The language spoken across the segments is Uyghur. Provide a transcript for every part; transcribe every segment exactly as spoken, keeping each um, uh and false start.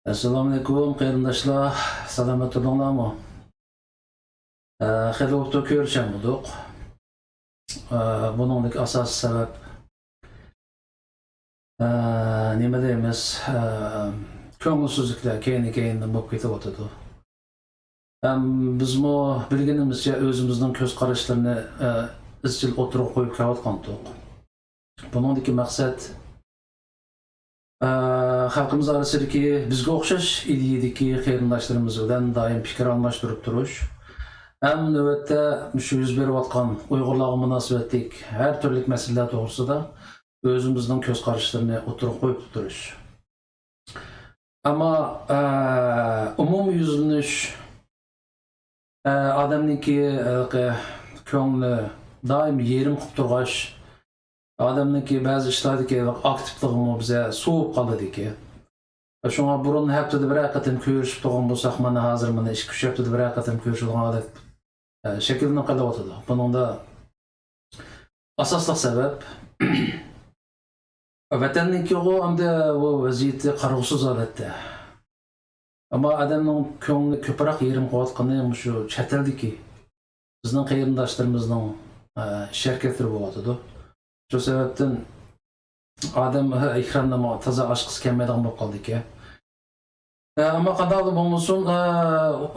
ئەسسالامۇئەلەيكۇم، قېرىنداشلار، سالامەت تۇردۇڭلارمۇ؟ ئە، خېلى بوپتۇ كۆرۈشەلمىدۇق. ئە، بۇنىڭدىكى ئاساسىي سەۋەب، ئە، نېمە دەيمىز، ئە، كۆڭۈلسىزلىكلەر كەينى-كەينىدىن بولۇپ كېتىۋاتىدۇ. ھەم بىزمۇ بىلگىنىمىزچە ئۆزىمىزنىڭ كۆز قاراشلىرىنى، ئە، ئىزچىل ئوتتۇرىغا قويۇپ كېلىۋاتقانتۇق. بۇنىڭدىكى مەقسەت، ئە، خەلقىمىز ئارىسىدىكى بىزگە ئوخشاش ئىدىيەدىكى قېرىنداشلىرىمىز بىلەن دائىم پىكىر ئالماشتۇرۇپ تۇرۇش، ھەم نۆۋەتتە مۇشۇ يۈز بېرىۋاتقان ئۇيغۇرلارغا مۇناسىۋەتلىك ھەر تۈرلۈك مەسىلىلەر توغرىسىدا ئۆزىمىزنىڭ كۆز قاراشلىرىنى ئوتتۇرىغا قويۇپ تۇرۇش. ئەمما، ئە، ئومۇميۈزلىنىش، ئە، ئادەمنىڭكى، ھېلىقى، كۆڭلى دائىم يېرىم قىلىپ تۇرغاچ، ئادەمنىڭكى بەزى ئىشلاردىكى ئاكتىپلىقىمۇ بىزە سوۋۇپ قالىدىكەن. شۇڭا بۇرۇن ھەپتىدە بىرەر قېتىم كۆرۈشۈپ تۇرغان بولساق، مانا ھازىر مانا ئىككى-ئۈچ ھەپتىدە بىرەر قېتىم كۆرۈشىدىغان ھالەت، ئە، شەكىللىنىپ قېلىۋاتىدۇ. بۇنىڭدا ئاساسلىق سەۋەب، ۋەتەننىڭكىغۇ ئەمدى بۇ ۋەزىيىتى قارىغۇسىز ھالەتتە. ئەمما ئادەمنىڭ كۆڭلى كۆپرەك يېرىم قىلىۋاتقىنى مۇشۇ چەت ئەلدىكى، بىزنىڭ قېرىنداشلىرىمىزنىڭ، ئە، ئىش ھەرىكەتلىرى بولۇۋاتىدۇ. شۇ سەۋەبتىن ئادەم، ھە، ئېكراندا تازا ئاچقۇسى كەلمەيدىغان بولۇپ قالدىكەن. ئە، ئەمما قانداقلا بولمىسۇن، ئە،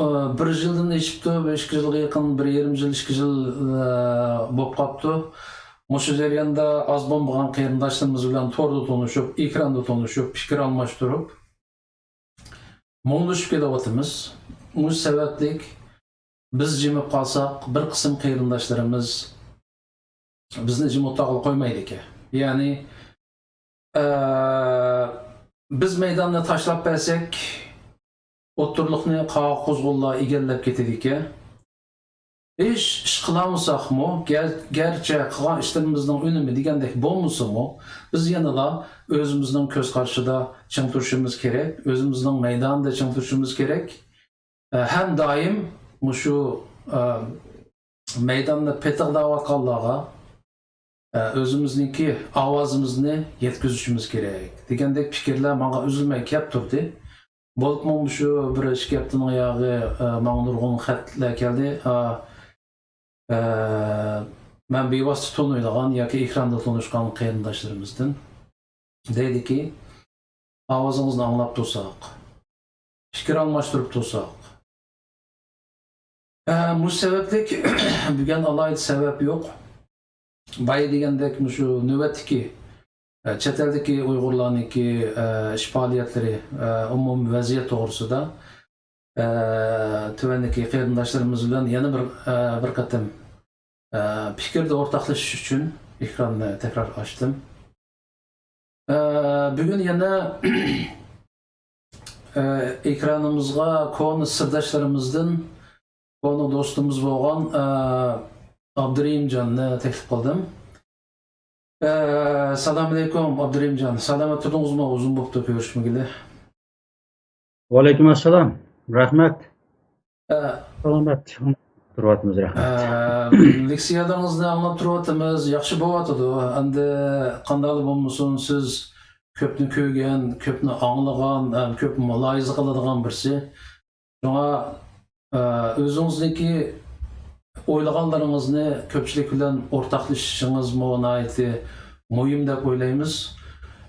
ئە، بىر يىلدىن ئېشىپتۇ، بىر ئىككى يىلغا يېقىن، بىر يېرىم يىل، ئىككى يىل، ئە، بولۇپ قاپتۇ. مۇشۇ جەرياندا ئاز بولمىغان قېرىنداشلىرىمىز بىلەن توردا تونۇشۇپ، ئېكراندا تونۇشۇپ، پىكىر ئالماشتۇرۇپ، مۇڭدىشىپ كېلىۋاتىمىز. مۇشۇ سەۋەبلىك بىز جىمىپ قالساق، بىر قىسىم قېرىنداشلىرىمىز بىزنى جىم ئولتۇرغىلى قويمايدىكەن. يەنى، ئە، بىز مەيداننى تاشلاپ بەرسەك، ئوتتۇرىلىقنى قاغا-قۇزغۇنلار ئىگىلەپ كېتىدىكەن. ھېچ ئىش قىلالمىساقمۇ، گەر-، گەرچە قىلغان ئىشلىرىمىزنىڭ ئۈنۈمى دېگەندەك بولمىسىمۇ، بىز يەنىلا ئۆزىمىزنىڭ كۆز قارىشىدا چىڭ تۇرۇشىمىز كېرەك، ئۆزىمىزنىڭ مەيدانىدا چىڭ تۇرۇشىمىز كېرەك. ئە، ھەم دائىم مۇشۇ، ئە، مەيداندا پېتىقلاۋاتقانلارغا، ئە، ئۆزىمىزنىڭكى ئاۋازىمىزنى يەتكۈزۈشىمىز كېرەك دېگەندەك پىكىرلەر ماڭا ئۈزۈلمەي كەپ تۇردى. بولۇپمۇ مۇشۇ بىر ئىككى ھەپتىنىڭ ياغى، ئە، ماڭا نۇرغۇن خەتلەر كەلدى. ئە، ئە، مەن بىۋاسىتە تونۇيدىغان ياكى ئېكراندا تونۇشقان قېرىنداشلىرىمىزدىن دەيدىكى، ئاۋازىڭىزنى ئاڭلاپ تۇرساق، پىكىر ئالماشتۇرۇپ تۇرساق. ئە، مۇشۇ سەۋەبلىك بۈگۈن ئالاھىدە سەۋەب يوق. بايا دېگەندەك مۇشۇ نۆۋەتتىكى، ئە، چەت ئەلدىكى ئۇيغۇرلارنىڭكى، ئە، ئىش پائالىيەتلىرى، ئە، ئومۇمىي ۋەزىيەت توغرىسىدا، ئە، تۆۋەندىكى قېرىنداشلىرىمىز بىلەن يەنە بىر، ئە، بىر قېتىم، ئە، پىكىردە ئورتاقلىشىش ئۈچۈن ئېكراننى تەكرار ئاچتىم. ئە، بۈگۈن يەنە، ئە، ئېكرانىمىزغا كونا سىرداشلىرىمىزدىن، كونا دوستىمىز بولغان، ئە، ئابدۇرېھىمجاننى تەكلىپ قىلدىم. ئە، سالام ئەلەيكۇم، ئابدۇرېھىمجان. سالامەت تۇردىڭىزمۇ؟ ئۇزۇن بوپتۇ كۆرۈشمىگىلى. ۋەئەلەيكۇم ئەسسالام. رەھمەت. ئە، سالامەت. تۇرۇۋاتىمىز، رەھمەت. ئە، لېكسىيەلىرىڭىزنى ئاڭلاپ تۇرۇۋاتىمىز. ياخشى بولۇۋاتىدۇ. ئەمدى قانداقلا بولمىسۇن، سىز كۆپنى كۆرگەن، كۆپنى ئاڭلىغان، ئە، كۆپ مۇلاھىزە قىلىدىغان بىرسى. شۇڭا، ئە، ئۆزىڭىزنىڭكى ئويلىغانلىرىڭىزنى كۆپچىلىك بىلەن ئورتاقلىشىشىڭىزمۇ ناھايىتى مۇھىم دەپ ئويلايمىز.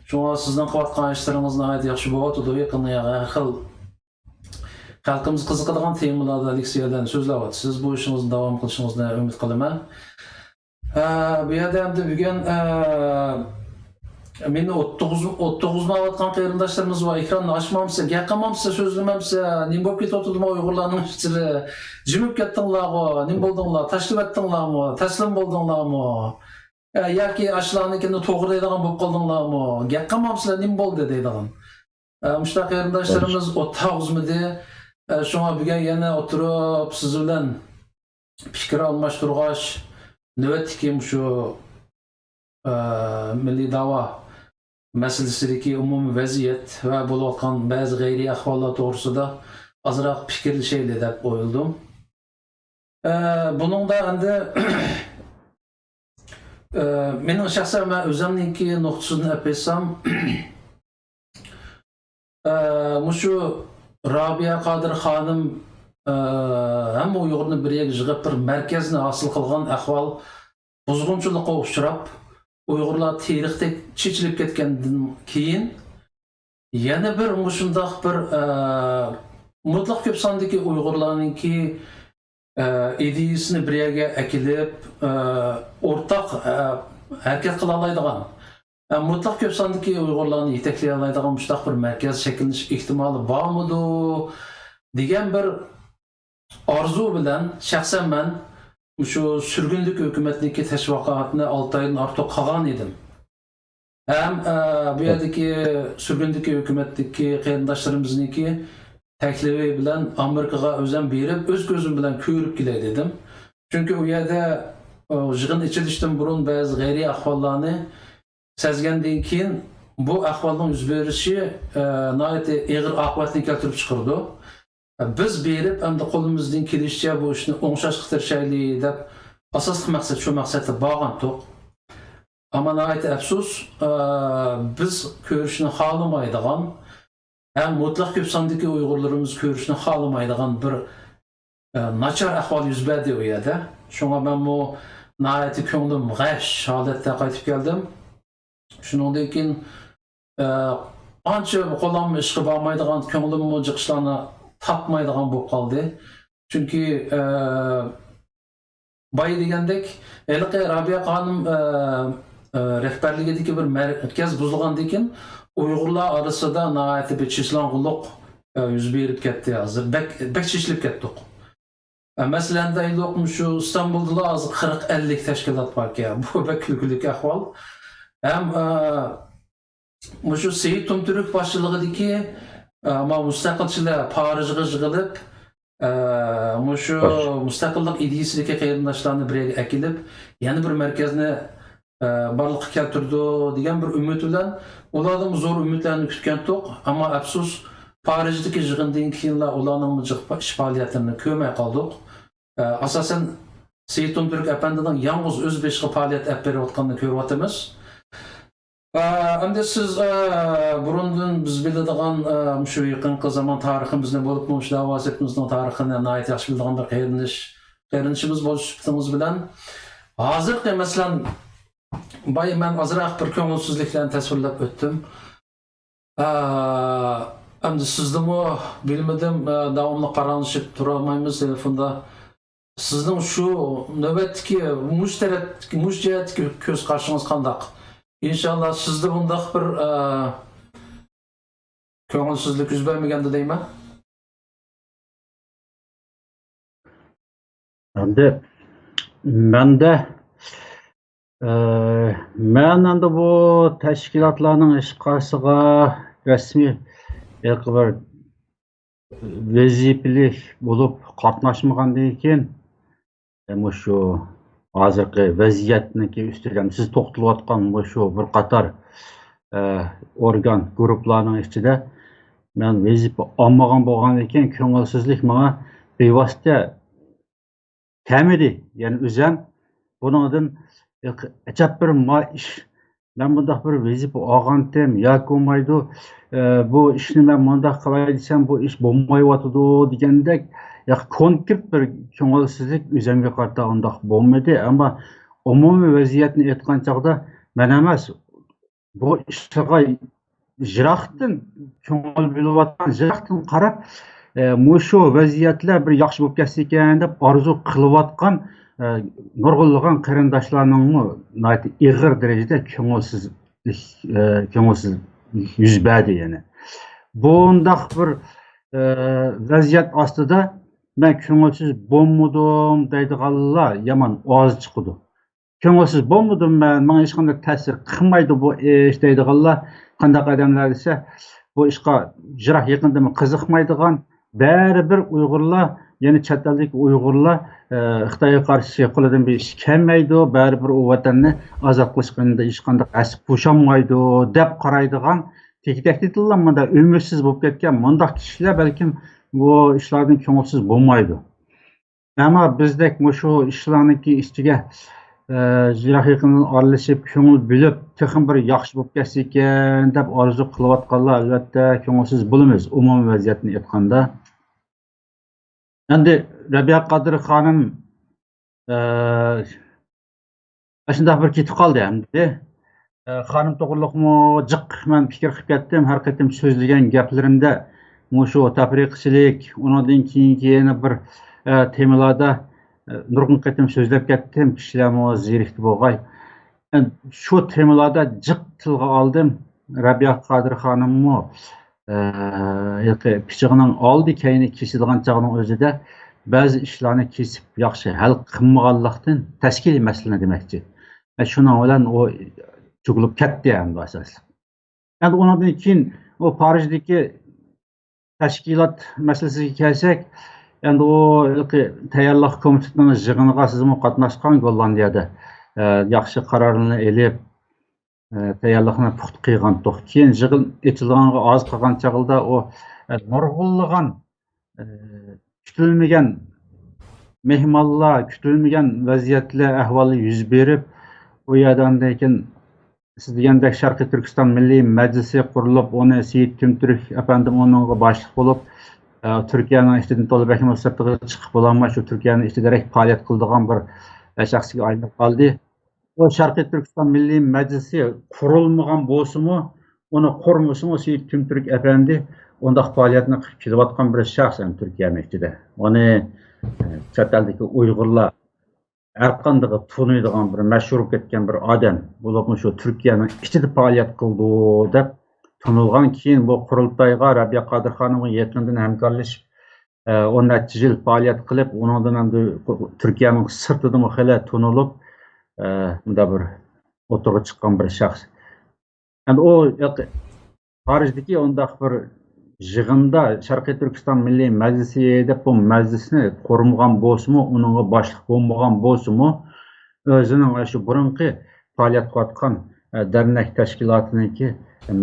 شۇڭا سىزنىڭ قىلىۋاتقان ئىشلىرىڭىز ناھايىتى ياخشى بولۇۋاتىدۇ. يېقىن يەنە ھەر خىل خەلقىمىز قىزىقىدىغان تېمىلاردا لېكسىيەلەرنى سۆزلەۋاتىسىز. بۇ ئىشىڭىزنى داۋام قىلىشىڭىزنى ئۈمىد قىلىمەن. ئە، بۇ يەردە ئەمدى بۈگۈن، ئە، مېنى ئولتۇرغۇز-، ئولتۇرغۇزمايۋاتقان قېرىنداشلىرىمىز بار. ئېكراننى ئاچمامسىلەر، گەپ قىلمامسىلەر، سۆزلىمەمسىلەر، نېمە بولۇپ كېتىۋاتىدۇ ئۇيغۇرلارنىڭ ئىچىدە؟ جىمىپ كەتتىڭلارغۇ، نېمە بولدۇڭلار، تاشلىۋەتتىڭلارمۇ، تەسلىم بولدۇڭلارمۇ؟ ئە، ياكى ئاشۇلارنىڭكىنى توغرىلايدىغان بولۇپ قالدىڭلارمۇ؟ گەپ قىلمامسىلەر، نېمە بولدى دەيدىغان. ئە، مۇشۇنداق قېرىنداشلىرىمىز ئولتۇرغۇزمىدى. ئە، شۇڭا بۈگۈن يەنە ئولتۇرۇپ سىز بىلەن پىكىر ئالماشتۇرغاچ، نۆۋەتتىكى مۇشۇ، ئە، مىللىي دەۋا مەسىلىسىدىكى ئومۇمىي ۋەزىيەت ۋە بولۇۋاتقان بەزى غەيرىي ئەھۋاللار توغرىسىدا ئازراق پىكىرلىشەيلى دەپ ئويلىدىم. ئە، بۇنىڭدا ئەمدى، ئە، مېنىڭ شەخسەن مەن ئۆزۈمنىڭكى نۇقتىسىدىن ئېلىپ ئېيتسام، ئە، مۇشۇ رابىيە قادىر خانىم، ئە، ھەممە ئۇيغۇرنى بىر يەرگە يىغىپ، بىر مەركەزنى ھاسىل قىلغان ئەھۋال بۇزغۇنچىلىققا ئۇچراپ، ئۇيغۇرلار تېرىقتەك چېچىلىپ كەتكەندىن كېيىن، يەنە بىر مۇشۇنداق بىر، ئە، مۇتلەق كۆپ ساندىكى ئۇيغۇرلارنىڭكى، ئە، ئىدىيىسىنى بىر يەرگە ئەكېلىپ، ئە، ئورتاق، ئە، ھەرىكەت قىلالايدىغان، ئە، مۇتلەق كۆپ ساندىكى ئۇيغۇرلارنى يېتەكلىيەلەيدىغان مۇشۇنداق بىر مەركەز شەكىللىنىش ئېھتىمالى بارمىدۇ دېگەن بىر ئارزۇ بىلەن شەخسەن مەن مۇشۇ سۈرگۈندىكى ھۆكۈمەتنىڭكى تەشۋىقاتىنى ئالتە ئايدىن ئارتۇق قىلغان ئىدىم. ھەم، ئە، بۇ يەردىكى سۈرگۈندىكى ھۆكۈمەتتىكى قېرىنداشلىرىمىزنىڭكى تەكلىپى بىلەن ئامېرىكىغا ئۆزۈم بېرىپ، ئۆز كۆزۈم بىلەن كۆرۈپ كېلەي دېدىم. چۈنكى ئۇ يەردە، ئە، يىغىن ئېچىلىشتىن بۇرۇن بەزى غەيرىي ئەھۋاللارنى سەزگەندىن كېيىن، بۇ ئەھۋالنىڭ يۈز بېرىشى، ئە، ناھايىتى ئېغىر ئاقىۋەتنى كەلتۈرۈپ چىقىرىدۇ. بىز بېرىپ، ئەمدى قولىمىزدىن كېلىشىچە بۇ ئىشنى ئوڭشاشقا تىرىشايلى دەپ، ئاساسلىق مەقسەت شۇ مەقسەتتە بارغانتۇق. ئەمما ناھايىتى ئەپسۇس، ئە، بىز كۆرۈشنى خالىمايدىغان ھەم مۇتلەق كۆپ ساندىكى ئۇيغۇرلىرىمىز كۆرۈشنى خالىمايدىغان بىر، ئە، ناچار ئەھۋال يۈز بەردى ئۇ يەردە. شۇڭا مەنمۇ ناھايىتى كۆڭلۈم غەش ھالەتتە قايتىپ كەلدىم. شۇنىڭدىن كېيىن، ئە، ئانچە قولاممۇ ئىشقا بارمايدىغان، كۆڭلۈممۇ جىق ئىشلارنى تاپمايدىغان بولۇپ قالدى. چۈنكى، ئە، بايا دېگەندەك، ھېلىقى رابىيە خانىم، ئە، ئە، رەھبەرلىكىدىكى بىر مەركەز بۇزۇلغاندىن كېيىن، ئۇيغۇرلار ئارىسىدا ناھايىتى بىر چېچىلاڭغۇلۇق، ئە، يۈز بېرىپ كەتتى. ھازىر بەك، بەك چېچىلىپ كەتتۇق. ئە، مەسىلەن، دەيلۇق، مۇشۇ ئىستانبۇلدىلا ھازىر قىرىق، ئەللىك تەشكىلات باركەن. بۇ بەك كۈلكىلىك ئەھۋال. ھەم، ئە، مۇشۇ سېيىت تۇمتۈرك باشچىلىقىدىكى، ئە، ما مۇستەقىلچىلار پارىژغا يىغىلىپ، ئە، مۇشۇ مۇستەقىللىق ئىدىيىسىدىكى قېرىنداشلارنى بىر يەرگە ئەكېلىپ، يەنە بىر مەركەزنى، ئە، بارلىققا كەلتۈرىدۇ دېگەن بىر ئۈمىد بىلەن، ئۇلاردىنمۇ زور ئۈمىدلەرنى كۈتكەنتۇق. ئەمما ئەپسۇس، پارىژدىكى يىغىندىن كېيىنلا ئۇلارنىڭمۇ جىق ئىش پائالىيەتلىرىنى كۆرمەي قالدۇق. ئە، ئاساسەن، سېيىت تۇمتۈرك ئەپەندىنىڭ يالغۇز ئۆز بېشىغا پائالىيەت ئېلىپ بېرىۋاتقىنىنى كۆرۈۋاتىمىز. ئە، ئەمدى سىز، ئە، بۇرۇندىن بىز بىلىدىغان، ئە، مۇشۇ يېقىنقى زامان تارىخىمىزنى، بولۇپمۇ مۇشۇ دەۋا سېپىمىزنىڭ تارىخىنى ناھايىتى ياخشى بىلىدىغان بىر قېرىندىش، قېرىندىشىمىز بولۇش سۈپىتىڭىز بىلەن، ھازىرقى، مەسىلەن، بايا مەن ئازراق بىر كۆڭۈلسىزلىكلەرنى تەسۋىرلەپ ئۆتتۈم. ئە، ئەمدى سىزدىمۇ بىلمىدىم، ئە، داۋاملىق پاراڭلىشىپ تۇرالمايمىز تېلېفوندا. سىزنىڭ شۇ نۆۋەتتىكى مۇشۇ تەرەپتىكى، مۇشۇ جەھەتتىكى كۆز قارىشىڭىز قانداق؟ ئىنشاللا سىزدە بۇنداق بىر، ئە، كۆڭۈلسىزلىك يۈز بەرمىگەندە دەيمەن. ئەمدى مەندە، ئە، مەن ئەمدى بۇ تەشكىلاتلارنىڭ ھېچقايسىغا رەسمىي ھېلىقى بىر ۋەزىپىلىك بولۇپ قاتناشمىغاندىن كېيىن، مۇشۇ ھازىرقى ۋەزىيەتنىڭكى ئۈستىدە سىز توختىلىۋاتقان مۇشۇ بىر قاتار، ئە، ئورگان، گۇرۇپپىلارنىڭ ئىچىدە مەن ۋەزىپە ئالمىغان بولغاندىن كېيىن، كۆڭۈلسىزلىك ماڭا بىۋاسىتە كەلمىدى. يەنى ئۆزەم بۇنىڭدىن ئەجەب بىر ما ئىش، مەن بۇنداق بىر ۋەزىپە ئالغانتىم ياكى بولمايدۇ، ئە، بۇ ئىشنى مەن مۇنداق قىلاي دېسەم، بۇ ئىش بولمايۋاتىدۇ دېگەندەك، ياق، كونكرېت بىر كۆڭۈلسىزلىك ئۆزەمگە قارىتا ئۇنداق بولمىدى. ئەمما ئومۇمىي ۋەزىيەتنى ئېيتقان چاغدا مەن ئەمەس، بۇ ئىشقا يىراقتىن كۆڭۈل بۆلۈۋاتقان، يىراقتىن قاراپ، ئە، مۇشۇ ۋەزىيەتلەر بىر ياخشى بولۇپ كەتسىكەن دەپ ئارزۇ قىلىۋاتقان، ئە، نۇرغۇنلىغان قېرىنداشلارنىڭمۇ ناھايىتى ئېغىر دەرىجىدە كۆڭۈلسىز، ئە، كۆڭۈلسىز يۈز بەردى يەنە. بۇنداق بىر، ئە، ۋەزىيەت ئاستىدا مەن كۆڭۈلسىز بولمىدىم دەيدىغانلار يامان ئاز چىقىدۇ. كۆڭۈلسىز بولمىدىم مەن، ماڭا ھېچقانداق تەسىر قىلمايدۇ بۇ ئىش دەيدىغانلار قانداق ئادەملەر دېسە، بۇ ئىشقا يىراق يېقىندىنمۇ قىزىقمايدىغان، بەرىبىر ئۇيغۇرلار، يەنى چەت ئەلدىكى ئۇيغۇرلار، ئە، خىتايغا قارشى قولىدىن بىر ئىش كەلمەيدۇ، بەرىبىر ئۇ ۋەتەننى ئازاد قىلىشقا ھېچقانداق ھەسسە قوشالمايدۇ دەپ قارايدىغان، تېكى-تەكتىدىنلا مۇنداق ئۈمىدسىز بولۇپ كەتكەن مۇنداق كىشىلەر بەلكىم بۇ ئىشلاردىن كۆڭۈلسىز بولمايدۇ. ئەمما بىزدەك مۇشۇ ئىشلارنىڭكى ئىچىگە، ئە، يىراق يېقىندىن ئارىلىشىپ، كۆڭۈل بۆلۈپ، تېخىمۇ بىر ياخشى بولۇپ كەتسە ئىكەن دەپ ئارزۇ قىلىۋاتقانلار، ئەلۋەتتە، كۆڭۈلسىز بولىمىز، ئومۇمىي ۋەزىيەتنى ئېيتقاندا. ئەمدى رەبىيە قادىر خانىم، ئە، ئاشۇنداق بىر كېتىپ قالدى ئەمدى. ئە، خانىم توغرۇلۇقمۇ جىق مەن پىكىر قىلىپ كەتتىم. ھەر قېتىم سۆزلىگەن گەپلىرىمدە مۇشۇ تەپرىقىچىلىك، ئۇنىڭدىن كېيىنكى يەنە بىر، ئە، تېمىلاردا، ئە، نۇرغۇن قېتىم سۆزلەپ كەتتىم. كىشىلەرمۇ زېرىكتى بولغاي. ئە، شۇ تېمىلاردا جىق تىلغا ئالدىم. رەبىيە قادىر خانىممۇ، ئە، ھېلىقى پىچىقىنىڭ ئالدى كەينى كېسىلىدىغان چاغنىڭ ئۆزىدە بەزى ئىشلارنى كېسىپ ياخشى ھەل قىلمىغانلىقتىن تەشكىلىي مەسىلىنى دېمەكچى. ئە، شۇنىڭ بىلەن ئۇ چۆكۈلۈپ كەتتى ئەمدى ئاساسلىق. ئەمدى ئۇنىڭدىن كېيىن ئۇ پارىژدىكى تەشكىلات مەسىلىسىگە كەلسەك، ئەمدى ئۇ ھېلىقى تەييارلىق كومىتېتىنىڭ يىغىنىغا سىزمۇ قاتناشقان گوللاندىيەدە، ئە، ياخشى قارارلارنى ئېلىپ، ئە، تەييارلىقنى پۇختا قىلغانتۇق. كېيىن يىغىن ئېچىلغانغا ئاز قالغان چاغدا ئۇ، ئە، نۇرغۇنلىغان، ئە، كۈتۈلمىگەن مېھمانلار، كۈتۈلمىگەن ۋەزىيەتلەر، ئەھۋاللار يۈز بېرىپ، ئۇ يەردە ئاندىن كېيىن سىز دېگەندەك شەرقىي تۈركىستان مىللىي مەجلىسى قۇرۇلۇپ، ئۇنى سېيىت تۈمتۈرك ئەپەندىم ئۇنىڭغا باشلىق بولۇپ، ئە، تۈركىيەنىڭ ئىچىدىن تولا بەكمۇ سىرتىغا چىقىپ بولالماي، شۇ تۈركىيەنىڭ ئىچىدە رەك پائالىيەت قىلىدىغان بىر، ئە، شەخسكە ئايلىنىپ قالدى. ئۇ شەرقىي تۈركىستان مىللىي مەجلىسى قۇرۇلمىغان بولسىمۇ، ئۇنى قۇرمىسىمۇ، سېيىت تۈمتۈرك ئەپەندى ئۇنداق پائالىيەتنى قىلىپ كېلىۋاتقان بىر شەخس ئەمدى تۈركىيەنىڭ ئىچىدە. ئۇنى، ئە، چەت ئەلدىكى ئۇيغۇرلار ھەرقاندىقى تونۇيدىغان بىر مەشھۇر بولۇپ كەتكەن بىر ئادەم، بولۇپمۇ شۇ تۈركىيەنىڭ ئىچىدە پائالىيەت قىلىدۇ دەپ تونۇلغان. كېيىن بۇ قۇرۇلتايغا رەبىيە قادىر خانىمغا يېقىندىن ھەمكارلىشىپ، ئە، ئون نەچچە يىل پائالىيەت قىلىپ، ئۇنىڭدىن ئەمدى تۈركىيەنىڭ سىرتىدىمۇ خېلى تونۇلۇپ، ئە، مۇنداق بىر ئوتتۇرىغا چىققان بىر شەخس. ئەمدى ئۇ ياق-، پارىژدىكى ئۇنداق بىر يىغىندا شەرقىي تۈركىستان مىللىي مەجلىسى دەپ بۇ مەجلىسنى قۇرمىغان بولسىمۇ، ئۇنىڭغا باشلىق بولمىغان بولسىمۇ، ئۆزىنىڭ شۇ بۇرۇنقى پائالىيەت قىلىۋاتقان، ئە، دەرنەك تەشكىلاتىنىڭكى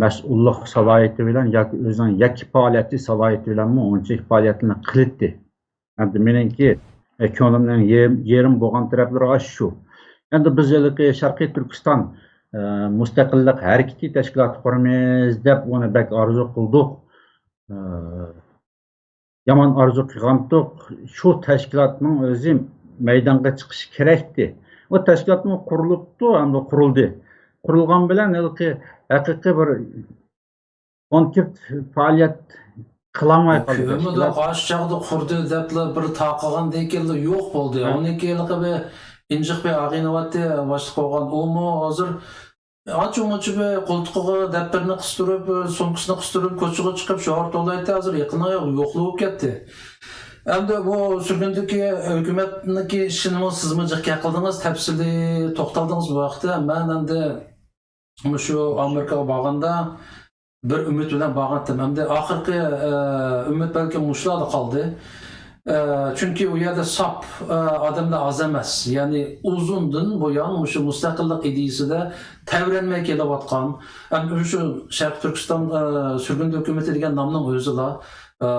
مەسئۇللۇق سالاھىيىتى بىلەن ياكى ئۆزىنىڭ يەككە پائالىيەتچى سالاھىيىتى بىلەنمۇ ئۇنچىلىك پائالىيەتلىرىنى قىلىتتى. ئەمدى مېنىڭكى، ئە، كۆڭلۈمنىڭ يېرىم، يېرىم بولغان تەرەپلىرى ئاشۇ شۇ. ئەمدى بىز ھېلىقى شەرقىي تۈركىستان، ئە، مۇستەقىللىق ھەرىكىتى تەشكىلاتى قۇرىمىز دەپ ئۇنى بەك ئارزۇ قىلدۇق. ئە، يامان ئارزۇ قىلغانتۇق. شۇ تەشكىلاتنىڭ ئۆزى مەيدانغا چىقىشى كېرەكتى. ئۇ تەشكىلاتمۇ قۇرۇلۇپتۇ، ئەمدى قۇرۇلدى. قۇرۇلغان بىلەن ھېلىقى ھەقىقىي بىر كونكرېت پائالىيەت قىلالماي قالدى كۆمىدۇ، تەشكىلات. قايسى چاغدا قۇردى دەپلا بىر تارقىغاندىن كېيىنلا يوق بولدى. ھە. ئۇنىڭ كېيىنلىقى بىر ئىنجىق بىر ئاغىنىۋاتتى، باشلىق بولغان. ئۇمۇ ھازىر ئانچە-مۇنچە بىر قولتۇقىغا دەپتەرنى قىستۇرۇپ، سومكىسىنى قىستۇرۇپ، كوچىغا چىقىپ شوئار توۋلايتتى. ھازىر يېقىندا يوقلىۋەتتى. ئەمدى بۇ سۈرگۈندىكى ھۆكۈمەتنىڭكى ئىشىنىمۇ سىزمۇ جىق گەپ قىلدىڭىز، تەپسىلىي توختالدىڭىز بۇ ھەقتە. مەن ئەمدى مۇشۇ ئامېرىكىغا بارغاندا بىر ئۈمىد بىلەن بارغانتىم. ئەمدى ئاخىرقى، ئە، ئۈمىد بەلكىم مۇشۇلاردا قالدى. ئە، چۈنكى ئۇ يەردە ساپ، ئە، ئادەملەر ئاز ئەمەس. يەنى ئۇزۇندىن بۇيان مۇشۇ مۇستەقىللىق ئىدىيىسىدە تەۋرەنمەي كېلىۋاتقان، ئەمدى شۇ شەرقىي تۈركىستان، ئە، سۈرگۈندە ھۆكۈمىتى دېگەن نامنىڭ ئۆزىلا، ئە،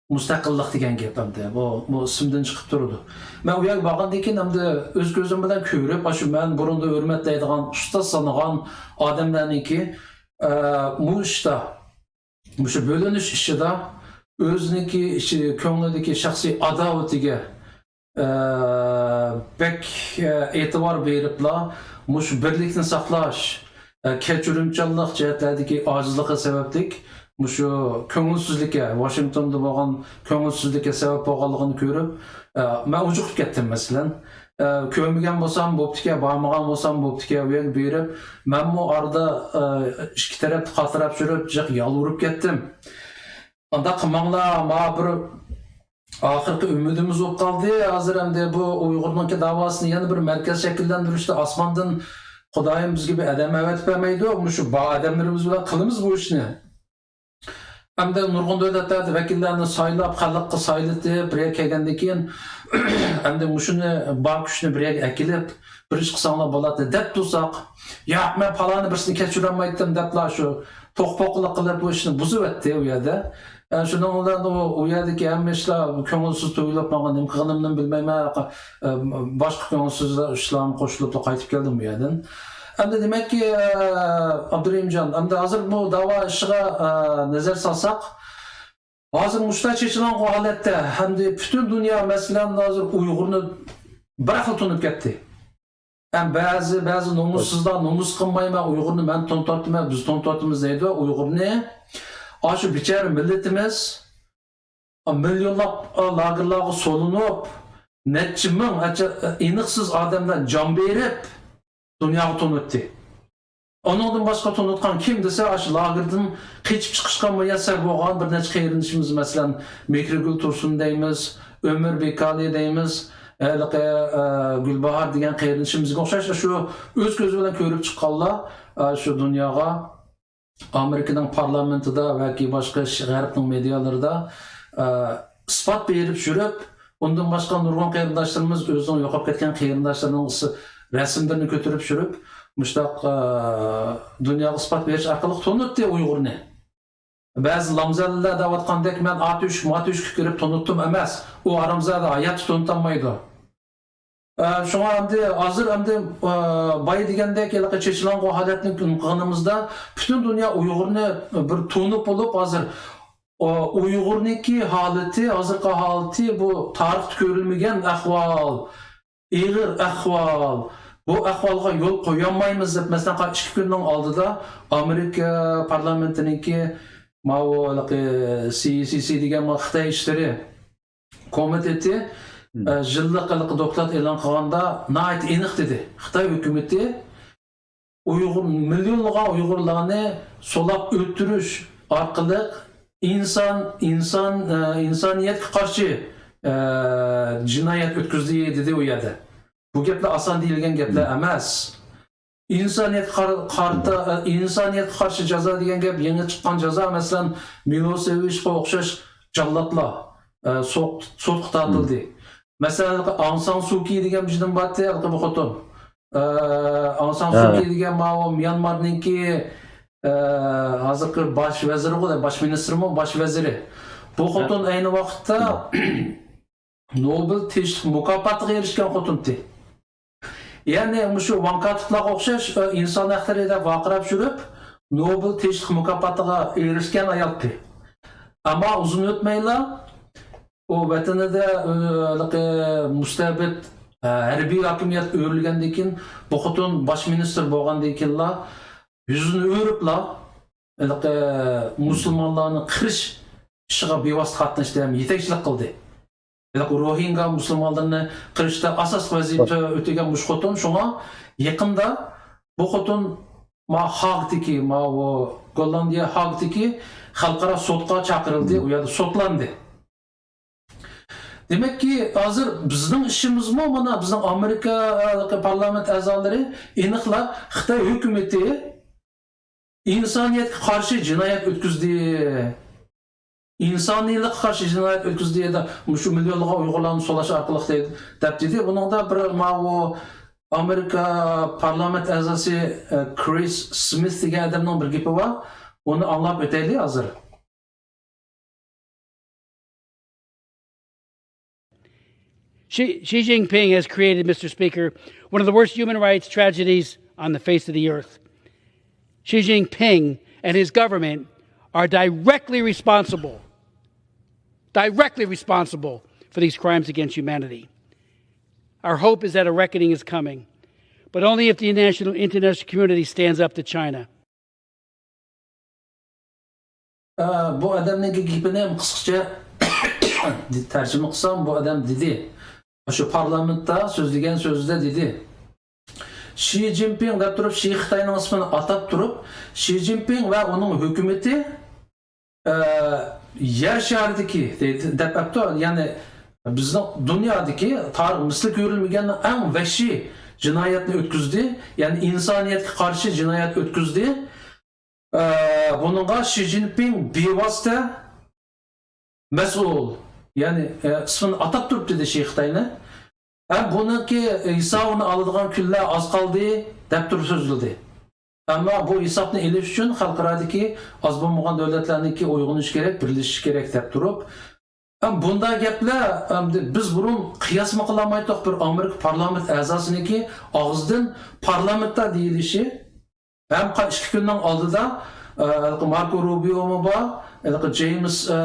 مۇستەقىللىق دېگەن گەپ ئەمدى. بۇ، بۇ ئىسىمدىن چىقىپ تۇرىدۇ. مەن ئۇ يەرگە بارغاندىن كېيىن ئەمدى ئۆز كۆزۈم بىلەن كۆرۈپ، ئاشۇ مەن بۇرۇندا ھۆرمەتلەيدىغان، ئۇستاز سانىغان ئادەملەرنىڭكى، ئە، مۇ ئىشتا، مۇشۇ بۆلۈنۈش ئىشىدا ئۆزىنىڭكى ئىچى، كۆڭلىدىكى شەخسىي ئاداۋىتىگە ئە، بەك، ئە، ئېتىبار بېرىپلا، مۇشۇ بىرلىكنى ساقلاش، ئە، كەچۈرۈمچانلىق جەھەتلەردىكى ئاجىزلىقى سەۋەبلىك، مۇشۇ كۆڭۈلسىزلىككە، ۋاشىنگتوندا بولغان كۆڭۈلسىزلىككە سەۋەب بولغانلىقىنى كۆرۈپ، ئە، مەن ئۇجۇقۇپ كەتتىم، مەسىلەن. ئە، كۆرمىگەن بولسام بوپتىكەن، بارمىغان بولسام بوپتىكەن، ئۇ يەرگە بېرىپ، مەنمۇ ئارىدا، ئە، ئىككى تەرەپتە قاتراپ يۈرۈپ، جىق يالۋۇرۇپ كەتتىم. ئانداق قىلماڭلار، ما بىر ئاخىرقى ئۈمىدىمىز بولۇپ قالدى. ھازىر ئەمدى بۇ ئۇيغۇرنىڭكى داۋاسىنى يەنە بىر مەركەز شەكىللەندۈرۈشتە ئاسماندىن خۇدايىم بىزگە بىر ئادەم ئەۋەتىپ بەرمەيدۇ. مۇشۇ بار ئادەملىرىمىز بىلەن قىلىمىز بۇ ئىشنى. ئەمدى نۇرغۇن دۆلەتلەردە ۋەكىللەرنى سايلاپ، خەلققە سايلىتىپ، بىر يەرگە كەلگەندىن كېيىن، ئەمدى مۇشۇنى، بار كۈچنى بىر يەرگە ئەكېلىپ، بىر ئىش قىلساڭلار بولاتتى دەپ تۇرساق، ياق، مەن پالانى بىرسىنى كەچۈرەلمەيتتىم دەپلا شۇ توقپاقلىق قىلىپ بۇ ئىشنى بۇزۇۋەتتى ئۇ يەردە. ئە، شۇنىڭ بىلەن ئۇ، ئۇ يەردىكى ھەممە ئىشلار كۆڭۈلسىز تۇيۇلۇپ، ماڭا نېمە قىلغىنىمنى بىلمەيمەن، ئە، باشقا كۆڭۈلسىز ئىشلارمۇ قوشۇلۇپ قايتىپ كەلدىم بۇ يەردىن. ئەمدى دېمەككى، ئە، ئابدۇرېھىمجان، ئەمدى ھازىر بۇ داۋا ئىشىغا، ئە، نەزەر سالساق، ھازىر مۇشۇنداق چېچىلاڭغۇ ھالەتتە، ئەمدى پۈتۈن دۇنيا، مەسىلەن، ھازىر ئۇيغۇرنى بىراقلا تونۇپ كەتتى. ھەم بەزى، بەزى نومۇسسىزلار نومۇس قىلماي، «مەن ئۇيغۇرنى مەن تونۇتۇۋاتىمەن، بىز تونۇتۇۋاتىمىز» دەيدۇ. ئۇيغۇرنى، ئاشۇ بىچارە مىللىتىمىز مىليونلاپ لاگېرلارغا سولىنىپ، نەچچە مىڭ، نەچچە ئېنىقسىز ئادەملەر جان بېرىپ، دۇنياغا تونۇتتى. ئۇنىڭدىن باشقا تونۇتقان كىم دېسە، ئاشۇ لاگېردىن قېچىپ چىقىشقا مۇيەسسەر بولغان بىر نەچچە قېرىندىشىمىز، مەسىلەن، مېھرىگۈل تۇرسۇن دەيمىز، ئۆمۈر بىكالى دەيمىز، ھېلىقى، ئە، گۈلباھار دېگەن قېرىندىشىمىزغا ئوخشاش، شۇ ئۆز كۆزى بىلەن كۆرۈپ چىققانلار، ئە، شۇ دۇنياغا ئامېرىكىنىڭ پارلامېنتىدا ياكى باشقا ش-، غەربنىڭ مېدىيالىرىدا، ئە، ئىسپات بېرىپ يۈرۈپ، ئۇندىن باشقا نۇرغۇن قېرىنداشلىرىمىز ئۆزىنىڭ يوقاپ كەتكەن قېرىنداشلىرىنىڭ ئىس-، رەسىملىرىنى كۆتۈرۈپ يۈرۈپ، مۇشۇنداق، ئە، دۇنياغا ئىسپات بېرىش ئارقىلىق تونۇتتى ئۇيغۇرنى. بەزى لامزەللىلەر دەۋاتقاندەك، «مەن ئا تۆشۈك، ما تۆشۈككە كىرىپ تونۇتتۇم» ئەمەس. ئۇ ھارامزادە ھاياتتا تونۇتالمايدۇ. ئە، شۇڭا ئەمدى، ھازىر ئەمدى، ئە، بايا دېگەندەك، ھېلىقى چېچىلاڭغۇ ھالەتنى قىلغىنىمىزدا، پۈتۈن دۇنيا ئۇيغۇرنى بىر تونۇپ بولۇپ، ھازىر، ئۇ، ئۇيغۇرنىڭكى ھالىتى، ھازىرقى ھالىتى، بۇ تارىختا كۆرۈلمىگەن ئەھۋال، ئېغىر ئەھۋال. بۇ ئەھۋالغا يول قويالمايمىز دەپ، مەسىلەن، قا-، ئىككى كۈننىڭ ئالدىدا ئامېرىكا پارلامېنتىنىڭكى ماۋۇ ھېلىقى سى ئىي سى سى دېگەن خىتاي ئىشلىرى كومىتېتى، مم. ئە، يىللىق ھېلىقى دوكلات ئېلان قىلغاندا ناھايىتى ئېنىق دېدى. خىتاي ھۆكۈمىتى ئۇيغۇر، مىليونلىغان ئۇيغۇرلارنى سولاپ ئۆلتۈرۈش ئارقىلىق ئىنسان، ئىنسان، ئە، ئىنسانىيەتكە قارشى، ئە، جىنايەت ئۆتكۈزدى دېدى ئۇ يەردە. بۇ گەپلەر ئاسان دېيىلگەن گەپلەر مم. ئەمەس. ئىنسانىيەتكە قار-، قارىتا، ئىنسانىيەتكە قارشى جازا دېگەن گەپ يېڭى چىققان جازا، مەسىلەن، مىلوسېۋىچقا ئوخشاش جاللاتلار، ئە، سوت-، سوتقا تارتىلدى. مەسىلەن، ئاڭ سان سۇكى دېگەن بىر جېنىم بارتى، ھېلىقى بۇ خوتۇن. ئە، ئاڭ سان ھە. سۇكى دېگەن ماۋۇ ميانمارنىڭكى، ئە، ھازىرقى باش ۋەزىرىغۇ، باش مىنىستىرمۇ، باش ۋەزىرى. بۇ ھە. خوتۇن ئەينى ۋاقىتتا نوبېل تىنچلىق مۇكاپاتىغا ئېرىشكەن خوتۇنتى. يەنى مۇشۇ ۋاڭ كاتىپلارغا ئوخشاش، ئە، ئىنسان ھەقلىرى دەپ ۋارقىراپ يۈرۈپ، نوبېل تىنچلىق مۇكاپاتىغا ئېرىشكەن ئايالتى. ئەمما ئۇزۇن ئۆتمەيلا، ئۇ ۋەتىنىدە، ئە، ھېلىقى مۇستەبىت، ئە، ھەربىي ھاكىمىيەت ئۆرۈلگەندىن كېيىن، بۇ خوتۇن باش مىنىستىر بولغاندىن كېيىنلا، يۈزىنى ئۆرۈپلا، ھېلىقى مۇسۇلمانلارنى قىرىش ئىشىغا بىۋاسىتە قاتناشتى ھەم يېتەكچىلىك قىلدى. ھېلىقى روھىنگا مۇسۇلمانلىرىنى قىرىشتا ئاساسلىق ۋەزىپە ئۆتىگەن مۇشۇ خوتۇن. شۇڭا يېقىندا بۇ خوتۇن ما-، ھاگتىكى، ماۋۇ گوللاندىيە ھاگتىكى خەلقئارا سوتقا چاقىرىلدى، ئۇ يەردە سوتلاندى. دېمەككى، ھازىر بىزنىڭ ئىشىمىزمۇ، مانا، بىزنىڭ ئامېرىكا پارلامېنت ئەزالىرى ئېنىقلا خىتاي ھۆكۈمىتى ئىنسانىيەتكە قارشى جىنايەت ئۆتكۈزدى، ئىنسانىيلىققا قارشى جىنايەت ئۆتكۈزدى، يا مۇشۇ مىليونلىغان ئۇيغۇرلارنى سولاش ئارقىلىق دەيدۇ، دەپ دېدى. بۇنىڭدا بىر ماۋۇ ئامېرىكا پارلامېنت ئەزاسى، ئە، كرىس سمىت دېگەن ئادەمنىڭ بىر گېپى بار. ئۇنى ئاڭلاپ ئۆتەيلى ھازىر. Xi, Xi Jinping has created, Mister Speaker, one of the worst human rights tragedies on the face of the earth. Xi Jinping and his government are directly responsible, directly responsible for these crimes against humanity. Our hope is that a reckoning is coming, but only if the international, international community stands up to China. ئە، بۇ ئادەمنىڭكى گېپىنى قىسقىچە تەرجىمە قىلسام، بۇ ئادەم دېدى، شۇ پارلامېنتتا سۆزلىگەن سۆزىدە دېدى، شى جىنپىڭ دەپ تۇرۇپ، شى خىتاينىڭ ئىسمىنى ئاتاپ تۇرۇپ، شى جىنپىڭ ۋە ئۇنىڭ ھۆكۈمىتى، ئە، يەر شارىدىكى دەپ ئەپتۇ، يەنى بىزنىڭ دۇنيادىكى تارىخ مىسلى كۆرۈلمىگەن ئەڭ ۋەھشىي جىنايەتنى ئۆتكۈزدى، يەنى ئىنسانىيەتكە قارشى جىنايەت ئۆتكۈزدى. ئە، بۇنىڭغا شى جىنپىڭ بىۋاسىتە مەسئۇل، يەنى، ئە، ئىسمىنى ئاتاپ تۇرۇپ دېدى شى خىتاينى. ھەم بۇنىڭكى ھېسابىنى ئالىدىغان كۈنلەر ئاز قالدى، دەپ تۇرۇپ سۆزلىدى. ئەمما بۇ ھېسابنى ئېلىش ئۈچۈن خەلقئارادىكى ئاز بولمىغان دۆلەتلەرنىڭكى ئويغىنىشى كېرەك، بىرلىشىشى كېرەك دەپ تۇرۇپ، ئەم، بۇنداق گەپلەر، ئەمدى بىز بۇرۇن قىياسمۇ قىلالمايتتۇق بىر ئامېرىكا پارلامېنت ئەزاسىنىڭكى ئاغزىدىن پارلامېنتتا دېيىلىشى. ھەم قا-، ئىككى كۈننىڭ ئالدىدا، ئە، ھېلىقى ماركو روبىيومۇ بار، ھېلىقى جېيمىس، ئە،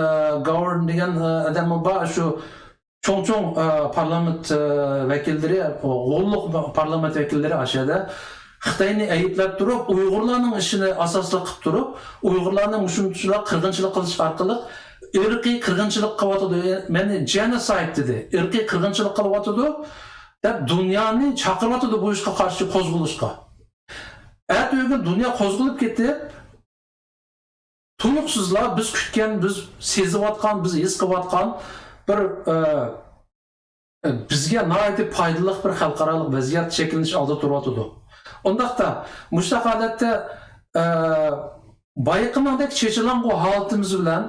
گاۋارن دېگەن، ئە، ئادەممۇ بار. شۇ چوڭ-چوڭ، ئە، پارلامېنت، ئە، ۋەكىللىرى، غوللۇق پارلامېنت ۋەكىللىرى ئاشۇ يەردە خىتاينى ئەيىبلەپ تۇرۇپ، ئۇيغۇرلارنىڭ ئىشىنى ئاساسلىق قىلىپ تۇرۇپ، ئۇيغۇرلارنى مۇشۇنداق قىرغىنچىلىق قىلىش ئارقىلىق ئىرقىي قىرغىنچىلىق قىلىۋاتىدۇ، مەنى جېنوسايد دېدى، ئىرقىي قىرغىنچىلىق قىلىۋاتىدۇ دەپ دۇنيانى چاقىرىۋاتىدۇ بۇ ئىشقا قارشى قوزغىلىشقا. ئەتىگۈن دۇنيا قوزغىلىپ كېتىپ، تۇيۇقسىزلا بىز كۈتكەن، بىز سېزىۋاتقان، بىز ھېس قىلىۋاتقان بىر، ئە، بىزگە ناھايىتى پايدىلىق بىر خەلقئارالىق ۋەزىيەت شەكىللىنىش ئالدىدا تۇرۇۋاتىدۇ. ئۇنداقتا، مۇشۇنداق ھالەتتە، ئە، بايىقىنىڭدەك چېچىلاڭغۇ ھالىتىمىز بىلەن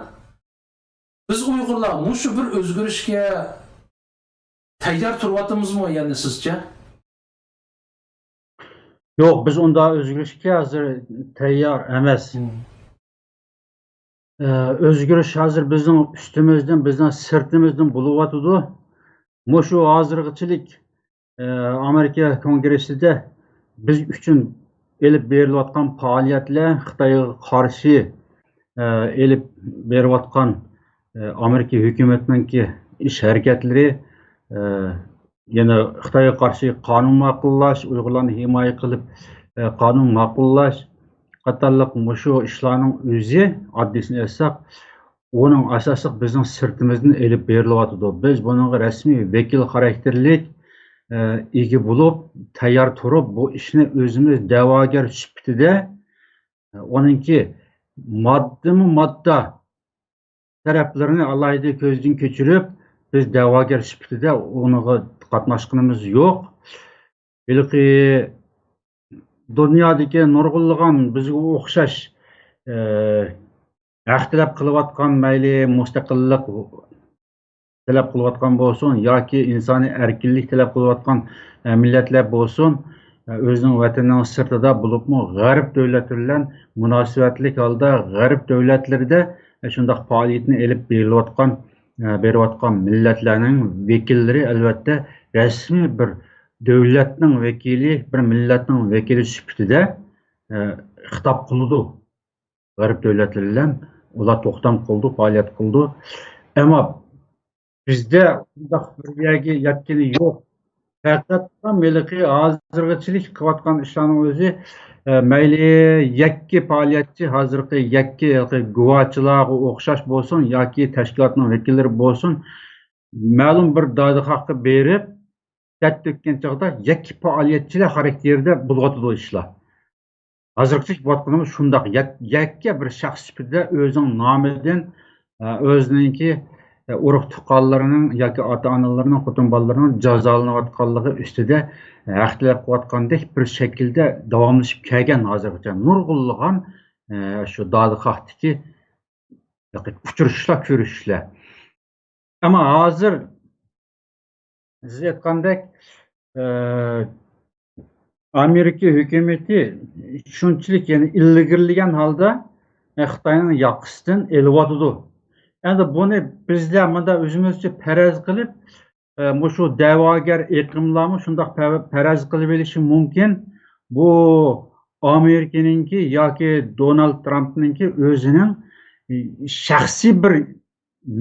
بىز ئۇيغۇرلار مۇشۇ بىر ئۆزگىرىشكە تەييار تۇرۇۋاتىمىزمۇ يەنە سىزچە؟ يوق، بىز ئۇنداق ئۆزگىرىشكە ھازىر تەييار ئەمەس. مم. ئە، ئۆزگىرىش ھازىر بىزنىڭ ئۈستىمىزدىن، بىزنىڭ سىرتىمىزدىن بولۇۋاتىدۇ. مۇشۇ ھازىرغىچىلىك، ئە، ئامېرىكا كونگرېسسىدا بىز ئۈچۈن ئېلىپ بېرىلىۋاتقان پائالىيەتلەر، خىتايغا قارشى، ئە، ئېلىپ بېرىۋاتقان، ئە، ئامېرىكا ھۆكۈمىتىنىڭكى ئىش ھەرىكەتلىرى، ئە، يەنە خىتايغا قارشى قانۇن ماقۇللاش، ئۇيغۇرلارنى ھىمايە قىلىپ، ئە، قانۇن ماقۇللاش قاتارلىق مۇشۇ ئىشلارنىڭ ئۆزى، ئاددىيسىنى ئېيتساق، ئۇنىڭ ئاساسلىق بىزنىڭ سىرتىمىزدىن ئېلىپ بېرىلىۋاتىدۇ. بىز بۇنىڭغا رەسمىي ۋەكىل خاراكتېرلىك، ئە، ئىگە بولۇپ، تەييار تۇرۇپ، بۇ ئىشنى ئۆزىمىز دەۋاگەر سۈپىتىدە، ئە، ئۇنىڭكى ماددىمۇ ماددا تەرەپلىرىنى ئالاھىدە كۆزدىن كەچۈرۈپ، بىز دەۋاگەر سۈپىتىدە ئۇنىڭغا قاتناشقىنىمىز يوق. ھېلىقى دۇنيادىكى نۇرغۇنلىغان بىزگە ئوخشاش، ئە، ھەق تەلەپ قىلىۋاتقان، مەيلى مۇستەقىللىق تەلەپ قىلىۋاتقان بولسۇن ياكى ئىنسانىي ئەركىنلىك تەلەپ قىلىۋاتقان، ئە، مىللەتلەر بولسۇن، ئە، ئۆزىنىڭ ۋەتىنىنىڭ سىرتىدا بولۇپمۇ غەرب دۆلەتلىرى بىلەن مۇناسىۋەتلىك ھالدا غەرب دۆلەتلىرىدە، ئە، شۇنداق پائالىيىتىنى ئېلىپ بېرىلىۋاتقان، ئە، بېرىۋاتقان مىللەتلەرنىڭ ۋەكىللىرى ئەلۋەتتە رەسمىي بىر دۆلەتنىڭ ۋەكىلى، بىر مىللەتنىڭ ۋەكىلى سۈپىتىدە، ئە، خىتاب قىلىدۇ. غەرب دۆلەتلىرى بىلەن ئۇلار توختام قىلىدۇ، پائالىيەت قىلىدۇ. ئەمما بىزدە ئۇنداق بىر يەرگە يەتكىنى يوق. پەقەتلا ھېلىقى ھازىرغىچىلىك قىلىۋاتقان ئىشلارنىڭ ئۆزى، ئە، مەيلى يەككە پائالىيەتچى، ھازىرقى يەككە ھېلىقى گۇۋاچىلارغا ئوخشاش بولسۇن ياكى تەشكىلاتنىڭ ۋەكىللىرى بولسۇن، مەلۇم بىر دادىخاھقا بېرىپ، دەرد تۆككەن چاغدا يەككە پائالىيەتچىلەر خاراكتېرىدە بولۇۋاتىدۇ ئىشلار. ھازىرغىچە بولۇۋاتقىنىمىز شۇنداق. يەك-، يەككە بىر شەخس سۈپىتىدە ئۆزىنىڭ نامىدىن، ئە، ئۆزىنىڭكى، ئە، ئۇرۇق تۇغقانلىرىنىڭ ياكى ئاتا-ئانىلىرىنىڭ، خوتۇن بالىلىرىنىڭ جازالىنىۋاتقانلىقى ئۈستىدە، ئە، ھەق تەلەپ قىلىۋاتقاندەك بىر شەكىلدە داۋاملىشىپ كەلگەن ھازىرغىچە نۇرغۇنلىغان، ئە، شۇ دادىخاھتىكى ئۇچرىشىشلار، كۆرۈشۈشلەر. ئەمما ھازىر سىز ئېيتقاندەك، ئە، ئامېرىكا ھۆكۈمىتى شۇنچىلىك، يەنى، ئىلگىرىلىگەن ھالدا، ئە، خىتاينىڭ ياقىسىدىن ئېلىۋاتىدۇ. ئەمدى بۇنى بىزلەر مۇنداق ئۆزىمىزچە پەرەز قىلىپ، ئە، مۇشۇ دەۋاگەر ئېقىملارمۇ شۇنداق پە-، پەرەز قىلىۋېلىشى مۇمكىن. بۇ ئامېرىكىنىڭكى ياكى دونالد ترامپنىڭكى ئۆزىنىڭ، ئە، شەخسىي بىر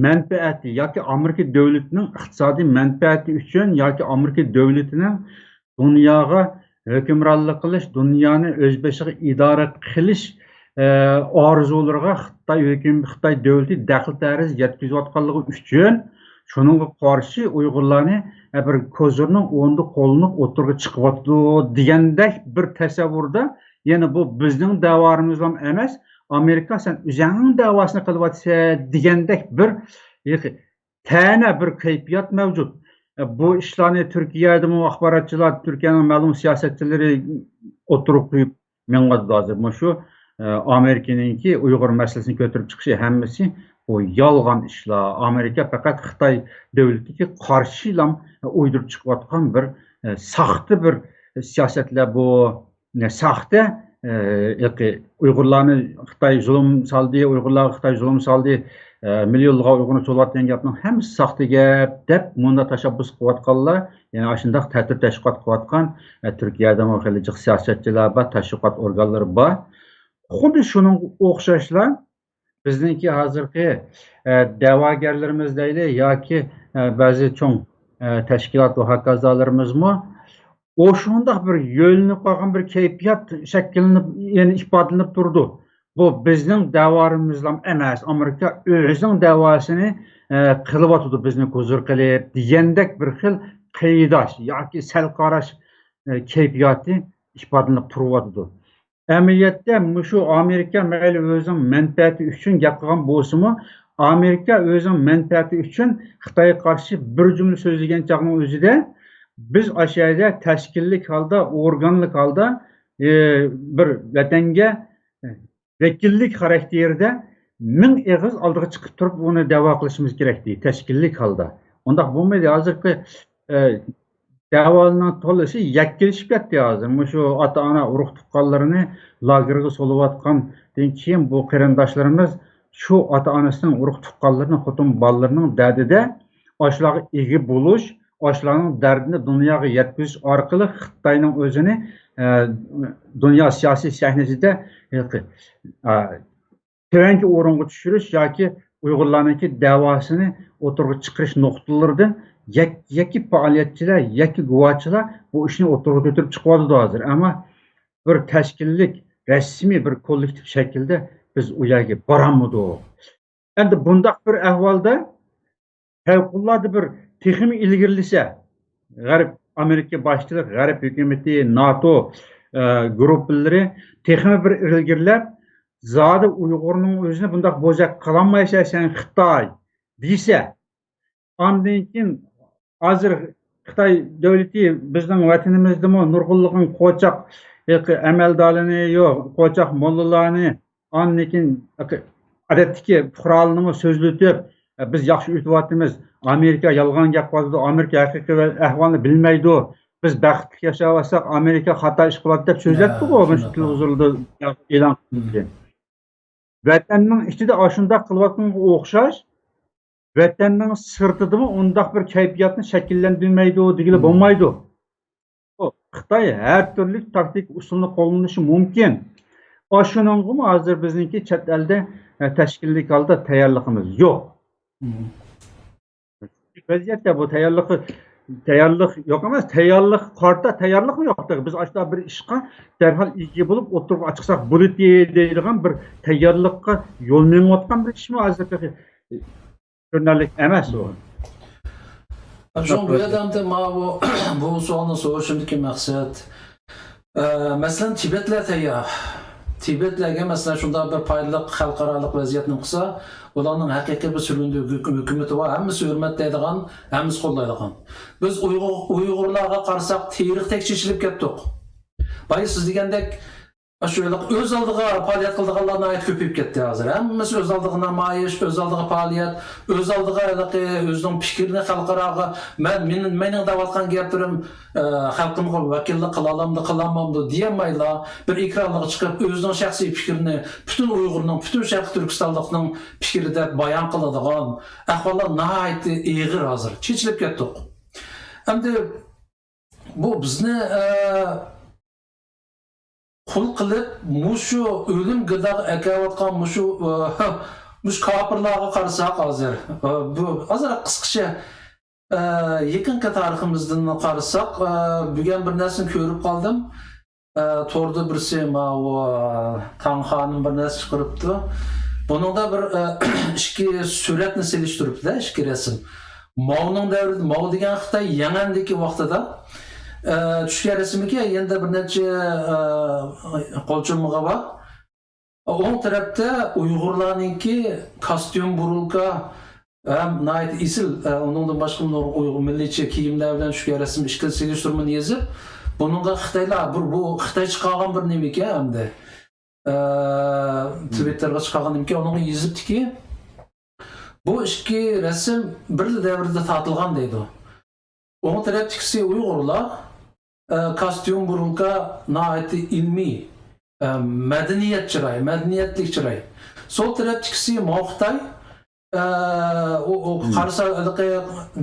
مەنپەئەتى ياكى ئامېرىكا دۆلىتىنىڭ ئىقتىسادىي مەنپەئەتى ئۈچۈن ياكى ئامېرىكا دۆلىتىنىڭ دۇنياغا ھۆكۈمرانلىق قىلىش، دۇنيانى ئۆز بېشىغا ئىدارە قىلىش، ئە، ئارزۇلىرىغا خىتاي ھۆكۈم-، خىتاي دۆلىتى دەخلى-تەرۇز يەتكۈزۈۋاتقانلىقى ئۈچۈن، شۇنىڭغا قارشى ئۇيغۇرلارنى، ئە، بىر كوزىرنىڭ ئورنىدا قوللىنىپ ئوتتۇرىغا چىقىۋاتىدۇ دېگەندەك بىر تەسەۋۋۇردا، يەنە بۇ بىزنىڭ دەۋامىزلا ئەمەس، ئامېرىكا سەن ئۆزۈڭنىڭ دەۋاسىنى قىلىۋاتىسەن دېگەندەك بىر تەنە بىر كەيپىيات مەۋجۇت. بۇ ئىشلارنى تۈركىيەدىمۇ ئاخباراتچىلار، تۈركىيەنىڭ مەلۇم سىياسەتچىلىرى ئوتتۇرىغا قويۇپ مېڭىۋاتىدۇ ھازىر. مۇشۇ، ئە، ئامېرىكىنىڭكى ئۇيغۇر مەسىلىسىنى كۆتۈرۈپ چىقىشى ھەممىسى بۇ يالغان ئىشلار. ئامېرىكا پەقەت خىتاي دۆلىتىگە قارشىلا ئۇيدۇرۇپ چىقىۋاتقان بىر، ئە، ساختا بىر سىياسەتلەر بۇ. ساختا، ئە، ياكى ئۇيغۇرلارنى خىتاي زۇلۇم سالدى، ئۇيغۇرلارغا خىتاي زۇلۇم سالدى، ئە، مىليونلىغان ئۇيغۇرنى سولىۋاتقان گەپنىڭ ھەممىسى ساختا گەپ دەپ مۇنداق تەشەببۇس قىلىۋاتقانلار، يەنى ئاشۇنداق تەتۈر تەشۋىقات قىلىۋاتقان، ئە، تۈركىيەدىمۇ خېلى جىق سىياسەتچىلەر بار، تەشۋىقات ئورگانلىرى بار. خۇددى شۇنىڭغا ئوخشاشلا، بىزنىڭكى ھازىرقى، ئە، دەۋاگەرلىرىمىز دەيلى ياكى، ئە، بەزى چوڭ، ئە، تەشكىلات ۋە ھاكازالىرىمىزمۇ ئاشۇنداق بىر يۆلىنىپ قالغان بىر كەيپىيات شەكىللىنىپ، يەنى ئىپادىلىنىپ تۇرىدۇ. بۇ بىزنىڭ دەۋالىرىمىزلا ئەمەس، ئامېرىكا ئۆزىنىڭ دەۋاسىنى، ئە، قىلىۋاتىدۇ، بىزنى گۇزۇر قىلىپ دېگەندەك بىر خىل قىيداش ياكى سەل قاراش، ئە، كەيپىياتى ئىپادىلىنىپ تۇرۇۋاتىدۇ. ئەمەلىيەتتە مۇشۇ ئامېرىكا مەيلى ئۆزىنىڭ مەنپەئەتى ئۈچۈن گەپ قىلغان بولسىمۇ، ئامېرىكا ئۆزىنىڭ مەنپەئەتى ئۈچۈن خىتايغا قارشى بىر جۈملە سۆزلىگەن چاغنىڭ ئۆزىدە، بىز ئاشۇ يەردە تەشكىللىك ھالدا، ئورگانلىق ھالدا، ئى، بىر ۋەتەنگە ۋەكىللىك خاراكتېرىدە مىڭ ئېغىز ئالدىغا چىقىپ تۇرۇپ ئۇنى دەۋا قىلىشىمىز كېرەكتى، تەشكىللىك ھالدا. ئۇنداق بولمىدى. ھازىرقى، ئى، دەۋانىڭ تولىسى يەككىلىشىپ كەتتى ھازىر. مۇشۇ ئاتا-ئانا، ئۇرۇق-تۇغقانلىرىنى لاگېرغا سولىۋاتقاندىن كېيىن، بۇ قېرىنداشلىرىمىز شۇ ئاتا-ئانىسىنىڭ، ئۇرۇق-تۇغقانلىرىنىڭ، خوتۇن بالىلىرىنىڭ دەردىدە ئاشۇلارغا ئىگە بولۇش، ئاشۇلارنىڭ دەردىنى دۇنياغا يەتكۈزۈش ئارقىلىق خىتاينىڭ ئۆزىنى، ئە، دۇنيا سىياسىي سەھنىسىدە، ئە، تۆۋەنكى ئورۇنغا چۈشۈرۈش ياكى ئۇيغۇرلارنىڭكى دەۋاسىنى ئوتتۇرىغا چىقىرىش نۇقتىلىرىدىن يەك-، يەككە پائالىيەتچىلەر، يەككە گۇۋاچىلار بۇ ئىشنى ئوتتۇرىغا كۆتۈرۈپ چىقىۋاتىدۇ ھازىر. ئەمما بىر تەشكىللىك، رەسمىي بىر كوللېكتىپ شەكىلدە بىز ئۇ يەرگە بارالمىدۇق. ئەمدى بۇنداق بىر ئەھۋالدا پەۋقۇلئاددە بىر تېخىمۇ ئىلگىرىلىسە، غەرب، ئامېرىكا باشچىلىق، غەرب ھۆكۈمىتى، ناتو، ئە، گۇرۇپپىلىرى تېخىمۇ بىر ئىلگىرىلەپ، زادى ئۇيغۇرنىڭ ئۆزىنى بۇنداق بوزەك قىلالمايسەن سەن خىتاي دېسە، ئاندىن كېيىن ھازىر خىتاي دۆلىتى بىزنىڭ ۋەتىنىمىزدىمۇ نۇرغۇنلىغان قوچاق ئەمەلدارلىرىنى، يوق، قوچاق موللىلارنى، ئاندىن كېيىن ئادەتتىكى پۇقرالارنىمۇ سۆزلىتىپ، بىز ياخشى ئۆتۈۋاتىمىز، ئامېرىكا يالغان گەپ قىلىدۇ، ئامېرىكا ھەقىقىي ئەھۋالنى بىلمەيدۇ، بىز بەختلىك ياشاۋاتساق، ئامېرىكا خاتا ئىش قىلىۋاتىدۇ دەپ سۆزلەپتىغۇ مۇشۇ تېلېۋىزوردا ئېلان قىلىندى. ۋەتەننىڭ ئىچىدە ئاشۇنداق قىلىۋاتقىنىغا ئوخشاش، ۋەتەننىڭ سىرتىدىمۇ ئۇنداق بىر كەيپىياتنى شەكىللەندۈرمەيدۇ دېگىلى بولمايدۇ. خىتاي ھەر تۈرلۈك تاكتىكا ئۇسۇلنى قوللىنىشى مۇمكىن. ئاشۇنىڭغىمۇ ھازىر بىزنىڭكى چەت ئەلدە، ئە، تەشكىللىك ھالدا تەييارلىقىمىز يوق. ۋەزىيەتتە بۇ تەييارلىقى، تەييارلىق يوق ئەمەس، تەييارلىق قارىتا تەييارلىقمۇ يوق. بىز ئاشۇنداق بىر ئىشقا دەرھال ئىگە بولۇپ ئوتتۇرىغا چىقساق بولىدۇ دەيدىغان بىر تەييارلىققا يول مېڭىۋاتقان بىر ئىشمۇ ھازىر تېخى كۆرۈنەرلىك ئەمەس ئۇ. شۇڭا بۇ يەردە ئەمدى ماۋۇ، بۇ سوئالنى سورىشىمدىكى مەقسەت، ئە، مەسىلەن، تىبەتلەر تەييار. تىبەتلەرگە، مەسىلەن، شۇنداق بىر پايدىلىق خەلقئارالىق ۋەزىيەتنى قىلسا، ئۇلارنىڭ ھەقىقىي بىر سۈرۈندە ھۆكۈ-، ھۆكۈمىتى بار، ھەممىسى ھۆرمەتلەيدىغان، ھەممىسى قوللايدىغان. بىز ئۇيغۇر، ئۇيغۇرلارغا قارىساق، تېرىقتەك چېچىلىپ كەتتۇق. بايا سىز دېگەندەك، شۇ ھېلىقى ئۆز ئالدىغا پائالىيەت قىلىدىغانلار ناھايىتى كۆپىيىپ كەتتى ھازىر. ھەممىسى ئۆز ئالدىغا نامايىش، ئۆز ئالدىغا پائالىيەت، ئۆز ئالدىغا ھېلىقى ئۆزىنىڭ پىكرىنى خەلقئاراغا، مەن، مېنىڭ، مېنىڭ دەۋاتقان گەپلىرىم، ئە، خەلقىمغا ۋەكىللىك قىلالامدۇ، قىلالمامدۇ دېيەلمەيلا، بىر ئېكرانلارغا چىقىپ، ئۆزىنىڭ شەخسىي پىكرىنى پۈتۈن ئۇيغۇرنىڭ، پۈتۈن شەرقىي تۈركىستانلىقنىڭ پىكرى دەپ بايان قىلىدىغان ئەھۋاللار ناھايىتى ئېغىر ھازىر. چېچىلىپ كەتتۇق. ئەمدى بۇ بىزنى، ئە، قۇل قىلىپ، مۇشۇ ئۆلۈم گىرداغا ئەكەۋاتقان مۇشۇ، ئە، مۇشۇ كاپىرلارغا قارىساق ھازىر، ئە، بۇ ئازراق قىسقىچە، ئە، يېقىنقى تارىخىمىزدىن قارىساق، ئە، بۈگۈن بىر نەرسىنى كۆرۈپ قالدىم. ئە، توردا بىرسى ماۋۇ تاڭ خانىم بىر نەرسە چىقىرىپتۇ. بۇنىڭدا بىر، ئە، ئىككى سۈرەتنى سېلىشتۇرۇپتۇ-دە، ئىككى رەسىم. ماۋنىڭ دەۋرىدە، ماۋ دېگەن خىتاي يەڭەندىكى ۋاقتىدا، ئە، چۈشكەن رەسىمىكى يەنە بىر نەچچە، ئە، قول چومىغى بار. ئوڭ تەرەپتە ئۇيغۇرلارنىڭكى كاستيۇم، بۇرۇلكا ھەم ناھايىتى ئېسىل، ئە، ئۇنىڭدىن باشقا نۇرغۇن ئۇيغۇر مىللىيچە كىيىملەر بىلەن چۈشكەن رەسىم ئىككىلىسى سېلىشتۇرمىنى يېزىپ، بۇنىڭغا خىتايلار بىر، بۇ خىتاي چىقارغان بىر نېمىكەن ئەمدى. ئە، تىۋىتتېرغا چىقارغان نېمىكەن، ئۇنىڭغا يېزىپتىكى، بۇ ئىككى رەسىم بىر دەۋردە تارتىلغان دەيدۇ. ئوڭ تەرەپتىكىسى ئۇيغۇرلار، ئە، كاستيۇم، بۇرۇلكا ناھايىتى ئىلمىي، ئە، مەدەنىيەت چىراي، مەدەنىيەتلىك چىراي. سول تەرەپتىكىسى ماۋ خىتاي. ئە، ئۇ، ئۇ قارىسا، ھېلىقى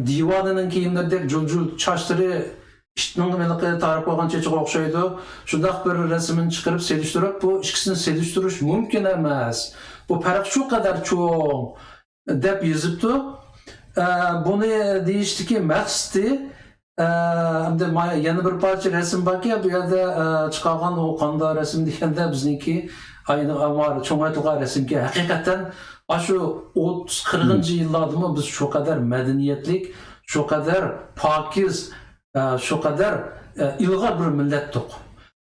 دىۋانىنىڭ كىيىملىرىدەك جۇل-جۇل چاچلىرى ئىتنىڭ ھېلىقى تارىپ قويغان چېچىغا ئوخشايدۇ. شۇنداق بىر رەسىمىنى چىقىرىپ سېلىشتۇرۇپ، بۇ ئىككىسىنى سېلىشتۇرۇش مۇمكىن ئەمەس. بۇ پەرق شۇ قەدەر چوڭ، دەپ يېزىپتۇ. ئە، بۇنى دېيىشتىكى مەقسىتى، ئە، ئەمدى ما-، يەنە بىر پارچە رەسىم باركەن، بۇ يەردە، ئە، چىقارغان ئۇ قاندا رەسىم دېگەندە بىزنىڭكى ئاينى ئامار چوڭايتىلغان رەسىمكەن. ھەقىقەتەن ئاشۇ ئوتتۇز، قىرىقىنچى يىللاردىمۇ بىز شۇ قەدەر مەدەنىيەتلىك، شۇ قەدەر پاكىز، ئە، شۇ قەدەر، ئە، ئىلغار بىر مىللەتتۇق.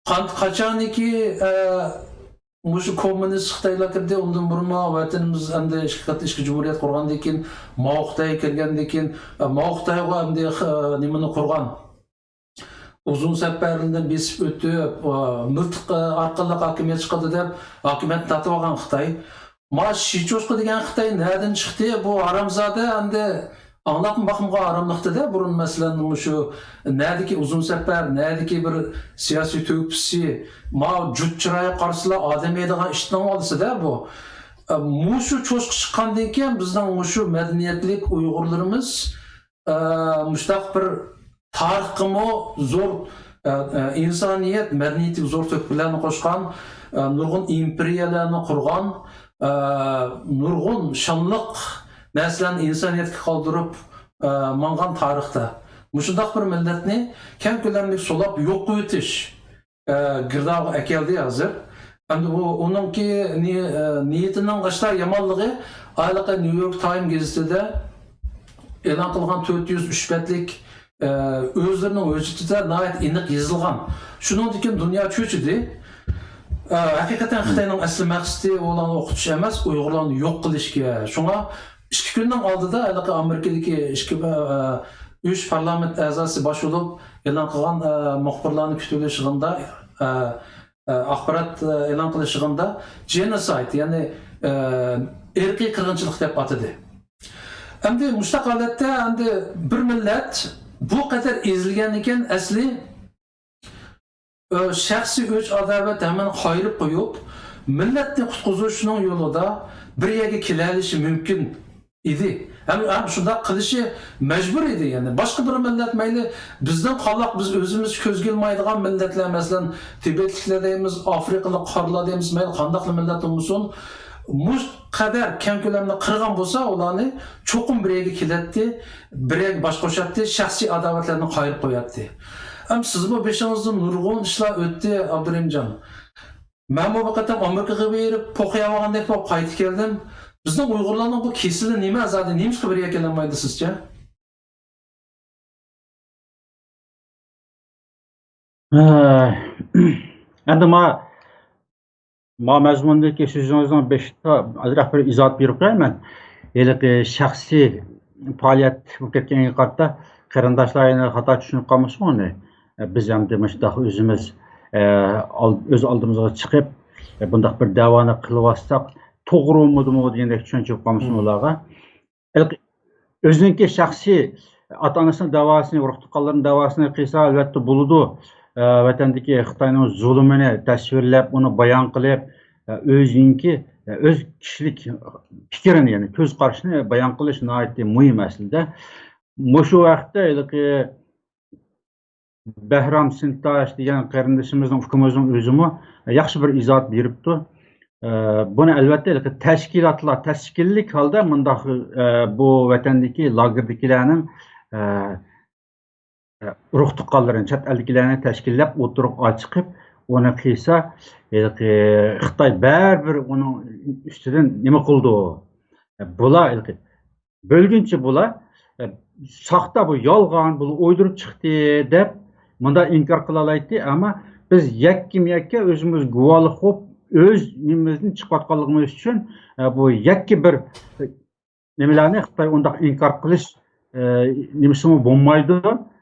قان-، قاچانكى، ئە، مۇشۇ كوممۇنىست خىتايلار كىردى، ئۇندىن بۇرۇنمۇ ۋەتىنىمىز ئەمدى ئىككى قېتىم ئىككى جۇمھۇرىيەت قۇرغاندىن كېيىن، ماۋ خىتاي كىرگەندىن كېيىن، ئە، ماۋ خىتايغا ئەمدى، ئە، نېمىنى قۇرغان؟ ئۇزۇن سەپەرلەردىن بېسىپ ئۆتۈپ، ئە، مىلتىق، ئە، ئارقىلىق ھاكىمىيەت چىقىدۇ دەپ، ھاكىمىيەتنى تارتىۋالغان خىتاي. ما شى چوشقا دېگەن خىتاي نەدىن چىقتى؟ بۇ ھارامزادە ئەمدى ئاڭلاپمۇ باقمىغان ھاراملىقتىدە. بۇرۇن، مەسىلەن، مۇشۇ نەدىكى ئۇزۇن سەپەر، نەدىكى بىر سىياسىي تۆھپىسى، ما جۇت چىرايى قارىسىلا ئادەم يەيدىغان ئىتنىڭ بالىسىدە بۇ. ئە، مۇشۇ چوشقا چىققاندىن كېيىن بىزنىڭ مۇشۇ مەدەنىيەتلىك ئۇيغۇرلىرىمىز، ئە، مۇشۇنداق بىر تارىخقىمۇ زور، ئە، ئە، ئىنسانىيەت مەدەنىيىتىگە زور تۆھپىلەرنى قوشقان، ئە، نۇرغۇن ئىمپېرىيەلەرنى قۇرغان، ئە، نۇرغۇن شانلىق نەرسىلەرنى ئىنسانىيەتكە قالدۇرۇپ، ئە، ماڭغان تارىختا مۇشۇنداق بىر مىللەتنى كەڭ كۆلەملىك سولاپ يوق قىلىۋېتىش، ئە، گىردابىغا ئەكەلدى ھازىر. ئەمدى ئۇ، ئۇنىڭكى نى-، ئە، نىيىتىنىڭ ئاشتا يامانلىقى، ھېلىقى نيۇ يورك تايم گېزىتىدە ئېلان قىلغان تۆت يۈز ئۈچ بەتلىك، ئە، ئۆزلىرىنىڭ ھۆججىتىدە ناھايىتى ئېنىق يېزىلغان. شۇنىڭدىن كېيىن دۇنيا چۆچۈدى. ئە، ھەقىقەتەن خىتاينىڭ ئەسلى مەقسىتى ئۇلارنى ئوقۇتۇش ئەمەس، ئۇيغۇرلارنى يوق قىلىشكەن. شۇڭا ئىككى كۈننىڭ ئالدىدا ھېلىقى ئامېرىكىدىكى ئىككى، ئە، ئۈچ پارلامېنت ئەزاسى باش بولۇپ ئېلان قىلغان، ئە، مۇخبىرلارنى كۈتۈۋېلىش يىغىنىدا، ئە، ئە، ئاخبارات، ئە، ئېلان قىلىش يىغىنىدا جېنوسايد، يەنى، ئە، ئىرقىي قىرغىنچىلىق دەپ ئاتىدى. ئەمدى مۇشۇنداق ھالەتتە ئەمدى بىر مىللەت بۇ قەدەر ئېزىلگەندىكىن ئەسلى، ئە، شەخسىي ئۆچ-ئاداۋەت ھەممىنى قايرىپ قويۇپ، مىللەتنى قۇتقۇزۇشنىڭ يولىدا بىر يەرگە كېلەلىشى مۇمكىن ئىدى. ھەم، ھەم شۇنداق قىلىشى مەجبۇر ئىدى. يەنى باشقا بىر مىللەت مەيلى بىزدىن قالاق، بىز ئۆزىمىز كۆزگە ئىلمايدىغان مىللەتلەر، مەسىلەن، تىبەتلىكلەر دەيمىز، ئافرىقىلىق قارىلار دەيمىز، مەيلى قانداقلا مىللەت بولمىسۇن، مۇشۇ قەدەر كەڭ كۆلەمدە قىرغان بولسا، ئۇلارنى چوقۇم بىر يەرگە كېلەتتى، بىر يەرگە باش قوشاتتى، شەخسىي ئاداۋەتلەرنى قايرىپ قوياتتى. ئەم سىزمۇ بېشىڭىزدىن نۇرغۇن ئىشلار ئۆتتى، ئابدۇرېھىمجان. مەنمۇ بۇ قېتىم ئامېرىكىغا بېرىپ، پوق يەۋالغاندەك بولۇپ قايتىپ كەلدىم. بىزنىڭ ئۇيغۇرلارنىڭ بۇ كېسىلى نېمە زادى؟ نېمىشقا بىر يەرگە كېلەلمەيدۇ سىزچە؟ ئە، ئەمدى ما، ما مەزمۇندىكى سۆزىڭىزنىڭ بېشىدا ئازراق بىر ئىزاھات بېرىپ قوياي مەن. ھېلىقى شەخسىي پائالىيەت بولۇپ كەتكەنگە قارىتا قېرىنداشلار يەنە خاتا چۈشىنىپ قالمىسۇن ئۇنى. ئە، بىز ئەمدى مۇشۇنداق ئۆزىمىز، ئە، ئال-، ئۆز ئالدىمىزغا چىقىپ، ئە، بۇنداق بىر دەۋانى قىلىۋاتساق توغرىمىدىمۇ دېگەندەك چۈشەنچە بولۇپ قالمىسۇن ئۇلارغا. ھېلىقى ئۆزىنىڭكى شەخسىي ئاتا-ئانىسىنىڭ دەۋاسىنى، ئۇرۇق-تۇغقانلىرىنىڭ دەۋاسىنى قىلسا، ئەلۋەتتە بولىدۇ. ئە، ۋەتەندىكى خىتاينىڭ زۇلۇمىنى تەسۋىرلەپ، ئۇنى بايان قىلىپ، ئە، ئۆزىنىڭكى، ئە، ئۆز كىشىلىك پىكرىنى، يەنى كۆز قارىشىنى بايان قىلىش ناھايىتى مۇھىم ئەسلىدە. مۇشۇ ۋاقىتتا ھېلىقى بەھرام سىنتاش دېگەن قېرىندىشىمىزنىڭ، ئۇكىمىزنىڭ ئۆزىمۇ ياخشى بىر ئىزاھات بېرىپتۇ. ئە، بۇنى ئەلۋەتتە ھېلىقى تەشكىلاتلار تەشكىللىك ھالدا مۇنداق، ئە، بۇ ۋەتەندىكى لاگېردىكىلەرنىڭ، ئە، ئە، ئۇرۇق-تۇغقانلىرىنى، چەت ئەلدىكىلەرنى تەشكىللەپ ئوتتۇرىغا چىقىپ، ئۇنى قىلسا، ھېلىقى خىتاي بەرىبىر ئۇنىڭ ئۈستىدىن نېمە قىلىدۇ؟ ئە، بۇلار ھېلىقى بۆلگۈنچى بۇلار، ئە، ساختا بۇ، يالغان، بۇلار ئويدۇرۇپ چىقتى دەپ مۇنداق ئىنكار قىلالايتتى. ئەمما بىز يەككىمۇ يەككە ئۆزىمىز گۇۋاھلىق بولۇپ، ئۆز نېمىمىزدىن چىقىۋاتقانلىقىمىز ئۈچۈن، ئە، بۇ يەككە بىر نېمىلەرنى خىتاي ئۇنداق ئىنكار قىلىش، ئە، نېمىسىمۇ بولمايدۇ.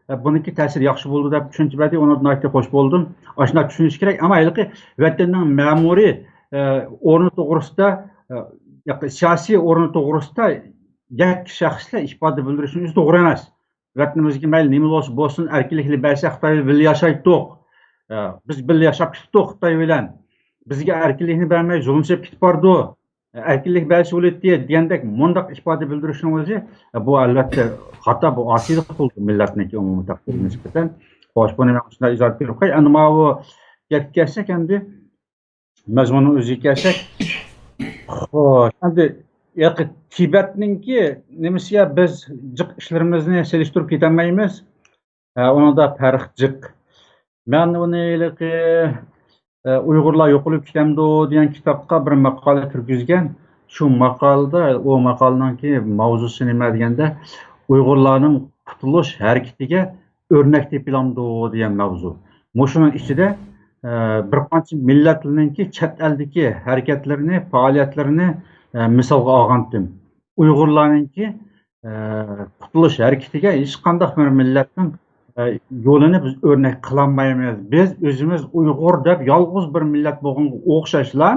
ئە، بۇنىڭكى تەسىرى ياخشى بولىدۇ دەپ چۈشەنچە بەردى، ئۇنىڭغا ناھايىتى خوش بولدۇم. ئاشۇنداق چۈشىنىش كېرەك. ئەمما ھېلىقى ۋەتەننىڭ مەمۇرىي، ئە، ئورنى توغرىسىدا، ئە، ياق، سىياسىي ئورنى توغرىسىدا يەككە شەخسلەر ئىپادە بىلدۈرۈشنىڭ ئۆزى توغرا ئەمەس. ۋەتىنىمىزگە مەيلى نېمە بولسا بولسۇن، ئەركىنلىكنى بەرسە، خىتاي بىلەن بىللە ياشايتتۇق. ئە، بىز بىللە ياشاپ كېتىپتۇق خىتاي بىلەن. بىزگە ئەركىنلىكنى بەرمەي زۇلۇم سېلىپ كېتىپ بارىدۇ. ئەركىنلىك بەرسە بولاتتى دېگەندەك مۇنداق ئىپادە بىلدۈرۈشنىڭ ئۆزى، بۇ ئەلۋەتتە خاتا، بۇ ئاسىيلىق بولىدۇ مىللەتنىڭكى ئومۇمىي تەقدىرىگە نىسبەتەن. خوش، بۇنى مەن شۇنداق ئىزاھ بېرىپ قوياي. ئەمدى ماۋۇ گەپكە كەلسەك، ئەمدى مەزمۇننىڭ ئۆزىگە كەلسەك، خوش، ئەمدى ياقى تىبەتنىڭكى نېمىسىگە بىز جىق ئىشلىرىمىزنى سېلىشتۇرۇپ كېتەلمەيمىز. ھە، ئۇنىڭدا پەرق جىق. مەن ئۇنى ھېلىقى، ئە، ئۇيغۇرلار يوقىلىپ كېتەمدۇ دېگەن كىتابقا بىر ماقالە كىرگۈزگەن. شۇ ماقالىدا، ئۇ ماقالىنىڭكى ماۋزۇسى نېمە دېگەندە، ئۇيغۇرلارنىڭ قۇتۇلۇش ھەرىكىتىگە ئۆرنەك تېپىلامدۇ دېگەن ماۋزۇ. مۇشۇنىڭ ئىچىدە، ئە، بىر قانچە مىللەتلەرنىڭكى چەت ئەلدىكى ھەرىكەتلىرىنى، پائالىيەتلىرىنى، ئە، مىسالغا ئالغانتىم. ئۇيغۇرلارنىڭكى، ئە، قۇتۇلۇش ھەرىكىتىگە ھېچقانداق بىر مىللەتنىڭ، ئە، يولىنى بىز ئۆرنەك قىلالمايمىز. بىز ئۆزىمىز ئۇيغۇر دەپ يالغۇز بىر مىللەت بولغانغا ئوخشاشلا،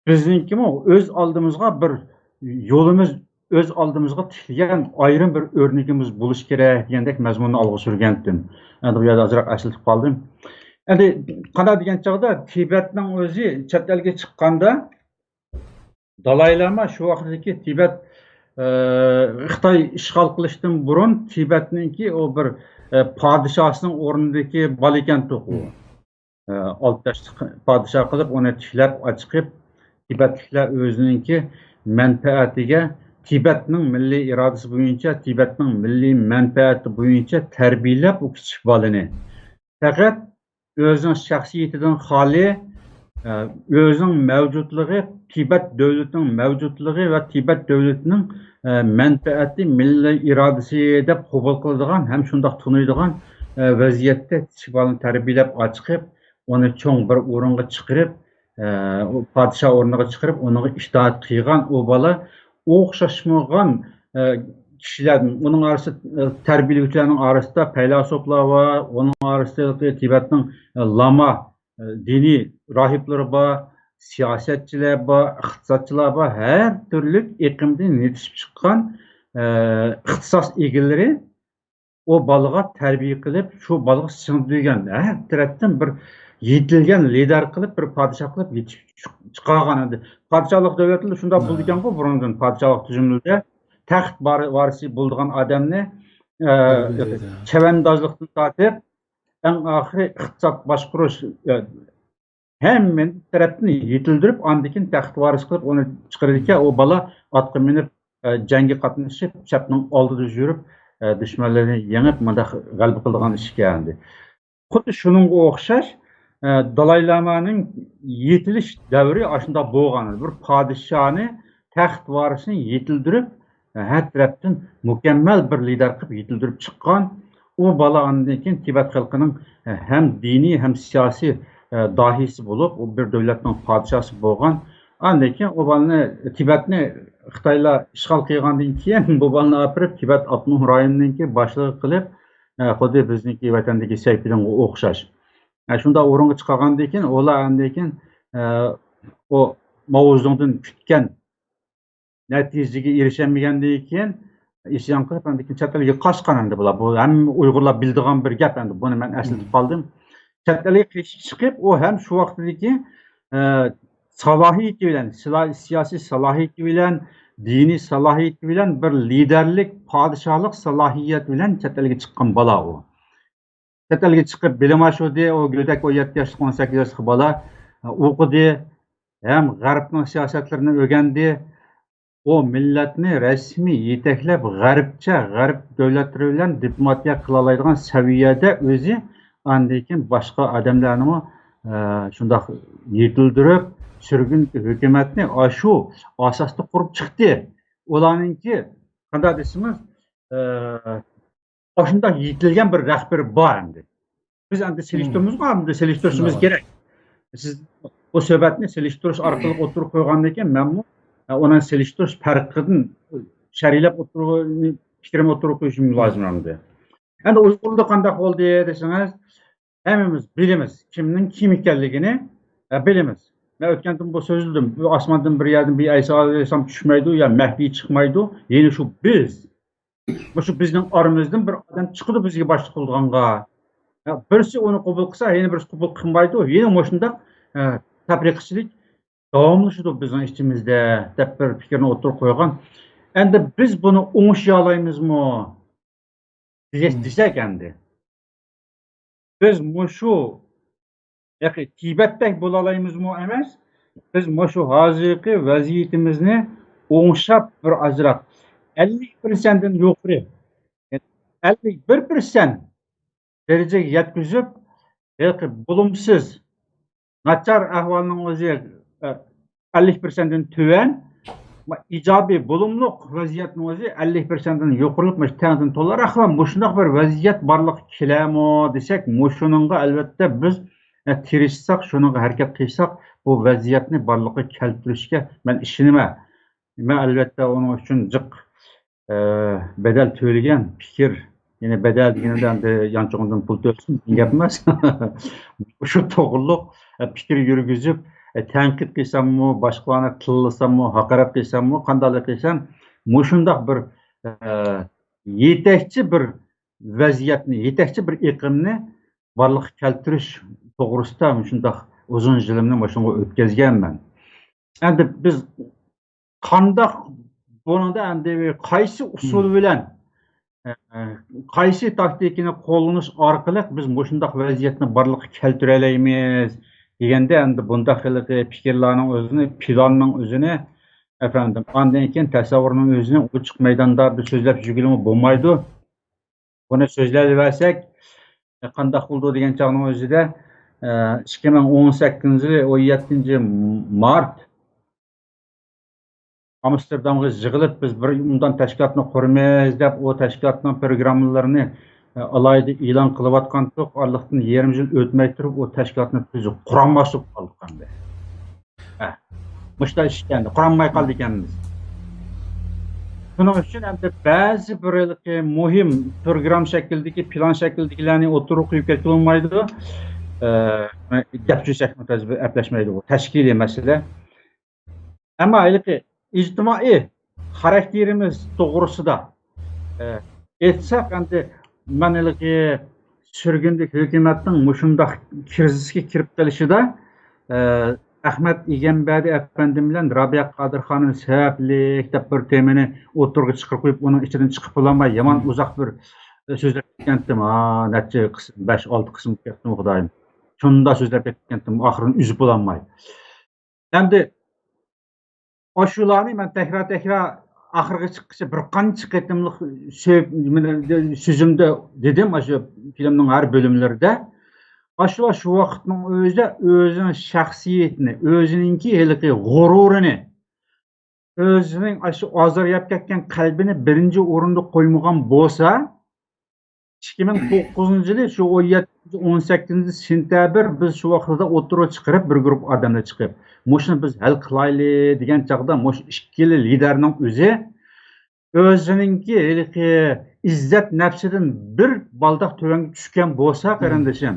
بىزنىڭكىمۇ ئۆز ئالدىمىزغا بىر يولىمىز، ئۆز ئالدىمىزغا تىكلىگەن ئايرىم بىر ئۆرنىكىمىز بولۇشى كېرەك دېگەندەك مەزمۇننى ئالغا سۈرگەنتىم. ئەمدى بۇ يەردە ئازراق ئەسلىتىپ قالدىم. ئەمدى قانداق دېگەن چاغدا تىبەتنىڭ ئۆزى چەت ئەلگە چىققاندا، دالاي لاما شۇ ۋاقىتتىكى تىبەت، ئە، خىتاي ئىشغال قىلىشتىن بۇرۇن تىبەتنىڭكى ئۇ بىر، ئە، پادىشاھسىنىڭ ئورنىدىكى بالا ئىكەنتۇق ئۇ. ئە، ئالتە ياشلىق پادىشاھ قىلىپ، ئۇنى تىكلەپ ئاچىقىپ، تىبەتلىكلەر ئۆزىنىڭكى مەنپەئەتىگە، تىبەتنىڭ مىللىي ئىرادىسى بويىچە، تىبەتنىڭ مىللىي مەنپەئەتى بويىچە تەربىيەلەپ ئۇ كىچىك بالىنى. پەقەت ئۆزىنىڭ شەخسىيىتىدىن خالىي، ئە، ئۆزىنىڭ مەۋجۇتلۇقى، تىبەت دۆلىتىنىڭ مەۋجۇتلۇقى ۋە تىبەت دۆلىتىنىڭ، ئە، مەنپەئەتى، مىللىي ئىرادىسى دەپ قوبۇل قىلىدىغان ھەم شۇنداق تونۇيدىغان، ئە، ۋەزىيەتتە كىچىك بالىنى تەربىيەلەپ ئاچىقىپ، ئۇنى چوڭ بىر ئورۇنغا چىقىرىپ، ئە، ئۇ پادىشاھ ئورنىغا چىقىرىپ، ئۇنىڭغا ئىتائەت قىلغان ئۇ بالا ئوخشاشمىغان، ئە، كىشىلەردىن، ئۇنىڭ ئارىسىدا، ئە، تەربىيەلىگۈچىلەرنىڭ ئارىسىدا پەيلاسوپلار بار، ئۇنىڭ ئارىسىدا تىبەتنىڭ، ئە، لاما، ئە، دىنىي راھىبلىرى بار، سىياسەتچىلەر بار، ئىقتىسادچىلار بار، ھەر تۈرلۈك ئېقىمدىن يېتىشىپ چىققان، ئە، ئىختىساس ئىگىلىرى ئۇ بالىغا تەربىيە قىلىپ، شۇ بالىغا سىڭدۈرگەن، ھەر تەرەپتىن بىر يېتىلگەن لىدەر قىلىپ، بىر پادىشاھ قىلىپ يېتىشىپ چىق-، چىقارغان ئىدى. پادىشاھلىق دۆلەتلىرىدە شۇنداق بولىدىكەنغۇ، بۇرۇندىن پادىشاھلىق تۈزۈملىرىدە تەخت بار-، ۋارىسى بولىدىغان ئادەمنى، ئە، چەۋەندازلىقتىن تارتىپ، ئەڭ ئاخىرى ئىقتىساد باشقۇرۇش، ئە، ھەممە تەرەپتىن يېتىلدۈرۈپ، ئاندىن كېيىن تەخت ۋارىس قىلىپ ئۇنى چىقىرىدىكەن. ئۇ بالا ئاتقا مىنىپ، ئە، جەڭگە قاتنىشىپ، سەپنىڭ ئالدىدا يۈرۈپ، ئە، دۈشمەنلىرىنى يېڭىپ، مۇنداق غەلىبە قىلىدىغان ئىش ئىكەن. خۇددى شۇنىڭغا ئوخشاش، ئە، دالاي لامانىڭ يېتىلىش دەۋرى ئاشۇنداق بولغان. بىر پادىشاھنى، تەخت ۋارىسىنى يېتىلدۈرۈپ، ھەر تەرەپتىن مۇكەممەل بىر لىدەر قىلىپ يېتىلدۈرۈپ چىققان. ئۇ بالا ئاندىن كېيىن تىبەت خەلقىنىڭ ھەم دىنىي، ھەم سىياسىي داھىيسى بولۇپ، ئۇ بىر دۆلەتنىڭ پادىشاھسى بولغان. ئاندىن كېيىن ئۇ بالىنى، تىبەتنى خىتايلار ئىشغال قىلغاندىن كېيىن، بۇ بالىنى ئاپىرىپ، تىبەت ئاپتونوم رايونىنىڭكى باشلىقى قىلىپ، خۇددى بىزنىڭكى ۋەتەندىكى سەيپىدىنغا ئوخشاش. شۇنداق ئورۇنغا چىقارغاندىن كېيىن، ئۇلار ئاندىن كېيىن، ئۇ ماۋزېدۇڭدىن كۈتكەن نەتىجىگە ئېرىشەلمىگەندىن كېيىن، ئىسيان قىلىپ، ئاندىن كېيىن چەت ئەلگە قاچقان ئەمدى بۇلار. بۇ ھەممە ئۇيغۇرلار بىلىدىغان بىر گەپ ئەمدى. بۇنى مەن ئەسلىتىپ قالدىم. چەت ئەلگە قېچىپ چىقىپ، ئۇ ھەم شۇ ۋاقتىدىكى، ئە، سالاھىيىتى بىلەن، سىلا-، سىياسىي سالاھىيىتى بىلەن، دىنىي سالاھىيىتى بىلەن، بىر لىدەرلىك، پادىشاھلىق سالاھىيەت بىلەن چەت ئەلگە چىققان بالا ئۇ. چەت ئەلگە چىقىپ بىلىم ئاشۇردى. ئۇ گۆدەك ئون يەتتە ياشلىق، ئون سەككىز ياشلىق بالا ئوقۇدى ھەم غەربنىڭ سىياسەتلىرىنى ئۆگەندى. ئۇ مىللەتنى رەسمىي يېتەكلەپ، غەربچە، غەرب دۆلەتلىرى بىلەن دىپلوماتىيە قىلالايدىغان سەۋىيەدە ئۆزى، ئاندىن كېيىن باشقا ئادەملەرنىمۇ، ئە، شۇنداق يېتىلدۈرۈپ، سۈرگۈن ھۆكۈمەتنى ئاشۇ ئاساستا قۇرۇپ چىقتى. ئۇلارنىڭكى قانداق دېسىڭىز، ئە، ئاشۇنداق يېتىلگەن بىر رەھبىرى بار ئەمدى. بىز ئەمدى سېلىشتۇرىمىزغۇ، ئەمدى سېلىشتۇرۇشىمىز كېرەك. سىز بۇ سۆھبەتنى سېلىشتۇرۇش ئارقىلىق ئوتتۇرىغا قويغاندىن كېيىن، مەنمۇ، ئە، ئۇنىڭ سېلىشتۇرۇش پەرقىدىن شەرھلەپ ئوتتۇرىغا، پىكرىمنى ئوتتۇرىغا قويۇشۇم لازىم ئەمدى. ئەمدى ئۇيغۇردا قانداق بولدى دېسىڭىز، ھەممىمىز بىلىمىز، كىمنىڭ كىم ئىكەنلىكىنى، ئە، بىلىمىز. مەن ئۆتكەندىن بۇ سۆزلىدىم. بۇ ئاسماندىن بىر يەردىن بىر ئەيسا ئەلەيھىسسالام چۈشمەيدۇ، يا مەھدى چىقمايدۇ. يەنى شۇ بىز. مۇشۇ بىزنىڭ ئارىمىزدىن بىر ئادەم چىقىدۇ بىزگە باشلىق بولىدىغانغا. بىرسى ئۇنى قوبۇل قىلسا، يەنە بىرسى قوبۇل قىلمايدۇ. يەنە مۇشۇنداق، ئە، تەپرىقىچىلىك داۋاملىشىدۇ بىزنىڭ ئىچىمىزدە، دەپ بىر پىكىرنى ئوتتۇرىغا قويغان. ئەمدى بىز بۇنى ئوڭشىيالايمىزمۇ؟ دېسەك، دېسەك ئەمدى. بىز مۇشۇ، ياكى تىبەتتەك بولالايمىزمۇ ئەمەس، بىز مۇشۇ ھازىرقى ۋەزىيىتىمىزنى ئوڭشاپ بىر ئازراق، ئەللىك پىرسەنتتىن يۇقىرى، ئەللىك بىر پىرسەنت دەرىجىگە يەتكۈزۈپ، ھېلىقى بولۇمسىز، ناچار ئەھۋالنىڭ ئۆزى، ئە، ئەللىك پىرسەنتتىن تۆۋەن، ئىجابىي بولۇملۇق ۋەزىيەتنىڭ ئۆزى ئەللىك پىرسەنتتىن يۇقىرىلىق، مۇشۇ تەڭدىن تولىراقلا مۇشۇنداق بىر ۋەزىيەت بارلىققا كېلەرمۇ دېسەك، مۇشۇنىڭغا ئەلۋەتتە بىز، ئە، تىرىشساق، شۇنىڭغا ھەرىكەت قىلساق، بۇ ۋەزىيەتنى بارلىققا كەلتۈرۈشكە مەن ئىشىنىمەن. مەن ئەلۋەتتە ئۇنىڭ ئۈچۈن جىق ئە، بەدەل تۆلىگەن پىكىر، يەنى بەدەل دېگىنىمدە ئەمدى يانچۇقۇمدىن پۇل تۆلىسۇن دېگەن گەپ ئەمەس. شۇ توغرۇلۇق، ئە، پىكىر يۈرگۈزۈپ، ئە، تەنقىد قىلساممۇ، باشقىلارنى تىللىساممۇ، ھاقارەت قىلساممۇ، قانداقلا قىلسام، مۇشۇنداق بىر، ئە، يېتەكچى بىر ۋەزىيەتنى، يېتەكچى بىر ئېقىمنى بارلىققا كەلتۈرۈش توغرىسىدا مۇشۇنداق ئۇزۇن يىلىمنى مۇشۇنىڭغا ئۆتكۈزگەنمەن. ئەمدى بىز قانداق، بۇنىڭدا ئەمدى قايسى ئۇسۇل بىلەن، ئە، قايسى تاكتىكىنى قوللىنىش ئارقىلىق بىز مۇشۇنداق ۋەزىيەتنى بارلىققا كەلتۈرەلەيمىز دېگەندە، ئەمدى بۇنداق ھېلىقى پىكىرلارنىڭ ئۆزىنى، پىلاننىڭ ئۆزىنى، ئەپەندىم، ئاندىن كېيىن تەسەۋۋۇرنىڭ ئۆزىنى ئوچۇق مەيداندا بىز سۆزلەپ يۈرگىلىمۇ بولمايدۇ. بۇنى سۆزلەۋەرسەك، قانداق بولىدۇ دېگەن چاغنىڭ ئۆزىدە، ئىككى مىڭ ئون سەككىزىنچى يىلى ئون يەتتىنچى مارت ئامستېردامغا يىغىلىپ، بىز بىر ئومۇمدان تەشكىلاتنى قۇرىمىز دەپ، ئۇ تەشكىلاتنىڭ پروگراممىلىرىنى ئالاھىدە ئېلان قىلىۋاتقانتۇق. ئارىلىقتىن يېرىم يىل ئۆتمەي تۇرۇپ، ئۇ تەشكىلاتنى بىز قۇرالماس بولۇپ قالدۇق ئەمدى. ھە، مۇشۇنداق ئىش ئىكەن، قۇرالماي قالدى ئىكەنمىز. شۇنىڭ ئۈچۈن ئەمدى بەزى بىر ھېلىقى مۇھىم پروگرام شەكلىدىكى، پىلان شەكلىدىكىلەرنى ئوتتۇرىغا قويۇپ كەتكىلى بولمايدۇ. ئە، گەپ چۆچەكمۇ تەز-، ئەپلەشمەيدۇ. بۇ تەشكىلىي مەسىلە. ئەمما ھېلىقى ئىجتىمائىي خاراكتېرىمىز توغرىسىدا، ئە، ئېيتساق، ئەمدى مەن ھېلىقى سۈرگۈندىكى ھۆكۈمەتنىڭ مۇشۇنداق كىرىزىسكە كىرىپ قېلىشىدا، ئە، ئەخمەت ئىگەمبەردى ئەپەندىم بىلەن رابىيە قادىر خانىم سەۋەبلىك دەپ بىر تېمىنى ئوتتۇرىغا چىقىرىپ قويۇپ، ئۇنىڭ ئىچىدىن چىقىپ بولالماي يامان ئۇزاق بىر، ئە، سۆزلەپ كەتكەنتىم. ھا، نەچچە قىسىم، بەش، ئالتە قىسىم بولۇپ كەتتىمۇ خۇدايىم. شۇنداق سۆزلەپ كەتكەنتىم، ئاخىرىنى ئۈزۈپ بولالماي. ئەمدى ئاشۇلارنى مەن تەكرار-تەكرار ئاخىرغا چىققىچە بىر قانچە قېتىملىق سۆ-، سۆزۈمدە دېدىم، ئاشۇ فىلىمنىڭ ھەر بۆلۈملىرىدە. ئاشۇلار شۇ ۋاقىتنىڭ ئۆزىدە ئۆزىنىڭ شەخسىيىتىنى، ئۆزىنىڭكى ھېلىقى غۇرۇرىنى، ئۆزىنىڭ ئاشۇ ئازار يەپ كەتكەن قەلبىنى بىرىنچى ئورۇندا قويمىغان بولسا، ئىككى مىڭ توققۇزىنچى يىلى شۇ ئون يەتتىنچى، ئون سەككىزىنچى سېنتەبىر بىز شۇ ۋاقىتتا ئوتتۇرىغا چىقىرىپ، بىر گۇرۇپپا ئادەملەر چىقىپ، مۇشۇنى بىز ھەل قىلايلى دېگەن چاغدا، مۇشۇ ئىككىلا لىدەرنىڭ ئۆزى ئۆزىنىڭكى ھېلىقى ئىززەت نەپسىدىن بىر بالداق تۆۋەنگە چۈشكەن بولسا، قېرىندىشىم،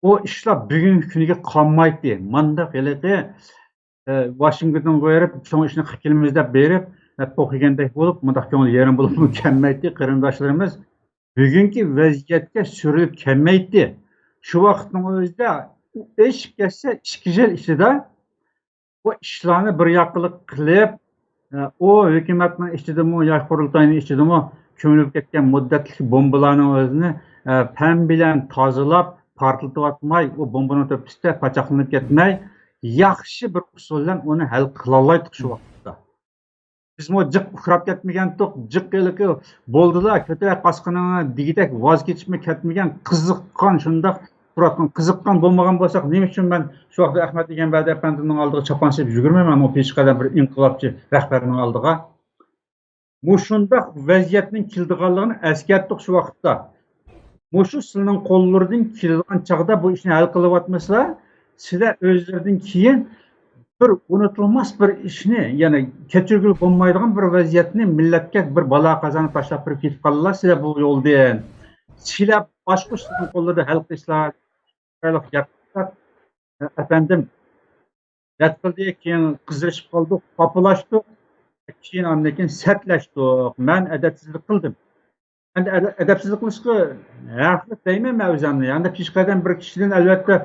ئۇ ئىشلار بۈگۈنكى كۈنگە قالمايتتى. مانداق ھېلىقى، ئە، ۋاشىنگتونغا بېرىپ، چوڭ ئىشنى قىلىپ كېلىمىز دەپ بېرىپ، ئە، پوق يېگەندەك بولۇپ، مۇنداق كۆڭۈل يېرىم بولۇپمۇ كەلمەيتتى. قېرىنداشلىرىمىز بۈگۈنكى ۋەزىيەتكە سۈرۈلۈپ كەلمەيتتى. شۇ ۋاقىتنىڭ ئۆزىدە ئېشىپ كەتسە، ئىككى يىل ئىچىدە بۇ ئىشلارنى بىر ياقلىق قىلىپ، ئە، ئۇ ھۆكۈمەتنىڭ ئىچىدىمۇ ياكى قۇرۇلتاينىڭ ئىچىدىمۇ كۆمۈلۈپ كەتكەن مۇددەتلىك بومبىلارنىڭ ئۆزىنى، ئە، پەن بىلەن تازىلاپ، پارتلىتىۋاتماي، ئۇ بومبىنىڭ تۆپىسىدە پاچاقلىنىپ كەتمەي، ياخشى بىر ئۇسۇل بىلەن ئۇنى ھەل قىلالايتتۇق شۇ ۋاقىتتا. بىزمۇ جىق ئۇخلاپ كەتمىگەنتۇق، جىق ھېلىقى بولدىلا، كۆتۈرە قاسقىنىڭ دېگۈدەك ۋاز كېچىپمۇ كەتمىگەن، قىزىققان شۇنداق تۇراتتۇق. قىزىققان بولمىغان بولساق، نېمە ئۈچۈن مەن شۇ ۋاقىتتا ئەخمەت ئىگەمبەردى ئەپەندىنىڭ ئالدىغا چاپان چېلىپ يۈگۈرمەيمەن، ئۇ پېشقەدەم بىر ئىنقىلابچى رەھبەرنىڭ ئالدىغا. مۇشۇنداق ۋەزىيەتنىڭ كېلىدىغانلىقىنى ئەسكەرتتۇق شۇ ۋاقىتتا. مۇشۇ سىلىنىڭ قوللىرىدىن كېلىدىغان چاغدا بۇ ئىشنى ھەل قىلىۋاتمىسىلا، سىلەر ئۆزلىرىدىن كېيىن بىر ئۇنتۇلماس بىر ئىشنى، يەنى كەچۈرگىلى بولمايدىغان بىر ۋەزىيەتنى، مىللەتكە بىر بالا قازانى تاشلاپ بېرىپ كېتىپ قالىلا سىلەر بۇ يولدىن. سىلەر باشقا ئىشلارنىڭ قوللىرىدا ھەل قىلىشلار، ئەپەندىم، رەت قىلدى، كېيىن قىزىرىشىپ قالدۇق، پاپىلاشتۇق، كېيىن ئاندىن كېيىن سەتلەشتۇق. مەن ئەدەپسىزلىك قىلدىم. ئەمدى ئەدەپسىزلىك قىلىشقا ھەقلىق دەيمەن مەن ئۆزۈمنى. ئەمدى پېشقەدەم بىر كىشىدىن ئەلۋەتتە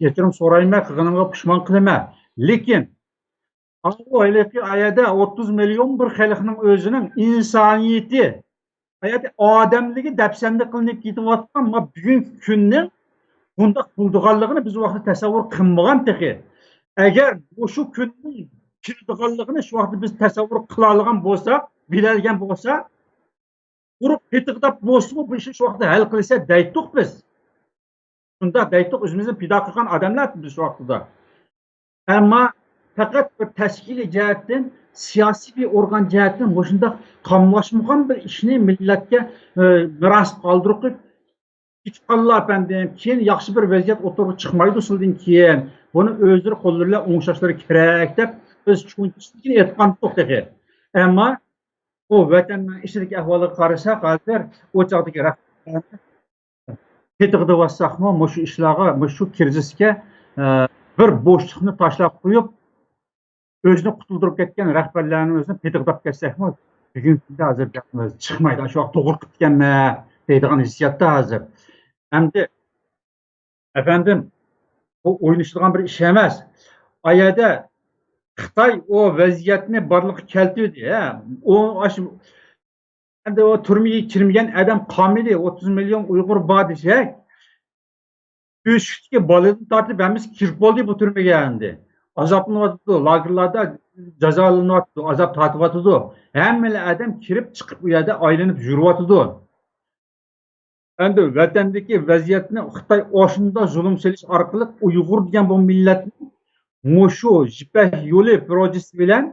كەچۈرۈم سورايمەن، قىلغىنىمغا پۇشمان قىلىمەن. لېكىن ئاۋۇ ھېلىقى ئايەدە ئوتتۇز مىليون بىر خەلقنىڭ ئۆزىنىڭ ئىنسانىيىتى، ئايەدە ئادەملىكى دەپسەندە قىلىنىپ كېتىۋاتقان ما بۈگۈنكى كۈننىڭ بۇنداق بولىدىغانلىقىنى بىز ۋاقتىدا تەسەۋۋۇر قىلمىغان تېخى. ئەگەر مۇشۇ كۈننىڭ كېلىدىغانلىقىنى شۇ ۋاقىتتا بىز تەسەۋۋۇر قىلالىغان بولساق، بىلەلىگەن بولسا، ئۇرۇپ پېتىغداپ بولسىمۇ بۇ ئىشنى شۇ ۋاقىتتا ھەل قىلىسە دەيتتۇق بىز. شۇنداق دەيتتۇق، ئۆزىمىزنى پىدا قىلغان ئادەملەر بىز شۇ ۋاقتىدا. ئەمما پەقەت بىر تەشكىلىي جەھەتتىن، سىياسىي بىر ئورگان جەھەتتىن مۇشۇنداق قاملاشمىغان بىر ئىشنى مىللەتكە، ئە، مىراس قالدۇرۇپ قويۇپ كېتىپ قاللا ئەپەندىم، كېيىن ياخشى بىر ۋەزىيەت ئوتتۇرىغا چىقمايدۇ سىلدىن كېيىن. بۇنى ئۆزلىرى قوللىرى بىلەن ئوڭشاشلىرى كېرەك دەپ بىز شۇنچىلىكىنى ئېيتقانتۇق تېخى. ئەمما بۇ ۋەتەننىڭ ئىچىدىكى ئەھۋالىغا قارىساق، ھازىر ئۇ چاغدىكى رەھبەرلەرنى تېتىغا دەۋاتساقمۇ، مۇشۇ ئىشلارغا، مۇشۇ كىرىزىسكە، ئە، بىر بوشلۇقنى تاشلاپ قويۇپ، ئۆزىنى قۇتۇلدۇرۇپ كەتكەن رەھبەرلەرنىڭ ئۆزىنى تېتىغا دەپ كەتسەكمۇ، بۈگۈنكى كۈندە ھازىر گەپىمىز چىقمايدۇ. شۇ ۋاقىت توغرا قىپتىكەنمەن دەيدىغان ھېسسىياتتا ھازىر. ئەمدى ئەپەندىم، بۇ ئوينىشىدىغان بىر ئىش ئەمەس. ئايەدە خىتاي ئۇ ۋەزىيەتنى بارلىققا كەلتۈردى. ھە، ئۇ ئاشۇ، ئەمدى ئۇ تۈرمىگە كىرمىگەن ئادەم قالمىدى. ئوتتۇز مىليون ئۇيغۇر بار دېسەك، ئۆشۈكتىكى بالىدىن تارتىپ ھەممىسى كىرىپ بولدى بۇ تۈرمىگە ئەمدى. ئازابلىنىۋاتىدۇ، لاگېرلاردا جازالىنىۋاتىدۇ، ئازاب تارتىۋاتىدۇ. ھەممىلا ئادەم كىرىپ چىقىپ ئۇ يەردە ئايلىنىپ يۈرۈۋاتىدۇ. ئەمدى ۋەتەندىكى ۋەزىيەتنى خىتاي ئاشۇنداق زۇلۇم سېلىش ئارقىلىق ئۇيغۇر دېگەن بۇ مىللەتنى مۇشۇ يىپەك يولى پروژېسى بىلەن،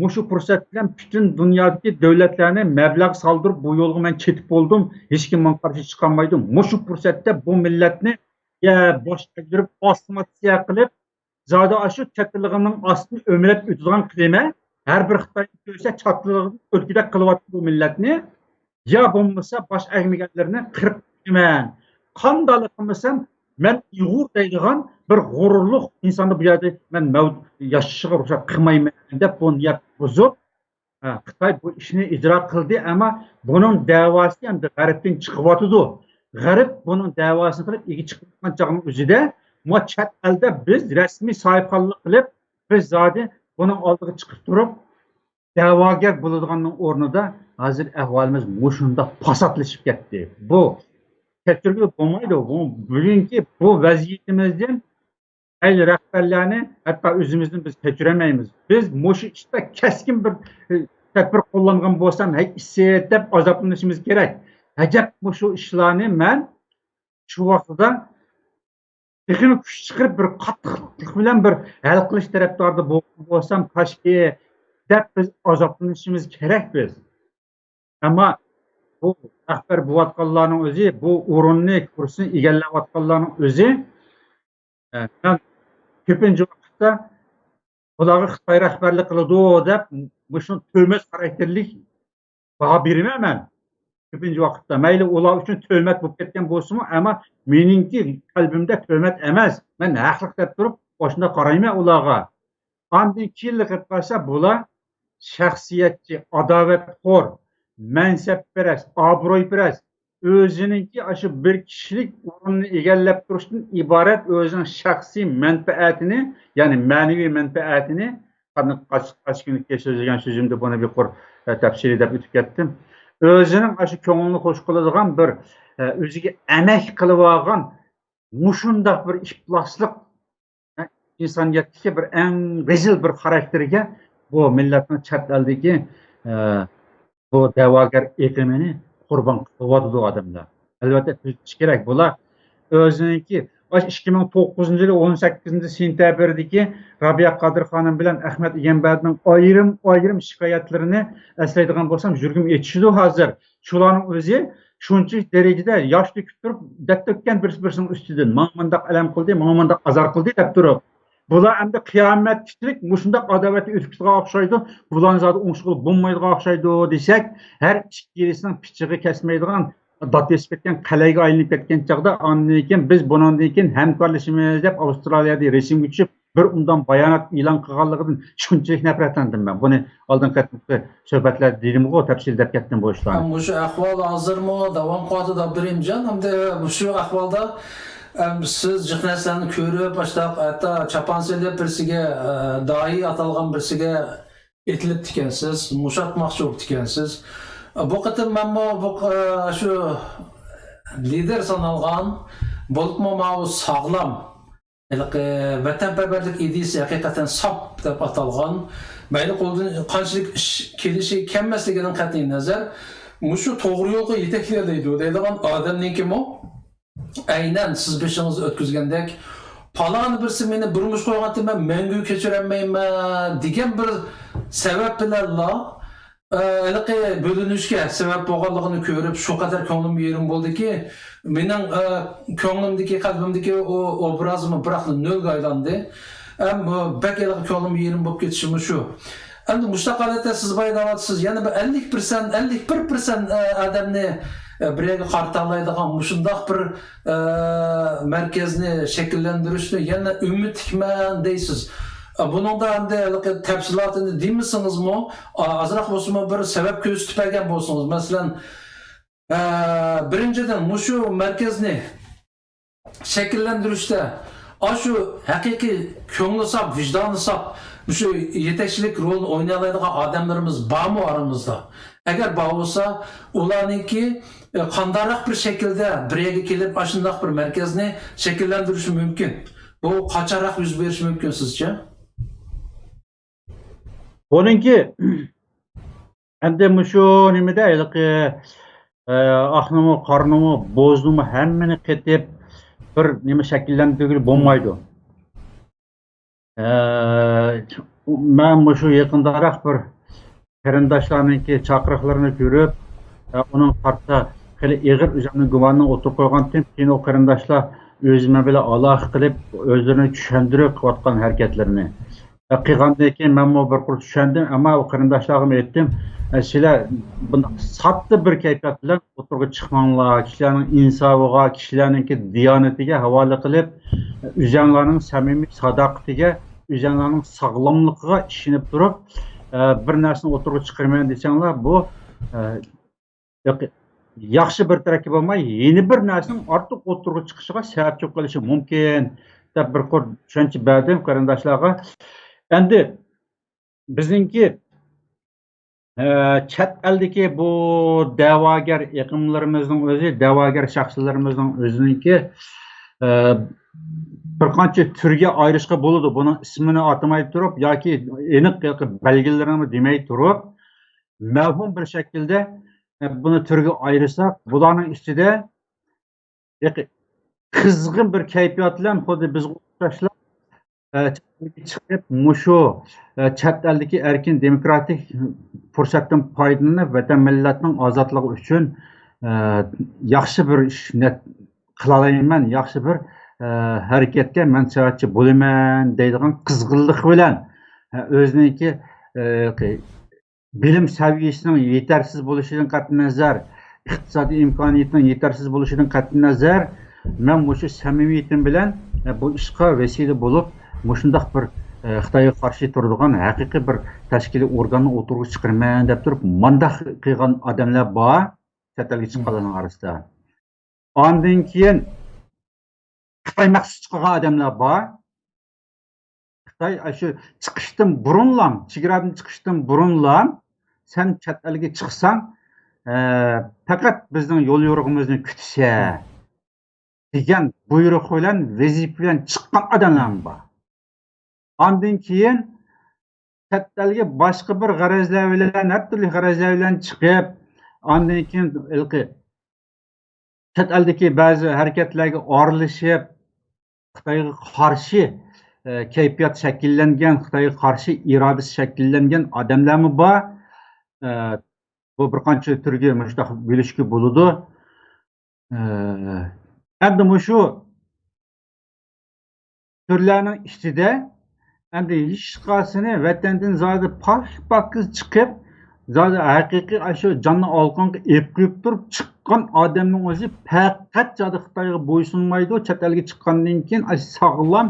مۇشۇ پۇرسەت بىلەن پۈتۈن دۇنيادىكى دۆلەتلەرنى مەبلەغ سالدۇرۇپ، بۇ يولغا مەن كېتىپ بولدۇم، ھېچكىم ماڭا قارشى چىقالمايدۇ. مۇشۇ پۇرسەتتە بۇ مىللەتنى يا باش ئەگدۈرۈپ، ئاسسىمىلياتسىيە قىلىپ، زادى ئاشۇ چەت ئېلىغىنىڭ ئاستىدىن ئۆمىلەپ ئۆتىدىغان قىلىمەن. ھەر بىر خىتاينى كۆرسە چاتىلىغان ئۆلكىدەك قىلىۋاتىدۇ بۇ مىللەتنى. يا بولمىسا باش ئەگمىگەنلىرىنى قىرىپ تاشلىمەن. قانداقلا قىلمىسام، مەن ئۇيغۇر دەيدىغان بىر غۇرۇرلۇق ئىنساننى بۇ يەردە مەن مەۋ-، ياشىشىغا رۇخسەت قىلمايمەن دەپ بۇ نىيەت بۇزۇپ، ھە، خىتاي بۇ ئىشنى ئىجرا قىلدى، ئەمما بۇنىڭ دەۋاسى ئەمدى غەربتىن چىقىۋاتىدۇ. غەرب بۇنىڭ دەۋاسىنى قىلىپ ئىگە چىقىۋاتقان چاغنىڭ ئۆزىدە، مۇ چەت ئەلدە بىز رەسمىي ساھىبخانلىق قىلىپ، بىز زادى بۇنىڭ ئالدىغا چىقىپ تۇرۇپ، دەۋاگەر بولىدىغاننىڭ ئورنىدا ھازىر ئەھۋالىمىز مۇشۇنداق پاساتلىشىپ كەتتى. بۇ كەچۈرگىلى بولمايدۇ. بۇ بۈگۈنكى بۇ ۋەزىيىتىمىزدىن ئەينى رەھبەرلەرنى ھەتتا ئۆزىمىزنى بىز كەچۈرەلمەيمىز. بىز مۇشۇ ئىشتا كەسكىن بىر، ئە، تەدبىر قوللانغان بولسام، ھەي ئىسىت دەپ ئازابلىنىشىمىز كېرەك. ئەجەب مۇشۇ ئىشلارنى مەن شۇ ۋاقتىدا تېخىمۇ كۈچ چىقىرىپ، بىر قاتتىقلىق بىلەن بىر ھەل قىلىش تەرەپدارىدا بولغان بولسام كاشكى دەپ بىز ئازابلىنىشىمىز كېرەك بىز. ئەمما بۇ رەھبەر بولۇۋاتقانلارنىڭ ئۆزى، بۇ ئورۇننى، كۇرسىنى ئىگىلەۋاتقانلارنىڭ ئۆزى، ئە، مەن كۆپىنچە ۋاقىتتا بۇلارغا خىتاي رەھبەرلىك قىلىدۇ دەپ، مۇشۇ تۆھمەت خاراكتېرلىك باھا بېرىمەن مەن كۆپىنچە ۋاقىتتا. مەيلى ئۇلار ئۈچۈن تۆھمەت بولۇپ كەتكەن بولسىمۇ، ئەمما مېنىڭكى قەلبىمدە تۆھمەت ئەمەس. مەن ھەقلىق دەپ تۇرۇپ، ئاشۇنداق قارايمەن ئۇلارغا. ئاندىن كېيىنلا قىلىپ قالسا، بۇلار شەخسىيەتچى، ئاداۋەتخور، مەنسەپپەرەس، ئابرۇيپەرەس، ئۆزىنىڭكى ئاشۇ بىر كىشىلىك ئورۇننى ئىگىلەپ تۇرۇشتىن ئىبارەت ئۆزىنىڭ شەخسىي مەنپەئەتىنى، يەنى مەنىۋى مەنپەئەتىنى، قاچ-، قاچ كۈنلۈككە سۆزلىگەن سۆزۈمدە بۇنى بىر قۇر، ئە، تەپسىلىي دەپ ئۆتۈپ كەتتىم. ئۆزىنىڭ ئاشۇ كۆڭلىنى خۇش قىلىدىغان بىر، ئە، ئۆزىگە ئەمەك قىلىۋالغان مۇشۇنداق بىر ئىپلاسلىق، ئە، ئىنسانىيەتتىكى بىر ئەڭ رەزىل بىر خاراكتېرگە بۇ مىللەتنىڭ چەت ئەلدىكى، ئە، بۇ دەۋاگەر ئېقىمىنى قۇربان قىلىۋاتىدۇ ئادەملەر. ئەلۋەتتە، تۈزىتىش كېرەك. بۇلار ئۆزىنىڭكى، ئاشۇ ئىككى مىڭ توققۇزىنچى يىلى ئون سەككىزىنچى سېنتەبىردىكى رابىيە قادىر خانىم بىلەن ئەخمەت ئىگەمبەردىنىڭ ئايرىم-ئايرىم شىكايەتلىرىنى ئەسلەيدىغان بولسام، يۈرىكىم ئېچىشىدۇ ھازىر. شۇلارنىڭ ئۆزى شۇنچىلىك دەرىجىدە ياش تۆكۈپ تۇرۇپ، دەرد تۆككەن بىرسى بىرسىنىڭ ئۈستىدىن، ماڭا مۇنداق ئەلەم قىلدى، ماڭا مۇنداق ئازار قىلدى دەپ تۇرۇپ. بۇلار ئەمدى قىيامەتكىچىلىك مۇشۇنداق ئاداۋەتتە ئۆتۈپ كېتىدىغان ئوخشايدۇ، بۇلارنى زادى ئوڭشىغىلى بولمايدىغان ئوخشايدۇ دېسەك، ھەر ئىككىلىسىنىڭ پىچىقى كەسمەيدىغان دات ئېسىپ كەتكەن قەلئەگە ئايلىنىپ كەتكەن چاغدا، ئاندىن كېيىن بىز بۇنىڭدىن كېيىن ھەمكارلىشىمىز دەپ ئاۋسترالىيەدە رەسىمگە چۈشۈپ، بىر ئۇندام بايانات ئېلان قىلغانلىقىدىن شۇنچىلىك نەپرەتلەندىم مەن. بۇنى ئالدىنقى قېتىمقى سۆھبەتلەردە دېدىمغۇ، تەپسىلىي دەپ كەتتىم بۇ ئىشلارنى. مۇشۇ ئەھۋال ھازىرمۇ داۋام قىلىۋاتىدۇ، ئابدۇرېھىمجان. ئەمدى مۇشۇ ئەھۋالدا، ئەم، سىز جىق نەرسىلەرنى كۆرۈپ، ئاشتاق ھەتتا چاپان سېلىپ بىرسىگە، ئە، داھىي ئاتالغان بىرسىگە ئېتىلىپتىكەنسىز، مۇشاتماقچى بوپتىكەنسىز. بۇ قېتىم مەنمۇ بۇ، ئە، شۇ لىدېر سانالغان، بولۇپمۇ ماۋۇ ساغلام، ھېلىقى ۋەتەنپەرۋەرلىك ئىدىيىسى ھەقىقەتەن ساپ دەپ ئاتالغان، مەيلى قولىدىن قانچىلىك ئىش كېلىشى كەلمەسلىكىدىن قەتئىينەزەر، مۇشۇ توغرا يولغا يېتەكلەيدۇ دەيدىغان ئادەمنىڭكىمۇ ئەينەن سىز بېشىڭىزدا ئۆتكۈزگەندەك، پالانى بىرسى مېنى بىر مۇش قويغانتى مەن مەڭگۈ كەچۈرەلمەيمەن دېگەن بىر سەۋەب بىلەنلا، ئە، ھېلىقى بۆلۈنۈشكە سەۋەب بولغانلىقىنى كۆرۈپ، شۇ قەدەر كۆڭلۈم يېرىم بولدىكى، مېنىڭ، ئە، كۆڭلۈمدىكى، قەلبىمدىكى ئۇ ئوبرازمۇ بىراقلا نۆلگە ئايلاندى. ھەم، ئە، بەك ھېلىقى كۆڭلۈم يېرىم بولۇپ كېتىشىمۇ شۇ. ئەمدى مۇشۇنداق ھالەتتە سىز بايا دەۋاتىسىز، يەنە بىر ئەللىك پىرسەنت، ئەللىك بىر پىرسەنت، ئە، ئادەمنى، ئە، بىر يەرگە قارىتالايدىغان مۇشۇنداق بىر، ئە، مەركەزنى شەكىللەندۈرۈشنى يەنە ئۈمىدلىكمەن دەيسىز. ئە، بۇنىڭدا ئەمدى ھېلىقى تەپسىلاتىنى دېمىسىڭىزمۇ، ئا-، ئازراق بولسىمۇ بىر سەۋەب كۆرسىتىپ بەرگەن بولسىڭىز. مەسىلەن، ئە، بىرىنچىدىن، مۇشۇ مەركەزنى شەكىللەندۈرۈشتە ئاشۇ ھەقىقىي كۆڭلى ساپ، ۋىجدانى ساپ، مۇشۇ يېتەكچىلىك رولىنى ئوينىيالايدىغان ئادەملىرىمىز بارمۇ ئارىمىزدا؟ ئەگەر بار بولسا، ئۇلارنىڭكى، ئە، قانداقراق بىر شەكىلدە بىر يەرگە كېلىپ، ئاشۇنداق بىر مەركەزنى شەكىللەندۈرۈشى مۇمكىن؟ بۇ قاچانراق يۈز بېرىشى مۇمكىن سىزچە؟ بۇنىڭكى ئەمدى مۇشۇ نېمىدە ھېلىقى، ئە، ئاقنىمۇ، قارىنىمۇ، بوزنىمۇ ھەممىنى قېتىپ بىر نېمە شەكىللەندۈرگىلى بولمايدۇ. ئە، مەن مۇشۇ يېقىندىراق بىر قېرىنداشلارنىڭكى چاقىرىقلىرىنى كۆرۈپ، ئە، ئۇنىڭ قارىتا خېلى ئېغىر ئۆزۈمنىڭ گۇمانىنى ئوتتۇرىغا قويغانتىم. كېيىن ئۇ قېرىنداشلار ئۆزۈم بىلەن ئالاقە قىلىپ، ئۆزلىرىنىڭ چۈشەندۈرۈپ قىلىۋاتقان ھەرىكەتلىرىنى. قىلغاندىن كېيىن مەنمۇ بىر قۇر چۈشەندىم، ئەمما ئۇ قېرىنداشلارغىمۇ ئېيتتىم، ئە، سىلەر بۇنداق ساددا بىر كەيپىيات بىلەن ئوتتۇرىغا چىقماڭلار، كىشىلەرنىڭ ئىنسابىغا، كىشىلەرنىڭكى دىيانىتىگە ھاۋالە قىلىپ، ئۆزۈڭلارنىڭ سەمىمىي ساداقىتىگە، ئۆزۈڭلارنىڭ ساغلاملىقىغا ئىشىنىپ تۇرۇپ، ئە، بىر نەرسىنى ئوتتۇرىغا چىقىرىمەن دېسەڭلار، بۇ، ئە، ياق-، ياخشى بىر تەرەپكە بولماي، يەنە بىر نەرسىنىڭ ئارتۇق ئوتتۇرىغا چىقىشىغا سەۋەبچى قىلىشى مۇمكىن، دەپ بىر قۇر چۈشەنچە بەردىم قېرىنداشلارغا. ئەمدى بىزنىڭكى، ئە، چەت ئەلدىكى بۇ دەۋاگەر ئېقىملىرىمىزنىڭ ئۆزى، دەۋاگەر شەخسلىرىمىزنىڭ ئۆزىنىڭكى، ئە، بىر قانچە تۈرگە ئايرىشقا بولىدۇ. بۇنىڭ ئىسمىنى ئاتىماي تۇرۇپ ياكى ئېنىق بەلگىلىرىنى دېمەي تۇرۇپ، مەۋھۇم بىر شەكىلدە، ئە، بۇنى تۈرگە ئايرىساق، بۇلارنىڭ ئىچىدە ياكى قىزغىن بىر كەيپىيات بىلەن خۇددى بىزگە ئوخشاشلا، ئە، چەت ئەلگە چىقىپ، مۇشۇ، ئە، چەت ئەلدىكى ئەركىن دېموكراتىك پۇرسەتتىن پايدىلىنىپ، ۋەتەن مىللەتنىڭ ئازادلىقى ئۈچۈن، ئە، ياخشى بىر ئىش نەت-، قىلالايمەن، ياخشى بىر، ئە، ھەرىكەتكە مەن سەۋەبچى بولىمەن دەيدىغان قىزغىنلىق بىلەن، ئە، ئۆزىنىڭكى، ئە، بىلىم سەۋىيەسىنىڭ يېتەرسىز بولۇشىدىن قەتئىينەزەر، ئىقتىسادىي ئىمكانىيىتىنىڭ يېتەرسىز بولۇشىدىن قەتئىينەزەر، مەن مۇشۇ سەمىمىيىتىم بىلەن، ئە، بۇ ئىشقا ۋەسىلە بولۇپ، مۇشۇنداق بىر، ئە، خىتايغا قارشى تۇرىدىغان ھەقىقىي بىر تەشكىلىي ئورگاننى ئوتتۇرىغا چىقىرىمەن دەپ تۇرۇپ، مانداق قىلغان ئادەملەر بار، چەت ئەلگە چىققانلارنىڭ ئارىسىدا. ئاندىن كېيىن خىتاي مەخسۇس چىقىرغان ئادەملەر بار. خىتاي ئاشۇ چىقىشتىن بۇرۇنلام، چېگرادىن چىقىشتىن بۇرۇنلام، سەن چەت ئەلگە چىقساڭ، ئە، پەقەت بىزنىڭ يول يورۇقىمىزنى كۈتسە دېگەن بۇيرۇق بىلەن، ۋەزىپە بىلەن چىققان ئادەملەرمۇ بار. ئاندىن كېيىن چەت ئەلگە باشقا بىر غەرەزلەر بىلەن، ھەر تۈرلۈك غەرەزلەر بىلەن چىقىپ، ئاندىن كېيىن ھېلىقى چەت ئەلدىكى بەزى ھەرىكەتلەرگە ئارىلىشىپ، خىتايغا قارشى، ئە، كەيپىيات شەكىللەنگەن، خىتايغا قارشى ئىرادىسى شەكىللەنگەن ئادەملەرمۇ بار. ئە، بۇ بىر قانچە تۈرگە مۇشۇنداق بۆلۈشكە بولىدۇ. ئە، ئەمدى مۇشۇ تۈرلەرنىڭ ئىچىدە ئەمدى ھېچقايسىنى ۋەتەندىن زادى پاك-پاكىز چىقىپ، زادى ھەقىقىي ئاشۇ جاننى ئالىقانغا ئېلىپ قويۇپ تۇرۇپ چىققان ئادەمنىڭ ئۆزى پەقەت زادى خىتايغا بويسۇنمايدۇ. چەت ئەلگە چىققاندىن كېيىن ئاشۇ ساغلام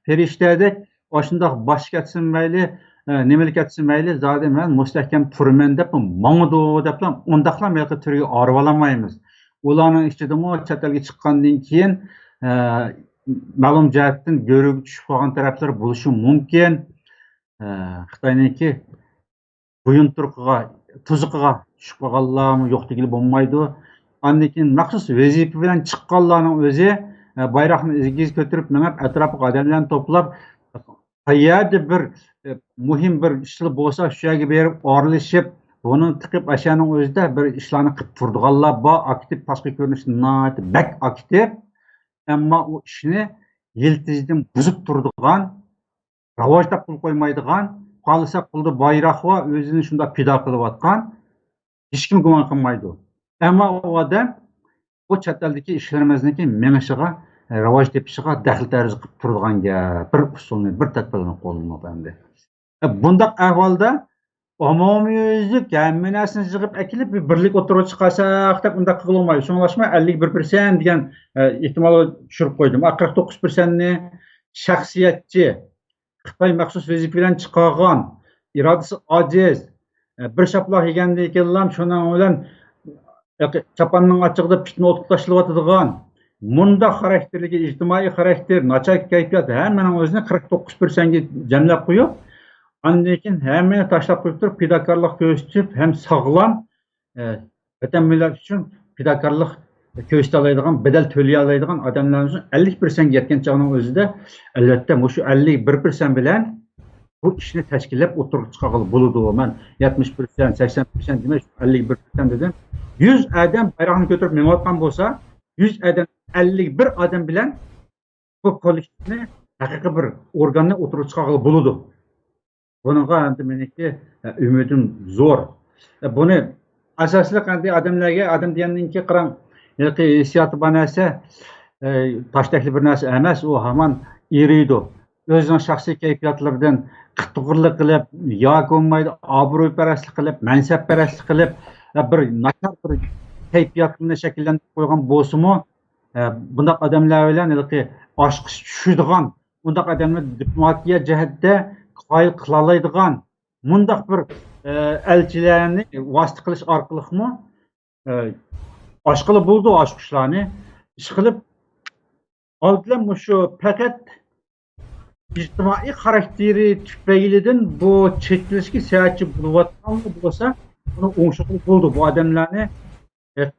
پەرىشتەدەك ئاشۇنداق باش كەتسىمۇ مەيلى، ئە، نېمىلا كەتسىمۇ مەيلى، زادى مەن مۇستەھكەم تۇرىمەن دەپ ماڭىدۇ دەپلا، ئۇنداقلا ھېلىقى تۈرگە ئايرىۋالالمايمىز. ئۇلارنىڭ ئىچىدىمۇ چەت ئەلگە چىققاندىن كېيىن، ئە، مەلۇم جەھەتتىن گۆرۈگە چۈشۈپ قالغان تەرەپلىرى بولۇشى مۇمكىن. ئە، خىتاينىڭكى بويۇنتۇرۇقىغا، تۇزىقىغا چۈشۈپ قالغانلارمۇ يوق دېگىلى بولمايدۇ. ئاندىن كېيىن مەخسۇس ۋەزىپە بىلەن چىققانلارنىڭ ئۆزى، ئە، بايراقنى ئېگىز كۆتۈرۈپ مېڭىپ، ئەتراپىغا ئادەملەرنى توپلاپ، قەيەردە بىر، ئە، مۇھىم بىر ئىشلار بولسا، شۇ يەرگە بېرىپ ئارىلىشىپ، بۇنى تىقىپ، ئەشەنىڭ ئۆزىدە بىر ئىشلارنى قىلىپ تۇرىدىغانلار بار. ئاكتىپ، تاشقى كۆرۈنۈشتە ناھايىتى بەك ئاكتىپ، ئەمما ئۇ ئىشنى يىلتىزىدىن بۇزۇپ تۇرىدىغان، راۋاجدا قول قويمايدىغان، خالىسا قولىدا بايراق بار، ئۆزىنى شۇنداق پىدا قىلىۋاتقان، ھېچكىم گۇمان قىلمايدۇ. ئەمما ئۇ ئادەم بۇ چەت ئەلدىكى ئىشلىرىمىزنىڭكى مېڭىشىغا، راۋاج تېپىشىغا دەخلى تەرۇز قىلىپ تۇرىدىغان گەپ. بىر ئۇسۇلنى، بىر تەدبىرنى قوللىنىپ ئەمدى. بۇنداق ئەھۋالدا ئومۇميۈزلۈك ھەممە نەرسىنى يىغىپ ئەكېلىپ، بىر بىرلىك ئوتتۇرىغا چىقارساق دەپ ئۇنداق قىلغىلى بولمايدۇ. شۇڭلاشما ئەللىك بىر پىرسەنت دېگەن، ئە، ئېھتىمالغا چۈشۈرۈپ قويدۇم. ئا، قىرىق توققۇز پىرسەنتنى شەخسىيەتچى، خىتاي مەخسۇس ۋەزىپە بىلەن چىقارغان، ئىرادىسى ئاجىز، ئە، بىر شاپىلاق يېگەندىن كېيىنلا شۇنىڭ بىلەن ياكى چاپاننىڭ ئاچچىقىدا پىتنە ئوتقا تاشلىۋاتىدىغان، مۇنداق خاراكتېرلىكى، ئىجتىمائىي خاراكتېر، ناچار كەيپىيات ھەممىنىڭ ئۆزىنى قىرىق توققۇز پىرسەنتكە جەملەپ قويۇپ، ئاندىن كېيىن ھەممىنى تاشلاپ قويۇپ تۇرۇپ، پىداكارلىق كۆرسىتىپ ھەم ساغلام، ئە، ۋەتەن مىللەت ئۈچۈن پىداكارلىق كۆرسىتەلەيدىغان، بەدەل تۆلىيەلەيدىغان ئادەملەرنىڭ ئۈچۈن ئەللىك پىرسەنتكە يەتكەن چاغنىڭ ئۆزىدە، ئەلۋەتتە، مۇشۇ ئەللىك بىر پىرسەنت بىلەن بۇ ئىشنى تەشكىللەپ ئوتتۇرىغا چىقارغىلى بولىدۇ. مەن يەتمىش پىرسەنت، سەكسەن پىرسەنت دېمەي، شۇ ئەللىك بىر پىرسەنت دېدىم. يۈز ئادەم بايراقنى كۆتۈرۈپ مېڭىۋاتقان بولسا، يۈز ئادەم، ئەللىك بىر ئادەم بىلەن بۇ كوللېكتىپنى، ھەقىقىي بىر ئورگاننى ئوتتۇرىغا چىقارغىلى بولىدۇ. بۇنىڭغا ئەمدى مېنىڭكى، ئە، ئۈمىدىم زور. ئە، بۇنى ئاساسلىق ئەمدى ئادەملەرگە، ئادەم دېگەننىڭكى قاراڭ، ھېلىقى ھېسسىياتى بار نەرسە، ئە، تاشتەكلى بىر نەرسە ئەمەس، ئۇ ھامان ئېرىيدۇ. ئۆزىنىڭ شەخسىي كەيپىياتلىرىدىن قىتىغۇرلۇق قىلىپ، ياكى بولمايدۇ ئابرۇيپەرەسلىك قىلىپ، مەنسەپپەرەسلىك قىلىپ، ئە، بىر ناچار بىر كەيپىياتنى شەكىللەندۈرۈپ قويغان بولسىمۇ، ئە، بۇنداق ئادەملەر بىلەن ھېلىقى ئاچقۇچ چۈشىدىغان، بۇنداق ئادەملەر دىپلوماتىيە جەھەتتە قايىل قىلالايدىغان مۇنداق بىر، ئە، ئەلچىلەرنى ۋاسىتە قىلىش ئارقىلىقمۇ، ئە، ئاچقىلى بولىدۇ ئاچقۇچلارنى. ئىشقىلىپ، ئالدى بىلەن مۇشۇ پەقەت ئىجتىمائىي خاراكتېرى تۈپەيلىدىن بۇ چېتىلىشكە سەۋەبچى بولۇۋاتقانلا بولسا، بۇنى ئوڭشىغىلى بولىدۇ. بۇ ئادەملەرنى، ئە،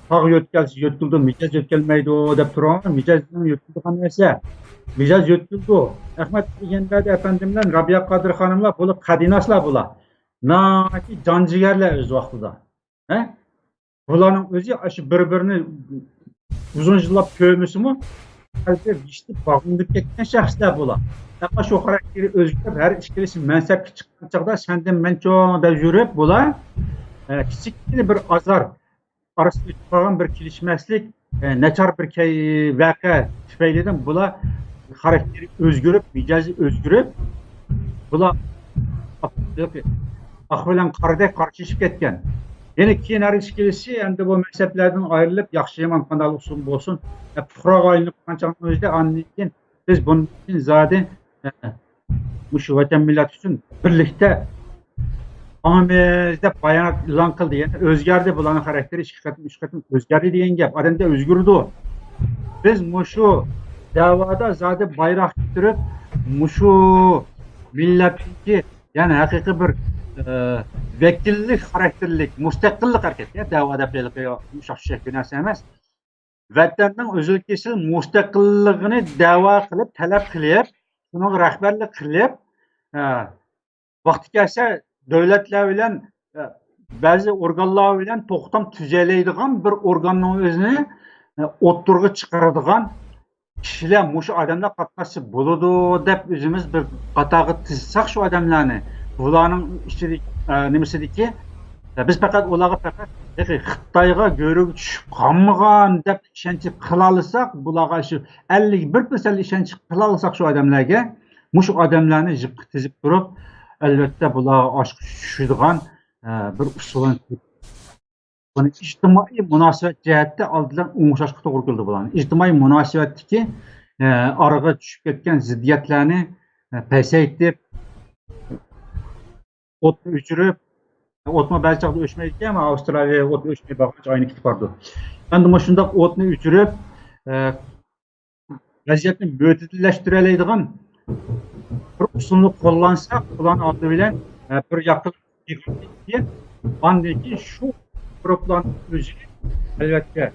تاغ يۆتكەلسە يۆتكىلىدۇ، مىجەز يۆتكەلمەيدۇ دەپ تۇرغان، مىجەزنىڭ يۆتكىلىدىغان نەرسە. مىجەز يۆتكىلىدۇ. ئەخمەت ئىگەندەردى ئەپەندىم بىلەن رابىيە قادىر خانىملار، بۇلار قەدىناسلار بۇلار. ناھايىتى جان جىگەرلەر ئۆز ۋاقتىدا. ھە؟ بۇلارنىڭ ئۆزى ئاشۇ بىر-بىرىنى ئۇزۇن يىللاپ كۆرمىسىمۇ، قەلبى ھېچ باغلىنىپ كەتكەن شەخسلەر بۇلار. ئەمما شۇ خاراكتېرى ئۆزگىرىپ، ھەر ئىككىلىسى مەنسەپكە چىققان چاغدا سەندىن مەن چوڭ دەپ يۈرۈپ، بۇلار، ئە، كىچىككىنە بىر ئازار ئارىسىدا قالغان بىر كېلىشمەسلىك، ئە، ناچار بىر كەي-، ۋەقە تۈپەيلىدىن بۇلار خاراكتېرى ئۆزگىرىپ، مىجەزى ئۆزگىرىپ، بۇلار ئاق بىلەن قارىدەك قارشىلىشىپ كەتكەن. يەنە كېيىن ھەر ئىككىلىسى ئەمدى بۇ مەزھەپلەردىن ئايرىلىپ، ياخشى يامان قانداق ئۇسۇل بولسۇن، پۇقراغا ئايلىنىپ قالغان چاغنىڭ ئۆزىدە ئاندىن كېيىن بىز بۇندىن كېيىن زادى، ئە، مۇشۇ ۋەتەن مىللەت ئۈچۈن بىرلىكتە ئاڭىمىز دەپ بايانات ئېلان قىلدى. يەنى ئۆزگەردى، بۇلارنىڭ خاراكتېرى ئىككى قېتىم، ئۈچ قېتىم ئۆزگەردى دېگەن گەپ. ئادەمدە ئۆزگىرىدۇ. بىز مۇشۇ دەۋادا زادى بايراق كۆتۈرۈپ، مۇشۇ مىللەتتىكى، يەنى ھەقىقىي بىر، ئە، ۋەكىللىك خاراكتېرلىك مۇستەقىللىق ھەرىكەت، يا دەۋا دەپ ھېلىقى ئۇششاق-چۈششەك بىر نەرسە ئەمەس. ۋەتەننىڭ ئۈزۈل-كېسىل مۇستەقىللىقىنى دەۋا قىلىپ، تەلەپ قىلىپ، شۇنىڭغا رەھبەرلىك قىلىپ، ئە، ۋاقتى كەلسە دۆلەتلەر بىلەن، ئە، بەزى ئورگانلار بىلەن توختام تۈزەلەيدىغان بىر ئورگاننىڭ ئۆزىنى، ئە، ئوتتۇرىغا چىقىرىدىغان كىشىلەر، مۇشۇ ئادەملەر قاتناشسا بولىدۇ دەپ ئۆزىمىز بىر قاتارغا تىزساق شۇ ئادەملەرنى، بۇلارنىڭ ئىچىدىكى، ئە، نېمىسىدىكى، ئە، بىز پەقەت ئۇلارغا پەقەت، ياقى خىتايغا گۆرۈگە چۈشۈپ قالمىغان دەپ ئىشەنچ قىلالىساق، بۇلارغا شۇ ئەللىك بىر پىرسەنت ئىشەنچ قىلالىساق شۇ ئادەملەرگە، مۇشۇ ئادەملەرنى يىپقا تىزىپ تۇرۇپ، ئەلۋەتتە، بۇلارغا ئاچقۇچ چۈشىدىغان، ئە، بىر ئۇسۇلنى، بۇنى ئىجتىمائىي مۇناسىۋەت جەھەتتە ئالدى بىلەن ئوڭشاشقا توغرا كېلىدۇ بۇلارنى. ئىجتىمائىي مۇناسىۋەتتىكى، ئە، ئارىغا چۈشۈپ كەتكەن زىددىيەتلەرنى، پەسەيتىپ، ئوتنى ئۆچۈرۈپ، ئوتمۇ بەزى چاغدا ئۆچمەيدىكەن، ئاۋسترالىيە ئوتنى ئۆچمەي بارغانچە ئاينى كېتىپ بارىدۇ. ئەمدى مۇشۇنداق ئوتنى ئۆچۈرۈپ، ئە، ۋەزىيەتنى مۆتىدىللەشتۈرەلەيدىغان بىر ئۇسۇلنى قوللانساق، بۇلارنىڭ ئالدى بىلەن، ئە، بىر ياققا ئاندىن كېيىن شۇ گۇرۇپپىلارنىڭ ئۆزىگە، ئەلۋەتتە،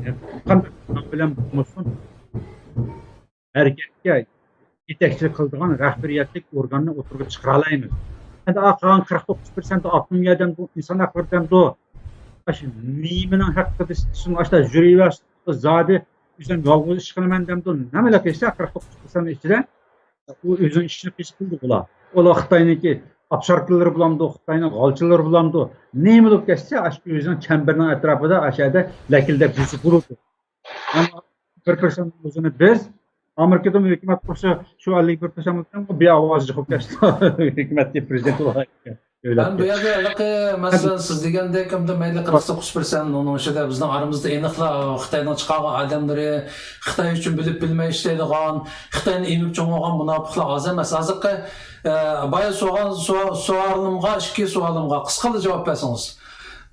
ئە، قانداق بىلەن بولمىسۇن، ھەرىكەتكە يېتەكچىلىك قىلىدىغان رەھبىرىيەتلىك ئورگاننى ئوتتۇرىغا چىقىرالايمىز. ئەمدى ئا قالغان قىرىق توققۇز پىرسەنت ئاپتونومىيە دەمدۇ، ئىنسان ھەقلىرى دەمدۇ، ئاشۇ نېمىنىڭ ھەققىدە سىزنىڭ ئاشۇنداق يۈرۈۋەرسىڭىز، زادى ئۆزۈم يالغۇز ئىش قىلىمەن دەمدۇ، نېمىلا قىلسا قىرىق توققۇز پىرسەنت ئىچىدە ئۇ ئۆزىنىڭ ئىشىنى قىلىشى كېلىدۇ ئۇلار. ئۇلار خىتاينىڭكى ئاپشاركىلىرى بولامدۇ، خىتاينىڭ غالچىلىرى بولامدۇ، نېمە بولۇپ كەتسە، ئاشۇ ئۆزىنىڭ چەمبىرىنىڭ ئەتراپىدا ئاشۇ يەردە لەكىلدەپ يۈرسە بولىدۇ. ئەمما بىر پىرسەنت ئۆزىنى بىز، ئامېرىكىدىمۇ ھۆكۈمەت قۇرسا، شۇ ئەللىك بىر پىرسەنت بىر ئاۋاز چىقىپ كەتتى. ھۆكۈمەتكە، پرېزىدېنت بولغان. مەن بۇ يەردە ھېلىقى، مەسىلەن، سىز دېگەندەك، ئەمدى مەيلى قىرىق توققۇز پىرسەنت، ئۇنىڭ ئىچىدە بىزنىڭ ئارىمىزدا ئېنىقلا خىتاينىڭ چىقارغان ئادەملىرى، خىتاي ئۈچۈن بىلىپ بىلمەي ئىشلەيدىغان، خىتاينى ئېمىپ چوڭ بولغان مۇناپىقلار ئاز ئەمەس. ھازىرقى، ئە، بايا سورىغان سو-، سوئالىمغا، ئىككى سوئالىمغا قىسقىلا جاۋاب بەرسىڭىز.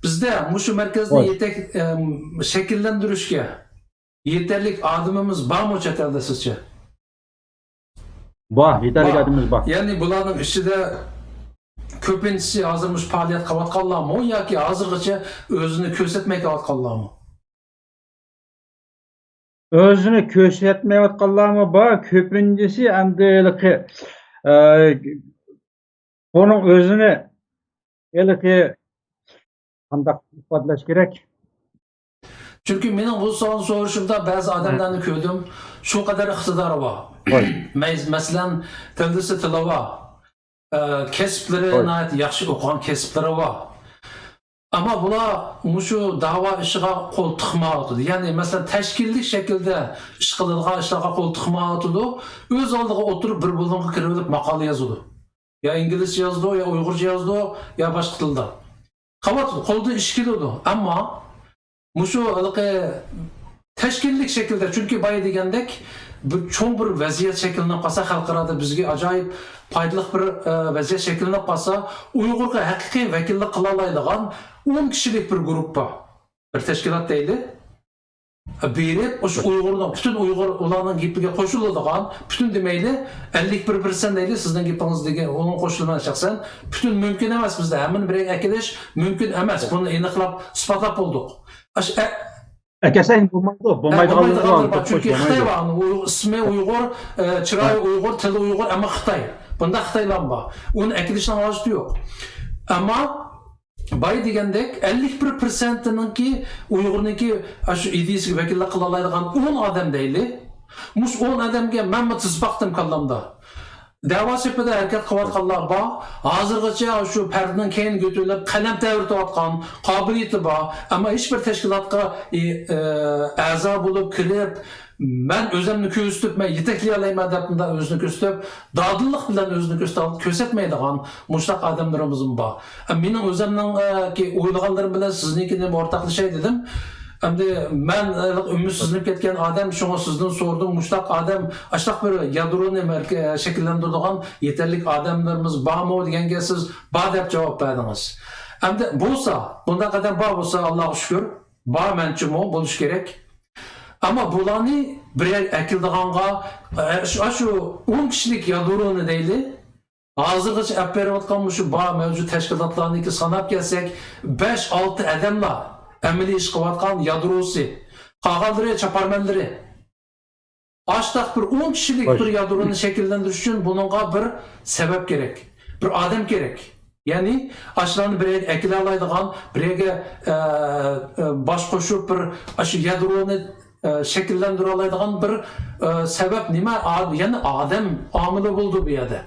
بىزدە مۇشۇ مەركەزنى يېتەك-، ئەم، شەكىللەندۈرۈشكە يېتەرلىك ئادىمىمىز بارمۇ چەت ئەلدە سىزچە؟ بار، يېتەرلىك ئادىمىمىز بار. يەنى بۇلارنىڭ ئىچىدە كۆپىنچىسى ھازىر مۇشۇ پائالىيەت قىلىۋاتقانلارمۇ ياكى ھازىرغىچە ئۆزىنى كۆرسەتمەي كېلىۋاتقانلارمۇ؟ ئۆزىنى كۆرسەتمەيۋاتقانلارمۇ بار، كۆپىنچىسى ئەمدى ھېلىقى، ئە، بۇنىڭ ئۆزىنى ھېلىقى قانداق ئىپادىلەش كېرەك؟ چۈنكى مېنىڭ بۇ سوئالنى سورىشىمدا بەزى ئادەملەرنى كۆردۈم، شۇ قەدەر ئىقتىدارى بار. مەي-، مەسىلەن، تىلدىسى تىلى بار، ئە، كەسىپلىرى ناھايىتى ياخشى، ئوقۇغان كەسىپلىرى بار. ئەمما بۇلار مۇشۇ داۋا ئىشىغا قول تىقمايۋاتىدۇ. يەنى، مەسىلەن، تەشكىللىك شەكىلدە ئىش قىلىدىغان ئىشلارغا قول تىقمايۋاتىدۇ. ئۆز ئالدىغا ئولتۇرۇپ بىر بۇلۇڭغا كىرىۋېلىپ ماقالە يازىدۇ. يا ئىنگلىزچە يازىدۇ، يا ئۇيغۇرچە يازىدۇ، يا باشقا تىلدا. قاۋات قولدىن ئىش كېلىدۇ. ئەمما مۇشۇ ھېلىقى تەشكىللىك شەكىلدە، چۈنكى بايا دېگەندەك، بىر چوڭ بىر ۋەزىيەت شەكىللىنىپ قالسا، خەلقئارادا بىزگە ئاجايىپ پايدىلىق بىر، ئە، ۋەزىيەت شەكىللىنىپ قالسا، ئۇيغۇرغا ھەقىقىي ۋەكىللىك قىلالايدىغان ئون كىشىلىك بىر گۇرۇپپا، بىر تەشكىلات دەيلى. بېرىپ، ئۇشۇ ئۇيغۇرنىڭ، پۈتۈن ئۇيغۇر ئۇلارنىڭ گېپىگە قوشۇلىدىغان، پۈتۈن دېمەيلى، ئەللىك بىر پىرسەنت دەيلى، سىزنىڭ گېپىڭىز دېگەن، ئۇنىڭغا قوشۇلىمەن شەخسەن. پۈتۈن مۇمكىن ئەمەس بىزدە، ھەممىنى بىر يەرگە ئەكېلىش مۇمكىن ئەمەس. بۇنى ئېنىقلاپ، ئىسپاتلاپ بولدۇق. ئاش-، ئە-، ئەكەلسەڭ بولمايدۇ، ھە، بولمايدىغانلىرى بولمايدىغانلىرى بار، بار، چۈنكى خىتاي بار. ئۇ ئىسمى ئۇيغۇر، ئە، چىرايى ئۇيغۇر، تىلى ئۇيغۇر، ئەمما خىتاي. بۇنداق خىتايلار بار. ئۇنى ئەكېلىشنىڭ ھاجىتى يوق. ئەمما بايا دېگەندەك، ئەللىك بىر پىرسەنتىنىڭكى ئۇيغۇرنىڭكى ئاشۇ ئىدىيىسىگە ۋەكىللىك قىلالايدىغان ئون ئادەم دەيلى. مۇشۇ ئون ئادەمگە مەنمۇ تىزىپ باقتىم كاللامدا. دەۋا سېپىدە ھەرىكەت قىلىۋاتقانلار بار. ھازىرغىچە شۇ پەردىنىڭ كەينىگە ئۆتۈۋېلىپ قەلەم تەۋرىتىۋاتقان قابىلىيىتى بار. ئەمما ھېچ بىر تەشكىلاتقا، ئى، ئە، ئەزا بولۇپ كىرىپ، مەن ئۆزۈمنى كۆرسىتىپ، مەن يېتەكلىيەلەيمەن دەپ مۇنداق ئۆزىنى كۆرسىتىپ، دادىللىق بىلەن ئۆزىنى كۆرسىتە-، كۆرسەتمەيدىغان مۇشۇنداق ئادەملىرىمىزمۇ بار. ئە، مېنىڭ ئۆزۈمنىڭ، ئە، كى-، ئويلىغانلىرىم بىلەن سىزنىڭكىنى ئورتاقلىشاي دېدىم. ئەمدى مەن، ئە، ئۈمىدسىزلىنىپ كەتكەن ئادەم، شۇڭا سىزدىن سورىدىم، مۇشۇنداق ئادەم، ئاشۇنداق بىر يادرونى مەركە-، شەكىللەندۈرىدىغان يېتەرلىك ئادەملىرىمىز بارمۇ دېگەن گەپ، سىز بار دەپ جاۋاب بەردىڭىز. ئەمدى بولسا، بۇنداق ئادەم بار بولسا، ئاللاغا شۈكۈر، بار مەنچىمۇ، بولۇشى كېرەك. ئەمما بۇلارنى بىر يەرگە ئەكېلىدىغانغا، ئە، شۇ، شۇ ئون كىشىلىك يادرونى دەيلى، ھازىرغىچە ئەپ بېرىۋاتقان مۇشۇ بار مەۋجۇت تەشكىلاتلارنىڭكى ساناپ كەلسەك، بەش، ئالتە ئادەملا ئەمەلىي ئىش قىلىۋاتقان يادروسى، قالغانلىرى چاپارمەنلىرى. ئاشتاق بىر ئون كىشىلىك بىر يادرونى شەكىللەندۈرۈش ئۈچۈن بۇنىڭغا بىر سەۋەب كېرەك، بىر ئادەم كېرەك. يەنى ئاشۇلارنى بىر يەرگە ئەكېلەلايدىغان، بىر يەرگە، ئە، ئە، باش قوشۇپ، بىر ئاشۇ يادرونى، ئە، شەكىللەندۈرەلايدىغان بىر، ئە، سەۋەب نېمە؟ ئا-، يەنى ئادەم ئامىلى بولىدۇ بۇ يەردە.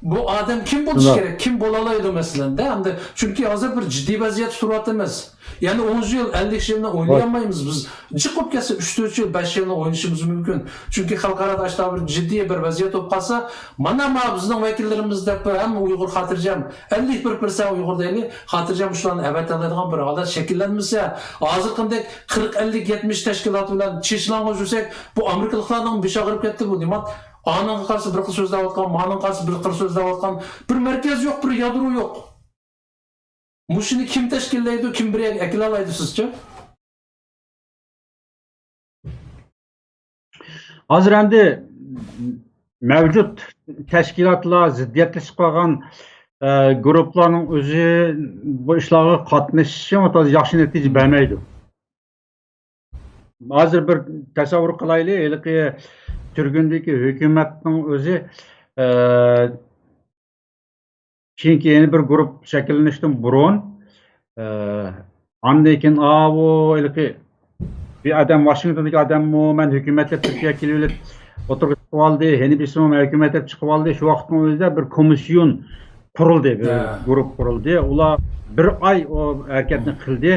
بۇ ئادەم كىم بولۇشى كېرەك؟ كىم بولالايدۇ مەسىلەندە؟ ئەمدى چۈنكى ھازىر بىر جىددىي ۋەزىيەتتە تۇرۇۋاتىمىز. يەنە ئون يىل، ئەللىك يىلنى ئوينىيالمايمىز بىز. جىق بولۇپ كەتسە، ئۈچ تۆت يىل، بەش يىلنى ئوينىشىمىز مۇمكىن. چۈنكى خەلقئارادا ئاشۇنداق بىر جىددىي بىر ۋەزىيەت بولۇپ قالسا، مانا، مانا بىزنىڭ ۋەكىللىرىمىز دەپ بىر ھەممە ئۇيغۇر خاتىرجەم، ئەللىك بىر پىرسەنت ئۇيغۇر دەيلى، خاتىرجەم شۇلارنى ئەۋەتەلەيدىغان بىر ھالەت شەكىللەنمىسە، ھازىرقىدەك قىرىق، ئەللىك، يەتمىش تەشكىلات بىلەن چېچىلاڭغۇ يۈرسەك، بۇ ئامېرىكىلىقلارنىڭ بېشى ئاغرىپ كەتتى بۇ نېمات. ئانىڭغا قارشى بىر خىل سۆزلەۋاتقان، مانىڭغا قارشى بىر خىل سۆزلەۋاتقان، بىر مەركەز يوق، بىر يادرو يوق. مۇشۇنى كىم تەشكىللەيدۇ، كىم بىر يەرگە ئەكېلەلەيدۇ سىزچە؟ ھازىر ئەمدى مەۋجۇت تەشكىلاتلار، زىددىيەتلىشىپ قالغان، ئە، گۇرۇپپىلارنىڭ ئۆزى بۇ ئىشلارغا قاتنىشىشى ئۇنداق ياخشى نەتىجە بەرمەيدۇ. ھازىر بىر تەسەۋۋۇر قىلايلى، ھېلىقى تۈرگۈندىكى ھۆكۈمەتنىڭ ئۆزى، ئە، كېيىنكى يەنە بىر گۇرۇپ شەكىللىنىشتىن بۇرۇن، ئە، ئاندىن كېيىن، ئاۋۇ ھېلىقى بىر ئادەم، ۋاشىنگتوندىكى ئادەممۇ، مەن ھۆكۈمەت دەپ تۈركىيەگە كېلىۋېلىپ ئوتتۇرىغا چىقىۋالدى، ھېنى بىسىمۇ مەن ھۆكۈمەت دەپ چىقىۋالدى. شۇ ۋاقىتنىڭ ئۆزىدە بىر كومىسسىيون قۇرۇلدى، بىر گۇرۇپ قۇرۇلدى. ئۇلار بىر ئاي ئۇ ھەرىكەتنى قىلدى.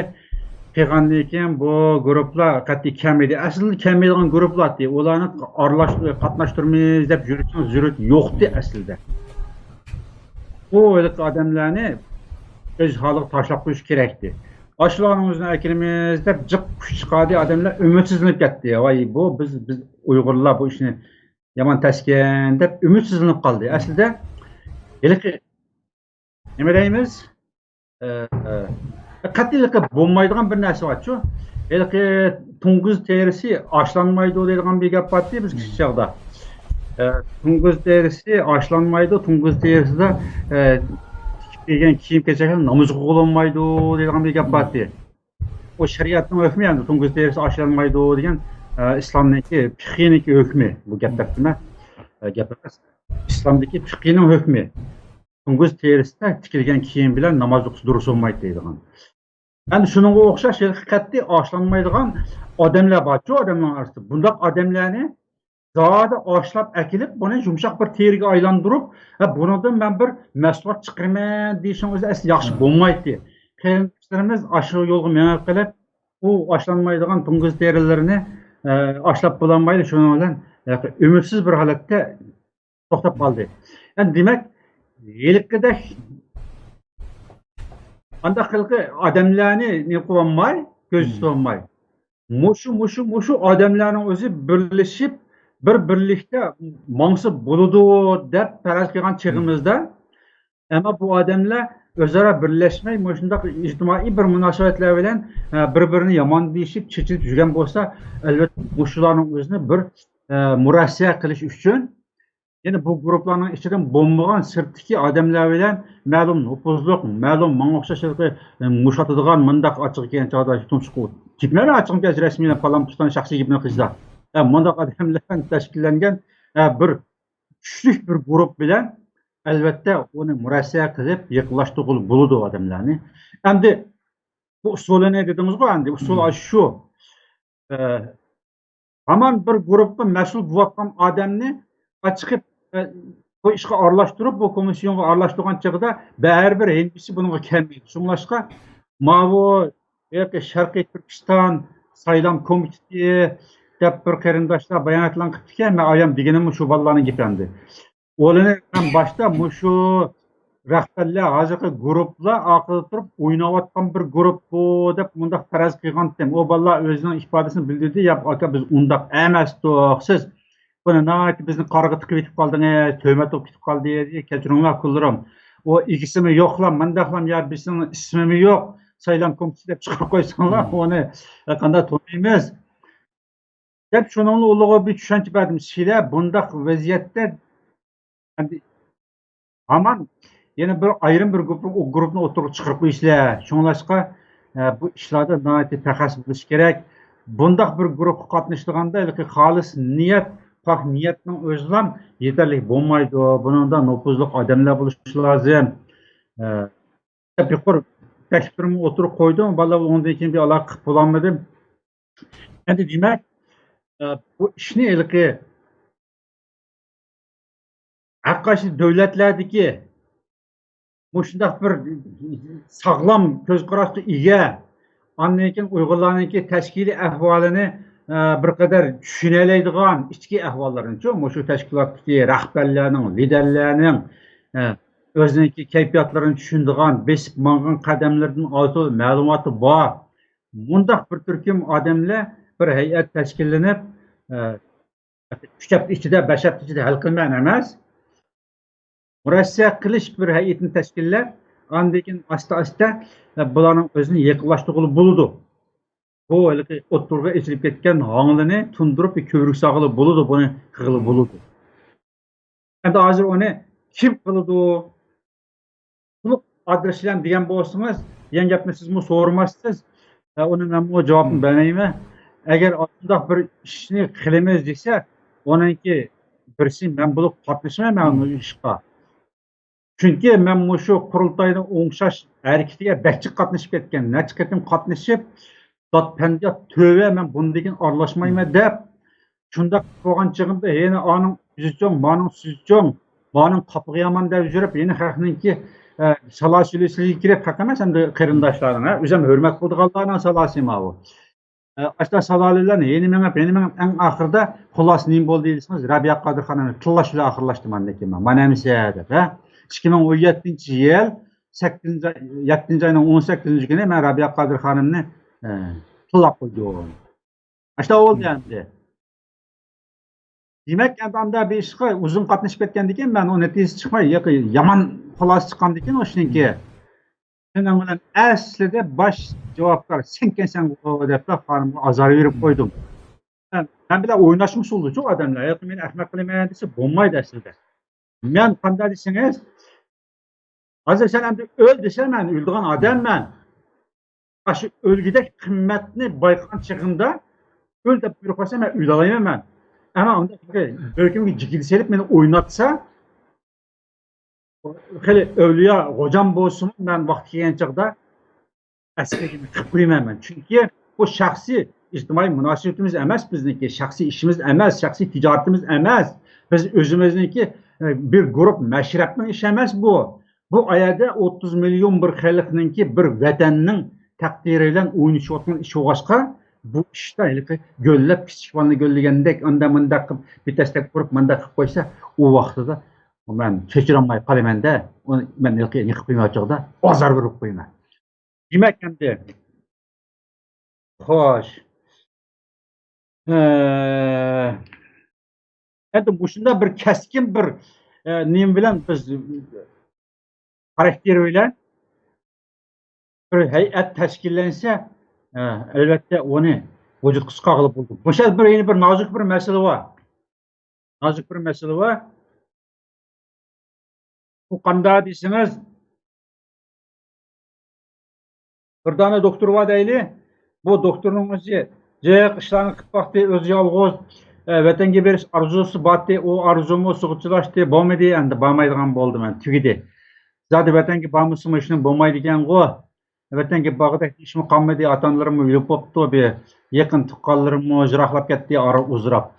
قىلغاندىن كېيىن بۇ گۇرۇپپىلار قەتئىي كەلمىدى. ئەسلىدە كەلمەيدىغان گۇرۇپپىلار ئىدى. ئۇلارنى ئارىلاش-، قاتناشتۇرىمىز دەپ يۈرۈشنىڭ زۆرۈرىيىتى يوقتى ئەسلىدە. ئۇ ھېلىقى ئادەملەرنى ئۆز ھالىغا تاشلاپ قويۇش كېرەكتى. ئاشۇلارنىڭ ئۆزىنى ئەكىرىمىز دەپ جىق كۈچ چىقاردى. ئادەملەر ئۈمىدسىزلىنىپ كەتتى. ۋاي، بۇ بىز، بىز ئۇيغۇرلار بۇ ئىشنى يامان تەسكەن دەپ ئۈمىدسىزلىنىپ قالدى. ئەسلىدە ھېلىقى نېمە دەيمىز؟ ئە، ئە، قەتئىيلىقى بولمايدىغان بىر نەرسە بارچۇ. ھېلىقى توڭگۇز تېرىسى ئاشلانمايدۇ دەيدىغان بىر گەپ بارتى بىز كىچىك چاغدا. ئە، توڭگۇز تېرىسى ئاشلانمايدۇ، توڭگۇز تېرىسىدا، ئە، تىكىپ كىيگەن كىيىم-كېچەكلەر ناماز ئوقۇغىلى بولمايدۇ دەيدىغان بىر گەپ بارتى. ئۇ شەرىئەتنىڭ ھۆكمى، يەنى توڭگۇز تېرىسى ئاشلانمايدۇ دېگەن، ئە، ئىسلامنىڭكى پىقھىنىڭكى ھۆكمى. بۇ گەپ دەپتىمەن. ئە، گەپ ئەمەس. ئىسلامدىكى پىقھىنىڭ ھۆكمى. توڭگۇز تېرىسىدا تىكىلگەن كىيىم بىلەن ناماز ئوقۇش دۇرۇس بولمايدۇ دەيدىغان. ئەمدى شۇنىڭغا ئوخشاش ھېلىقى قەتئىي ئاشلانمايدىغان ئادەملەر بارچۇ، ئادەمنىڭ ئارىسىدا. بۇنداق ئادەملەرنى زادى ئاشلاپ ئەكېلىپ، بۇنى يۇمشاق بىر تېرىگە ئايلاندۇرۇپ، ھە، بۇنىڭدىن مەن بىر مەھسۇلات چىقىرىمەن دېيىشىڭىز ئەسلى ياخشى بولمايتتى. قېرىنداشلىرىمىز ئاشۇ يولغا مېڭىپ قېلىپ، ئۇ ئاشلانمايدىغان توڭگۇز تېرىلىرىنى، ئە، ئاشلاپ بولالمايدۇ. شۇنىڭ بىلەن، ئە، ئۈمىدسىز بىر ھالەتتە توختاپ قالدى. يەنى دېمەك، ھېلىقىدەك ئانداق خىلقى ئادەملەرنى نېمە قىلالماي، كۆز تۇتالماي، مۇشۇ، مۇشۇ، مۇشۇ ئادەملەرنىڭ ئۆزى بىرلىشىپ، بىر بىرلىكتە ماڭسا بولىدۇ دەپ پەرەز قىلغان چېغىمىزدا، ئەمما بۇ ئادەملەر ئۆزئارا بىرلەشمەي، مۇشۇنداق ئىجتىمائىي بىر مۇناسىۋەتلەر بىلەن، ئە، بىر-بىرىنى يامان دېيىشىپ، چېچىلىپ يۈرگەن بولسا، ئەلۋەتتە، مۇشۇلارنىڭ ئۆزىنى بىر، ئە، مۇرەسسە قىلىش ئۈچۈن، يەنە بۇ گۇرۇپپىلارنىڭ ئىچىدىن بولمىغان سىرتتىكى ئادەملەر بىلەن مەلۇم نوپۇزلۇق، مەلۇم ماڭا ئوخشاش ھېلىقى، ئە، مۇشاتىدىغان مۇنداق ئاچىقى كەلگەن چاغدا تۇمشۇق تېپىمەن ئاچىقىم كەلسە رەسمىيلا پالان پۇستان شەخسىي گېپىنى قىلسا. ئە، مۇنداق ئادەملەر تەشكىللەنگەن، ئە، بىر كۈچلۈك بىر گۇرۇپ بىلەن، ئەلۋەتتە، ئۇنى مۇرەسسە قىلىپ يېقىنلاشتۇرغىلى بولىدۇ ئادەملەرنى. ئەمدى بۇ ئۇسۇلىنى دېدىڭىزغۇ، ئەمدى ئۇسۇل ئاشۇ شۇ. ئە، ھامان بىر گۇرۇپقا مەسئۇل بولۇۋاتقان ئادەمنى ئاچىقىپ، ئە، بۇ ئىشقا ئارىلاشتۇرۇپ، بۇ كومىسسىيونغا ئارىلاشتۇرغان چېغىدا بەرىبىر ھېچبىرسى بۇنىڭغا كەلمەيدۇ. شۇڭلاشقا ماۋۇ ياكى شەرقىي تۈركىستان سايلام كومىتېتى دەپ بىر قېرىنداشلار باياناتلارنى قىپتىكەن، مەن ئايام دېگىنىم شۇ بالىلارنىڭ گېپى ئەمدى. ئۇلارنى ھەم باشتا مۇشۇ رەھبەرلەر، ھازىرقى گۇرۇپپىلار ئارقىدا تۇرۇپ ئويناۋاتقان بىر گۇرۇپ بۇ دەپ مۇنداق پەرەز قىلغانتىم. ئۇ بالىلار ئۆزىنىڭ ئىپادىسىنى بىلدۈردى، ياق ئاكا، بىز ئۇنداق ئەمەستۇق، سىز بۇنى ناھايىتى بىزنى قارىغا تىقىۋېتىپ قالدىڭىز، تۆھمەت بولۇپ كېتىپ قالدى، كەچۈرۈڭلار قۇللىرىم. ئۇ ئىگىسىمۇ يوقلا، مۇنداقلام يا بىزنىڭ ئىسمىمۇ يوق، سايلام كومىتېتى دەپ چىقىرىپ قويساڭلار، ئۇنى قانداق تونۇيمىز؟ دەپ شۇنىڭلا ئۇلىغا بىر چۈشەنچە بەردىم. سىلەر بۇنداق ۋەزىيەتتە ئەمدى ھامان يەنە بىر ئايرىم بىر گۇرۇپنى، گۇرۇپنى ئوتتۇرىغا چىقىرىپ قويىسىلەر. شۇڭلاشقا، ئە، بۇ ئىشلاردا ناھايىتى پەخەس بولۇش كېرەك. بۇنداق بىر گۇرۇپقا قاتنىشىدىغاندا ھېلىقى خالىس نىيەت، پاك نىيەتنىڭ ئۆزىلا يېتەرلىك بولمايدۇ. بۇنىڭدا نوپۇزلۇق ئادەملەر بولۇشى لازىم. ئە، دەپ يۇقىرى تەكلىپلىرىمنى ئوتتۇرىغا قويدۇم. بالىلار ئۇنىڭدىن كېيىن بىر ئالاقە قىلىپ بولالمىدىم. ئەمدى دېمەك، ئە، بۇ ئىشنى ھېلىقى ھەر قايسى دۆلەتلەردىكى مۇشۇنداق بىر ساغلام كۆز قاراشقا ئىگە، ئاندىن كېيىن ئۇيغۇرلارنىڭكى تەشكىلىي ئەھۋالىنى، ئە، بىر قەدەر چۈشىنەلەيدىغان ئىچكى ئەھۋاللارنىچۇ، مۇشۇ تەشكىلاتتىكى رەھبەرلەرنىڭ، لىدەرلەرنىڭ، ئە، ئۆزىنىڭكى كەيپىياتلىرىنى چۈشىنىدىغان، بېسىپ ماڭغان قەدەملىرىدىن ئالتۇن مەلۇماتى بار، مۇنداق بىر تۈركۈم ئادەملەر بىر ھەيئەت تەشكىللىنىپ، ئە، ئۈچ ھەپتە ئىچىدە، بەش ھەپتە ئىچىدە ھەل قىلىمەن ئەمەس. مۇرەسسە قىلىش بىر ھەيئىتىنى تەشكىللەپ، ئاندىن كېيىن ئاستا-ئاستا، ئە، بۇلارنىڭ ئۆزىنى يېقىنلاشتۇرغىلى بولىدۇ. بۇ ھېلىقى ئوتتۇرىغا ئېچىلىپ كەتكەن ھاڭلىنى تۇندۇرۇپ بىر كۆۋرۈك سالغىلى بولىدۇ، بۇنى قىلغىلى بولىدۇ. ئەمدى ھازىر ئۇنى كىم قىلىدۇ؟ تولۇق ئادرېس بىلەن دېگەن بولسىڭىز، دېگەن گەپنى سىزمۇ سورىماستىڭىز. ئە، ئۇنى مەنمۇ جاۋابنى بەرمەيمەن. ئەگەر ئاشۇنداق بىر ئىشنى قىلىمىز دېسە، ئۇنىڭكى بىرسى مەن بولۇپ قاتنىشىمەن مەن بۇ ئىشقا. چۈنكى مەن مۇشۇ قۇرۇلتاينى ئوڭشاش ھەرىكىتىگە بەك جىق قاتنىشىپ كەتكەن. نەچچە قېتىم قاتنىشىپ، داد پەندىگە تۆۋە، مەن بۇندىن كېيىن ئارىلاشمايمەن دەپ، شۇنداق بولغان چېغىمدا يەنە ئانىڭ ئۆزى چوڭ، مانىڭ سۆزى چوڭ، مانىڭ قاپىقى يامان دەپ يۈرۈپ، يەنە خەقنىڭكى، ئە، سالا سۈلىسىگە كىرىپ، خەق ئەمەس ئەمدى قېرىنداشلارنىڭ، ھە، ئۆزۈم ھۆرمەت قىلىدىغانلارنىڭ سالاسى ماۋۇ. ئە، ئاشۇنداق سالالىلەرنى يەنە مېڭىپ، يەنە مېڭىپ، ئەڭ ئاخىرىدا خۇلاسە نېمە بولدى دېسىڭىز، رەبىيە قادىر خانىمنى تىللاش بىلەن ئاخىرلاشتى ماندىكى مانا ئەمىسە دەپ، ھە. ئىككى مىڭ ئون يەتتىنچى يىل سەككىزىنچى ئاي، يەتتىنچى ئاينىڭ ئون سەككىزىنچى كۈنى مەن رەبىيە قادىر خانىمنى، ئە، تىللاپ قويدۇم. ئاشۇنداق بولدى ئەمدى. دېمەك، ئەمدى ئاندا بىر ئىشقا ئۇزۇن قاتنىشىپ كەتكەندىن كېيىن مەن ئۇ نەتىجىسى چىقماي، ياكى يامان خۇلاسە چىققاندىن كېيىن ئۇ ئىشنىڭكى، سېنىڭ بىلەن ئەسلىدە باش جاۋابكار سەنكەنسەن دەپلا خانىمغا ئازار بېرىپ قويدۇم. مەن، مەن بىلەن ئويناشمىسا بولىدۇچۇ ئادەملەر. ياكى مېنى ئەخمەق قىلىمەن دېسە بولمايدۇ ئەسلىدە. مەن قانداق دېسىڭىز، ھازىر سەن ئەمدى ئۆل دېسە، مەن ئۆلىدىغان ئادەممەن. ئاشۇ ئۆلگۈدەك قىممەتنى بايقىغان چېغىمدا ئۆل دەپ بۇيرۇق بەرسە، مەن ئۆلەلەيمەن مەن. ئەمما ئۇنداق بۆلىكىمگە جىگدە سېلىپ مېنى ئويناتسا، خېلى ئەۋلىيا غوجام بولسىمۇ، مەن ۋاقتى كەلگەن چاغدا ئەسكىگە قىپ قويىمەن مەن. چۈنكى بۇ شەخسىي ئىجتىمائىي مۇناسىۋىتىمىز ئەمەس بىزنىڭكى، شەخسىي ئىشىمىز ئەمەس، شەخسىي تىجارىتىمىز ئەمەس. بىز ئۆزىمىزنىڭكى، ئە، بىر گۇرۇپ مەشرەپنىڭ ئىشى ئەمەس بۇ. بۇ ئايەردە ئوتتۇز مىليون بىر خەلقنىڭكى، بىر ۋەتەننىڭ تەقدىرى بىلەن ئوينىشىۋاتقان ئىش بولغاچقا، بۇ ئىشتا ھېلىقى گۆللەپ كىچىك بالىنى گۆللىگەندەك، ئاندا مۇنداق قىلىپ، بىر تەستەك ئۇرۇپ، مۇنداق قىلىپ قويسا، ئۇ ۋاقتىدا مەن كەچۈرەلمەي قالىمەن-دە، ئۇنى مەن ھېلىقى يېقىپ قويمايۋاتقاندا ئازار بېرىپ قويىمەن. دېمەك، ئەمدى خوش. ئە، ئەمدى مۇشۇنداق بىر كەسكىن بىر، ئە، نېمە بىلەن بىز خاراكتېر بىلەن بىر ھەيئەت تەشكىللەنسە، ئە، ئەلۋەتتە ئۇنى ۋۇجۇدقا چىقارغىلى بولىدۇ. مۇشۇ بىر، يەنە بىر نازۇك بىر مەسىلە بار. نازۇك بىر مەسىلە بار. ئۇ قانداق دېسىڭىز، بىر دانە دوختۇر بار دەيلى. بۇ دوختۇرنىڭ ئۆزى جىق ئىشلارنى قىلىپ باقتى، ئۆزى يالغۇز، ئە، ۋەتەنگە بېرىش ئارزۇسى بارتى، ئۇ ئارزۇمۇ سۇغا چىلاشتى، بولمىدى، ئەمدى بارمايدىغان بولدى، مەن تۈگىدى. زادى ۋەتەنگە بارمىسىمۇ ھېچنېمە بولمايدىكەنغۇ. ۋەتەنگە بارغۇدەك ئىشمۇ قالمىدى، ئاتا-ئانىلىرىممۇ ئۆلۈپ بوپتۇ، بىر يېقىن تۇغقانلىرىممۇ يىراقلاپ كەتتى، ئارا ئۇزىراپ.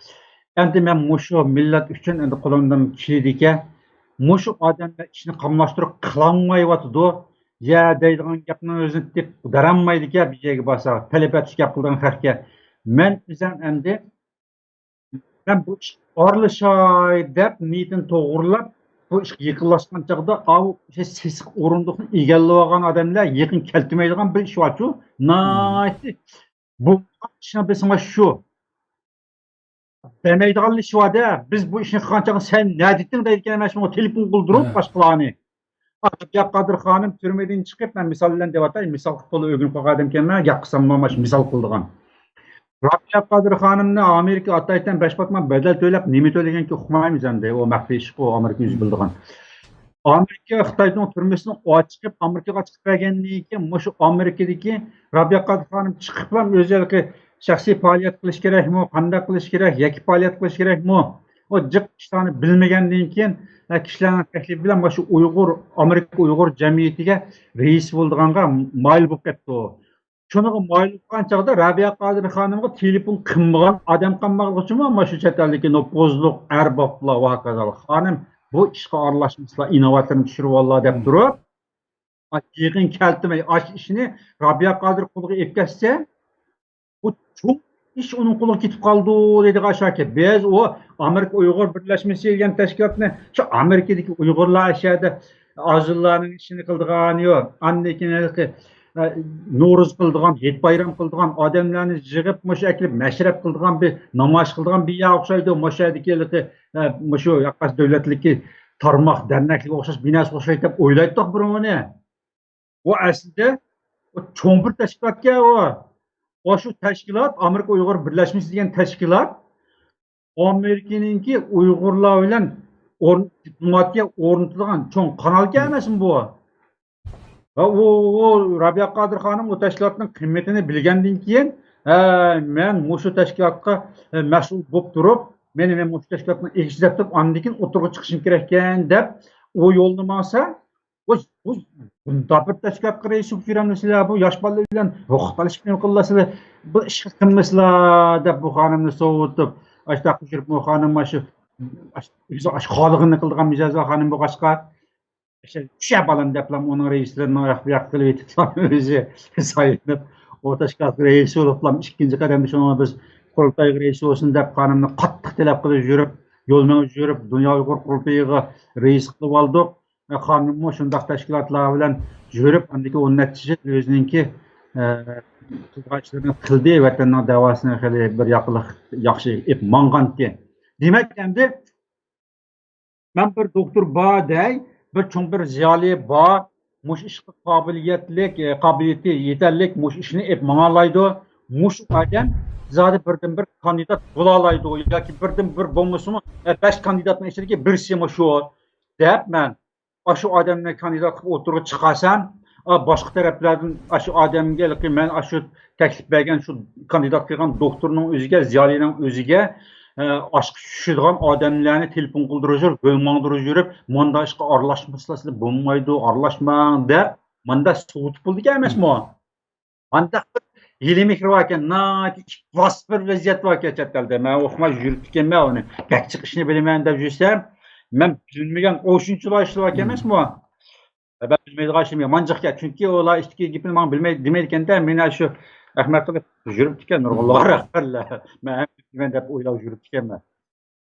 ئەمدى مەن مۇشۇ مىللەت ئۈچۈن ئەمدى قولۇمدىن كېلىدىكەن، مۇشۇ ئادەملەر ئىشنى قاملاشتۇرۇپ قىلالمايۋاتىدۇ. يا دەيدىغان گەپنىڭ ئۆزىنى تېپىپ بېرەلمەيدىكەن، بىر يەرگە بارسا، پەلىپەتلىك گەپ قىلىدىغان خەقكە. مەن ئۆزۈم ئەمدى مەن بۇ ئىشقا ئارىلىشاي دەپ نىيىتىنى توغرىلاپ، بۇ ئىشقا يېقىنلاشقان چاغدا، ئاۋۇ سېسىق ئورۇندۇقنى ئىگىلىۋالغان ئادەملەر يېقىن كەلتۈرمەيدىغان بىر ئىش بارچۇ، ناھايىتى بۇ ئىشنى بىلسىڭلار شۇ. دېمەيدىغانلا ئىش بار-دە، بىز بۇ ئىشنى قىلغان چاغدا سەن نەدىتىڭ دەيدىكەن، مەن شۇنىڭغا تېلېفون قىلدۇرۇپ باشقىلارنى. رابىيە قادىر خانىم تۈرمىدىن چىقىپ، مەن مىسال بىلەن دەۋاتاي، مىسال قىلىپ تولا ئۆگىنىپ قالغان ئادەمكەنمەن، گەپ قىلسام مانا شۇ مىسال قىلىدىغان. رابىيە قادىر خانىمنى ئامېرىكا ئاتايتەن بەش پاتمان بەدەل تۆلەپ، نېمە تۆلىگەنكى ئۇقمايمىز ئەمدى، ئۇ مەخپىي ئىشقۇ، ئامېرىكا ئۆزى بىلىدىغان. ئامېرىكا خىتاينىڭ تۈرمىسىدىن ئاچىقىپ، ئامېرىكىغا چىقىپ بەرگەندىن كېيىن، مۇشۇ ئامېرىكىدىكى رابىيە قادىر خانىم چىقىپلا ئۆزى ھېلىقى شەخسىي پائالىيەت قىلىش كېرەكمۇ، قانداق قىلىش كېرەك، يەككە پائالىيەت قىلىش كېرەكمۇ؟ ئۇ جىق ئىشلارنى بىلمىگەندىن كېيىن، ھە، كىشىلەرنىڭ تەكلىپى بىلەن مۇشۇ ئۇيغۇر، ئامېرىكا ئۇيغۇر جەمئىيىتىگە رەئىس بولىدىغانغا مايىل بولۇپ كەتتى. شۇنىڭغا مايىل بولغان چاغدا رابىيە قادىر خانىمغا تېلېفون قىلمىغان ئادەم قالمىغانلىقى ئۈچۈنمۇ، مانا شۇ چەت ئەلدىكى نوپۇزلۇق ئەربابلار ۋە ھاكازا خانىم بۇ ئىشقا ئارىلاشمىسىلا، ئىناۋەتلىرىنى چۈشۈرۈۋاللا دەپ تۇرۇپ، يىغىن كەلتۈرمەي، ئاشۇ ئىشنى رابىيە قادىر قولىغا ئېلىپ كەتسە، بۇ چوڭ ئىش ئۇنىڭ قولىغا كېتىپ قالىدۇ دېدى ئاشۇ ئاكا. بىز ئۇ ئامېرىكا ئۇيغۇر بىرلەشمىسى دېگەن تەشكىلاتنى، شۇ ئامېرىكىدىكى ئۇيغۇرلار ئىچەردە ئازۇللارنىڭ ئىشىنى قىلىدىغان يوق. ئاندىن كېيىن ھېلىقى، ئە، نورۇز قىلىدىغان، ھېيت بايرام قىلىدىغان ئادەملەرنى يىغىپ، مۇشۇ ئەكىلىپ مەشرەپ قىلىدىغان بىر، نامايىش قىلىدىغان بىر يەر ئوخشايدۇ. مۇشۇ يەردىكى ھېلىقى، ئە، مۇشۇ ياقاش دۆلەتلىكى تارماق دەرنەكلىككە ئوخشاش بىناسى ئوخشايدۇ دەپ ئويلايتتۇق بۇرۇن ئۇنى. ئۇ ئەسلىدە ئۇ چوڭ بىر تەشكىلاتكەن ئۇ. ئۇ شۇ تەشكىلات، ئامېرىكا ئۇيغۇر بىرلەشمىسى دېگەن تەشكىلات ئامېرىكىنىڭكى ئۇيغۇرلار بىلەن ئورن-، دىپلوماتىيە ئورنىتىدىغان چوڭ قانالكەن ئەمەسمۇ بۇ؟ ۋە ئۇ، ئۇ رابىيە قادىر خانىم ئۇ تەشكىلاتنىڭ قىممىتىنى بىلگەندىن كېيىن، ھە، مەن مۇشۇ تەشكىلاتقا، ئە، مەسئۇل بولۇپ تۇرۇپ، مېنى، مەن مۇشۇ تەشكىلاتنىڭ ئىگىسى دەپ تۇرۇپ، ئاندىن كېيىن ئوتتۇرىغا چىقىشىم كېرەككەن دەپ، ئۇ يولنى ماڭسا، بۇ، بۇ بۇنداق بىر تەشكىلاتقا رەئىس بولۇپ يۈرەمدىسىلەر، بۇ ياش بالىلار بىلەن ھوقۇق تالىشىپ نېمە قىلىسىلەر، بۇ ئىشقا قىلمىسىلەر دەپ بۇ خانىمنى سوۋۇتۇپ، ئاشۇنداق يۈرۈپ بۇ خانىم مانا شۇ، ئاشۇ، ئۆزى ئاشۇ خالىغىنىنى قىلىدىغان مىجەزلىك خانىم بولغاچقا، ئاشۇ چۈشە بالام دەپلا ئۇنىڭ رەئىسلىرىنى ئاياق بۇياق قىلىۋېتىپلا ئۆزى سايلىنىپ، ئۇ تەشكىلاتقا رەئىس بولۇپلا ئىككىنچى قەدەمدە شۇنىڭغا بىز قۇرۇلتايغا رەئىس بولسۇن دەپ خانىمنى قاتتىق تەلەپ قىلىپ يۈرۈپ، يول مېڭىپ يۈرۈپ، دۇنيا ئۇيغۇر قۇرۇلتىيىغا رەئىس قىلىۋالدۇق. خانىممۇ شۇنداق تەشكىلاتلار بىلەن يۈرۈپ، ئاندىن كېيىن ئون نەچچە يىل ئۆزىنىڭكى، ئە، قىلغان ئىشلىرىنى قىلدى، ۋەتەننىڭ دەۋاسىنى خېلى بىر ياقلىق ياخشى ئېلىپ ماڭغانتى. دېمەك، ئەمدى مەن بىر دوختۇر بار دەي، بىر چوڭ بىر زىيالىي بار، مۇشۇ ئىشقا قابىلىيەتلىك، ئە، قابىلىيىتى يېتەرلىك، مۇشۇ ئىشنى ئېلىپ ماڭالايدۇ. مۇشۇ ئادەم زادى بىردىن بىر كاندىدات بولالايدۇ ياكى بىردىن بىر بولمىسىمۇ، ئە، بەش كاندىداتنىڭ ئىچىدىكى بىرسى مۇشۇ دەپ مەن ئاشۇ ئادەمنى كاندىدات قىلىپ ئوتتۇرىغا چىقارسام، ئا، باشقا تەرەپلەردىن ئاشۇ ئادەمگە، ھېلىقى مەن ئاشۇ تەكلىپ بەرگەن شۇ كاندىدات قىلغان دوختۇرنىڭ ئۆزىگە، زىيالىينىڭ ئۆزىگە، ئە، ئاشقا چۈشىدىغان ئادەملەرنى تېلېفون قىلدۇرۇپ يۈرۈپ، يول ماڭدۇرۇپ يۈرۈپ، مۇنداق ئىشقا ئارىلاشمىسىلا سىلەر بولمايدۇ، ئارىلاشماڭ دەپ، مۇنداق سوۋۇتۇپ بولىدىكەن ئەمەسمۇ؟ مانداق بىر ھىيلە-مىكرى باركەن، ناھايىتى ئىپلاس بىر ۋەزىيەت باركەن چەت ئەلدە. مەن ئوقۇماي يۈرۈپتىكەنمەن ئۇنى. بەك جىق ئىشنى بىلىمەن دەپ يۈرسەم، مەن بىلمىگەن ئوشۇنچىلار ئىشلار باركەن ئەمەسمۇ؟ مەن بىلمەيدىغان ئىشىم يامان جىقكەن. چۈنكى ئۇلار ئىچتىكى گېپىنى ماڭا بىلمەي-، دېمەيدىكەندە، مېنى شۇ ئەخمەق قىلىپ يۈرۈپتىكەن نۇرغۇنلىغان رەھبەرلەر. مەن ھەم بىلىمەن دەپ ئويلاپ يۈرۈپتىكەنمەن.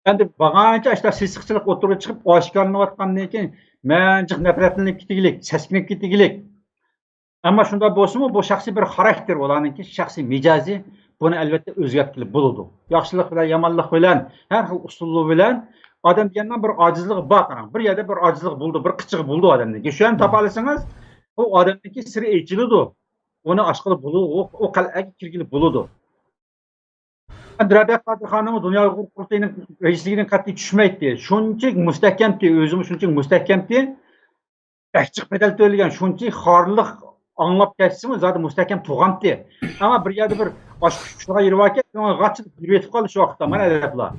ئەمدى بارغانچە ئاشۇنداق سېسىقچىلىق ئوتتۇرىغا چىقىپ ئاشكارىلىنىۋاتقاندىن كېيىن، مەن جىق نەپرەتلىنىپ كېتىگلىك، سەسكىنىپ كېتىگلىك. ئەمما شۇنداق بولسىمۇ، بۇ شەخسىي بىر خاراكتېر، ئۇلارنىڭكى شەخسىي مىجەزى، بۇنى ئەلۋەتتە ئۆزگەرتكىلى بولىدۇ. ياخشىلىق بىلەن، يامانلىق بىلەن، ھەر خىل ئۇسۇللار بىلەن ئادەم دېگەننىڭ بىر ئاجىزلىقى بار، قاراڭ. بىر يەردە بىر ئاجىزلىق بولىدۇ، بىر قىچىقى بولىدۇ ئادەمنىڭكى. شۇ يەرنى تاپالىسىڭىز، ئۇ ئادەمنىڭكى سىرى ئېچىلىدۇ. ئۇنى ئاچقىلى بولىدۇ، ئۇ، ئۇ قەلئەگە كىرگىلى بولىدۇ. ئەمدى رەبىئە قادىر خانىممۇ دۇنيا ئۇيغۇر قۇرۇلتىيىنىڭ رەئىسلىكىدىن قەتئىي چۈشمەيتتى. شۇنچىلىك مۇستەھكەمتى، ئۆزىمۇ شۇنچىلىك مۇستەھكەمتى. بەك جىق بەدەل تۆلىگەن، شۇنچىلىك خارلىق ئاڭلاپ كەتسىمۇ، زادى مۇستەھكەم تۇرغانتى. ئەمما بىر يەردە بىر ئاشۇ كۇچۇكچىلار يېرى باركەن، شۇڭا غاچىلىپ يۈرۈۋېتىپ قالدى شۇ ۋاقىتتا، مانا ئەدەپلەر.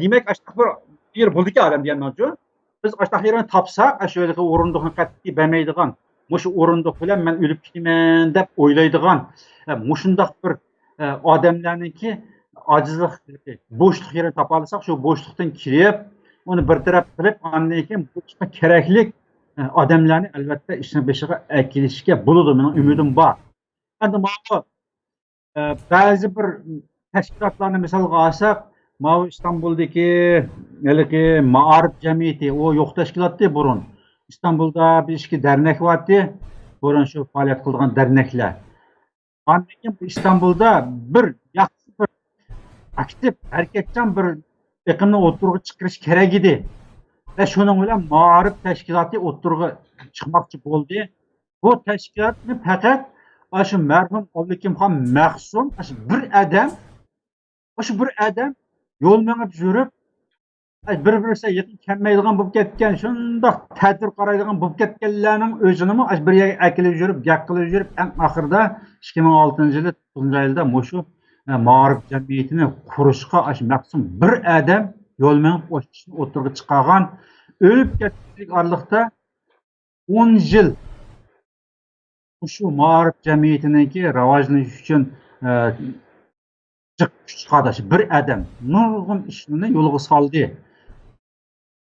دېمەك، ئاشۇنداق بىر يېرى بولىدىكەن ئادەم دېگەن مانا شۇ. بىز ئاشۇنداق يېرىنى تاپساق، ئاشۇ ھېلىقى ئورۇندۇقنى قەتئىي بەرمەيدىغان، مۇشۇ ئورۇندۇق بىلەن مەن ئۆلۈپ كېتىمەن دەپ ئويلايدىغان، ئە، مۇشۇنداق بىر، ئە، ئادەملەرنىڭكى ئاجىزلىق، بوشلۇق يېرىنى تاپالىساق، شۇ بوشلۇقتىن كىرىپ، ئۇنى بىر تەرەپ قىلىپ، ئاندىن كېيىن بۇ ئىشقا كېرەكلىك، ئە، ئادەملەرنى ئەلۋەتتە ئىشنىڭ بېشىغا ئەكېلىشكە بولىدۇ، مېنىڭ ئۈمىدىم بار. ئەمدى ماۋۇ ئە، بەزى بىر تەشكىلاتلارنى مىسالغا ئالساق، ماۋۇ ئىستانبۇلدىكى ھېلىقى مائارىپ جەمئىيىتى، ئۇ يوق تەشكىلاتتى بۇرۇن. ئىستانبۇلدا بىر ئىككى دەرنەك بارتى، بۇرۇن شۇ پائالىيەت قىلىدىغان دەرنەكلەر. ئاندىن كېيىن بۇ ئىستانبۇلدا بىر ياخشى، بىر ئاكتىپ، ھەرىكەتچان بىر ئېقىمنى ئوتتۇرىغا چىقىرىش كېرەك ئىدى. ۋە شۇنىڭ بىلەن مائارىپ تەشكىلاتى ئوتتۇرىغا چىقماقچى بولدى. بۇ تەشكىلاتنى پەقەت ئاشۇ مەرھۇم ئابلىكىمخان مەخسۇم، ئاشۇ بىر ئادەم، ئاشۇ بىر ئادەم يول مېڭىپ يۈرۈپ، ئاي، بىر-بىرسىگە يېقىن كەلمەيدىغان بولۇپ كەتكەن، شۇنداق تەتۈر قارايدىغان بولۇپ كەتكەنلەرنىڭ ئۆزىنىمۇ ئاشۇ بىر يەرگە ئەكېلىپ يۈرۈپ، گەپ قىلىپ يۈرۈپ، ئەڭ ئاخىرىدا ئىككى مىڭ ئالتىنچى يىلى توققۇزىنچى ئايدا مۇشۇ، ئە، مائارىپ جەمئىيىتىنى قۇرۇشقا ئاشۇ مەخسۇم بىر ئادەم يول مېڭىپ ئاشۇ ئىشنى ئوتتۇرىغا چىقارغان. ئۆلۈپ كەتكۈچىلىك ئارىلىقتا ئون يىل مۇشۇ مائارىپ جەمئىيىتىنىڭكى راۋاجلىنىشى ئۈچۈن، ئە، جىق كۈچ چىقاردى. بىر ئادەم نۇرغۇن ئىشلارنى يولغا سالدى.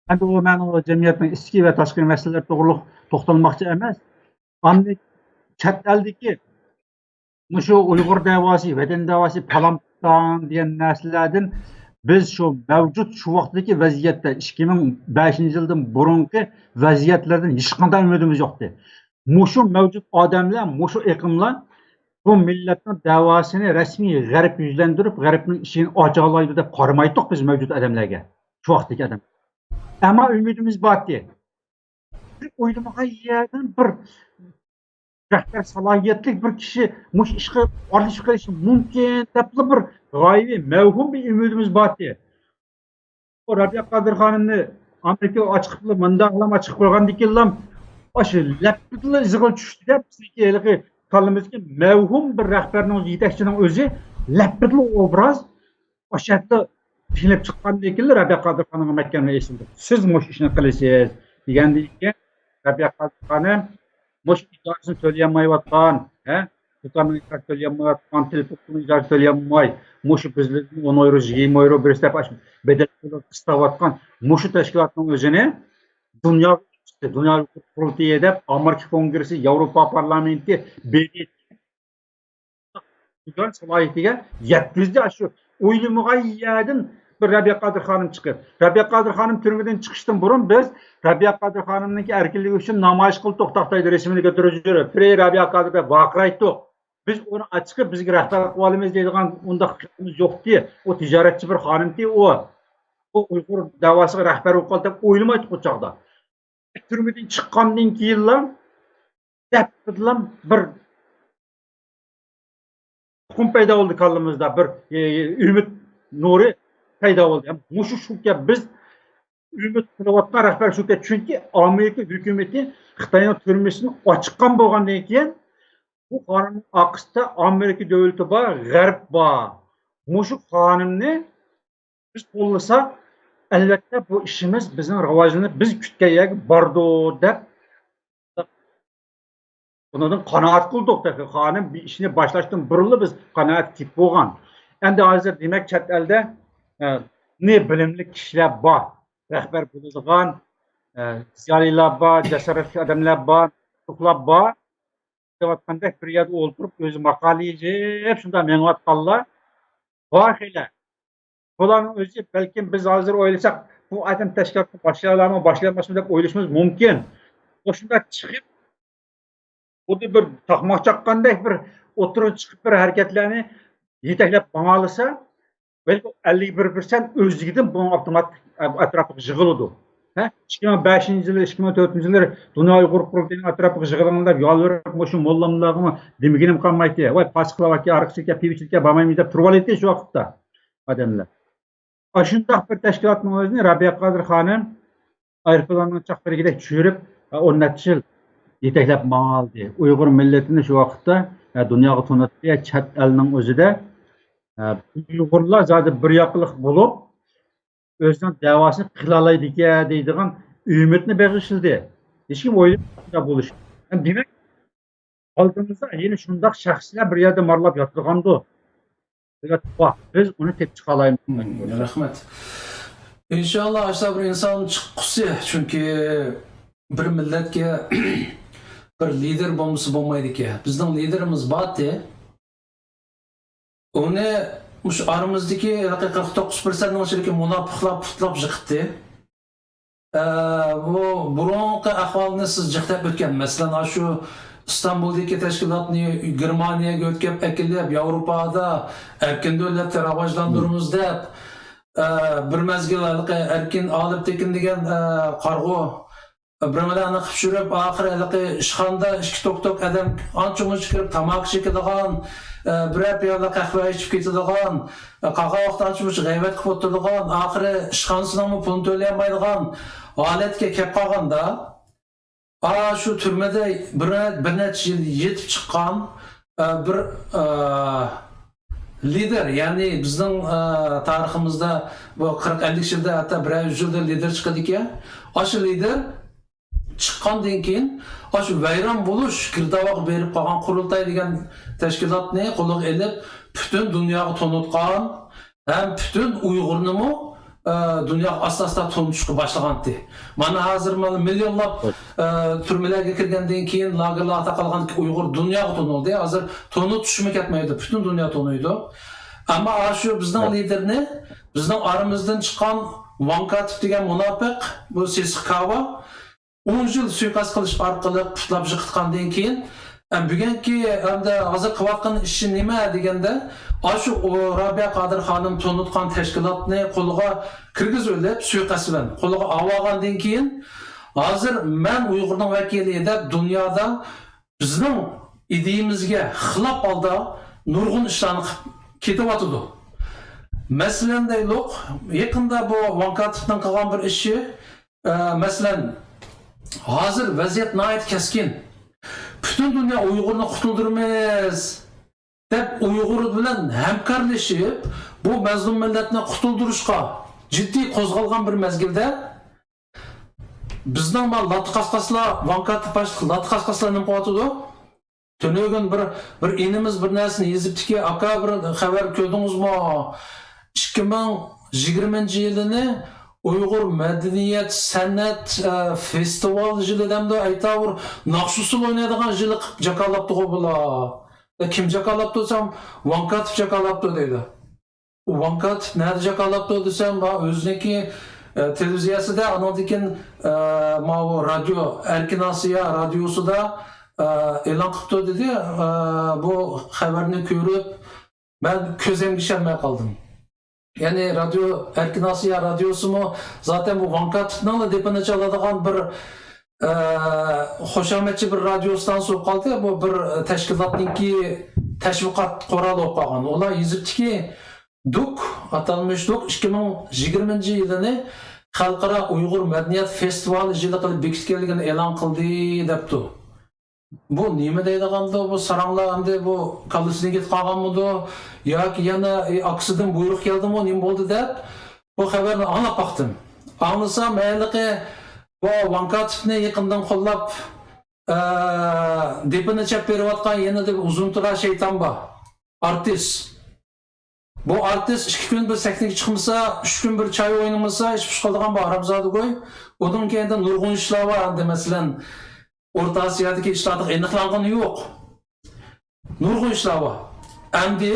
ئەمدى ئۇ، مەن ئۇ جەمئىيەتنىڭ ئىچكى ۋە تاشقى مەسىلىلىرى توغرۇلۇق توختالماقچى ئەمەس. ئاندىن چەت ئەلدىكى مۇشۇ ئۇيغۇر دەۋاسى، ۋەتەن دەۋاسى، پالان پۇتان دېگەن نەرسىلەردىن بىز شۇ مەۋجۇت، شۇ ۋاقىتتىكى ۋەزىيەتتە، ئىككى مىڭ بەشىنچى يىلدىن بۇرۇنقى ۋەزىيەتلەردىن ھېچقانداق ئۈمىدىمىز يوقتى. مۇشۇ مەۋجۇت ئادەملەر، مۇشۇ ئېقىملار بۇ مىللەتنىڭ دەۋاسىنى رەسمىي غەرب يۈزلەندۈرۈپ، غەربنىڭ ئىشىكىنى ئاچالايدۇ دەپ قارىمايتتۇق بىز مەۋجۇت ئادەملەرگە، شۇ ۋاقىتتىكى ئادەم. ئەمما ئۈمىدىمىز بارتى. بىر ئويلىمىغان يەردىن بىر رەھبەر سالاھىيەتلىك بىر كىشى مۇشۇ ئىشقا ئارىلىشىپ قېلىشى مۇمكىن دەپلا بىر غايىۋى مەۋھۇم بىر ئۈمىدىمىز بارتى. بۇ رەبىيە قادىر خانىمنى ئامېرىكىغا ئاچىقىپلا، مۇنداقلام ئاچىقىپ قويغاندىن كېيىنلا، ئاشۇ لەپپىدىلا ئىزىغا چۈشتى دەپ، بىزنىڭكى ھېلىقى كاللىمىزدىكى مەۋھۇم بىر رەھبەرنىڭ، يېتەكچىنىڭ ئۆزى لەپپىدىلا ئوبراز ئاشۇ يەردە تىڭلىپ چىققاندىن كېيىن رەبىيە قادىر خانىمغا مەھكەمدە ئېسىلدى. سىز مۇشۇ ئىشنى قىلىسىز دېگەندىن كېيىن، رەبىيە قادىر خانىم مۇشۇ ئىجارىسىنى تۆلىيەلمەيۋاتقان، ھە، دۇكاننىڭ ئىجارىسىنى تۆلىيەلمەيۋاتقان، تېلېفون پۇلىنىڭ ئىجارىسىنى تۆلىيەلمەي، مۇشۇ بىزلەردىن ئون ئايرو، يىگىرمە ئايرو بېرىسىز دەپ، ئاشۇ بەدەل تۆلەپ قىستاۋاتقان مۇشۇ تەشكىلاتنىڭ ئۆزىنى دۇنيا، دۇنيا قۇرۇلتىيى دەپ، ئامېرىكا كونگرېسسى، ياۋروپا پارلامېنتى، بېرلىن، سالاھىيىتىگە يەتكۈزدى. شۇ ئويلىمىغان يەردىن بىر رەبىيە قادىر خانىم چىقىپ، رەبىيە قادىر خانىم تۈرمىدىن چىقىشتىن بۇرۇن بىز رەبىيە قادىر خانىمنىڭكى ئەركىنلىكى ئۈچۈن نامايىش قىلدۇق، تاختايدا رەسىمىنى كۆتۈرۈپ يۈرۈپ، «فرېي رەبىيە قادىر» دەپ ۋارقىرايتتۇق. بىز ئۇنى ئاچىقىپ، بىزگە رەھبەرلىك قىلىۋالىمىز دەيدىغان ئۇنداق پىكرىمىز يوقتى. ئۇ تىجارەتچى بىر خانىمتى ئۇ. ئۇ ئۇيغۇر دەۋاسىغا رەھبەر بولۇپ قالدى دەپ ئويلىمايتتۇق ئۇ چاغدا. تۈرمىدىن چىققاندىن كېيىنلا دەپپىدىلا بىر ئۇقۇم پەيدا بولدى كاللىمىزدا، بىر، ئى، ئۈمىد نۇرى پەيدا بولدى. مۇشۇ شۇكى بىز ئۈمىد قىلىۋاتقان رەھبەر شۇكى. چۈنكى ئامېرىكا ھۆكۈمىتى خىتاينىڭ تۈرمىسىنى ئاچىققان بولغاندىن كېيىن، بۇ خانىمنىڭ ئارقىسىدا ئامېرىكا دۆلىتى بار، غەرب بار. مۇشۇ خانىمنى بىز قوللىساق، ئەلۋەتتە، بۇ ئىشىمىز بىزنىڭ راۋاجلىنىپ، بىز كۈتكەن يەرگە بارىدۇ، دەپ بۇنىڭدىن قانائەت قىلدۇق. خانىم بىر ئىشنى باشلاشتىن بۇرۇنلا بىز قانائەت قىلىپ بولغان. ئەمدى ھازىر، دېمەك، چەت ئەلدە، ئە، نى بىلىملىك كىشىلەر بار، رەھبەر بولىدىغان، ئە، زىيالىيلار بار، جاسارەتلىك ئادەملەر بار، ئۇتۇقلار بار. دەۋاتقاندەك بىر يەردە ئولتۇرۇپ، ئۆزى ماقالە يېزىپ، شۇنداق مېڭىۋاتقانلار بار خېلى. بۇلارنىڭ ئۆزى، بەلكىم بىز ھازىر ئويلىساق، بۇ ئادەم تەشكىلاتنى باشلايالامۇ، باشلىيالماسمۇ دەپ ئويلىشىمىز مۇمكىن. ئاشۇنداق چىقىپ، خۇددى بىر تاقماق چاققاندەك بىر ئوتتۇرىغا چىقىپ، بىر ھەرىكەتلەرنى يېتەكلەپ ماڭالىسا، بەلكى ئەللىك بىر پىرسەنت ئۆزلۈكىدىن بۇنىڭ ئاپتوماتىك ئەتراپىغا يىغىلىدۇ. ھە؟ ئىككى مىڭ بەشىنچى يىلى، ئىككى مىڭ تۆتىنچى يىلى دۇنيا ئۇيغۇر قۇرۇلتىيىنىڭ ئەتراپىغا يىغىلىڭلار دەپ يالۋۇرۇپ، مۇشۇ موللاملارغىمۇ دېمىگىنىم قالمايتتى. ۋاي، پاسىقلار ئاكا، ئارىق ئىچىدىكەن، پىۋا ئىچىدىكەن، بارمايمىز دەپ تۇرۇۋالاتتى شۇ ۋاقىتتا ئادەملەر. ئاشۇنداق بىر تەشكىلاتنىڭ ئۆزىنى رەبىيە قادىر خانىم ئايروپىلاننىڭ چاقپىرىكىدەك چۈشۈرۈپ، ئون نەچچە يىل يېتەكلەپ ماڭالدى. ئۇيغۇر مىللىتىنى شۇ ۋاقىتتا دۇنياغا تونۇتتى. چەت ئەلنىڭ ئۆزىدە ئۇيغۇرلار زادى بىر ياقلىق بولۇپ، ئۆزىنىڭ دەۋاسىنى قىلالايدىكەن دەيدىغان ئۈمىدنى بېغىشلىدى. ھېچكىم ئويلىمىغان بولۇش. دېمەك، ئالدىمىزدا يەنە شۇنداق شەخسلەر بىر يەردە مارىلاپ ياتىدىغاندۇ. بىز ئۇنى تېپىپ چىقالايمىز. رەھمەت. ئىنشاللا، ئاشۇنداق بىر ئىنسان چىققۇسى، چۈنكى بىر مىللەتكە بىر لىدېر بولمىسا بولمايدىكەن. بىزنىڭ لىدېرىمىز بارتى. ئۇنى مۇشۇ ئارىمىزدىكى ھېلىقى قىرىق توققۇز پىرسەنتنىڭ ئىچىدىكى مۇناپىقلار پۇتلاپ يىقىتتى. ئە، بۇ بۇرۇنقى ئەھۋالنى سىز جىق دەپ ئۆتكەن. مەسىلەن، ئاشۇ ئىستانبۇلدىكى تەشكىلاتنى گېرمانىيەگە ئۆتكەپ ئەكېلىپ، ياۋروپادا ئەركىن دۆلەتتە راۋاجلاندۇرىمىز دەپ، ئە، بىر مەزگىل ھېلىقى ئەركىن ئالىپ تېكىن دېگەن، ئە، قارىغۇ بىرىڭلارنى قىلىپ چۈشۈرۈپ، ئاخىرى ھېلىقى ئىشخانىدا ئىككى توك-توك ئادەم ئانچە-مۇنچە كىرىپ تاماكا چېكىدىغان، ئە، بىرەر پىيالە قەھۋە ئىچىپ كېتىدىغان، ئە، قالغان ۋاقىتتا ئانچە-مۇنچە غەيۋەت قىلىپ ئولتۇرىدىغان، ئاخىرى ئىشخانىسىنىڭمۇ پۇلىنى تۆلىيەلمەيدىغان ھالەتكە كەپ قالغاندا، ئاشۇ تۈرمىدە بىر، بىر نەچچە يىل يېتىپ چىققان، ئە، بىر، ئە، لىدېر، يەنى بىزنىڭ، ئە، تارىخىمىزدا بۇ قىرىق ئەللىك يىلدا، ھەتتا بىرەر يۈز يىلدا لىدېر چىقىدىكەن. ئاشۇ لىدېر چىققاندىن كېيىن، ئاشۇ ۋەيران بولۇش گىردابىغا بېرىپ قالغان قۇرۇلتاي دېگەن تەشكىلاتنى قولىغا ئېلىپ، پۈتۈن دۇنياغا تونۇتقان ھەم پۈتۈن ئۇيغۇرنىمۇ ئە، دۇنياغا ئاستا-ئاستا تونۇتۇشقا باشلىغانتى. مانا ھازىر مانا مىليونلاپ، ئە، تۈرمىلەرگە كىرگەندىن كېيىن، لاگېرلاردا قالغاندىن كېيىن ئۇيغۇر دۇنياغا تونۇلدى. ھازىر تونۇتۇشمۇ كەتمەيدۇ، پۈتۈن دۇنيا تونۇيدۇ. ئەمما ئاشۇ بىزنىڭ لىدېرنى، بىزنىڭ ئارىمىزدىن چىققان ۋاڭ كاتىپ دېگەن مۇناپىق، بۇ سېسىق كاۋا، ئون يىل سۇيىقەست قىلىش ئارقىلىق پۇتلاپ يىقىتقاندىن كېيىن، ئە، بۈگۈنكى ھەمدە ھازىر قىلىۋاتقان ئىشى نېمە دېگەندە، ئاشۇ رابىيە قادىر خانىم تونۇتقان تەشكىلاتنى قولىغا كىرگۈزۈۋېلىپ، سۇيىقەست بىلەن قولىغا ئاۋالغاندىن كېيىن، ھازىر مەن ئۇيغۇرنىڭ ۋەكىلى دەپ دۇنيادا بىزنىڭ ئىدىيىمىزگە خىلاپ ھالدا نۇرغۇن ئىشلارنى قىلىپ كېتىۋاتىدۇ. مەسىلەن دەيلۇق، يېقىندا بۇ ۋاڭ كاتىپنىڭ قىلغان بىر ئىشى، ئە، مەسىلەن، ھازىر ۋەزىيەت ناھايىتى كەسكىن. پۈتۈن دۇنيا ئۇيغۇرنى قۇتۇلدۇرىمىز دەپ ئۇيغۇر بىلەن ھەمكارلىشىپ، بۇ مەزلۇم مىللەتنى قۇتۇلدۇرۇشقا جىددىي قوزغالغان بىر مەزگىلدە، بىزنىڭ ما لاتا قاسقاسلار، ۋاڭ كاتىپ باشلىق لاتا قاسقاسلار نېمە قىلىۋاتىدۇ؟ تۈنۈگۈن بىر، بىر ئىنىمىز بىر نەرسىنى يېزىپتىكى، ئاكا، بىر خەۋەر كۆردىڭىزمۇ؟ ئىككى مىڭ يىگىرمىنچى يىلىنى ئۇيغۇر مەدەنىيەت، سەنئەت، ئە، فېستىۋال يىلى دەمدۇ، ئەيتاۋۇر ناخشا ئۇسسۇل ئوينايدىغان يىلى قىلىپ جاكارلاپتىغۇ بۇلار. ئە، كىم جاكارلاپتۇ دېسەم، ۋاڭ كاتىپ جاكارلاپتۇ دەيدۇ. ۋاڭ كاتىپ نەدە جاكارلاپتۇ دېسەم، ما ئۆزىنىڭكى، ئە، تېلېۋىزىيەسىدە، ئانىڭدىن كېيىن، ئە، ماۋۇ رادىيو، ئەركىن ئاسىيا رادىيوسىدا، ئە، ئېلان قىپتۇ دېدى. ئە، بۇ خەۋەرنى كۆرۈپ، مەن كۆزۈمگە ئىشەنمەي قالدىم. يەنى رادىيو، ئەركىن ئاسىيا رادىيوسىمۇ زاتەن بۇ ۋاڭ كاتىپنىڭلا دېپىنى چالىدىغان بىر، ئە، خۇشامەتچى بىر رادىيو ئىستانسىسى بولۇپ قالدى. بۇ بىر تەشكىلاتنىڭكى تەشۋىقات قورالى بولۇپ قالغان. ئۇلار يېزىپتىكى، دۇك، ئاتالمىش دۇك ئىككى مىڭ يىگىرمىنچى يىلىنى خەلقئارا ئۇيغۇر مەدەنىيەت فېستىۋالى يىلى قىلىپ بېكىتكەنلىكىنى ئېلان قىلدى دەپتۇ. بۇ نېمە دەيدىغاندۇ، بۇ ساراڭلار ئەمدى بۇ كاللىسىدىن كېتىپ قالغانمىدۇ ياكى يەنە، ئى، ئاكىسىدىن بۇيرۇق كەلدىمۇ، نېمە بولدى دەپ بۇ خەۋەرنى ئاڭلاپ باقتىم. ئاڭلىسام، ھېلىقى بۇ ۋاڭ كاتىپنى يېقىندىن قوللاپ، ئە، دېپىنى چېلىپ بېرىۋاتقان يېنىدا بىر ئۇزۇن تۇرا شەيتان بار. ئارتىس. بۇ ئارتىس ئىككى كۈن بىر سەھنىگە چىقمىسا، ئۈچ كۈن بىر چاي ئوينىمىسا، ئىش پۇش قىلىدىغان بۇ ھارامزادىگۇي. ئۇنىڭ كەينىدە نۇرغۇن ئىشلار بار ئەمدى، مەسىلەن، ئورتا ئاسىيادىكى ئىشلار ئېنىقلانغىنى يوق. نۇرغۇن ئىشلار بار. ئەمدى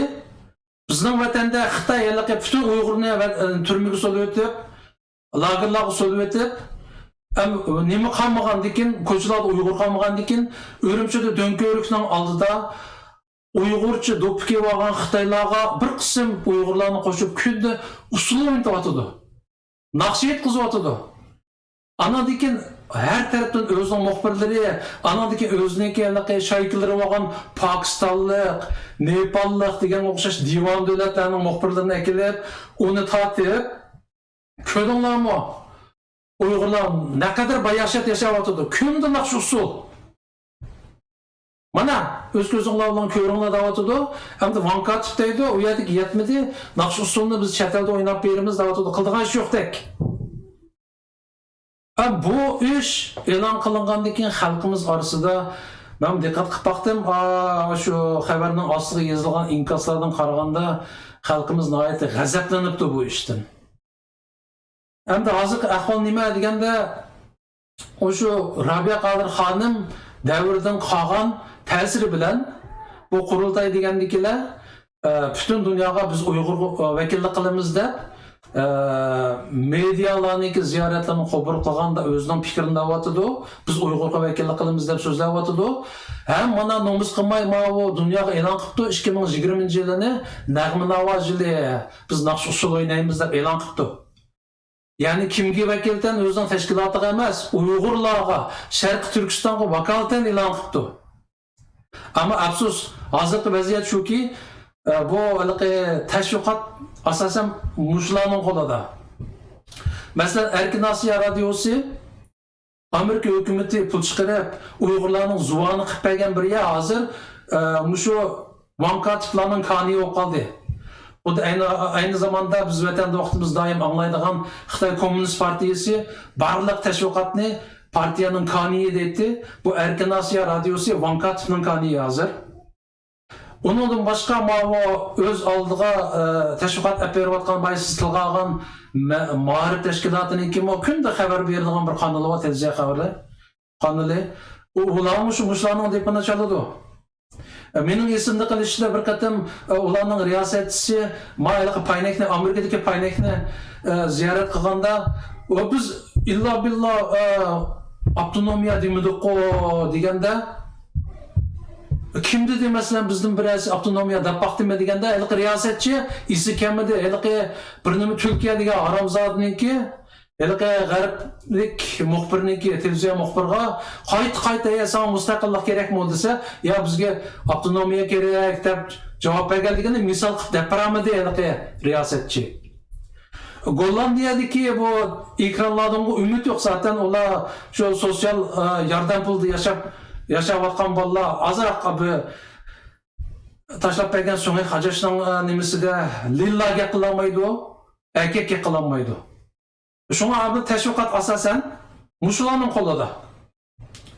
بىزنىڭ ۋەتەندە خىتاي ھېلىقى پۈتۈن ئۇيغۇرنى ۋە-، تۈرمىگە سولىۋېتىپ، لاگېرلارغا سولىۋېتىپ، ئەم-، نېمە قالمىغاندىكىن، كوچىلاردا ئۇيغۇر قالمىغاندىكىن، ئۈرۈمچىدە دۆڭكۆۋرۈكنىڭ ئالدىدا ئۇيغۇرچە دوپپا كىيىۋالغان خىتايلارغا بىر قىسىم ئۇيغۇرلارنى قوشۇپ، كۈندە ئۇسسۇل ئوينىتىۋاتىدۇ. ناخشا ئېيتقۇزۇۋاتىدۇ. ئاناندىن كېيىن ھەر تەرەپتىن ئۆزىنىڭ مۇخبىرلىرى، ئاناندىن كېيىن ئۆزىنىڭكى ھېلىقى شايكىلىرى بولغان پاكىستانلىق، نېپاللىق دېگەنگە ئوخشاش دىۋان دۆلەتلەرنىڭ مۇخبىرلىرىنى ئەكېلىپ، ئۇنى تارتىپ، كۆردۈڭلارمۇ؟ ئۇيغۇرلار نەقەدەر باياشات ياشاۋاتىدۇ. كۈندە ناخشا ئۇسسۇل. مانا، ئۆز كۆزۈڭلار بىلەن كۆرۈڭلار دەۋاتىدۇ. ئەمدى ۋاڭ كاتىپ دەيدۇ، ئۇ يەردىكى يەتمىدى، ناخشا ئۇسسۇلنى بىز چەت ئەلدە ئويناپ بېرىمىز دەۋاتىدۇ. قىلىدىغان ئىش يوقتەك. ئە، بۇ ئىش ئېلان قىلىنغاندىن كېيىن خەلقىمىز ئارىسىدا مەن دىققەت قىلىپ باقتىم. ئا، شۇ خەۋەرنىڭ ئاستىغا يېزىلغان ئىنكاسلاردىن قارىغاندا، خەلقىمىز ناھايىتى غەزەپلىنىپتۇ بۇ ئىشتىن. ئەمدى ھازىرقى ئەھۋال نېمە دېگەندە، ئۇ شۇ رابىيە قادىر خانىم دەۋرىدىن قالغان تەسىرى بىلەن بۇ قۇرۇلتاي دېگەندىكىلەر، ئە، پۈتۈن دۇنياغا بىز ئۇيغۇرغا، ئە، ۋەكىللىك قىلىمىز دەپ، ئە، مېدىيالارنىڭكى زىيارەتلىرىنى قوبۇل قىلغاندا ئۆزىنىڭ پىكرىنى دەۋاتىدۇ. بىز ئۇيغۇرغا ۋەكىللىك قىلىمىز دەپ سۆزلەۋاتىدۇ. ھەم مانا نومۇس قىلماي ماۋۇ دۇنياغا ئېلان قىپتۇ، ئىككى مىڭ يىگىرمىنچى يىلىنى نەغمە ناۋا يىلى، بىز ناخشا ئۇسسۇل ئوينايمىز دەپ ئېلان قىپتۇ. يەنى كىمگە ۋەكىلتەن؟ ئۆزىنىڭ تەشكىلاتىغا ئەمەس، ئۇيغۇرلارغا، شەرقىي تۈركىستانغا ۋاكالىتەن ئېلان قىپتۇ. ئەمما ئەپسۇس، ھازىرقى ۋەزىيەت شۇكى، ئە، بۇ ھېلىقى تەشۋىقات ئاساسەن مۇشۇلارنىڭ قولىدا. مەسىلەن، ئەركىن ئاسىيا رادىيوسى ئامېرىكا ھۆكۈمىتى پۇل چىقىرىپ، ئۇيغۇرلارنىڭ زۇۋانى قىلىپ بەرگەن بىر يەر ھازىر، ئە، مۇشۇ ۋاڭ كاتىپلارنىڭ كانىيى بولۇپ قالدى. خۇددى ئەينى، ئەينى زاماندا بىز ۋەتەندە ۋاقتىمىز دائىم ئاڭلايدىغان خىتاي كوممۇنىست پارتىيىسى بارلىق تەشۋىقاتنى پارتىيەنىڭ كانىيى دەيتتى. بۇ ئەركىن ئاسىيا رادىيوسى ۋاڭ كاتىپنىڭ كانىيى ھازىر. ئۇنىڭدىن باشقا ماۋۇ ئۆز ئالدىغا، ئە، تەشۋىقات ئەپ بېرىۋاتقان، بايا سىز تىلغا ئالغان مە-، مائارىپ تەشكىلاتىنىڭكىمۇ كۈندە خەۋەر بېرىدىغان بىر قانىلى بار، تېلېۋىزىيە خەۋىرى قانىلى. ئۇ، ئۇلارمۇ شۇ، مۇشۇلارنىڭ دېپىنى چالىدۇ. ئە، مېنىڭ ئېسىمدە قېلىشىچە بىر قېتىم، ئە، ئۇلارنىڭ رىياسەتچىسى ما ھېلىقى پاينەكنى، ئامېرىكىدىكى پاينەكنى، ئە، زىيارەت قىلغاندا، «ۋە بىز ئىللا بىللا، ئە، ئاپتونومىيە دېمىدۇققۇ» دېگەندە، «كىم دېدى، مەسىلەن، بىزدىن بىرەرسى ئاپتونومىيە دەپ باقتىمۇ؟» دېگەندە، ھېلىقى رىياسەتچى ئېسى كەلمىدى، ھېلىقى بىر نېمە تۈركىيە دېگەن ھارامزادىنىڭكى، ھېلىقى غەربلىك مۇخبىرنىڭكى، تېلېۋىزىيە مۇخبىرىغا قايتا-قايتا، «يا، ساڭا مۇستەقىللىق كېرەكمۇ؟» دېسە، «يا، بىزگە ئاپتونومىيە كېرەك» دەپ جاۋاب بەرگەنلىكىنى مىسال قىلىپ دەپ بېرەلمىدى ھېلىقى رىياسەتچى. گوللاندىيەدىكى بۇ ئېكرانلاردىنمۇ ئۈمىد يوق زاتەن، ئۇلار شۇ سوتسىيال، ئە، ياردەم پۇلىدا ياشاپ، ياشاۋاتقان بالىلار ئازراق بىر تاشلاپ بەرگەن سۆڭەك ھاجاشنىڭ، ئە، نېمىسىدە لىللا گەپ قىلالمايدۇ، ئەركەك گەپ قىلالمايدۇ. شۇڭا بۇ تەشۋىقات ئاساسەن مۇشۇلارنىڭ قولىدا.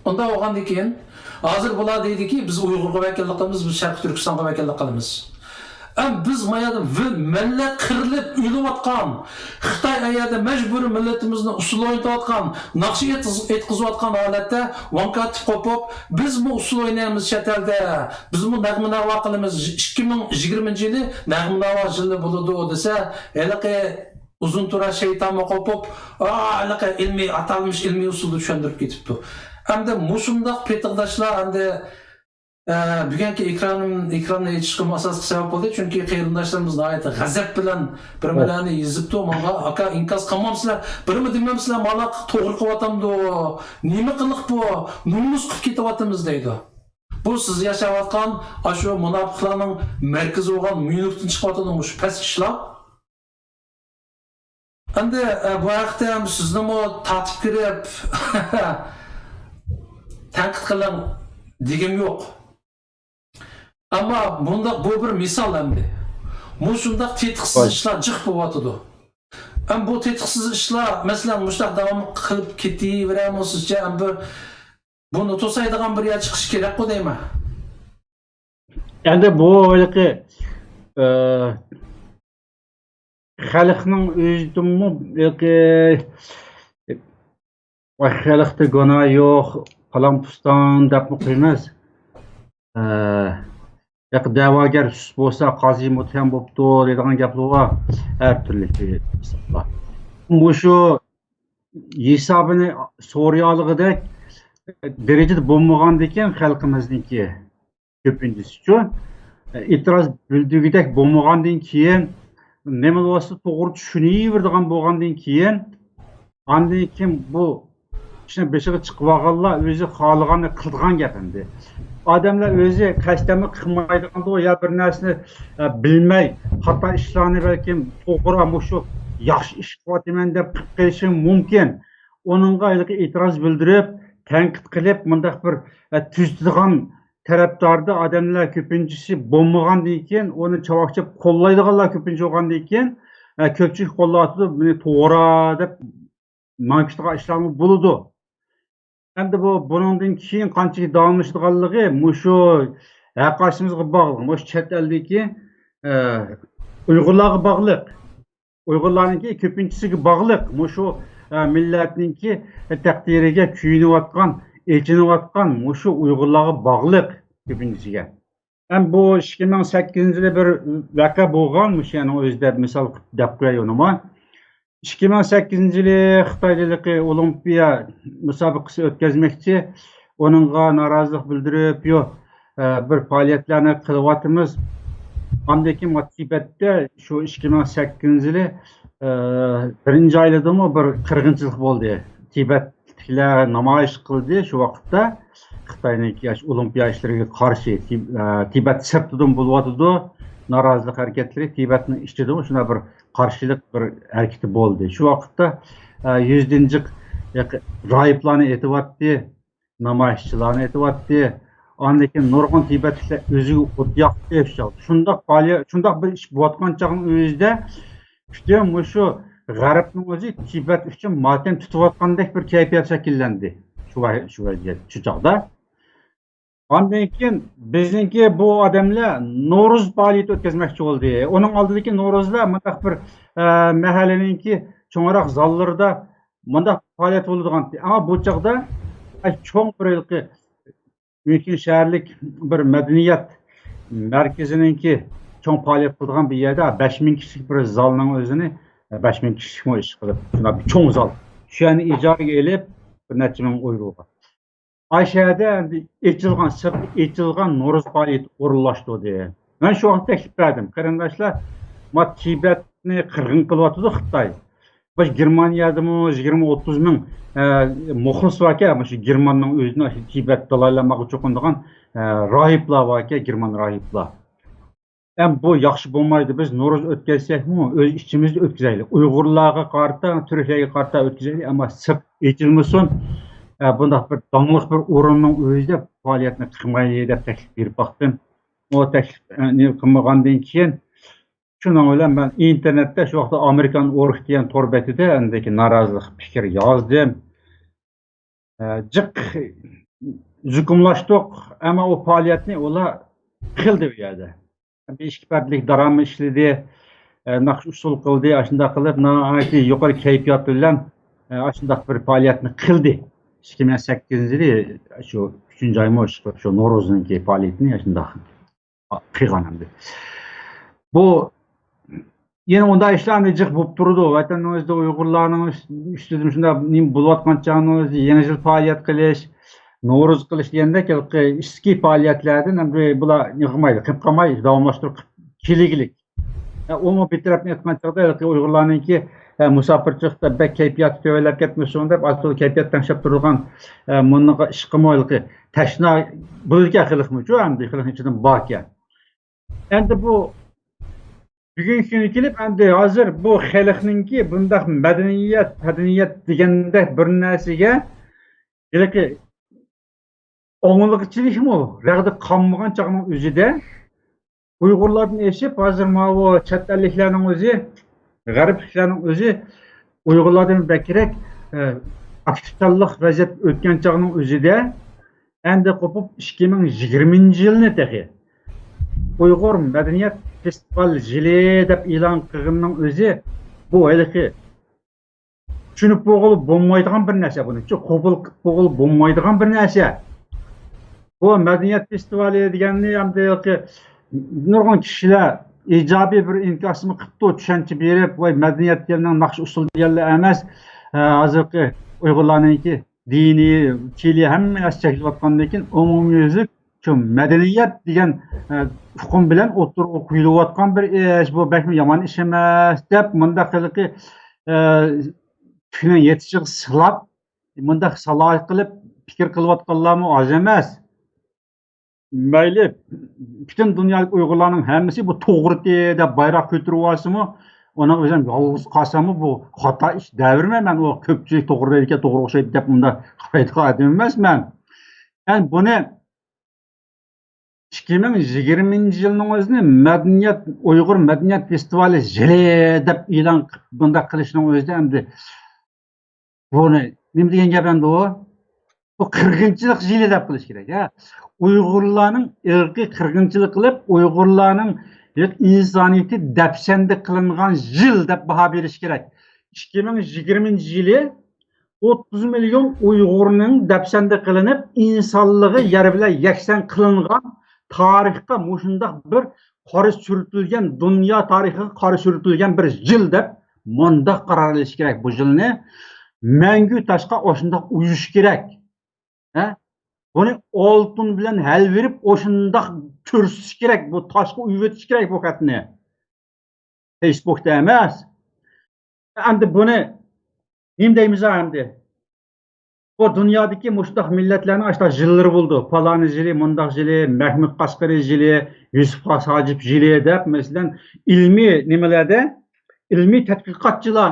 ئۇنداق بولغاندىن كېيىن، ھازىر بۇلار دەيدىكى، «بىز ئۇيغۇرغا ۋەكىللىك قىلىمىز، بىز شەرقىي تۈركىستانغا ۋەكىللىك قىلىمىز.» ئەم، بىز ما يەردە ۋىل-، مىللەت قىرىلىپ ئۆلۈۋاتقان، خىتاي ئەيەردە مەجبۇرىي مىللىتىمىزنى ئۇسسۇل ئوينىتىۋاتقان، ناخشا ئېيتقۇز-، ئېيتقۇزۇۋاتقان ھالەتتە ۋاڭكاتىپ قوپۇپ، «بىزمۇ ئۇسسۇل ئوينايمىز چەت ئەلدە، بىزمۇ نەغمە-ناۋا قىلىمىز، ئىككى مىڭ يىگىرمىنچى يىلى نەغمە-ناۋا يىلى بولىدۇ» دېسە، ھېلىقى ئۇزۇن تۇرا شەيتانمۇ قوپۇپ، ئا، ھېلىقى ئىلمىي، ئاتالمىش ئىلمىي ئۇسۇلدا چۈشەندۈرۈپ كېتىپتۇ. ئەمدى مۇشۇنداق پېتىقداشلار ئەمدى، ئە، بۈگۈنكى ئېكرانىم-، ئېكراننى ئېچىشقىمۇ ئاساسلىق سەۋەب بولدى، چۈنكى قېرىنداشلىرىمىز ناھايىتى غەزەپ بىلەن بىر-بىرلەرنى يېزىپتۇ، ماڭا، «ئاكا، ئىنكاس قىلمامسىلەر، بىرمۇ دېمەمسىلەر، مالا توغرا قىلىۋاتامدۇ؟ نېمە قىلىق بۇ؟ نومۇس قىلىپ كېتىۋاتىمىز» دەيدۇ. بۇ سىز ياشاۋاتقان ئاشۇ مۇناپىقلارنىڭ مەركىزى بولغان ميۇنختىن چىقىۋاتىدۇ مۇشۇ پەس ئىشلار. ئەمدى، ئە، بۇ ھەقتە ھەم سىزنىمۇ تارتىپ كىرىپ تەنقىد قىلىڭ دېگۈم يوق. ئەمما بۇنداق، بۇ بىر مىسال ئەمدى. مۇشۇنداق تېتىقسىز ئىشلار جىق بولۇۋاتىدۇ. ئەم بۇ تېتىقسىز ئىشلار، مەسىلەن، مۇشۇنداق داۋام قىلىپ كېتىۋېرەرمۇ سىزچە؟ ئەم بىر بۇنى توسايدىغان بىر يەر چىقىشى كېرەكقۇ دەيمەن. ئەمدى بۇ ھېلىقى، ئە، خەلقنىڭ ئۆزىدىنمۇ ھېلىقى، «ۋاي، خەلقتە گۇناھ يوق، پالان پۇستان» دەپمۇ قويىمىز. ئە، ياكى «دەۋاگەر سۈت بولسا، قازى مۇتتەھەم بوپتۇ» دەيدىغان گەپلەر بار. ھەر تۈرلۈك ھېسابلار. مۇشۇ ھېسابىنى سورىيالىغۇدەك دەرىجىدە بولمىغاندىكىن خەلقىمىزنىڭكى كۆپىنچىسىچۇ، ئېتىراز بىلدۈرگۈدەك بولمىغاندىن كېيىن، نېمە بولسا توغرا چۈشىنىۋېرىدىغان بولغاندىن كېيىن، ئاندىن كېيىن بۇ ئىشنى بېشىغا چىقىۋالغانلار ئۆزى خالىغاننى قىلىدىغان گەپ ئەمدى. ئادەملەر ئۆزى قەستەنمۇ قىلمايدىغاندۇ، يا بىر نەرسىنى، ئە، بىلمەي، خاتا ئىشلارنى بەلكىم توغرا، مۇشۇ ياخشى ئىش قىلىۋاتىمەن دەپ قىلىپ قېلىشى مۇمكىن. ئۇنىڭغا ھېلىقى ئېتىراز بىلدۈرۈپ، تەنقىد قىلىپ، مۇنداق بىر، ئە، تۈزىتىدىغان تەرەپداردا ئادەملەر كۆپىنچىسى بولمىغاندىن كېيىن، ئۇنى چاۋاك چېلىپ قوللايدىغانلار كۆپىنچە بولغاندىن كېيىن، ئە، كۆپچىلىك قوللاۋاتىدۇ، بۇنى توغرا دەپ ماڭا كېتىدىغان ئىشلارمۇ بولىدۇ. ئەمدى بۇ، بۇنىڭدىن كېيىن قانچىلىك داۋاملىشىدىغانلىقى مۇشۇ ھەرقايسىمىزغا باغلىق، مۇشۇ چەت ئەلدىكى، ئە، ئۇيغۇرلارغا باغلىق. ئۇيغۇرلارنىڭكى كۆپىنچىسىگە باغلىق. مۇشۇ، ئە، مىللەتنىڭكى تەقدىرىگە كۆيۈنۈۋاتقان، ئېچىنىۋاتقان مۇشۇ ئۇيغۇرلارغا باغلىق كۆپىنچىسىگە. ھەم بۇ ئىككى مىڭ سەككىزىنچى يىلى بىر ۋەقە بولغان، مۇشۇ يەرنىڭ ئۆزىدە مىسال قىلىپ دەپ قوياي ئۇنىمۇ. ئىككى مىڭ سەككىزىنچى يىلى خىتايدا ھېلىقى ئولىمپىيا مۇسابىقىسى ئۆتكۈزمەكچى. ئۇنىڭغا نارازىلىق بىلدۈرۈپ، يو، ئە، بىر پائالىيەتلەرنى قىلىۋاتىمىز. ئاندىن كېيىن تىبەتتە شۇ ئىككى مىڭ سەككىزىنچى يىلى، ئە، بىرىنچى ئايلىدىمۇ بىر قىرغىنچىلىق بولدى. تىبەتلىكلەر نامايىش قىلدى شۇ ۋاقىتتا. خىتاينىڭكى ئاشۇ ئولىمپىيا ئىشلىرىگە قارشى، تىب-، ئە، تىبەت سىرتىدىمۇ بولۇۋاتىدۇ نارازىلىق ھەرىكەتلىرى، تىبەتنىڭ ئىچىدىمۇ شۇنداق بىر قارشىلىق بىر ھەرىكىتى بولدى. شۇ ۋاقىتتا، ئە، يۈزدىن جىق يېقى-، راھىبلارنى ئېتىۋەتتى، نامايىشچىلارنى ئېتىۋەتتى. ئاندىن كېيىن نۇرغۇن تىبەتلىكلەر ئۆزىگە ئوت ياقتى، شۇ چاغدا. شۇنداق پائالىيەت، شۇنداق بىر ئىش بولۇۋاتقان چاغنىڭ ئۆزىدە پۈتۈن مۇشۇ غەربنىڭ ئۆزى تىبەت ئۈچۈن ماتەم تۇتۇۋاتقاندەك بىر كەيپىيات شەكىللەندى شۇ ۋە-، شۇ ۋەزىيەت، شۇ چاغدا. ئاندىن كېيىن بىزنىڭكى بۇ ئادەملەر نورۇز پائالىيىتى ئۆتكۈزمەكچى بولدى. ئۇنىڭ ئالدىدىكى نورۇزلار مۇنداق بىر، ئە، مەھەللىنىڭكى چوڭراق زاللىرىدا مۇنداق پائالىيەت بولىدىغانتى. ئەمما بۇ چاغدا، ئە، چوڭ بىر ھېلىقى ميۇنخېن شەھەرلىك بىر مەدەنىيەت مەركىزىنىڭكى چوڭ پائالىيەت قىلىدىغان بىر يەردە بەش مىڭ كىشىلىك بىر زالنىڭ ئۆزىنى، بەش مىڭ كىشىلىكمۇ ئىش قىلىپ، شۇنداق بىر چوڭ زال. شۇ يەرنى ئىجارىگە ئېلىپ، بىر نەچچە مىڭ ئۇيغۇرغا. ئاي شەھەردە ئەمدى ئېچىلغان، سىرتقا ئېچىلغان نورۇز پائالىيىتى ئورۇنلاشتۇردى. مەن شۇ ۋاقىت تەكلىپ بەردىم، قېرىنداشلار، ما تىبەتنى قىرغىن قىلىۋاتىدۇ خىتاي. مۇشۇ گېرمانىيەدىمۇ يىگىرمە، ئوتتۇز مىڭ، ئە، مۇخلىس باركەن، مۇشۇ گېرماننىڭ ئۆزىنىڭ تىبەت دالاي لاماغا چوقۇنىدىغان، ئە، راھىبلار باركەن، گېرمان راھىبلار. ئەم، بۇ ياخشى بولمايدۇ، بىز نورۇز ئۆتكۈزسەكمۇ، ئۆز ئىچىمىزدە ئۆتكۈزەيلى. ئۇيغۇرلارغا قارىتا، تۈركلەرگە قارىتا ئۆتكۈزەيلى، ئەمما سىرت ئېچىلمىسۇن. ئە، بۇنداق بىر داڭلىق بىر ئورۇننىڭ ئۆزىدە پائالىيەتنى قىلمايلى دەپ تەكلىپ بېرىپ باقتىم. ئۇ تەكلىپنى قىلمىغاندىن كېيىن، شۇنىڭ بىلەن مەن ئىنتېرنېتتە شۇ ۋاقىتتا ئامېرىكان ئورگ دېگەن تور بېتىدە ئەندىكى نارازىلىق پىكىر يازدىم. ئە، جىق زۇكۇملاشتۇق، ئەمما ئۇ پائالىيەتنى ئۇلار قىلدى ئۇ يەردە. بىر ئىككى پەردىلىك داراما ئىشلىدى، ئە، ناخشا ئۇسسۇل قىلدى، ئاشۇنداق قىلىپ، ناھايىتى يۇقىرى كەيپىيات بىلەن، ئە، ئاشۇنداق بىر پائالىيەتنى قىلدى. ئىككى مىڭ سەككىزىنچى يىلى شۇ ئۈچىنچى ئايمۇ شۇ، شۇ نورۇزنىڭكى پائالىيىتىنى ئاشۇنداق قىلغان ئەمدى. بۇ يەنە ئۇنداق ئىشلار ئەمدى جىق بولۇپ تۇرىدۇ. ۋەتەننىڭ ئۆزىدە ئۇيغۇرلارنىڭ ئۈست-، ئۈستىدە شۇنداق نېمە بولۇۋاتقان چاغنىڭ ئۆزىدە يېڭى يىل پائالىيەت قىلىش، نورۇز قىلىش دېگەندەك ھېلىقى ئىچكى پائالىيەتلەردىن ئەمدى بۇلار نېمە قىلمايدۇ، قېلىپ قالماي، داۋاملاشتۇرۇپ كېلىگىلىك. ئە، ئۇمۇ بىر تەرەپتىن ئېيتقان چاغدا ھېلىقى ئۇيغۇرلارنىڭكى، ئە، مۇساپىرچىلىقتا بەك كەيپىياتى تۆۋەنلەپ كەتمىسۇن دەپ، ئاز تولا كەيپىيات تەڭشەپ تۇرىدىغان، ئە، مۇنىڭغا ئىشقىمۇ ھېلىقى تەشنا بولىدىكەن خەلقمۇچۇ، ئەمدى خەلقنىڭ ئىچىدىن باركەن. ئەمدى بۇ بۈگۈنكى كۈنگە كېلىپ، ئەمدى ھازىر بۇ خەلقنىڭكى بۇنداق مەدەنىيەت، پەدەنىيەت دېگەندەك بىر نەرسىگە ھېلىقى ئاڭلىغۇچىلىكمۇ رەغدە قالمىغان چاغنىڭ ئۆزىدە، ئۇيغۇرلاردىن ئېشىپ، ھازىر ماۋۇ چەت ئەللىكلەرنىڭ ئۆزى، غەربلىكلەرنىڭ ئۆزى ئۇيغۇرلاردىن بەكرەك، ئە، ئاكتىپچانلىق ۋەزىيەتتە ئۆتكەن چاغنىڭ ئۆزىدە، ئەمدى قوپۇپ ئىككى مىڭ يىگىرمىنچى يىلنى تېخى ئۇيغۇر مەدەنىيەت فېستىۋال يىلى دەپ ئېلان قىلغىنىنىڭ ئۆزى، بۇ ھېلىقى چۈشىنىپ بولغىلى بولمايدىغان بىر نەرسە بۇنى. چۈ-، قوبۇل قىلىپ بولغىلى بولمايدىغان بىر نەرسە. بۇ مەدەنىيەت فېستىۋالى دېگەننى ئەمدى نۇرغۇن كىشىلەر ئىجابىي بىر ئىنكاسمۇ قىپتۇ، چۈشەنچە بېرىپ، ۋاي، مەدەنىيەت دېگەننىڭ ناخشا ئۇسسۇل دېگەنلا ئەمەس، ھە، ھازىرقى ئۇيغۇرلارنىڭكى دىنىي، تىلى ھەممە نەرسە چەكلىۋاتقاندىن كېيىن ئومۇميۈزلۈك شۇ مەدەنىيەت دېگەن، ئە، ئۇقۇم بىلەن ئوتتۇرىغا قويۇلۇۋاتقان بىر ئىش، بۇ بەكمۇ يامان ئىش ئەمەس دەپ، مۇنداق ھېلىقى، ئە، پىكىرنىڭ يېتىشىغا سىلاپ، مۇنداق سالاھىيەت قىلىپ پىكىر قىلىۋاتقانلارمۇ ئاز ئەمەس. مەيلى، پۈتۈن دۇنيادىكى ئۇيغۇرلارنىڭ ھەممىسى بۇ توغرىتى دەپ بايراق كۆتۈرۈۋالسىمۇ، ئۇنىڭ ئۆزىنى يالغۇز قالساممۇ، بۇ خاتا ئىش دەۋېرىمەن مەن. ئۇ كۆپچىلىك توغرا دەيدىكەن، توغرا ئوخشايدۇ دەپ ئۇنداق قارايدىغان ئادەم ئەمەس مەن. يەنى بۇنى ئىككى مىڭ يىگىرمىنچى يىلنىڭ ئۆزىنى مەدەنىيەت، ئۇيغۇر مەدەنىيەت فېستىۋالى يىلى دەپ ئېلان قىلىپ، بۇنداق قىلىشنىڭ ئۆزىدە ئەمدى بۇنى نېمە دېگەن گەپ ئەمدى ئۇ؟ بۇ قىرغىنچىلىق يىلى دەپ قىلىش كېرەك، ھە. ئۇيغۇرلارنىڭ ئىرقىي قىرغىنچىلىق قىلىپ، ئۇيغۇرلارنىڭ ئىنسانىيىتى دەپسەندە قىلىنغان يىل دەپ باھا بېرىش كېرەك. ئىككى مىڭ يىگىرمىنچى يىلى ئوتتۇز مىليون ئۇيغۇرنىڭ دەپسەندە قىلىنىپ، ئىنسانلىقى يەر بىلەن يەكسان قىلىنغان تارىخقا مۇشۇنداق بىر قارا سۈرتۈلگەن، دۇنيا تارىخىغا قارا سۈرتۈلگەن بىر يىل دەپ مۇنداق قارار ئېلىش كېرەك. بۇ يىلنى مەڭگۈ تاشقا ئاشۇنداق ئويۇش كېرەك. ھە؟ بۇنى ئالتۇن بىلەن ھەل بېرىپ، ئاشۇنداق كۆرسىتىش كېرەك. بۇ تاشقا ئويۇۋېتىش كېرەك بۇ خەتنى. فېيسبۇكتا ئەمەس. ئەمدى بۇنى نېمە دەيمىز ئەمدى؟ بۇ دۇنيادىكى مۇشۇنداق مىللەتلەرنىڭ ئاشۇنداق يىللىرى بولىدۇ. پالانى يىلى، مۇنداق يىلى، مەھمۇد قەشقىرى يىلى، يۈسۈپ خاس ھاجىپ يىلى دەپ، مەسىلەن، ئىلمىي نېمىلەردە، ئىلمىي تەتقىقاتچىلار،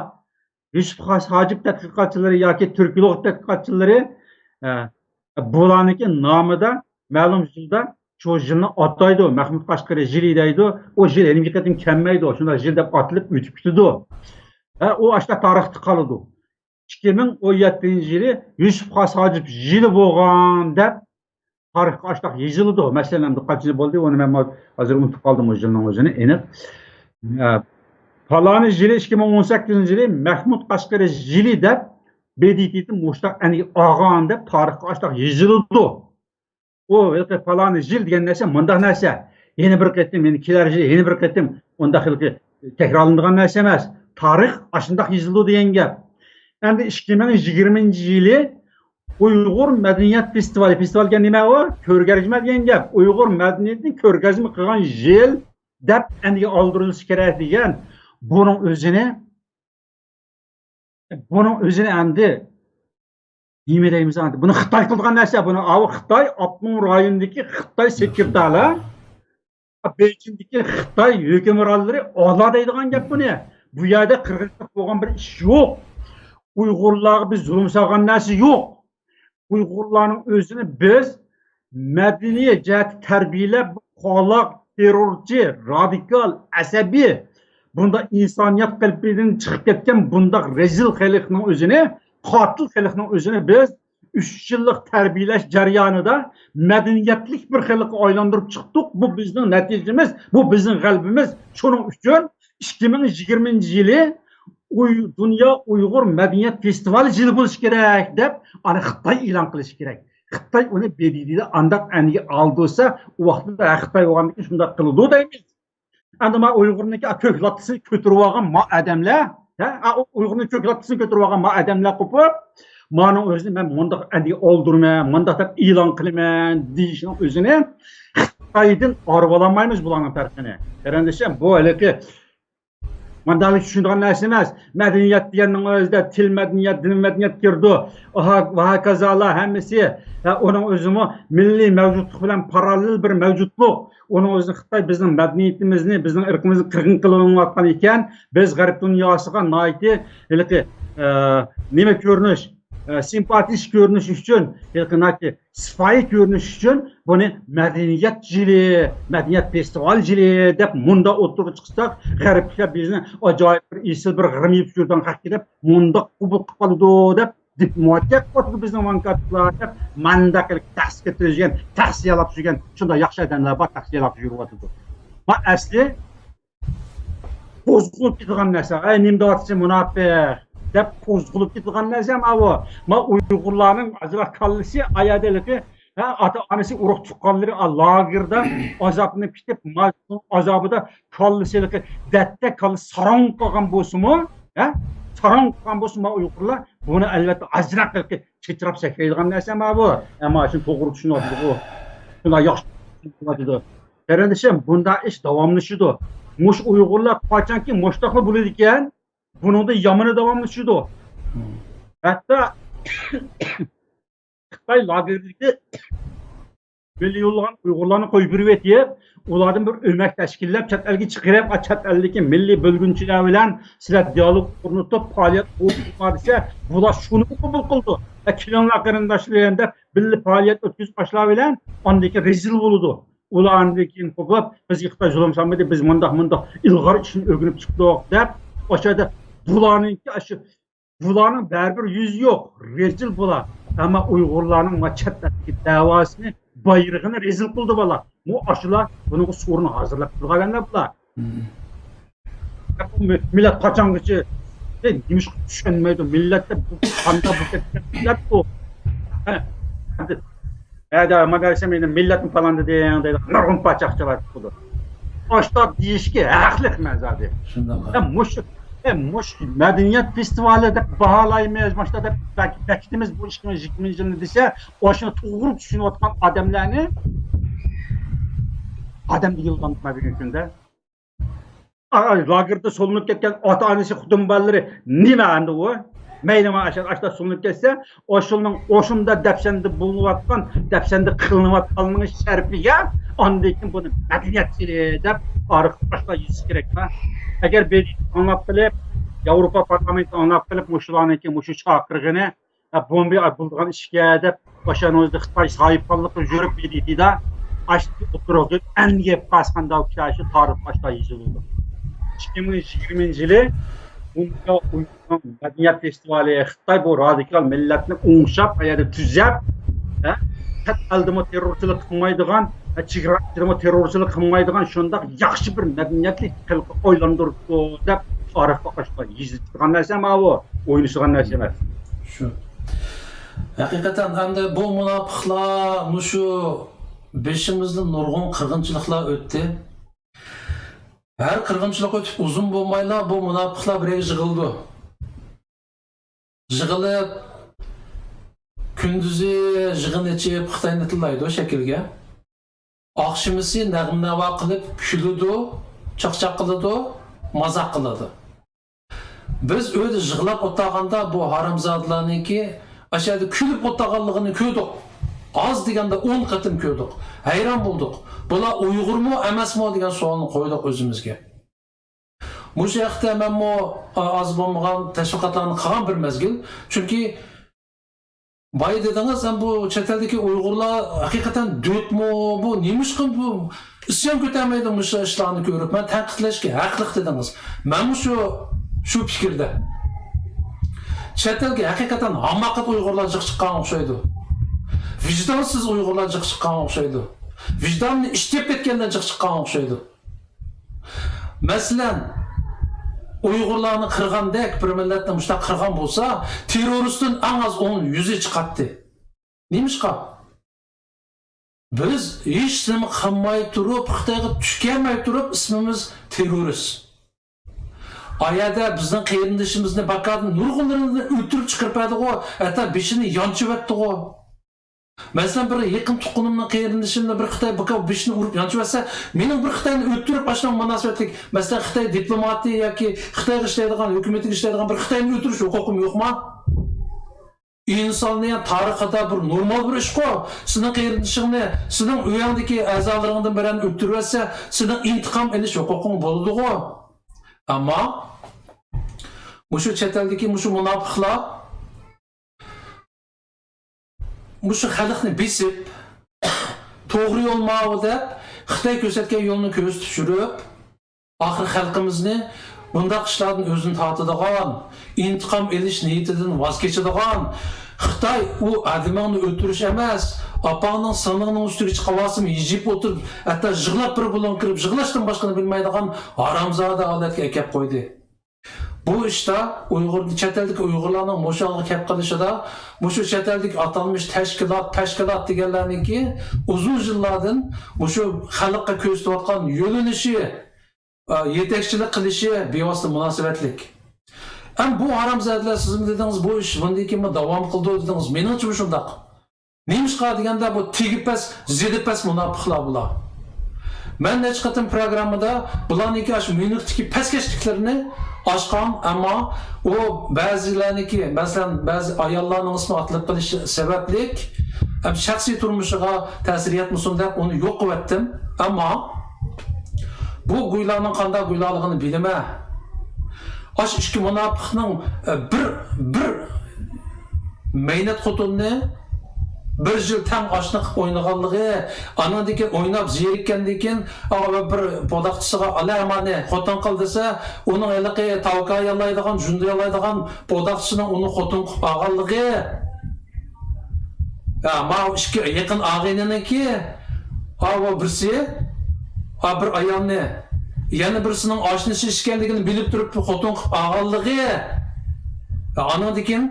يۈسۈپ خاس ھاجىپ تەتقىقاتچىلىرى ياكى تۈركولوگ تەتقىقاتچىلىرى، ئە، بۇلارنىڭكى نامىدا مەلۇم يىلدا شۇ يىلنى ئاتايدۇ، مەھمۇد قەشقىرى يىلى دەيدۇ. ئۇ يىل ھېلىقى قېتىم كەلمەيدۇ، شۇنداق يىل دەپ ئاتىلىپ ئۆتۈپ كېتىدۇ. ھە، ئۇ ئاشۇنداق تارىختا قالىدۇ. ئىككى مىڭ ئون يەتتىنچى يىلى يۈسۈپ خاس ھاجىپ يىلى بولغان دەپ تارىخقا ئاشۇنداق يېزىلىدۇ. مەسىلەن، ئەمدى قانچە يىل بولدى، ئۇنى مەن ھازىر ئۇنتۇپ قالدىم، ئۇ يىلنىڭ ئۆزىنى ئېنىق. ئە، پالانى يىلى، ئىككى مىڭ ئون سەككىزىنچى يىلى مەھمۇد قەشقىرى يىلى دەپ، ب د ت دىن مۇشتاق ئەنگە ئالغان دەپ تارىخقا ئاشۇنداق يېزىلىدۇ. ئۇ ھېلىقى پالانى يىل دېگەن نەرسە مۇنداق نەرسە. يەنە بىر قېتىم، يەنە كېلەر يىل، يەنە بىر قېتىم ئۇنداق ھېلىقى تەكرارلىنىدىغان نەرسە ئەمەس. تارىخ ئاشۇنداق يېزىلىدۇ دېگەن گەپ. ئەمدى ئىككى مىڭ يىگىرمىنچى يىلى ئۇيغۇر مەدەنىيەت فېستىۋالى، فېستىۋال دېگەن نېمە ئۇ؟ كۆرگەزمە دېگەن گەپ. ئۇيغۇر مەدەنىيىتىنى كۆرگەزمە قىلغان يىل دەپ ئەنگە ئالدۇرۇلۇشى كېرەك دېگەن. بۇنىڭ ئۆزىنى، بۇنىڭ ئۆزىنى ئەمدى نېمە دەيمىز ئەمدى؟ بۇنى خىتاي قىلىدىغان نەرسە. بۇنى ئاۋۇ خىتاي ئاپتونوم رايونىدىكى خىتاي سېكرېتارلار، بېيجىڭدىكى خىتاي ھۆكۈمرانلىرى ئالا دەيدىغان گەپ بۇنى. بۇ يەردە قىرغىنچىلىق بولغان بىر ئىش يوق. ئۇيغۇرلارغا بىز زۇلۇم سالغان نەرسە يوق. ئۇيغۇرلارنىڭ ئۆزىنى بىز مەدەنىي جەھەتتە تەربىيەلەپ، قالاق، تېررورچى، رادىكال، ئەسەبىي، بۇنداق ئىنسانىيەت قېلىپىدىن چىقىپ كەتكەن بۇنداق رەزىل خەلقنىڭ ئۆزىنى، قاتىل خەلقنىڭ ئۆزىنى بىز ئۈچ يىللىق تەربىيەلەش جەريانىدا مەدەنىيەتلىك بىر خەلققە ئايلاندۇرۇپ چىقتۇق. بۇ بىزنىڭ نەتىجىمىز، بۇ بىزنىڭ غەلىبىمىز. شۇنىڭ ئۈچۈن ئىككى مىڭ يىگىرمىنچى يىلى ئۇي-، دۇنيا ئۇيغۇر مەدەنىيەت فېستىۋالى يىلى بولۇشى كېرەك دەپ، ئانا خىتاي ئېلان قىلىشى كېرەك. خىتاي ئۇنى ب د ت دە ئانداق ئەنگە ئالدۇرسا، ئۇ ۋاقىتتا خىتاي بولغاندىكىن شۇنداق قىلىدۇ دەيمىز. ئەمدى ما ئۇيغۇرنىڭكى كۆك لاتتىسىنى كۆتۈرۈۋالغان ما ئادەملەر، ھە، ئا، ئۇ ئۇيغۇرنىڭ كۆك لاتتىسىنى كۆتۈرۈۋالغان ما ئادەملەر قوپۇپ، مانىڭ ئۆزىنى مەن مۇنداق ئەنگە ئالدۇرىمەن، مۇنداق دەپ ئېلان قىلىمەن دېيىشنىڭ ئۆزىنى خىتايدىن ئايرىۋالالمايمىز بۇلارنىڭ پەرقىنى. قېرىندىشىم، بۇ ھېلىقى مانداق چۈشىنىدىغان نەرسە ئەمەس. مەدەنىيەت دېگەننىڭ ئۆزىدە تىل مەدەنىيەت، دىن مەدەنىيەت كىرىدۇ. ۋاھاكازالار ھەممىسى، ھە، ئۇنىڭ ئۆزىمۇ مىللىي مەۋجۇتلۇق بىلەن پاراللېل بىر مەۋجۇتلۇق. ئۇنىڭ ئۆزىنى خىتاي بىزنىڭ مەدەنىيىتىمىزنى، بىزنىڭ ئىرقىمىزنى قىرغىن قىلىۋاتقان ئىكەن، بىز غەرب دۇنياسىغا ناھايىتى ھېلىقى، ئە، نېمە كۆرۈنۈش، ئە، سىمپاتىش كۆرۈنۈش ئۈچۈن ھېلىقى ناھايىتى سىپايى كۆرۈنۈش ئۈچۈن بۇنى مەدەنىيەت يىلى، مەدەنىيەت فېستىۋال يىلى دەپ مۇنداق ئوتتۇرىغا چىقساق، غەربلىكلەر بىزنى ئاجايىپ بىر ئېسىل بىر غەم يېپىپ يۈرىدىغان خەق دەپ مۇنداق قوبۇل قىلىپ قالىدۇ دەپ دىپلوماتىيە قىلىۋاتىدۇ بىزنىڭ ۋانكاتلار دەپ، مانداق قىلىپ تەخسە كۆتۈرۈپ يۈرگەن، تەخسە يالاپ يۈرگەن شۇنداق ياخشى ئادەملەر بار، تەخسە يالاپ يۈرۈۋاتىدۇ. ما ئەسلى قوزغىلىپ كېتىدىغان نەرسە. ئەي، نېمە دەۋاتىسەن، مۇناپىق دەپ قوزغىلىپ كېتىدىغان نەرسە ماۋۇ. ما ئۇيغۇرلارنىڭ ئازراق كاللىسى ئايادىلىكى، ھە، ئاتا-ئانىسى، ئۇرۇق تۇغقانلىرى، ئا، لاگېردا ئازابلىنىپ كېتىپ، ما ئازابىدا كاللىسى ھېلىقى دەتتە كاللا ساراڭ قالغان بولسىمۇ، ھە، ساراڭ قالغان بولسىمۇ، ما ئۇيغۇرلار بۇنى ئەلۋەتتە ئازراق ھېلىقى چىرچىراپ سەكرەيدىغان نەرسە ماۋۇ. ئەمما شۇنى توغرا چۈشىنىۋاتىدىغۇ. شۇنداق ياخشى چۈشىنىۋاتىدۇ. قېرىندىشىم، بۇنداق ئىش داۋاملىشىدۇ. مۇشۇ ئۇيغۇرلار قاچانكى مۇشتاقلا بولىدىكەن، بۇنىڭدىن يامىنى داۋاملىشىدۇ. ھەتتا خىتاي لاگېردىكى مىليونلىغان ئۇيغۇرلارنى قويۇپ بېرىۋېتىپ، ئۇلاردىن بىر ئۆمەك تەشكىللەپ، چەت ئەلگە چىقىرىپ، ئا، چەت ئەلدىكى مىللىي بۆلگۈنچىلەر بىلەن سىلەر دىئالوگ ئورنىتىپ، پائالىيەت ئورنىتىڭلار دېسە، بۇلار شۇنىمۇ قوبۇل قىلىدۇ. ئە، كېلىڭلار قېرىنداشلىرىم دەپ، بىللە پائالىيەت ئۆتكۈزۈپ باشلاۋېلەن، ئاندىن كېيىن رەزىل بولىدۇ. ئۇلار ئاندىن كېيىن قوپۇپ، بىزگە خىتاي زۇلۇم سالمىدى، بىز مۇنداق، مۇنداق ئىلغار ئىشنى ئۆگىنىپ چىقتۇق دەپ، ئاشۇ يەردە بۇلارنىڭكى ئاشۇ، بۇلارنىڭ بەرىبىر يۈزى يوق، رەزىل بۇلار. ئەمما ئۇيغۇرلارنىڭ ما چەت ئەلدىكى دەۋاسىنى، بايرىقىنى رەزىل قىلدى بۇلار. بۇ ئاشۇلار بۇنىڭغا سورۇن ھازىرلاپ تۇرغان ئادەملەر بۇلار. بۇ مىللەت قاچانغىچە، ئە، نېمىشقا چۈشەنمەيدۇ؟ مىللەتتە بۇ قاندا بۇ كەتكەن مىللەت بۇ. ھە، ھەدە، مانا دېسەم، مېنى مىللەتنى پالان دېدىڭ دەيدۇ. نۇرغۇن پاچاق چالا تۇتىدۇ. ئاشتا دېيىشكە ھەقلىق مەن زادى. شۇنداق. ھە، مۇشۇ، ھە، مۇشۇ مەدەنىيەت فېستىۋالى دەپ باھالايمىز، ماشتا دەپ بەك-، بەكىتىمىز بۇ ئىككى مىڭ يىگىرمىنچى يىلنى دېسە، ئاشۇنى توغرا چۈشىنىۋاتقان ئادەملەرنى ئادەم دېگىلى بولمايدۇ بۈگۈنكى كۈندە. ئا-، لاگېردا سولىنىپ كەتكەن ئاتا-ئانىسى، خوتۇن بالىلىرى نېمە ئەمدى ئۇ؟ مەيلى، مانا ئاشۇ، ئاشۇنداق سولىنىپ كەتسە، ئاشۇنىڭ، ئاشۇنداق دەپسەندە بولۇنۇۋاتقان، دەپسەندە قىلىنىۋاتقانلىقى شەرىپىگە ئاندىن كېيىن بۇنى مەدەنىيەت يىلى دەپ ئارقا باشقا يېزىش كېرەكما؟ ئەگەر بېيجىڭ ئاڭلاپ قېلىپ، ياۋروپا پارلامېنتى ئاڭلاپ قېلىپ، مۇشۇلارنىڭكى مۇشۇ چاقىرغىنى ھە، بومبا بولىدىغان ئىشكەن دەپ، ئاشۇنىڭ ئۆزىدە خىتاي ساھىبخانلىقى يۈرۈپ، ئېدىدا ئاشۇ ئوتتۇرىغا ئەنگىپ قالسىغان داۋ كىشى شۇ تارىخ باشتا يېزىلىدۇ. ئىككى مىڭ يىگىرمىنچى يىلى دۇنيا ئۇيغۇر مەدەنىيەت فېستىۋالى، خىتاي بۇ رادىكال مىللەتنى ئوڭشاپ، ئۇ يەردە تۈزەپ، ھە، چەت ئەلدىمۇ تېررورچىلىق قىلمايدىغان، چېگرا ئىچىدىمۇ تېررورچىلىق قىلمايدىغان شۇنداق ياخشى بىر مەدەنىيەتلىك خەلققە ئايلاندۇرۇپتۇ دەپ تارىخقا ئاشۇنداق يېزىپ چىققان نەرسە ماۋۇ، ئوينىشىدىغان نەرسە ئەمەس. شۇ. ھەقىقەتەن ئەمدى بۇ مۇناپىقلار مۇشۇ بېشىمىزدىن نۇرغۇن قىرغىنچىلىقلار ئۆتتى. ھەر قىرغىنچىلىق ئۆتۈپ ئۇزۇن بولمايلا بۇ مۇناپىقلار بىر يەرگە يىغىلىدۇ. يىغىلىپ، كۈندۈزى يىغىن ئېچىپ خىتاينى تىللايدۇ شەكىلگە. ئاخشىمىسى نەغمە-ناۋا قىلىپ كۈلىدۇ، چاقچاق قىلىدۇ، مازاق قىلىدۇ. بىز ئۆيدە يىغلاپ ئولتۇرغاندا بۇ ھارامزادىلارنىڭكى ئاشۇ يەردە كۈلۈپ ئولتۇرغانلىقىنى كۆردۇق. ئاز دېگەندە ئون قېتىم كۆردۇق. ھەيران بولدۇق. بۇلار ئۇيغۇرمۇ، ئەمەسمۇ دېگەن سوئالنى قويدۇق ئۆزىمىزگە. مۇشۇ ھەقتە مەنمۇ ئا-، ئاز بولمىغان تەشۋىقاتلارنى قىلغان بىر مەزگىل. چۈنكى بايا دېدىڭىز، ھەم بۇ چەت ئەلدىكى ئۇيغۇرلار ھەقىقەتەن دۆتمۇ؟ بۇ نېمىشقا بۇ ئىسيان كۆتەرمەيدۇ مۇشۇ ئىشلارنى كۆرۈپ؟ مەن تەنقىدلەشكە ھەقلىق دېدىڭىز. مەنمۇ شۇ، شۇ پىكىردە. چەت ئەلگە ھەقىقەتەن ھاماقەت ئۇيغۇرلار جىق چىققان ئوخشايدۇ. ۋىجدانسىز ئۇيغۇرلار جىق چىققان ئوخشايدۇ. ۋىجداننى ئىشتىياپ كەتكەنلەر جىق چىققان ئوخشايدۇ. مەسىلەن، ئۇيغۇرلارنى قىرغاندەك بىر مىللەتنى مۇشۇنداق قىرغان بولسا، تېررورىستتىن ئەڭ ئاز ئون يۈزى چىقاتتى. نېمىشقا؟ بىز ھېچ نېمە قىلماي تۇرۇپ، خىتايغا تۈكەلمەي تۇرۇپ، ئىسمىمىز تېررورىست. ئا يەردە بىزنىڭ قېرىندىشىمىزنى باكادىن نۇرغۇنلىرىنى ئۆلتۈرۈپ چىقىرىپ بەردىغۇ، ھەتتا بېشىنى يانچىۋەتتىغۇ. مەسىلەن، بىر يېقىن تۇغقىنىمنىڭ قېرىندىشىمنى بىر خىتاي بىكا بېشىنى ئۇرۇپ يانچىۋەتسە، مېنىڭ بىر خىتاينى ئۆلتۈرۈپ، ئاشۇنىڭ مۇناسىۋەتلىك، مەسىلەن، خىتاي دىپلوماتى ياكى خىتايغا ئىشلەيدىغان، ھۆكۈمىتىگە ئىشلەيدىغان بىر خىتاينى ئۆلتۈرۈش ھوقۇقۇم يوقما؟ ئىنساننىڭ تارىخىدا بىر نورمال بىر ئىشقۇ. سېنىڭ قېرىندىشىڭنى، سېنىڭ ئۆيۈڭدىكى ئەزالىرىڭدىن بىرەرنى ئۆلتۈرۈۋەتسە، سېنىڭ ئىنتىقام ئېلىش ھوقۇقۇڭ بولىدىغۇ. ئەمما مۇشۇ چەت ئەلدىكى مۇشۇ مۇناپىقلار مۇشۇ خەلقنى بېسىپ، توغرا يول ماۋۇ دەپ، خىتاي كۆرسەتكەن يولنى كۆرسىتىپ يۈرۈپ، ئاخىر خەلقىمىزنى بۇنداق ئىشلاردىن ئۆزىنى تارتىدىغان، ئىنتىقام ئېلىش نىيىتىدىن ۋاز كېچىدىغان، خىتاي ئۇ ئادىمىڭنى ئۆلتۈرۈش ئەمەس، ئاپاڭنىڭ، سىڭلىڭنىڭ ئۈستىگە چىقىۋالسىمۇ ھىجىيىپ ئولتۇرۇپ، ھەتتا يىغلاپ بىر بۇلۇڭ كىرىپ يىغلاشتىن باشقىنى بىلمەيدىغان ھارامزادە ھالەتكە ئەكەپ قويدى. بۇ ئىشتا ئۇيغۇر، چەت ئەلدىكى ئۇيغۇرلارنىڭ مۇشۇ ھالغا كەپ قېلىشىدا، مۇشۇ چەت ئەلدىكى ئاتالمىش تەشكىلات، تەشكىلات دېگەنلەرنىڭكى ئۇزۇن يىللاردىن مۇشۇ خەلققە كۆرسىتىۋاتقان يۆنىلىشى، ئا، يېتەكچىلىك قىلىشى بىۋاسىتە مۇناسىۋەتلىك. ئەم بۇ ھارامزادىلەر، سىزمۇ دېدىڭىز، بۇ ئىش بۇندىن كېيىنمۇ داۋام قىلىدۇ دېدىڭىز. مېنىڭچىمۇ شۇنداق. نېمىشقا دېگەندە، بۇ تېگى پەس، زېدى پەس مۇناپىقلار بۇلار. مەن نەچچە قېتىم پروگراممىدا بۇلارنىڭكى ئاشۇ ميۇنختىكى پەسكەشلىكلىرىنى ئاچقان، ئەمما ئۇ بەزىلەرنىڭكى، مەسىلەن، بەزى ئاياللارنىڭ ئىسمى ئاتىلىپ قېلىشى سەۋەبلىك، ئەم، شەخسىي تۇرمۇشىغا تەسىر يەتمىسۇن دەپ ئۇنى يوق قىلىۋەتتىم. ئەمما بۇ گۇيلارنىڭ قانداق گۇيلارلىقىنى بىلىمەن. ئاشۇ ئىككى مۇناپىقنىڭ، ئە، بىر، بىر مەينەت خوتۇننى بىر يىل تەڭ ئاشنا قىلىپ ئوينىغانلىقى، ئانىڭدىن كېيىن ئويناپ زېرىككەندىن كېيىن، ئا، بىر پوداقچىسىغا، «ئالا ئەمانى، خوتۇن قىل» دېسە، ئۇنىڭ ھېلىقى تاۋكا ياللايدىغان، جۇندا ياللايدىغان پوداقچىسىنىڭ ئۇنى خوتۇن قىلىپ ئالغانلىقى. ھە، ماۋۇ ئىككى يېقىن ئاغىنىنىڭكى، ئاۋۇ بىرسى، ئا، بىر ئايالنى، يەنە بىرسىنىڭ ئاشنىسى ئىكەنلىكىنى بىلىپ تۇرۇپ خوتۇن قىلىپ ئالغانلىقى. ھە، ئانىڭدىن كېيىن،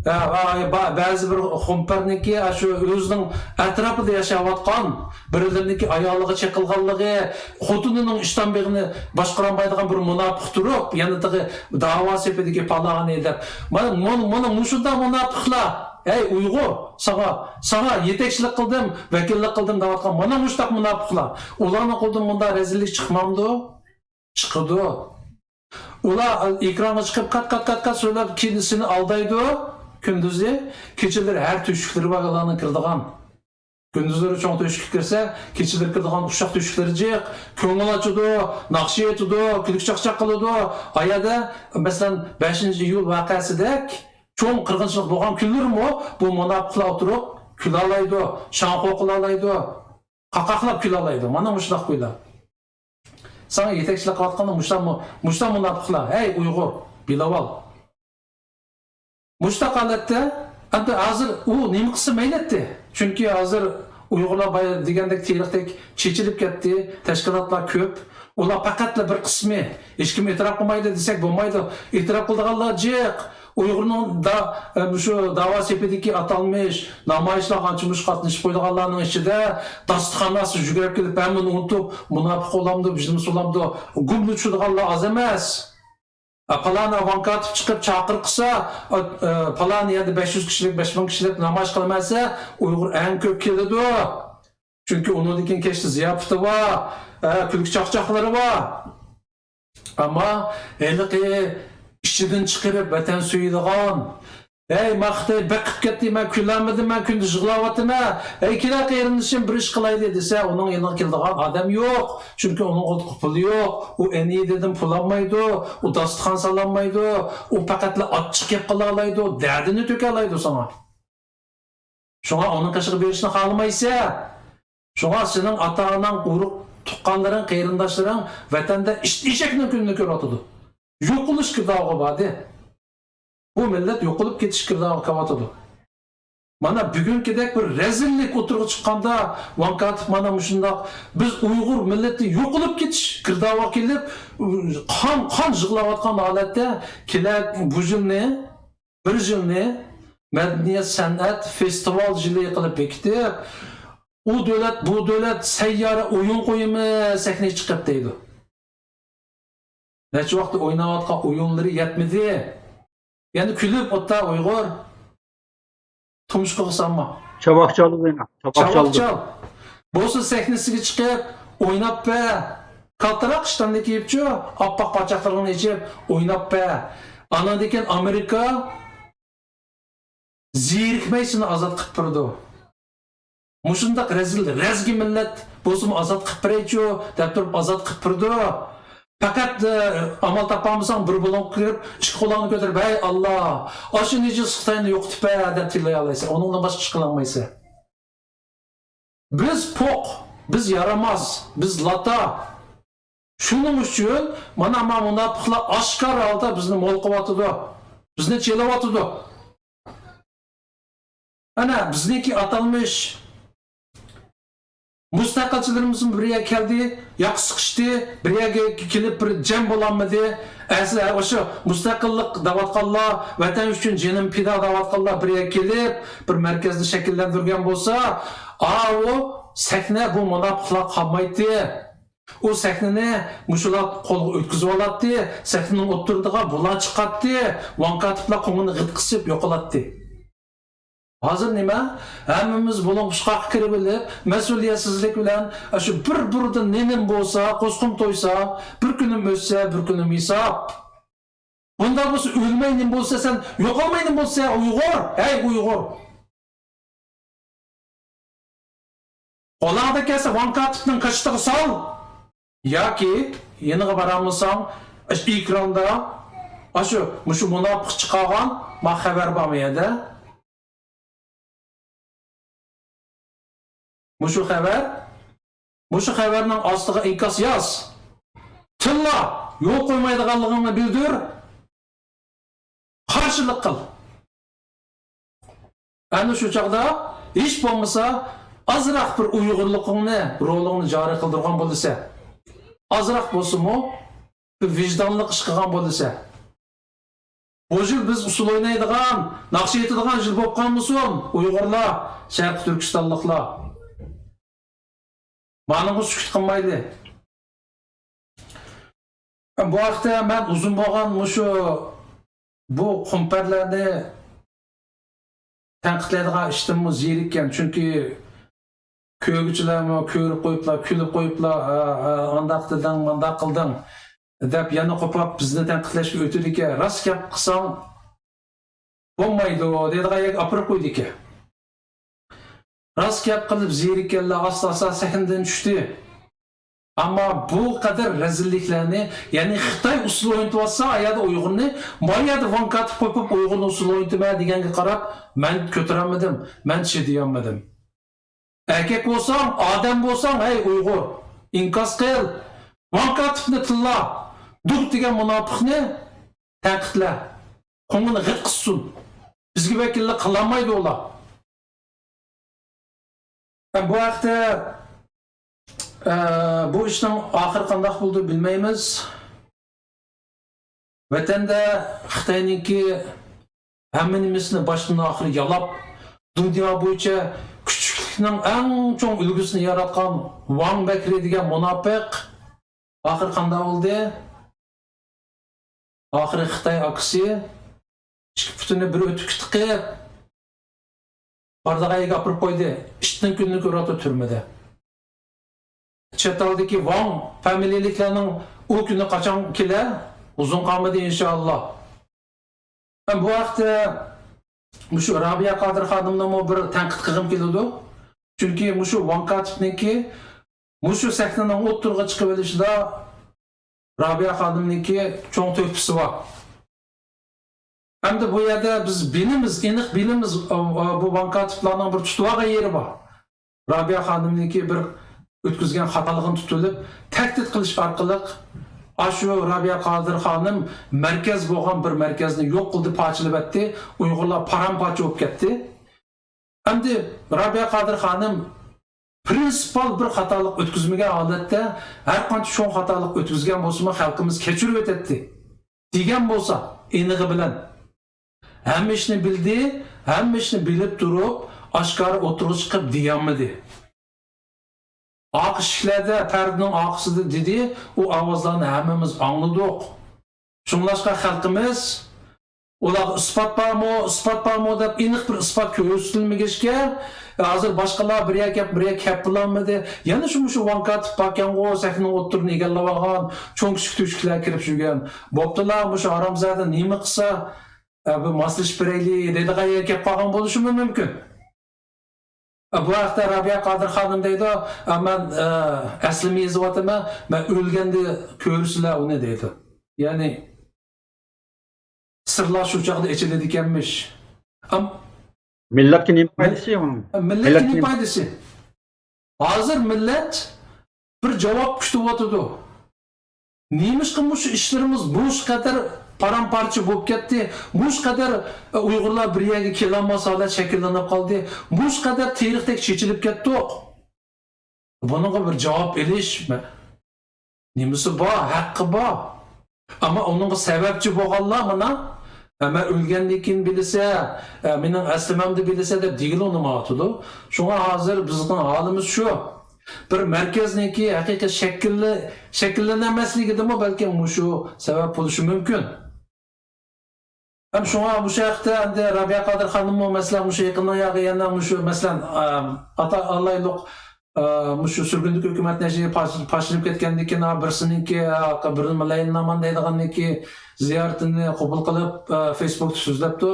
ھە، ۋا-، با-، بەزى بىر خۇمپەرنىڭكى، ئاشۇ ئۆزىنىڭ ئەتراپىدا ياشاۋاتقان بىرىلىرىنىڭكى ئايالىغا چېقىلغانلىقى، خوتۇنىنىڭ ئىشتان بېغىنى باشقۇرالمايدىغان بىر مۇناپىق تۇرۇپ، يەنە تېخى داۋا سېپىدىكى پالانى دەپ. مانا، مانا، مانا مۇشۇنداق مۇناپىقلار. ھەي ئۇيغۇر، ساڭا، ساڭا يېتەكچىلىك قىلدىم، ۋەكىللىك قىلدىم دەۋاتقان مانا مۇشۇنداق مۇناپىقلار. ئۇلارنىڭ قولىدىن مۇنداق رەزىللىك چىقمامدۇ؟ چىقىدۇ. ئۇلار ئېكرانغا چىقىپ قات، قات، قات، قات سۆزلەپ، كېيىن سېنى ئالدايدۇ. كۈندۈزى، كېچىلىرى ھەر تۆشۈكلىرى بار ئۇلارنىڭ كىرىدىغان. كۈندۈزلىرى چوڭ تۆشۈككە كىرسە، كېچىلىرى كىرىدىغان ئۇششاق تۆشۈكلىرى جىق، كۆڭۈل ئاچىدۇ، ناخشا ئېيتىدۇ، كۈلكە چاقچاق قىلىدۇ. ئا يەردە، مەسىلەن، بەشىنچى ئىيۇل ۋەقەسىدەك چوڭ قىرغىنچىلىق بولغان كۈنلىرىمۇ بۇ مۇناپىقلار ئولتۇرۇپ كۈلەلەيدۇ، شاڭخۇ قىلالايدۇ، قاقاقلاپ كۈلەلەيدۇ. مانا مۇشۇنداق كۈيلەر. ساڭا يېتەكچىلىك قىلىۋاتقاندا مۇشۇلار، مۇشۇلار مۇناپىقلار. ھەي ئۇيغۇر، بىلىۋال. مۇشۇنداق ھالەتتە ئەمدى ھازىر ئۇ نېمە قىلسا مەيلى ئەتتى؟ چۈنكى ھازىر ئۇيغۇرلار بايا دېگەندەك تېرىقتەك چېچىلىپ كەتتى، تەشكىلاتلار كۆپ. ئۇلار پەقەتلا بىر قىسمى، ھېچكىم ئېتىراپ قىلمايدۇ دېسەك بولمايدۇ. ئېتىراپ قىلىدىغانلار جىق. ئۇيغۇرنىڭ دا-، ئە، مۇشۇ داۋا سېپىدىكى ئاتالمىش نامايىشلارغا ئانچە-مۇنچە قاتنىشىپ قويىدىغانلارنىڭ ئىچىدە داستىخان ئاستىغا يۈگۈرۈپ كېلىپ، ھەممىنى ئۇنتۇپ، مۇناپىق بولامدۇ، بىزنېمە بولامدۇ، گۇمدا چۈشىدىغانلار ئاز ئەمەس. ئە، پالانى ئاۋانكاتىپ چىقىپ چاقىرىق قىلسا، ئە، ئە، پالانى يەردە بەش يۈز كىشىلىك، بەش مىڭ كىشىلىك نامايىش قىلىمەن دېسە، ئۇيغۇر ئەڭ كۆپ كېلىدۇ. چۈنكى ئۇنىڭدىن كېيىن كەچتە زىياپىتى بار، ئە، كۈلكە چاقچاقلىرى بار. ئەمما ھېلىقى ئىچىدىن چىقىرىپ ۋەتەن سۆيىدىغان، ھەي، ماختەي، بېقىپ كەتتىم، مەن كۈلەلمىدىم، مەن كۈندۈز يىغلاۋاتىمەن، ھەي، كېلە قېرىندىشىم، بىر ئىش قىلايلى دېسە، ئۇنىڭ يېنىغا كېلىدىغان ئادەم يوق. چۈنكى ئۇنىڭ قولىدا پۇلى يوق. ئۇ ئەنىيە دېدىم پۇل ئالمايدۇ، ئۇ داستىخان سالالمايدۇ، ئۇ پەقەتلا ئاچچىق گەپ قىلالايدۇ، دەردىنى تۆكەلايدۇ ساڭا. شۇڭا ئۇنىڭ قېشىغا بېرىشنى خالىمايسەن. شۇڭا سېنىڭ ئاتا-ئاناڭ، ئۇرۇق تۇغقانلىرىڭ، قېرىنداشلىرىڭ ۋەتەندە ئىت ئېشەكنىڭ كۈنىنى كۆرۈۋاتىدۇ. يوقىلىش گىردابىغا باردى. بۇ مىللەت يوقىلىپ كېتىش گىردابىغا كىرىۋاتىدۇ. مانا بۈگۈنكىدەك بىر رەزىللىك ئوتتۇرىغا چىققاندا، ۋانكاتىپ مانا مۇشۇنداق، بىز ئۇيغۇر مىللىتى يوقىلىپ كېتىش گىردابىغا كېلىپ، قان، قان يىغلاۋاتقان ھالەتتە كېلە بۇ يىلنى، بىر يىلنى مەدەنىيەت، سەنئەت، فېستىۋال يىلى قىلىپ بېكىتىپ، ئۇ دۆلەت، بۇ دۆلەت سەييارە ئويۇن قويىمىز سەھنىگە چىقىپ دەيدۇ. نەچچە ۋاقىت ئويناۋاتقان ئويۇنلىرى يەتمىدى. يەنە كۈلۈپ ئوتتا ئۇيغۇر. تۇمشۇقىغا سالما. چاۋاك چالدى يەنە. چاۋاك چالدى. چاۋاك چال. بولسا سەھنىسىگە چىقىپ ئويناپ بەر. كالتىراق ئىشتاننى كىيىپچۇ، ئاپئاق پاچاقلىرىڭنى ئېچىپ ئويناپ بەر. ئاناندىن كېيىن ئامېرىكا زېرىكمەي سېنى ئازاد قىلىپ بېرىدۇ. مۇشۇنداق رەزىل، رەزگە مىللەت بولسىمۇ ئازاد قىلىپ بېرەيچۇ دەپ تۇرۇپ ئازاد قىلىپ بېرىدۇ. پەقەت، ئە، ئامال تاپالمىساڭ، بىر بۇلۇڭغا كىرىپ، ئىككى قولۇڭنى كۆتۈرۈپ، ھەي ئاللا، ئاشۇ نىجىس خىتاينى يوقىتىپ بەر دەپ تىللىيالايسەن. ئۇنىڭدىن باشقا ئىش قىلالمايسەن. بىز پوق، بىز يارىماس، بىز لاتا. شۇنىڭ ئۈچۈن مانا، مانا مۇناپىقلار ئاشكارا ھالدا بىزنى مول قىلىۋاتىدۇ، بىزنى چېلىۋاتىدۇ. ئەنە بىزنىڭكى ئاتالمىش مۇستەقىلچىلىرىمىزمۇ بىر يەرگە كەلدى، ياقا سىقىشتى، بىر يەرگە كېلىپ بىر جەم بولالمىدى. ئەسلى ئاشۇ مۇستەقىللىق دەۋاتقانلار، ۋەتەن ئۈچۈن جېنىم پىدا دەۋاتقانلار بىر يەرگە كېلىپ، بىر مەركەزنى شەكىللەندۈرگەن بولسا، ئاۋۇ سەھنە بۇ مۇناپىقلار قالمايتتى. ئۇ سەھنىنى مۇشۇلار قولغا ئۆتكۈزۈۋالاتتى، سەھنىنىڭ ئوتتۇرىدىغا بۇلار چىقاتتى، ۋانكاتىپلار قوڭىنى غىت قىسىپ يوقىلاتتى. ھازىر نېمە؟ ھەممىمىز بۇلۇڭ پۇچقاققا كىرىۋېلىپ، مەسئۇلىيەتسىزلىك بىلەن، ئاشۇ بىر بۇردا نېنىم بولسا، قوسقۇم تويسا، بىر كۈنۈم ئۆتسە، بىر كۈنۈم ھېساب. بۇنداق بولسا، ئۆلمەي نېمە بولسا، سەن يوقالماي نېمە بولسا، ئۇيغۇر، ھەي ئۇيغۇر! قولۇڭدىن كەلسە ۋانكاتىپنىڭ كاچىتىغا سال. ياكى يېنىغا بارالمىساڭ، ئاشۇ ئېكراندا، ئاشۇ، مۇشۇ مۇناپىق چىقارغان ما خەۋەر بارمۇ يەردە؟ مۇشۇ خەۋەر، مۇشۇ خەۋەرنىڭ ئاستىغا ئىنكاس ياز. تىللا، يول قويمايدىغانلىقىڭنى بىلدۈر. قارشىلىق قىل. ئەنە شۇ چاغدا ھېچ بولمىسا ئازراق بىر ئۇيغۇرلۇقۇڭنى، رولۇڭنى جارى قىلدۇرغان بولىسەن. ئازراق بولسىمۇ بىر ۋىجدانلىق ئىش قىلغان بولىسەن. بۇ يىل بىز ئۇسسۇل ئوينايدىغان، ناخشا ئېيتىدىغان يىل بولۇپ قالمىسۇن، ئۇيغۇرلار، شەرقىي تۈركىستانلىقلار. مانىڭغا سۈكۈت قىلمايلى. بۇ ھەقتە مەن ئۇزۇن بولغان مۇشۇ، بۇ قۇمپەرلەرنى تەنقىدلەيدىغان ئىشتىنمۇ زېرىككەن. چۈنكى كۆرگۈچىلەرمۇ كۆرۈپ قويۇپلا، كۈلۈپ قويۇپلا، «ھە، ھە، ئانداق دېدىڭ، مانداق قىلدىڭ» دەپ يەنە قوپاپ بىزنى تەنقىدلەشكە ئۆتىدىكەن. راست گەپ قىلساڭ بولمايدۇ دەيدىغان يەرگە ئاپىرىپ قويىدىكەن. راست گەپ قىلىپ زېرىككەنلەر ئاستا-ئاستا سەھنىدىن چۈشتى. ئەمما بۇ قەدەر رەزىللىكلەرنى، يەنى خىتاي ئۇسسۇل ئوينىتىۋاتسا، ئايادا ئۇيغۇرنى، ما يەردە ۋانكاتىپ قويۇپ ئۇيغۇرنى ئۇسسۇل ئوينىتىمەن دېگەنگە قاراپ مەن كۆتۈرەلمىدىم، مەن چىدىيالمىدىم. ئەركەك بولساڭ، ئادەم بولساڭ، ھەي ئۇيغۇر، ئىنكاس قىل. ۋانكاتىپنى تىللا. دۇك دېگەن مۇناپىقنى تەنقىدلە. قوڭىنى غىت قىسسۇن. بىزگە ۋەكىللىك قىلالمايدۇ ئۇلار. بۇ ھەقتە، ئە، بۇ ئىشنىڭ ئاخىرى قانداق بولىدۇ بىلمەيمىز. ۋەتەندە خىتاينىڭكى ھەممە نېمىسىنى باشتىن ئاخىر يالاپ، دۇنيا بويىچە كۈچلۈكلۈكنىڭ ئەڭ چوڭ ئۈلگىسىنى ياراتقان ۋاڭ بەكرى دېگەن مۇناپىق ئاخىرى قانداق بولدى؟ ئاخىرى خىتاي ئاكىسى ئىككى پۇتىنى بىر ئۆتۈككە تىقىپ، بارىدىغان يەرگە ئاپىرىپ قويدى. ئىتنىڭ كۈنىنى كۆرۈۋاتىدۇ تۈرمىدە. چەت ئەلدىكى ۋاڭ فامىلىلىكلەرنىڭ ئۇ كۈنى قاچان كېلەر؟ ئۇزۇن قالمىدى، ئىنشائاللا. مەن بۇ ھەقتە مۇشۇ رابىيە قادىر خانىمنىمۇ بىر تەنقىد قىلغۇم كېلىدۇ. چۈنكى مۇشۇ ۋاڭ كاتىپنىڭكى مۇشۇ سەھنىنىڭ ئوتتۇرىغا چىقىۋېلىشىدا رابىيە خانىمنىڭكى چوڭ تۆھپىسى بار. ئەمدى بۇ يەردە بىز بىلىمىز، ئېنىق بىلىمىز، ئا، ئا، بۇ ۋاڭ كاتىپلارنىڭ بىر تۇتۇۋالغان يېرى بار. رابىيە خانىمنىڭكى بىر ئۆتكۈزگەن خاتالىقىنى تۇتۇۋېلىپ، تەھدىت قىلىش ئارقىلىق ئاشۇ رابىيە قادىر خانىم مەركەز بولغان بىر مەركەزنى يوق قىلدى، پارچىلىۋەتتى. ئۇيغۇرلار پارام-پارچە بولۇپ كەتتى. ئەمدى رابىيە قادىر خانىم پرىنسىپال بىر خاتالىق ئۆتكۈزمىگەن ھالەتتە، ھەر قانچە چوڭ خاتالىق ئۆتكۈزگەن بولسىمۇ، خەلقىمىز كەچۈرۈۋېتەتتى دېگەن بولسا، ئېنىقى بىلەن، ھەممە ئىشنى بىلدى، ھەممە ئىشنى بىلىپ تۇرۇپ، ئاشكارا ئوتتۇرىغا چىقىپ دېيەلمىدى. ئارقا ئىشىكلەردە، پەردىنىڭ ئارقىسىدا دېدى، ئۇ ئاۋازلارنى ھەممىمىز ئاڭلىدۇق. شۇڭلاشقا خەلقىمىز ئۇلارغا ئىسپات بارمۇ، ئىسپات بارمۇ دەپ ئېنىق بىر ئىسپات كۆرسىتىلمىگەچكە، ھازىر باشقىلار بىر يەرگە كەپ، بىر يەرگە كەپ بولالمىدى. يەنە شۇ، مۇشۇ ۋاڭ كاتىپ باركەنغۇ، سەھنىنىڭ ئوتتۇرىنى ئىگىلەۋالغان، چوڭ كىچىك تۆشۈكلەر كىرىپ يۈرگەن. بوپتۇلا، مۇشۇ ھارامزادە نېمە قىلسا، ئە، بىر ماسلىشىپ بېرەيلى دەيدىغان يەرگە كەپ قالغان بولۇشىمۇ مۇمكىن. ئە، بۇ ھەقتە رابىيە قادىر خانىم دەيدۇ، ئە، مەن، ئە، ئەسلىمە يېزىۋاتىمەن، مەن ئۆلگەندە كۆرىسىلەر ئۇنى دەيدۇ. يەنى سىرلار شۇ چاغدا ئېچىلىدىكەنمىش. ئەم-، مىللەتكە نېمە پايدىسى ئۇنىڭ؟ مىللەتكە مىللەتكە نېمە نېمە؟ پايدىسى؟ ھازىر مىللەت بىر جاۋاب كۈتۈۋاتىدۇ. نېمىشقا مۇشۇ ئىشلىرىمىز مۇشۇ قەدەر پارام-پارچە بولۇپ كەتتى؟ مۇشۇ قەدەر، ئە، ئۇيغۇرلار بىر يەرگە كېلەلمەس ھالەت شەكىللىنىپ قالدى؟ مۇشۇ قەدەر تېرىقتەك چېچىلىپ كەتتۇق. بۇنىڭغا بىر جاۋاب ئېلىش مە-، نېمىسى بار، ھەققى بار. ئەمما ئۇنىڭغا سەۋەبچى بولغانلار مانا، ئە، مەن ئۆلگەندىن كېيىن بىلىسە، ئە، مېنىڭ ئەسلىمەمدە بىلىسە دەپ دېگىلى ئۇنىمايۋاتىدۇ. شۇڭا ھازىر بىزنىڭ ھالىمىز شۇ. بىر مەركەزنىڭكى ھەقىقىي شەكىللە-، شەكىللىنەلمەسلىكىدىمۇ بەلكىم مۇشۇ سەۋەب بولۇشى مۇمكىن. ھەم شۇڭا مۇشۇ ھەقتە ئەمدى رابىيە قادىر خانىممۇ، مەسىلەن، مۇشۇ يېقىندا يەنە مۇشۇ، مەسىلەن، ئا، ئاتا ئالايلۇق، ئا، مۇشۇ سۈرگۈندىكى ھۆكۈمەت نەشرى پاش-، پاشلىنىپ كەتكەندىن كېيىن، ھا، بىرسىنىڭكى، ھا، بىرنېمە لەيلا نامان دەيدىغاننىڭكى زىيارىتىنى قوبۇل قىلىپ، ئا، فېيسبۇكتا سۆزلەپتۇ.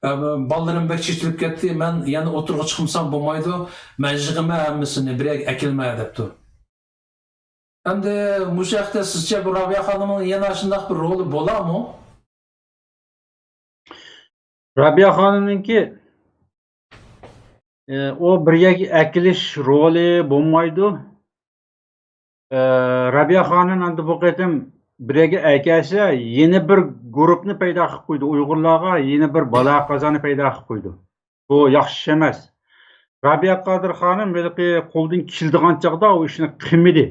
ئا، بالىلىرىم بەك چېچىلىپ كەتتى، مەن يەنە ئوتتۇرىغا چىقمىسام بولمايدۇ، مەن يىغىمەن ھەممىسىنى، بىر يەرگە ئەكېلىمە دەپتۇ. ئەمدى مۇشۇ ھەقتە سىزچە بۇ رابىيە خانىمنىڭ يەنە ئاشۇنداق بىر رولى بولارمۇ؟ رابىيە خانىمنىڭكى، ئە، ئۇ بىر يەرگە ئەكېلىش رولى بولمايدۇ. ئە، رابىيە خانىم ئەمدى بۇ قېتىم بىر يەرگە ئەكەلسە، يەنە بىر گۇرۇپنى پەيدا قىلىپ قويىدۇ. ئۇيغۇرلارغا يەنە بىر بالا-قازانى پەيدا قىلىپ قويىدۇ. بۇ ياخشى ئىش ئەمەس. رابىيە قادىر خانىم ھېلىقى قولىدىن كېلىدىغان چاغدا ئۇ ئىشنى قىلمىدى.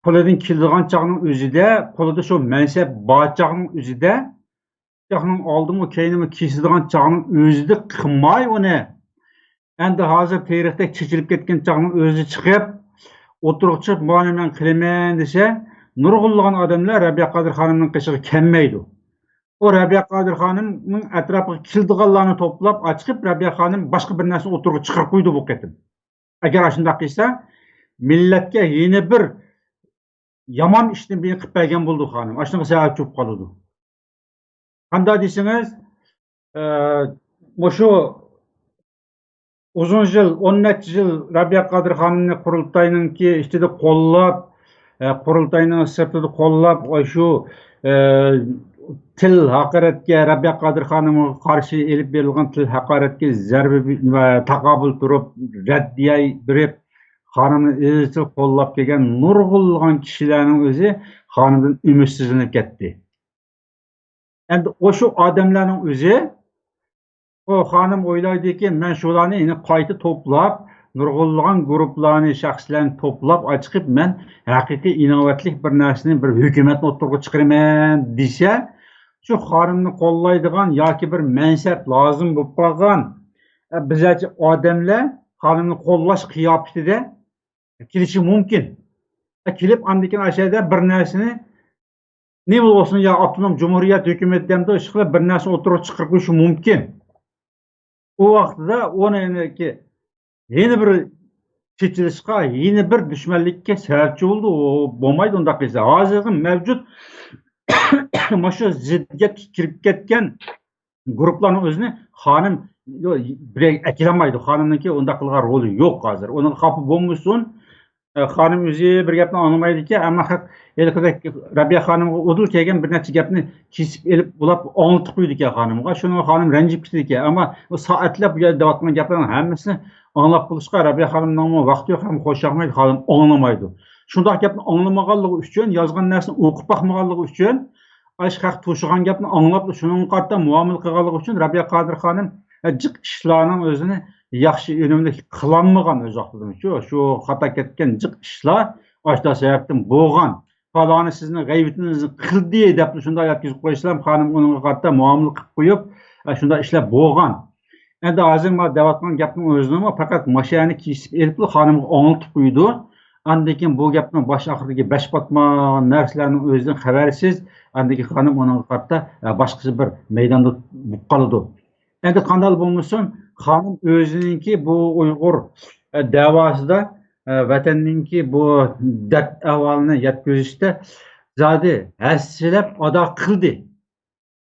قولىدىن كېلىدىغان چاغنىڭ ئۆزىدە، قولىدا شۇ مەنسەپ بار چاغنىڭ ئۆزىدە، چاغنىڭ ئالدىمۇ، كەينىمۇ كېسىدىغان چاغنىڭ ئۆزىدە قىلماي ئۇنى. ئەمدى ھازىر تېرىقتەك چېچىلىپ كەتكەن چاغنىڭ ئۆزىدە چىقىپ، ئوتتۇرىغا چىقىپ، مانا مەن قىلىمەن دېسە، نۇرغۇنلىغان ئادەملەر رابىيە قادىر خانىمنىڭ قېشىغا كەلمەيدۇ. ئۇ رابىيە قادىر خانىمنىڭ ئەتراپىغا كېلىدىغانلارنى توپلاپ ئاچىقىپ، رابىيە خانىم باشقا بىر نەرسىنى ئوتتۇرىغا چىقىرىپ قويدى بۇ قېتىم. ئەگەر ئاشۇنداق قىلسا، مىللەتكە يەنە بىر يامان ئىشنى بىر قىلىپ بەرگەن بولىدۇ خانىم. ئاشۇنىڭغا سەۋەبچى بولۇپ قالىدۇ. قانداق دېسىڭىز، ئە، مۇشۇ ئۇزۇن يىل، ئون نەچچە يىل رابىيە قادىر خانىمنى قۇرۇلتاينىڭكى ئىچىدە قوللاپ، ئە، قۇرۇلتاينىڭ سىرتىدا قوللاپ، ئاشۇ، ئە، تىل ھاقارەتكە، رابىيە قادىر خانىمغا قارشى ئېلىپ بېرىلغان تىل ھاقارەتكە زەربە بە-، تاقابىل تۇرۇپ، رەددىيە بېرىپ، خانىمنى ئىزچىل قوللاپ كەلگەن نۇرغۇنلىغان كىشىلەرنىڭ ئۆزى خانىمدىن ئۈمىدسىزلىنىپ كەتتى. ئەمدى ئاشۇ ئادەملەرنىڭ ئۆزى ئۇ خانىم ئويلايدۇكى، مەن شۇلارنى يەنە قايتا توپلاپ، نۇرغۇنلىغان گۇرۇپپىلارنى، شەخسلەرنى توپلاپ ئاچىقىپ، مەن ھەقىقىي ئىناۋەتلىك بىر نەرسىنى، بىر ھۆكۈمەتنى ئوتتۇرىغا چىقىرىمەن دېسە، شۇ خانىمنى قوللايدىغان ياكى بىر مەنسەپ لازىم بولۇپ قالغان، ئە، بىزلەرچە ئادەملەر خانىمنى قوللاش قىياپىتىدە كېلىشى مۇمكىن. ئە، كېلىپ ئاندىن كېيىن ئاشۇ يەردە بىر نەرسىنى نېمە بولسۇن، يا ئاپتونوم جۇمھۇرىيەت ھۆكۈمىتى دەمدۇ ئىشقىلىپ بىر نەرسە ئوتتۇرىغا چىقىرىپ قويۇشى مۇمكىن. ئۇ ۋاقتىدا ئۇنىڭكى يەنە بىر چېچىلىشقا، يەنە بىر دۈشمەنلىككە سەۋەبچى بولىدۇ. ئۇ بولمايدۇ ئۇنداق قىلسا. ھازىرقى مەۋجۇت مانا شۇ زىددىيەتكە كىرىپ كەتكەن گۇرۇپپىلارنىڭ ئۆزىنى خانىم بىرەر ئەكىلەلمەيدۇ. خانىمنىڭكى ئۇنداق قىلغان رولى يوق ھازىر. ئۇنىڭغا خاپا بولمىسۇن. ئە، خانىم ئۆزى بىر گەپنى ئاڭلىمايدىكەن، ئەمما خەق ھېلىقىدەك رەبىيە خانىمغا ئۇدۇل كەلگەن بىر نەچچە گەپنى كېسىپ ئېلىپ ئۇلاپ ئاڭلىتىپ قويىدىكەن خانىمغا. شۇنىڭغا خانىم رەنجىپ كېتىدىكەن. ئەمما ئۇ سائەتلەپ بۇ يەردە دەۋاتقان گەپلەرنىڭ ھەممىسىنى ئاڭلاپ بولۇشقا رەبىيە خانىمنىڭمۇ ۋاقتى يوق، ھەم خۇشياقمايدۇ، خانىم ئاڭلىمايدۇ. شۇنداق گەپنى ئاڭلىمىغانلىقى ئۈچۈن، يازغان نەرسىنى ئوقۇپ باقمىغانلىقى ئۈچۈن، ئاشۇ خەق توشۇغان گەپنى ئاڭلاپ، شۇنىڭغا قارىتا مۇئامىلە قىلغانلىقى ئۈچۈن رەبىيە قادىر خانىم، ئە، جىق ئىشلارنىڭ ئۆزىنى ياخشى ئۈنۈملۈك قىلالمىغان ئۆز ۋاقتىدىمۇ. شۇ، شۇ خاتا كەتكەن جىق ئىشلار ئاشۇنداق سەۋەبتىن بولغان. پالانى سىزنىڭ غەيۋىتىڭىزنى قىلدى دەپلا شۇنداق يەتكۈزۈپ قويسىلام، خانىم ئۇنىڭغا قارىتا مۇئامىلە قىلىپ قويۇپ، ئە، شۇنداق ئىشلار بولغان. ئەمدى ھازىر مانا دەۋاتقان گەپنىڭ ئۆزىنىمۇ پەقەت ماشەنى كېسىپ ئېلىپلا خانىمغا ئاڭلىتىپ قويىدۇ. ئاندىن كېيىن بۇ گەپنىڭ باش ئاخىرىدىكى بەش پاتما نەرسىلەرنىڭ ئۆزىدىن خەۋەرسىز، ئاندىن كېيىن خانىم ئۇنىڭغا قارىتا، ئە، باشقىچە بىر مەيداندا بولۇپ قالىدۇ. ئەمدى قانداق بولمىسۇن، خانىم ئۆزىنىڭكى بۇ ئۇيغۇر، ئە، دەۋاسىدا، ئە، ۋەتەننىڭكى بۇ دەرد ئەھۋالىنى يەتكۈزۈشتە زادى ھەسسىلەپ ئادا قىلدى.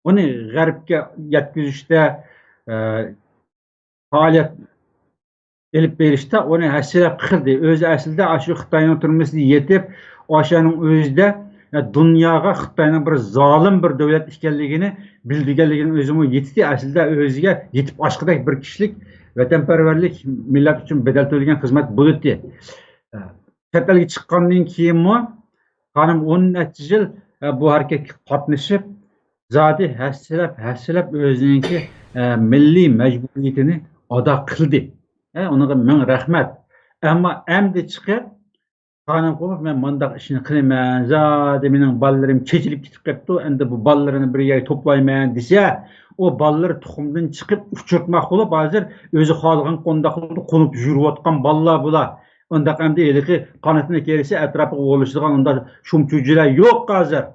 ئۇنى غەربكە يەتكۈزۈشتە، ئە، پائالىيەت ئېلىپ بېرىشتا ئۇنى ھەسسىلەپ قىلدى. ئۆزى ئەسلىدە ئاشۇ خىتاينىڭ تۈرمىسىدە يېتىپ، ئاشۇنىڭ ئۆزىدە، ئە، دۇنياغا خىتاينىڭ بىر زالىم بىر دۆلەت ئىكەنلىكىنى بىلدۈرگەنلىكىنىڭ ئۆزىمۇ يېتىشى ئەسلىدە ئۆزىگە يېتىپ ئاشقۇدەك بىر كىشىلىك ۋەتەنپەرۋەرلىك، مىللەت ئۈچۈن بەدەل تۆلىگەن خىزمەت بولىتى. ئە، چەت ئەلگە چىققاندىن كېيىنمۇ خانىم ئون نەچچە يىل، ئە، بۇ ھەرىكەتكە قاتنىشىپ، زادى ھەسسىلەپ، ھەسسىلەپ ئۆزىنىڭكى، ئە، مىللىي مەجبۇرىيىتىنى ئادا قىلدى. ئە، ئۇنىڭغا مىڭ رەھمەت. ئەمما ئەمدى چىقىپ، خانىم قوپۇپ، مەن مانداق ئىشنى قىلىمەن، زادى مېنىڭ بالىلىرىم چېچىلىپ كېتىپ قېپتۇ، ئەمدى بۇ بالىلىرىنى بىر يەرگە توپلايمەن دېسە، ئۇ بالىلىرى تۇخۇمدىن چىقىپ ئۇچۇرتماق بولۇپ، ھازىر ئۆزى خالىغان قونداقلىقتا قونۇپ يۈرۈۋاتقان بالىلار بۇلار. ئۇنداق ئەمدى ھېلىقى قانىتىنى كېرىسە ئەتراپىغا غولىشىدىغان ئۇنداق شۇمچۇجىلار يوق ھازىر.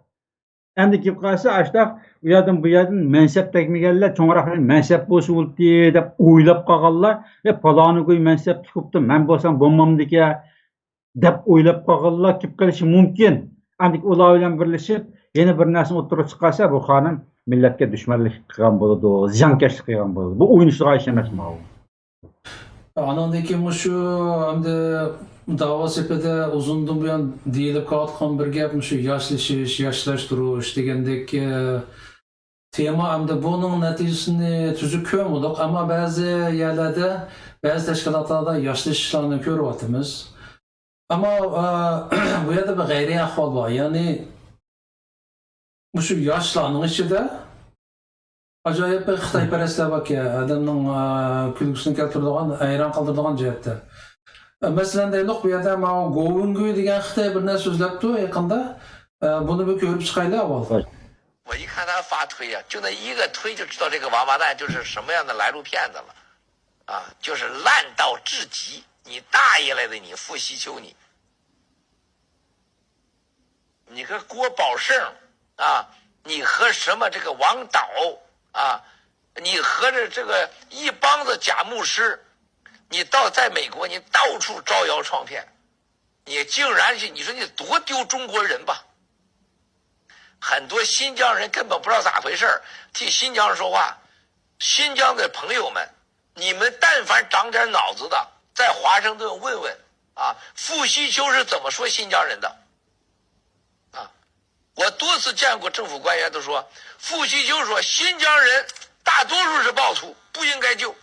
ئەمدى كېلىپ قالسا، ئاشتاق ئۇ يەردىن بۇ يەردىن مەنسەپ تەگمىگەنلەر، چوڭراق مەنسەپ بولسا بولدى دەپ ئويلاپ قالغانلار، ئە، پالانىگۈي مەنسەپتە بوپتۇ، مەن بولسام بولمامدىكەن دەپ ئويلاپ قالغانلار كېلىپ قېلىشى مۇمكىن. ئەمدى ئۇلار بىلەن بىرلىشىپ، يەنە بىر نەرسىنى ئوتتۇرىغا چىقارسا، بۇ خانىم مىللەتكە دۈشمەنلىك قىلغان بولىدۇ، زىيانكەشلىك قىلغان بولىدۇ. بۇ ئوينىشىدىغان ئىش ئەمەس ماۋۇ. ئانىڭدىن كېيىن مۇشۇ ئەمدى داۋا سېپىدە ئۇزۇندىن بۇيان دېيىلىپ كېلىۋاتقان بىر گەپ، مۇشۇ ياشلىشىش، ياشلاشتۇرۇش دېگەندەك، ئە، تېما. ئەمدى بۇنىڭ نەتىجىسىنى تۈزۈك كۆرمىدۇق، ئەمما بەزى يەرلەردە، بەزى تەشكىلاتلاردا ياشلىشىشلارنى كۆرۈۋاتىمىز. ئەمما، ئە، بۇ يەردە بىر غەيرىي ئەھۋال بار. يەنى مۇشۇ ياشلارنىڭ ئىچىدە ئاجايىپ بىر خىتايپەرەسلەر باركەن، ئادەمنىڭ، ئە، كۈلكىسىنى كەلتۈرىدىغان، ھەيران قالدۇرىدىغان جەھەتتە. ئە، مەسىلەن، دەيلۇق، بۇ يەردە ماۋۇ گوۋۇنگۈي دېگەن خىتاي بىر نەرسە سۆزلەپتۇ يېقىندا. ئە، بۇنى بىر كۆرۈپ چىقايلى ئاۋۋال. 我一看他发推啊，就那一个推，就知道这个王八蛋就是什么样的来路骗子了啊，就是烂到至极。你大爷来的，你傅西秋，你，你个郭宝胜啊，你和什么这个王导啊，你和这这个一帮子假牧师，你到在美国，你到处招摇撞骗，你竟然是，你说你多丢中国人吧？很多新疆人根本不知道咋回事儿，替新疆说话。新疆的朋友们，你们但凡长点脑子的，在华盛顿问问啊，傅西秋是怎么说新疆人的啊？我多次见过政府官员都说，傅西秋说新疆人大多数是暴徒，不应该救，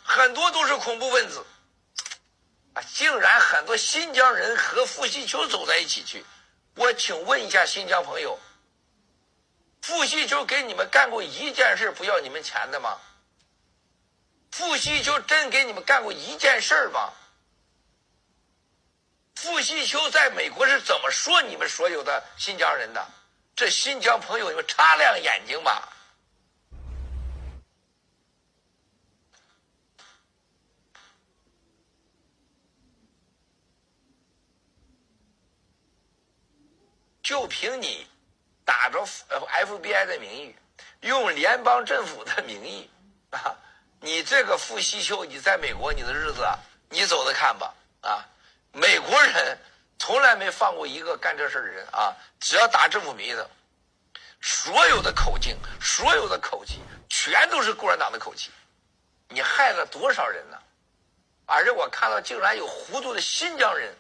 很多都是恐怖分子。啊，竟然很多新疆人和傅西秋走在一起去。我请问一下新疆朋友，傅西秋给你们干过一件事不要你们钱的吗？傅西秋真给你们干过一件事儿吗？傅西秋在美国是怎么说你们所有的新疆人的？这新疆朋友，你们擦亮眼睛吧！就凭你打着呃 F B I 的名义，用联邦政府的名义啊，你这个傅西秋，你在美国你的日子啊，你走着看吧啊！美国人从来没放过一个干这事儿的人啊，只要打政府名义的，所有的口径，所有的口气，全都是共产党的口气。你害了多少人呢？而且我看到竟然有糊涂的新疆人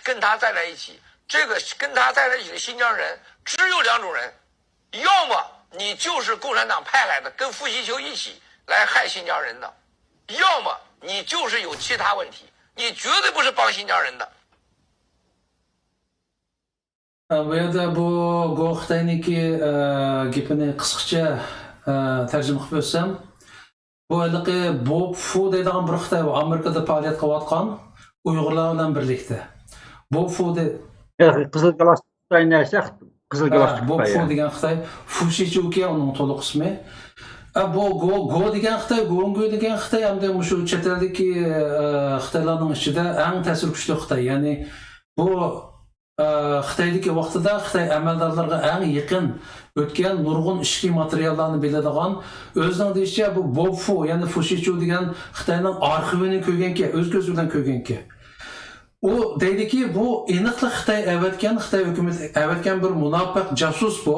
跟他站在一起，这个跟他站在一起的新疆人只有两种人，要么你就是共产党派来的，跟傅西秋一起来害新疆人的，要么你就是有其他问题，你绝对不是帮新疆人的。 ئە، بۇ يەردە بۇ گو خىتاينىڭكى، ئە، گېپىنى قىسقىچە، ئە، تەرجىمە قىلىپ ئۆتسەم، بۇ ھېلىقى بوب فۇ دەيدىغان بىر خىتاي بار، ئامېرىكىدا پائالىيەت قىلىۋاتقان ئۇيغۇرلار بىلەن بىرلىكتە. بوب فۇ دە- قىزىل گالستۇك خىتاي نەرسە، قىزىل گالستۇك بوب خىتاي. فۇ دېگەن خىتاي، فۇشىچۇكى ئۇنىڭ تولۇق ئىسمى. ئە، بۇ گو، گو دېگەن خىتاي، گوڭگۇ دېگەن خىتاي ھەمدە مۇشۇ چەت ئەلدىكى، ئە، خىتايلارنىڭ ئىچىدە ئەڭ تەسىر كۈچلۈك خىتاي. يەنى بۇ، ئە، خىتايدىكى ۋاقتىدا خىتاي ئەمەلدارلىرىغا ئەڭ يېقىن ئۆتكەن نۇرغۇن ئىچكى ماتېرىياللارنى بىلىدىغان، ئۆزىنىڭ دېيىشىچە بۇ بوب فۇ، يەنى فۇشىچۇ دېگەن خىتاينىڭ ئارخىۋىنى كۆرگەنكەن، ئۆز كۆزى بىلەن كۆرگەنكەن. ئۇ دەيدىكى، بۇ ئېنىقلا خىتاي ئەۋەتكەن، خىتاي ھۆكۈمىتى ئەۋەتكەن بىر مۇناپىق جاسۇس بۇ.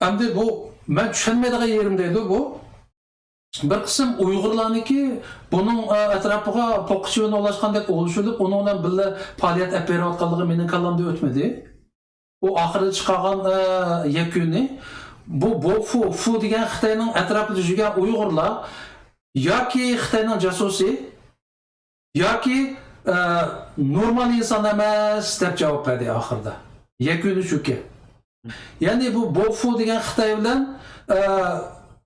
ئەمدى بۇ مەن چۈشەنمەيدىغان يېرىم دەيدۇ بۇ. بىر قىسىم ئۇيغۇرلارنىڭكى بۇنىڭ، ئە، ئەتراپىغا پوققا چىۋىن ئولاشقاندەك ئولىشىۋېلىپ، ئۇنىڭ بىلەن بىللە پائالىيەت ئېلىپ بېرىۋاتقانلىقى مېنىڭ كاللامدىن ئۆتمىدى. ئۇ ئاخىرىدا چىقارغان، ئە، يەكۈنى، بۇ بوب فۇ، فۇ دېگەن خىتاينىڭ ئەتراپىدا يۈرگەن ئۇيغۇرلار ياكى خىتاينىڭ جاسۇسى، ياكى، ئە، نورمال ئىنسان ئەمەس، دەپ جاۋاب بەردى ئاخىرىدا. يەكۈنى شۇكى. يەنى بۇ بوب فۇ دېگەن خىتاي بىلەن، ئە،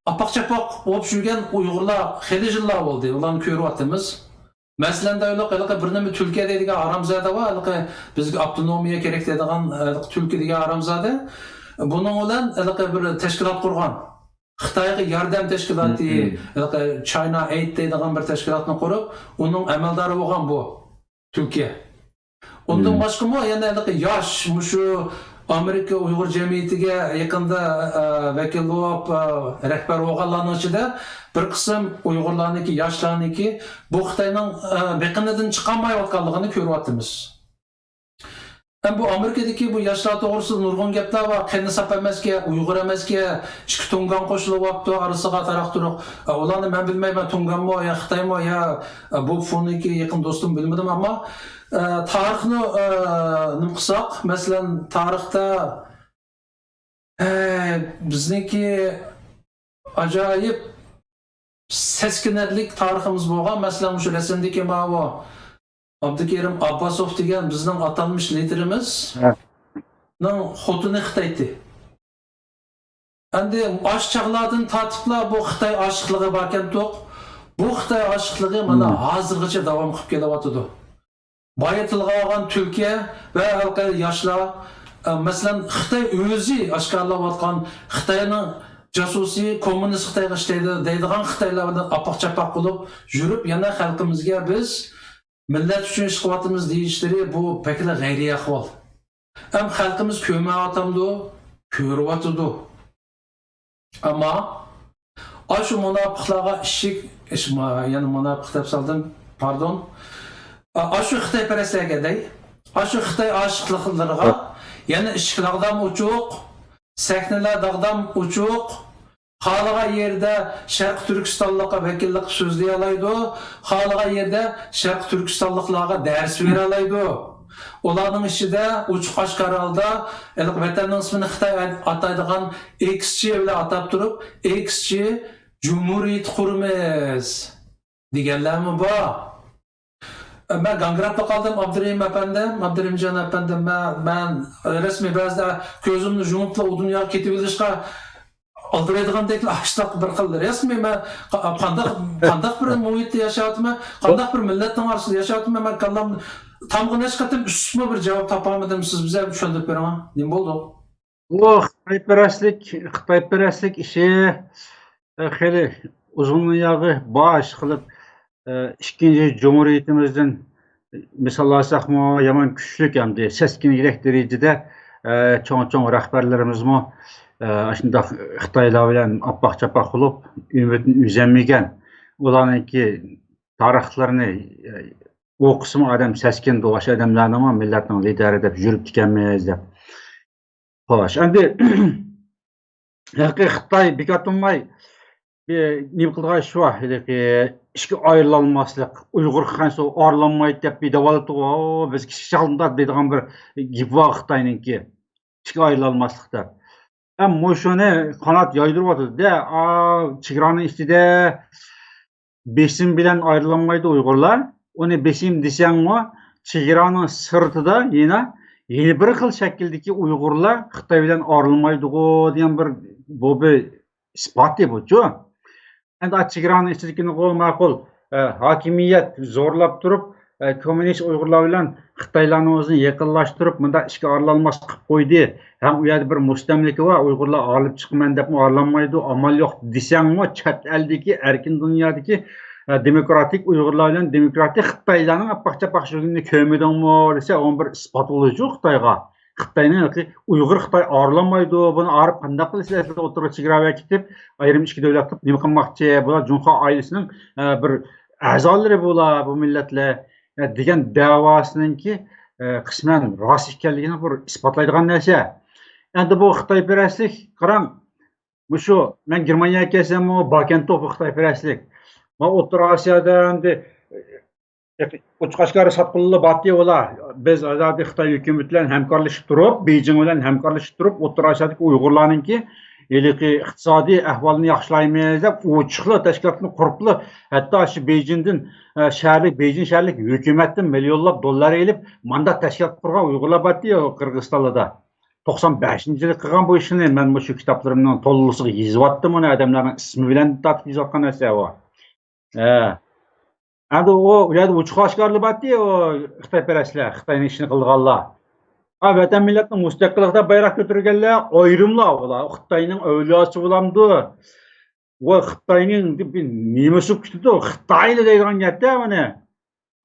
ئاپاق-چاپاق بولۇپ يۈرگەن ئۇيغۇرلار خېلى يىللار بولدى. ئۇلارنى كۆرۈۋاتىمىز. مەسىلەن، دەيلۇق، ھېلىقى بىر نېمە تۈلكە دەيدىغان ھارامزادە بار، ھېلىقى بىزگە ئاپتونومىيە كېرەك دەيدىغان، ھېلىقى تۈلكە دېگەن ھارامزادە. بۇنىڭ بىلەن ھېلىقى بىر تەشكىلات قۇرغان. خىتايغا ياردەم تەشكىلاتى، ھېلىقى چاينا ئېيد دەيدىغان بىر تەشكىلاتنى قۇرۇپ، ئۇنىڭ ئەمەلدارى بولغان بۇ تۈركىيە. ئۇندىن باشقىمۇ يەنە ھېلىقى ياش، مۇشۇ ئامېرىكا ئۇيغۇر جەمئىيىتىگە يېقىندا، ئە، ۋەكىل بولۇپ، ئە، رەھبەر بولغانلارنىڭ ئىچىدە بىر قىسىم ئۇيغۇرلارنىڭكى، ياشلارنىڭكى بۇ خىتاينىڭ، ئە، بېقىنىدىن چىقالمايۋاتقانلىقىنى كۆرۈۋاتىمىز. ھەم بۇ ئامېرىكىدىكى بۇ ياشلار توغرىسىدا نۇرغۇن گەپلەر بار. قېنى ساپ ئەمەسكەن، ئۇيغۇر ئەمەسكەن، ئىككى تۇڭگان قوشۇلۇۋاپتۇ ئارىسىغا تاراق-تۇرۇق. ئە، ئۇلارنى مەن بىلمەيمەن، تۇڭگانمۇ يا خىتايمۇ يا، ئە، بۇ فۇنىڭكى يېقىن دوستۇم بىلمىدىم، ئەمما، ئە، تارىخنى، ئە، نېمە قىلساق، مەسىلەن، تارىختا، ئە، بىزنىڭكى ئاجايىپ سەسكىنەرلىك تارىخىمىز بولغان، مەسىلەن، مۇشۇ رەسىمدىكى ماۋۇ ئابدۇكېرىم ئابباسوف دېگەن بىزنىڭ ئاتالمىش لىدىرىمىزنىڭ خوتۇنى خىتايتى. ئەمدى ئاشۇ چاغلاردىن تارتىپلا بۇ خىتاي ئاشىقلىقى باركەنتۇق. بۇ خىتاي ئاشىقلىقى مانا ھازىرغىچە داۋام قىلىپ كېلىۋاتىدۇ. بايا تىلغا ئالغان تۈركىيە ۋە ھېلىقى ياشلار، ئە، مەسىلەن، خىتاي ئۆزى ئاشكارىلاۋاتقان خىتاينىڭ جاسۇسى، كوممۇنىست خىتايغا ئىشلەيدۇ دەيدىغان خىتايلار بىلەن ئاپاق-چاپاق بولۇپ يۈرۈپ، يەنە خەلقىمىزگە بىز مىللەت ئۈچۈن ئىش قىلىۋاتىمىز دېيىشلىرى بۇ بەكلا غەيرىي ئەھۋال. ھەم خەلقىمىز كۆرمەيۋاتامدۇ؟ كۆرۈۋاتىدۇ. ئەمما ئاشۇ مۇناپىقلارغا ئىشىك، ئىش-، ما-، يەنە مۇناپىق دەپ سالدىم، پاردون. ئا-، ئاشۇ خىتايپەرەسلەرگە دەي، ئاشۇ خىتاي ئاشىقلىقلىرىغا يەنە ئىشىكلەر داغدام ئوچۇق، سەھنىلەر داغدام ئوچۇق، خالىغان يېرىدە شەرقىي تۈركىستانلىققا ۋەكىللىك قىلىپ سۆزلىيەلەيدۇ، خالىغان يېرىدە شەرقىي تۈركىستانلىقلارغا دەرس بېرەلەيدۇ. ئۇلارنىڭ ئىچىدە ئوچۇق ئاشكارا ھالدا ھېلىقى ۋەتەننىڭ ئىسمىنى خىتاي ئاتايدىغان ئېكس جى بىلەن ئاتاپ تۇرۇپ، ئېكس جى جۇمھۇرىيىتى قۇرىمىز دېگەنلەرمۇ بار. مەن گاڭگىراپلا قالدىم، ئابدۇرېھىم ئەپەندىم، ئابدۇرېھىمجان ئەپەندىم. مەن، مەن رەسمىي بەزىدە كۆزۈمنى يۇمۇپلا ئۇ دۇنياغا كېتىۋېلىشقا ئالدىرايدىغاندەك ئاشتاق بىر خىل رەسمىي. مەن قا- قانداق قانداق بىر مۇھىتتا ياشاۋاتىمەن، قانداق بىر مىللەتنىڭ ئارىسىدا ياشاۋاتىمەن، مەن كاللام تامغا نەچچە قېتىم ئۈچمۇ بىر جاۋاب تاپالمىدىم. سىز بىزگە چۈشەندۈرۈپ بېرىڭ، نېمە بولدى؟ بۇ خىتايپەرەسلىك، خىتايپەرەسلىك ئىشى، ئە، خېلى ئۇزۇن ياغى بار ئىش قىلىپ، ئە، ئىككىنچى جۇمھۇرىيىتىمىزدىن مىسال ئالساقمۇ يامان كۈچلۈك ئەمدى سەسكىنگۈدەك دەرىجىدە، ئە، چوڭ-چوڭ رەھبەرلىرىمىزمۇ، ئە، ئاشۇنداق خىتايلار بىلەن ئاپپاق-چاپپاق بولۇپ، ئۈمىدىنى ئۈزەلمىگەن. ئۇلارنىڭكى تارىخلىرىنى، ئە، ئوقۇسىمۇ ئادەم سەسكىنىدۇ، ئاشۇ ئادەملەرنىمۇ مىللەتنىڭ لىدېرى دەپ يۈرۈپتىكەنمىز دەپ. خوش، ئەمدى ھېلىقى خىتاي بىكار تۇرماي، بىر نېمە قىلىدىغان ئىش بار. ھېلىقى ئىككى ئايرىلالماسلىق، ئۇيغۇر خەنسۇ ئايرىلالمايدۇ دەپ بىر دەۋالىتىغۇ، بىز كىچىك چاغدا دەيدىغان بىر گېپى بار خىتاينىڭكى. ئىككى ئايرىلالماسلىق دەپ. ھەم مۇشۇنى قانات يايدۇرۇۋاتىدۇ-دە، ئا، چېگرانىڭ ئىچىدە بېسىم بىلەن ئايرىلالمايدۇ ئۇيغۇرلار. ئۇنى بېسىم دېسەڭمۇ، چېگرانىڭ سىرتىدا يەنە، يەنە بىر خىل شەكىلدىكى ئۇيغۇرلار خىتاي بىلەن ئايرىلمايدىغۇ دېگەن بىر، بۇ بىر ئىسپاتى بۇچۇ. ئەمدى چېگرانىڭ ئىچىدىكىنىغۇ ماقۇل، ئە، ھاكىمىيەت زورلاپ تۇرۇپ، ئە، كوممۇنىست ئۇيغۇرلار بىلەن خىتايلارنى ئۆزىنى يېقىنلاشتۇرۇپ، مۇنداق ئىككى ئارىلانماس قىلىپ قويدى. ھەم ئۇ يەردە بىر مۇستەملىكە بار، ئۇيغۇرلار ئارىلىنىپ چىقىمەن دەپمۇ ئارىلانمايدۇ، ئامال يوق دېسەڭمۇ، چەت ئەلدىكى، ئەركىن دۇنيادىكى، ئە، دېموكراتىك ئۇيغۇرلار بىلەن دېموكراتىك خىتايلارنىڭ ئاپپاق-چاپپاق يۈرگىنىنى كۆرمىدىڭمۇ دېسە، ئۇنىڭ بىر ئىسپاتى بولىدۇ خىتايغا. خىتاينىڭ ياكى ئۇيغۇر خىتاي ئارىلانمايدۇ، بۇنى ئارىپ قانداق قىلىسىلەر، سىلەر ئوتتۇرىغا چېگرا بېكىتىپ، ئايرىم ئىككى دۆلەت قىلىپ نېمە قىلماقچى؟ بۇلار جۇڭخۇا ئائىلىسىنىڭ، ئە، بىر ئەزالىرى بۇلار، بۇ مىللەتلەر، ئە، دېگەن دەۋاسىنىڭكى، ئە، قىسمەن راست ئىكەنلىكىنى بىر ئىسپاتلايدىغان نەرسە. ئەمدى بۇ خىتايپەرەسلىك، قاراڭ، مۇشۇ مەن گېرمانىيەگە كەلسەممۇ باركەنتۇ بۇ خىتايپەرەسلىك. ما ئوتتۇرا ئاسىيادا ئەمدى ئوچۇق ئاشكارا ساتقۇنلار بارتى ئۇلار. بىز ھازىر خىتاي ھۆكۈمىتى بىلەن ھەمكارلىشىپ تۇرۇپ، بېيجىڭ بىلەن ھەمكارلىشىپ تۇرۇپ، ئوتتۇرا ئاسىيادىكى ئۇيغۇرلارنىڭكى ھېلىقى ئىقتىسادىي ئەھۋالىنى ياخشىلايمىز دەپ، ئوچۇقلا تەشكىلاتنى قۇرۇپلا، ھەتتا شۇ بېيجىڭدىن، ئە، شەھەرلىك، بېيجىڭ شەھەرلىك ھۆكۈمەتتىن مىليونلاپ دوللار ئېلىپ، ماندا تەشكىلات قۇرغان ئۇيغۇرلار بارتى قىرغىزىستانلاردا. توقسان بەشىنچى يىلى قىلغان بۇ ئىشنى مەن مۇشۇ كىتابلىرىمنىڭ تولىسىغا يېزىۋاتتىم ئۇنى، ئادەملەرنىڭ ئىسمى بىلەن تارتىپ يېزىۋاتقان نەرسە ئۇ. ھە. ئەمدى ئۇ، ئۇ يەردە ئوچۇق ئاشكارىلا بارتى، ئۇ خىتايپەرەسلەر، خىتاينىڭ ئىشىنى قىلىدىغانلار. ھا، ۋەتەن مىللەتنىڭ مۇستەقىللىقىدا بايراق كۆتۈرگەنلەر ئايرىملا ئۇلار. خىتاينىڭ ئەۋلىياسى بولامدۇ؟ ۋە خىتاينىڭ بىر نېمىسى بولۇپ كېتىدۇ؟ خىتايلا دەيدىغان گەپتە بۇنى.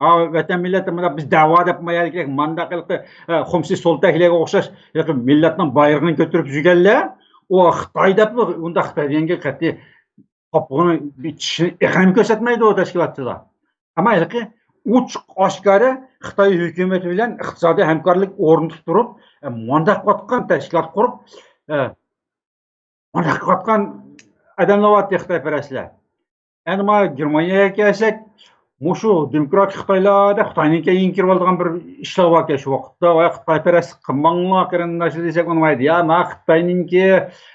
ھا، ۋەتەن مىللەتتە مانا بىز دەۋا دەپ مايا كېرەك، مانداق قىلىپ، ھە، خۇمسى سولتەكلەرگە ئوخشاش، ھېلىقى مىللەتنىڭ بايرىقىنى كۆتۈرۈپ يۈرگەنلەر، ئۇ خىتاي دەپلا، ئۇنداق خىتاي دېگەنگە قەتئىي قاپىقىنى، بىر چىشىنى، ئېقىنىمۇ كۆرسەتمەيدۇ ئۇ تەشكىلاتچىلار. ئەمما ھېلىقى ئوچۇق ئاشكارا خىتاي ھۆكۈمىتى بىلەن ئىقتىسادىي ھەمكارلىق ئورنىتىپ تۇرۇپ، ئە، مۇنداق قىلىۋاتقان تەشكىلات قۇرۇپ، ئە، مۇنداق قىلىۋاتقان ئادەملەر بارتى خىتايپەرەسلەر. ئەمدى مانا گېرمانىيەگە كەلسەك، مۇشۇ دېموكراتىك خىتايلار دەپ خىتاينىڭكى كەينىگە كىرىۋالىدىغان بىر ئىشلار باركەن شۇ ۋاقىتتا. ۋاي خىتايپەرەسلىك قىلماڭلار قېرىنداشلار دېسەك ئۇنىمايدۇ. يا، مانا خىتاينىڭكى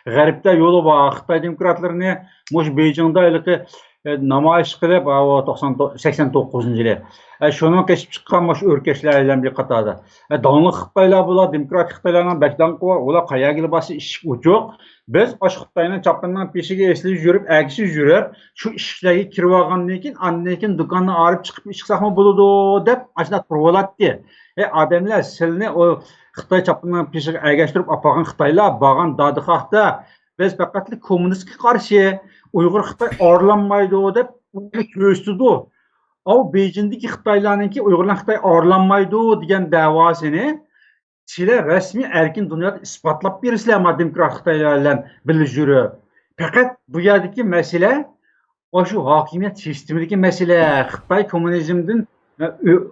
غەربتە يولى بار. خىتاي دېموكراتلىرىنى مۇشۇ بېيجىڭدا ھېلىقى، ئە، نامايىش قىلىپ، ئاۋۇ توقسان، سەكسەن توققۇزىنچى يىلى. ئە، شۇنىڭ قېچىپ چىققان مۇشۇ ئۆركەشلەر بىلەن بىر قاتاردا. ئە، داڭلىق خىتايلار بۇلار، دېموكراتىك خىتايلارنىڭ بەك داڭقى بار. ئۇلار قەيەرگىلا بارسا ئىشىك ئوچۇق. بىز ئاشۇ خىتاينىڭ چاپىنىنىڭ پېشىگە ئېسىلىپ يۈرۈپ، ئەگىشىپ يۈرۈپ، شۇ ئىشىكلەرگە كىرىۋالغاندىن كېيىن، ئاندىن كېيىن دۇكاننى ئايرىپ چىقىپ ئىش قىلساقمۇ بولىدۇ، دەپ ئاشۇنداق تۇرۇۋالاتتى. ئەي ئادەملەر، سىلىنى ئۇ خىتاي چاپىنىنىڭ پېشىگە ئەگەشتۈرۈپ ئاپارغان خىتايلار بارغان دادىخاھتا، بىز پەقەتلا كوممۇنىستقا قارشى، ئۇيغۇر خىتاي ئارىلانمايدۇ، دەپ ئۇنى كۆرسىتىدۇ. ئاۋۇ بېيجىڭدىكى خىتايلارنىڭكى ئۇيغۇرلار خىتاي ئارىلانمايدۇ دېگەن دەۋاسىنى سىلەر رەسمىي ئەركىن دۇنيادا ئىسپاتلاپ بېرىسىلەر، ما دېموكرات خىتايلار بىلەن بىللە يۈرۈپ. پەقەت بۇ يەردىكى مەسىلە ئاشۇ ھاكىمىيەت سىستېمىدىكى مەسىلە. خىتاي كوممۇنىزمدىن، ئە، ئۆ-،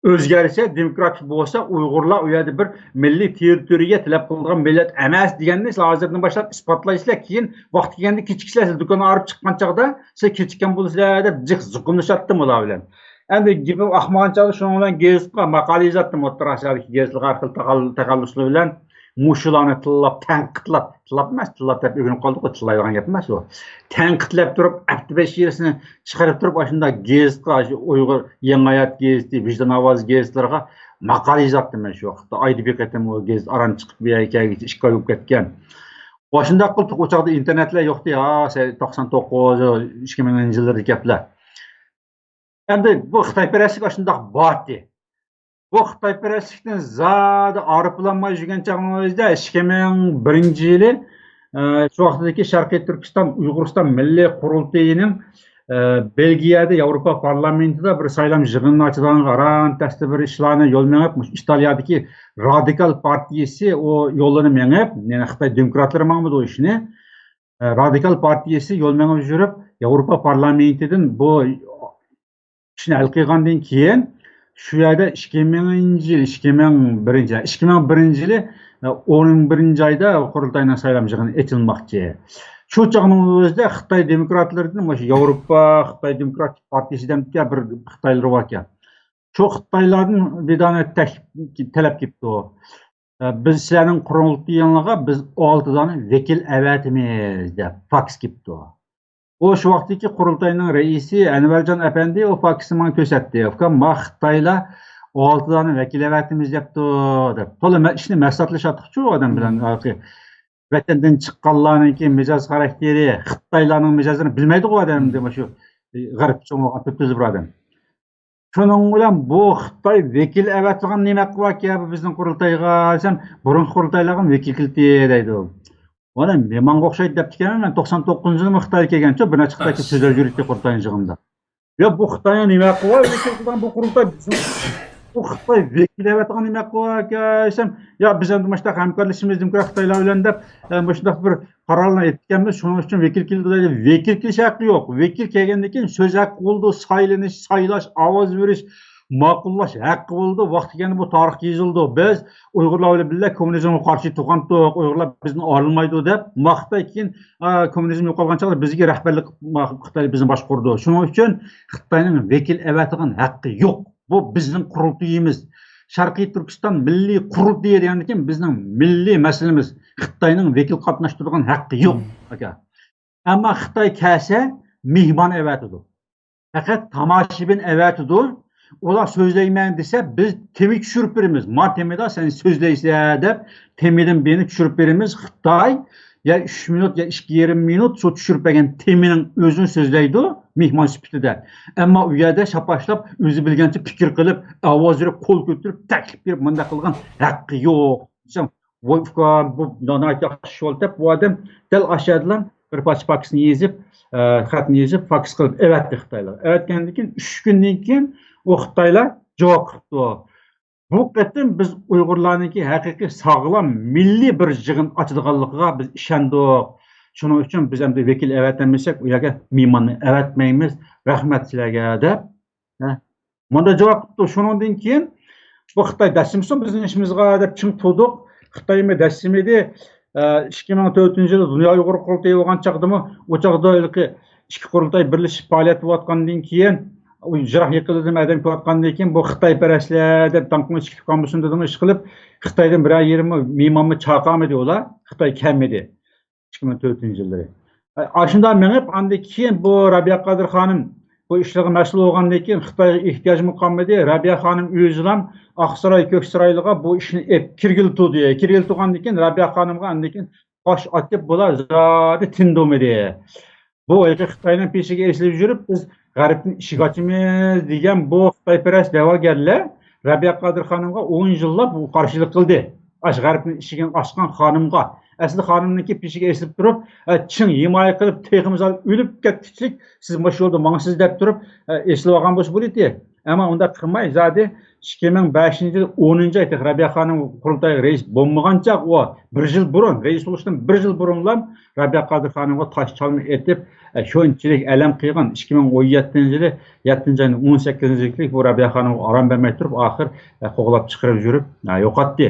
ئۆزگەرسە، دېموكراتىك بولسا، ئۇيغۇرلار ئۇ يەردە بىر مىللىي تېررىتورىيە تەلەپ قىلىدىغان مىللەت ئەمەس دېگەننى سىلەر ھازىردىن باشلاپ ئىسپاتلايسىلەر. كېيىن ۋاقتى كەلگەندە كېچىكىسىلەر، سىلەر دۇكاننى ئايرىپ چىققان چاغدا سىلەر كېچىككەن بولىسىلەر دەپ جىق زۇقۇملىشاتتىم ئۇلار بىلەن. ئەمدى گېپىم ئاقمىغان چاغدا شۇنىڭ بىلەن گېزىتقا ماقالە يازاتتىم، ئوتتۇرا ئاسىيادىكى گېزىتلەرگە ھەر خىل تاغال-، تاغاللۇشلار بىلەن مۇشۇلارنى تىللاپ، تەنقىدلاپ، تىللاپ ئەمەس، تىللاپ دەپ ئۆگىنىپ قالدۇق، تىللايدىغان گەپ ئەمەس ئۇ. تەنقىدلەپ تۇرۇپ، ھەپتە بەش يېرىسىنى چىقىرىپ تۇرۇپ، ئاشۇنداق گېزىتقا، ئاشۇ ئۇيغۇر يېڭى ھايات گېزىتى، ۋىجدان ئاۋازى گېزىتلىرىغا ماقالە يازاتتىم مەن شۇ ۋاقىتتا. ئايدا بىر قېتىم ئۇ گېزىت ئاران چىقىپ، بۇ يەرگە كەلگۈچە ئىككى ئاي بولۇپ كەتكەن. ئاشۇنداق قىلىپ، ئۇ چاغدا ئىنتېرنېتلەر يوقتى، ھا، سە-، توقسان توققۇز، ئىككى مىڭىنچى يىللىرىدىكى گەپلەر. ئەمدى بۇ خىتايپەرەسلىك ئاشۇنداق بارتى. بۇ خىتايپەرەسلىكتىن زادى ئارىپ بولالماي يۈرگەن چاغنىڭ ئۆزىدە، ئىككى مىڭ بىرىنچى يىلى، ئە، شۇ ۋاقىتتىكى شەرقىي تۈركىستان ئۇيغۇرىستان مىللىي قۇرۇلتىيىنىڭ، ئە، بېلگىيەدە ياۋروپا پارلامېنتىدا بىر سايلام يىغىنىنى ئاچىدىغانغا ئاران تەستە بىر ئىشلارنى يول مېڭىپ، مۇشۇ ئىتالىيەدىكى رادىكال پارتىيىسى ئۇ يولىنى مېڭىپ، يەنى خىتاي دېموكراتلىرى ماڭمىدى ئۇ ئىشنى. ئە، رادىكال پارتىيىسى يول مېڭىپ يۈرۈپ، ياۋروپا پارلامېنتىدىن بۇ ئىشنى ھەل قىلغاندىن كېيىن، شۇ يەردە ئىككى مىڭىنچى يىل، ئىككى مىڭ بىرىنچى، ئىككى مىڭ بىرىنچى يىلى، ئە، ئون بىرىنچى ئايدا قۇرۇلتاينىڭ سايلام يىغىنى ئېچىلماقچى. شۇ چاغنىڭ ئۆزىدە خىتاي دېموكراتلىرىدىن مۇشۇ ياۋروپا، خىتاي دېموكراتىك پارتىيىسى دېمەككە بىر خىتايلىرى باركەن. شۇ خىتايلاردىن بىر دانە تەكلىپ، تەلەپ كېلىپتۇ. ئە، بىز سىلەرنىڭ قۇرۇلتىيىڭلارغا بىز ئالتە دانە ۋەكىل ئەۋەتىمىز دەپ فاكس كېلىپتۇ. ئۇ شۇ ۋاقىتتىكى قۇرۇلتاينىڭ رەئىسى ئەنۋەرجان ئەپەندى ئۇ فاكسنى ماڭا كۆرسەتتى. ئۇكام، ما خىتايلار ئالتە دانە ۋەكىل ئەۋەتىمىز دەپتۇ، دەپ. تولا مە-، ئىشنى مەسلىھەتلىشەتتۇقچۇ ئۇ ئادەم بىلەن. ھېلىقى ۋەتەندىن چىققانلارنىڭكى مىجەز خاراكتېرى، خىتايلارنىڭ مىجەزىنى بىلمەيدىغۇ ئادەم، دېمە شۇ غەربتە چوڭ بولغان تۈپتۈز بىر ئادەم. شۇنىڭ بىلەن بۇ خىتاي ۋەكىل ئەۋەتىدىغان نېمە ھەققى باركى بۇ بىزنىڭ قۇرۇلتايغا دېسەم، بۇرۇنقى قۇرۇلتايلارغا ۋەكىل كېلىتى دەيدۇ. ۋالا مېمانغا ئوخشايدۇ دەپتىكەنمەن، مەن توقسان توققۇزىنچى يىلىمۇ خىتايغا كەلگەنچۇ، بىر نەچچە خىتاي سۆزلەپ يۈرۈپتۇ قۇرۇلتاينىڭ يىغىنىدا. يا بۇ خىتاينىڭ نېمە ھەققى بار ۋەكىل قىلىدىغان بۇ قۇرۇلتاي بىزنىڭ، بۇ خىتاي ۋەكىل ئەۋەتىدىغان نېمە ھەققى بار دېسەم، يا بىز ئەمدى مۇشۇنداق ھەمكارلىشىمىز دېموكرات خىتايلار بىلەن دەپ، ئە، مۇشۇنداق بىر قارارلارنى ئېلىپ كەلمىز، شۇنىڭ ئۈچۈن ۋەكىل كېلىدۇ دەيدۇ. ۋەكىل كېلىش ھەققى يوق. ۋەكىل كەلگەندىن كېيىن سۆز ھەققى بولىدۇ، سايلىنىش، سايلاش، ئاۋاز بېرىش، ماقۇللاش ھەققى بولىدۇ. ۋاقتى كەلگەندە بۇ تارىخقا يېزىلىدۇ. بىز ئۇيغۇرلار بىلەن بىللە كوممۇنىزمغا قارشى تۇرغانتۇق، ئۇيغۇرلار بىزدىن ئايرىلمايدۇ دەپ، ما خىتاي كېيىن، ئا، كوممۇنىزم يوقالغان چاغدا بىزگە رەھبەرلىك، ما، خىتاي بىزنى باشقۇرىدۇ. شۇنىڭ ئۈچۈن خىتاينىڭ ۋەكىل ئەۋەتىدىغان ھەققى يوق. بۇ بىزنىڭ قۇرۇلتىيىمىز. شەرقىي تۈركىستان مىللىي قۇرۇلتىيى دېگەندىكىن بىزنىڭ مىللىي مەسىلىمىز. خىتاينىڭ ۋەكىل قاتناشتۇرىدىغان ھەققى يوق، ئاكا. ئەمما خىتاي كەلسە مېھمان ئەۋەتىدۇ. پەقەت تاماشىبىن ئەۋەتىدۇ. ئۇلار سۆزلەيمەن دېسە، بىز تېما چۈشۈرۈپ بېرىمىز. ما تېمىدا سەن سۆزلەيسەن دەپ، تېمىدىن بىرنى چۈشۈرۈپ بېرىمىز. خىتاي يا ئۈچ مىنۇت، يا ئىككى يېرىم مىنۇت شۇ چۈشۈرۈپ بەرگەن تېمىنىڭ ئۆزىنى سۆزلەيدۇ مېھمان سۈپىتىدە. ئەمما ئۇ يەردە شاپاشلاپ، ئۆزى بىلگەنچە پىكىر قىلىپ، ئاۋاز بېرىپ، قول كۆتۈرۈپ، تەكلىپ بېرىپ، مۇنداق قىلغان ھەققى يوق دېسەم، ۋوي ئۇكام، بۇ ناھايىتى ياخشى ئىش بولدى دەپ، ئۇ ئادەم دەل ئاشۇ يەردىلا بىر پارچە پاكىسنى يېزىپ، ئە، خەتنى يېزىپ، پاكىس قىلىپ ئەۋەتتى خىتايلار. ئەۋەتكەندىن كېيىن، ئۈچ كۈندىن كېيىن ئۇ خىتايلار جاۋاب قىپتۇ. بۇ قېتىم بىز ئۇيغۇرلارنىڭكى ھەقىقىي ساغلام مىللىي بىر يىغىن ئاچىدىغانلىقىغا بىز ئىشەندۇق. شۇنىڭ ئۈچۈن بىز ئەمدى ۋەكىل ئەۋەتەلمىسەك، ئۇ يەرگە مېھماننى ئەۋەتمەيمىز. رەھمەت سىلەرگە، دەپ، ھە، مۇنداق جاۋاب قىپتۇ. شۇنىڭدىن كېيىن بۇ خىتاي دەسسىمىسۇن بىزنىڭ ئىشىمىزغا دەپ چىڭ تۇردۇق. خىتايمۇ دەسسىمىدى. ئە، ئىككى مىڭ تۆتىنچى يىلى دۇنيا ئۇيغۇر قۇرۇلتىيى بولغان چاغدىمۇ، ئۇ چاغدا ھېلىقى ئىككى قۇرۇلتاي بىرلىشىپ پائالىيەت بولۇۋاتقاندىن كېيىن، ئۇ يىراق يېقىنلىرىدىن ئادەم كېلىۋاتقاندىن كېيىن، بۇ خىتايپەرەسلەر دەپ داڭقىنى چىقىپ قالمىسۇن دېدىمۇ، ئىشقىلىپ، خىتايدىن بىرەر يېرىمۇ مېھمانمۇ چاقىرمىدى ئۇلار. خىتاي كەلمىدى. ئىككى مىڭ تۆتىنچى يىللىرى. ئاشۇنداق مېڭىپ، ئاندىن كېيىن بۇ رەبىيە قادىر خانىم بۇ ئىشلارغا مەسئۇل بولغاندىن كېيىن خىتايغا ئېھتىياجمۇ قالمىدى. رەبىيە خانىم ئۆزىلا ئاقساراي كۆك سارايلىغا بۇ ئىشنى ئېلىپ كىرگىلى تۇردى. كىرگىلى تۇرغاندىن كېيىن رەبىيە خانىمغا ئاندىن كېيىن باش ئاتىپ بۇلار زادى تىندۇرمىدى. بۇ ھېلىقى خىتاينىڭ پېشىگە ئېسىلىپ يۈرۈپ، بىز غەربنى ئىشىك ئاچىمىز دېگەن بۇ خىتايپەرەس دەۋاگەرلەر رەبىيە قادىر خانىمغا ئون يىللاپ قارشىلىق قىلدى. ئاش غەربنى ئىشىكىنى ئاچقان خانىمغا. ئەسلى خانىمنىڭكى پېشىگە ئېسىلىپ تۇرۇپ، ئە، چىڭ ھىمايە قىلىپ، تېخىمۇ زادى ئۆلۈپ كەتكۈچىلىك، سىز مۇشۇ يولدا ماڭىسىز دەپ تۇرۇپ، ئە، ئېسىلىۋالغان بولسا بولىدۇ. ئەمما ئۇنداق قىلماي، زادى ئىككى مىڭ بەشىنچى يىل ئونىنچى ئاي تېخى رەبىيە خانىم قۇرۇلتايغا رەئىس بولمىغان چاغ، ئۇ بىر يىل بۇرۇن، رەئىس بولۇشتىن بىر يىل بۇرۇنلا رەبىيە قادىر خانىمغا تاش چالما ئېتىپ، ئە، شۇنچىلىك ئەلەم قىلغان. ئىككى مىڭ ئون يەتتىنچى يىلى، يەتتىنچى ئاينىڭ ئون سەككىزىنچى كۈنى بۇ رەبىيە خانىمغا ئارام بەرمەي تۇرۇپ، ئاخىر، ئە، قوغلاپ چىقىرىپ يۈرۈپ، ئە، يوقاتتى.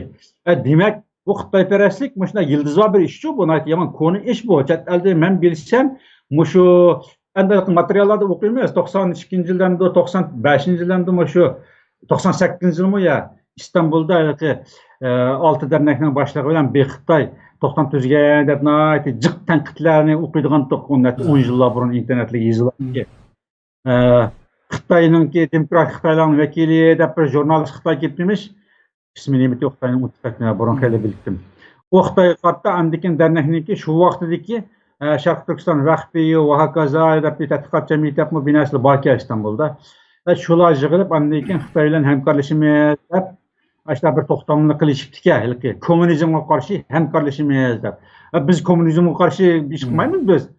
ئە، دېمەك، بۇ خىتايپەرەسلىك مۇشۇنداق يىلتىزى بار بىر ئىشچۇ، بۇ ناھايىتى يامان كونا ئىش بۇ. چەت ئەلدە مەن بىلسەم، مۇشۇ ئەمدى ماتېرىياللاردا ئوقۇيمىز، توقسان ئىككىنچى يىلدىمۇ، توقسان بەشىنچى يىلدىمۇ، مۇشۇ توقسان سەككىزىنچى يىلمۇ يا ئىستانبۇلدا ھېلىقى، ئە، ئالتە دەرنەكنىڭ باشلىقى بىلەن بىر خىتاي توختام تۈزگەن دەپ ناھايىتى جىق تەنقىدلەرنى ئوقۇيدىغان ئوقۇپ، ئون يىللار بۇرۇن ئىنتېرنېتلەرگە يېزىلغان. ئە، خىتاينىڭكى دېموكراتىك خىتايلارنىڭ ۋەكىلى دەپ بىر ژۇرنالىست خىتاي كېلىپ دېمىش. ئىسمى نېمىتى يوق، خىتاينىڭ ئۇنتۇپ كەتتىم، بۇرۇن خېلى بىلىتتىم. ئۇ خىتايغا قارىتا ئاندىن كېيىن دەرنەكنىڭكى شۇ ۋاقتىدىكى، ئە، شەرقىي تۈركىستان ۋەقپى، ۋە ھاكازا دەپ بىر تەتقىقات جەمئىيىتى دەپمۇ بىر نەرسىلەر باركەن ئىستانبۇلدا. ئە، شۇلار يىغىلىپ، ئاندىن كېيىن خىتاي بىلەن ھەمكارلىشىمىز دەپ، ئاشۇنداق بىر توختامنى قىلىشىپتىكەن، ھېلىقى كوممۇنىزمغا قارشى ھەمكارلىشىمىز دەپ. ئە، بىز كوممۇنىزمغا قارشى ئىش قىلمايمىز بىز.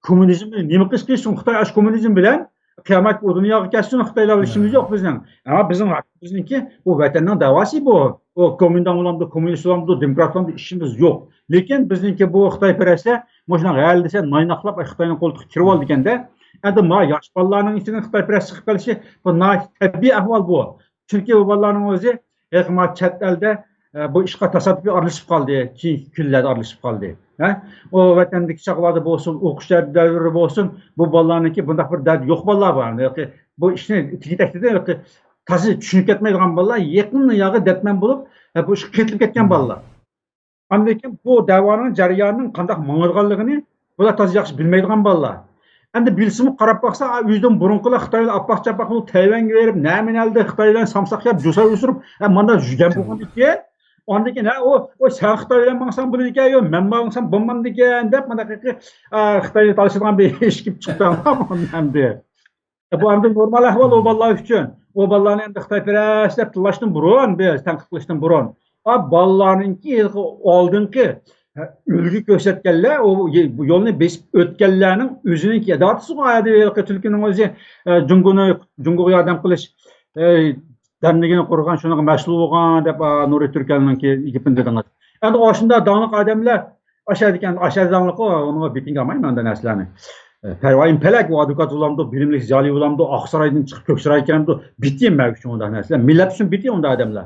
كوممۇنىزمنى نېمە قىلىش قىلسۇن خىتاي، ئاشۇ كوممۇنىزم بىلەن قىيامەت ئۇ دۇنياغا كەتسۇن خىتايلار بىلەن ئىشىمىز يوق بىزنىڭ. ئەمما بىزنىڭ ھەققىمىزنىڭكى، بۇ ۋەتەننىڭ دەۋاسى بۇ. ئۇ كوممۇنىزم بولامدۇ، كوممۇنىست بولامدۇ، دېموكرات بولامدۇ، ئىشىمىز يوق. لېكىن بىزنىڭكى بۇ خىتايپەرەسلەر مۇشۇنداق ھەل دېسە نايناقلاپ خىتاينىڭ قولتۇقىغا كىرىۋالىدىكەندە. ئەمدى ما ياش بالىلارنىڭ ئىچىدىن خىتايپەرەس چىقىپ قېلىشى بۇ ناھايىتى تەبىئىي ئەھۋال بۇ. چۈنكى بۇ بالىلارنىڭ ئۆزى ھېلىقى ما چەت ئەلدە، ئە، بۇ ئىشقا تاسادىپىي ئارىلىشىپ قالدى، كېيىنكى كۈنلەردە ئارىلىشىپ قالدى. ھە؟ ئۇ ۋەتەندىكى چاغلاردا بولسۇن، ئوقۇش دەۋرى بولسۇن، بۇ بالىلارنىڭكى بۇنداق بىر دەردى يوق بالىلار بار. ياكى بۇ ئىشنى تېگى-تەكتىدە ياكى تازا چۈشىنىپ كەتمەيدىغان بالىلار، يېقىن ياغى دەردمەن بولۇپ، ھە، بۇ ئىشقا قېتىلىپ كەتكەن بالىلار. ئاندىن كېيىن بۇ دەۋانىڭ جەريانىنىڭ قانداق ماڭىدىغانلىقىنى بۇلار تازا ياخشى بىلمەيدىغان بالىلار. ئەمدى بىلسىمۇ قاراپ باقسا، ئا، ئۆزىدىن بۇرۇنقىلار خىتاي بىلەن ئاپئاق-چاپئاق بولۇپ، تەيۋەنگە بېرىپ، نەمە نەلدە خىتاي بىلەن سامساق يەپ، جۇسا ئۆسۈرۈپ، ھە، مانا يۈگەن بولغاندىكىن، ئاندىن كېيىن، ھە، ئۇ، ئۇ، سەن خىتاي بىلەن ماڭساڭ بولىدىكەن، يو، مەن ماڭسام بولمامدىكەن دەپ، مانا، ئا، خىتاينى تالىشىدىغان بىر ئىش كېلىپ چىقتى ئەمدى. بۇ ئەمدى نورمال ئەھۋال ئۇ بالىلار ئۈچۈن. ئۇ بالىلارنى ئەمدى خىتايپەرەس دەپ تىللاشتىن بۇرۇن، بىز تەنقىد قىلىشتىن بۇرۇن، ئا، بالىلارنىڭكى ھېلىقى ئالدىنقى، ھە، ئۈلگە كۆرسەتكەنلەر، ئۇ ي-، بۇ يولنى بېسىپ ئۆتكەنلەرنىڭ ئۆزىنىڭكى ئىدارىسىغۇ ھەدە ھېلىقى تۈلكىنىڭ ئۆزى، ئە، جۇڭگونى، جۇڭگوغا ياردەم قىلىش، ئە، دەرنىكىنى قۇرغان، شۇنىڭغا مەسئۇل بولغان دەپ، ئا، نۇرى تۈركەلنىڭكى گېپىنى دېدىڭىز. ئەمدى ئاشۇنداق داڭلىق ئادەملەر ئاشەدىكەن، ئاشەدە داڭلىققۇ، ئۇنىڭغا بېتىڭگە ئالمايمەن ئانداق نەرسىلەرنى. ئە، پەرۋايىم پەلەك، ئۇ ئادۋوكات بولامدۇ، بىلىملىك زىيالىي بولامدۇ، ئاقسارايدىن چىقىپ كۆكسارايغا كەلمەمدۇ، بېتىم مەن ئۈچۈن ئۇنداق نەرسىلەر. مىللەت ئۈچۈن بېتىم ئۇنداق ئادەملەر.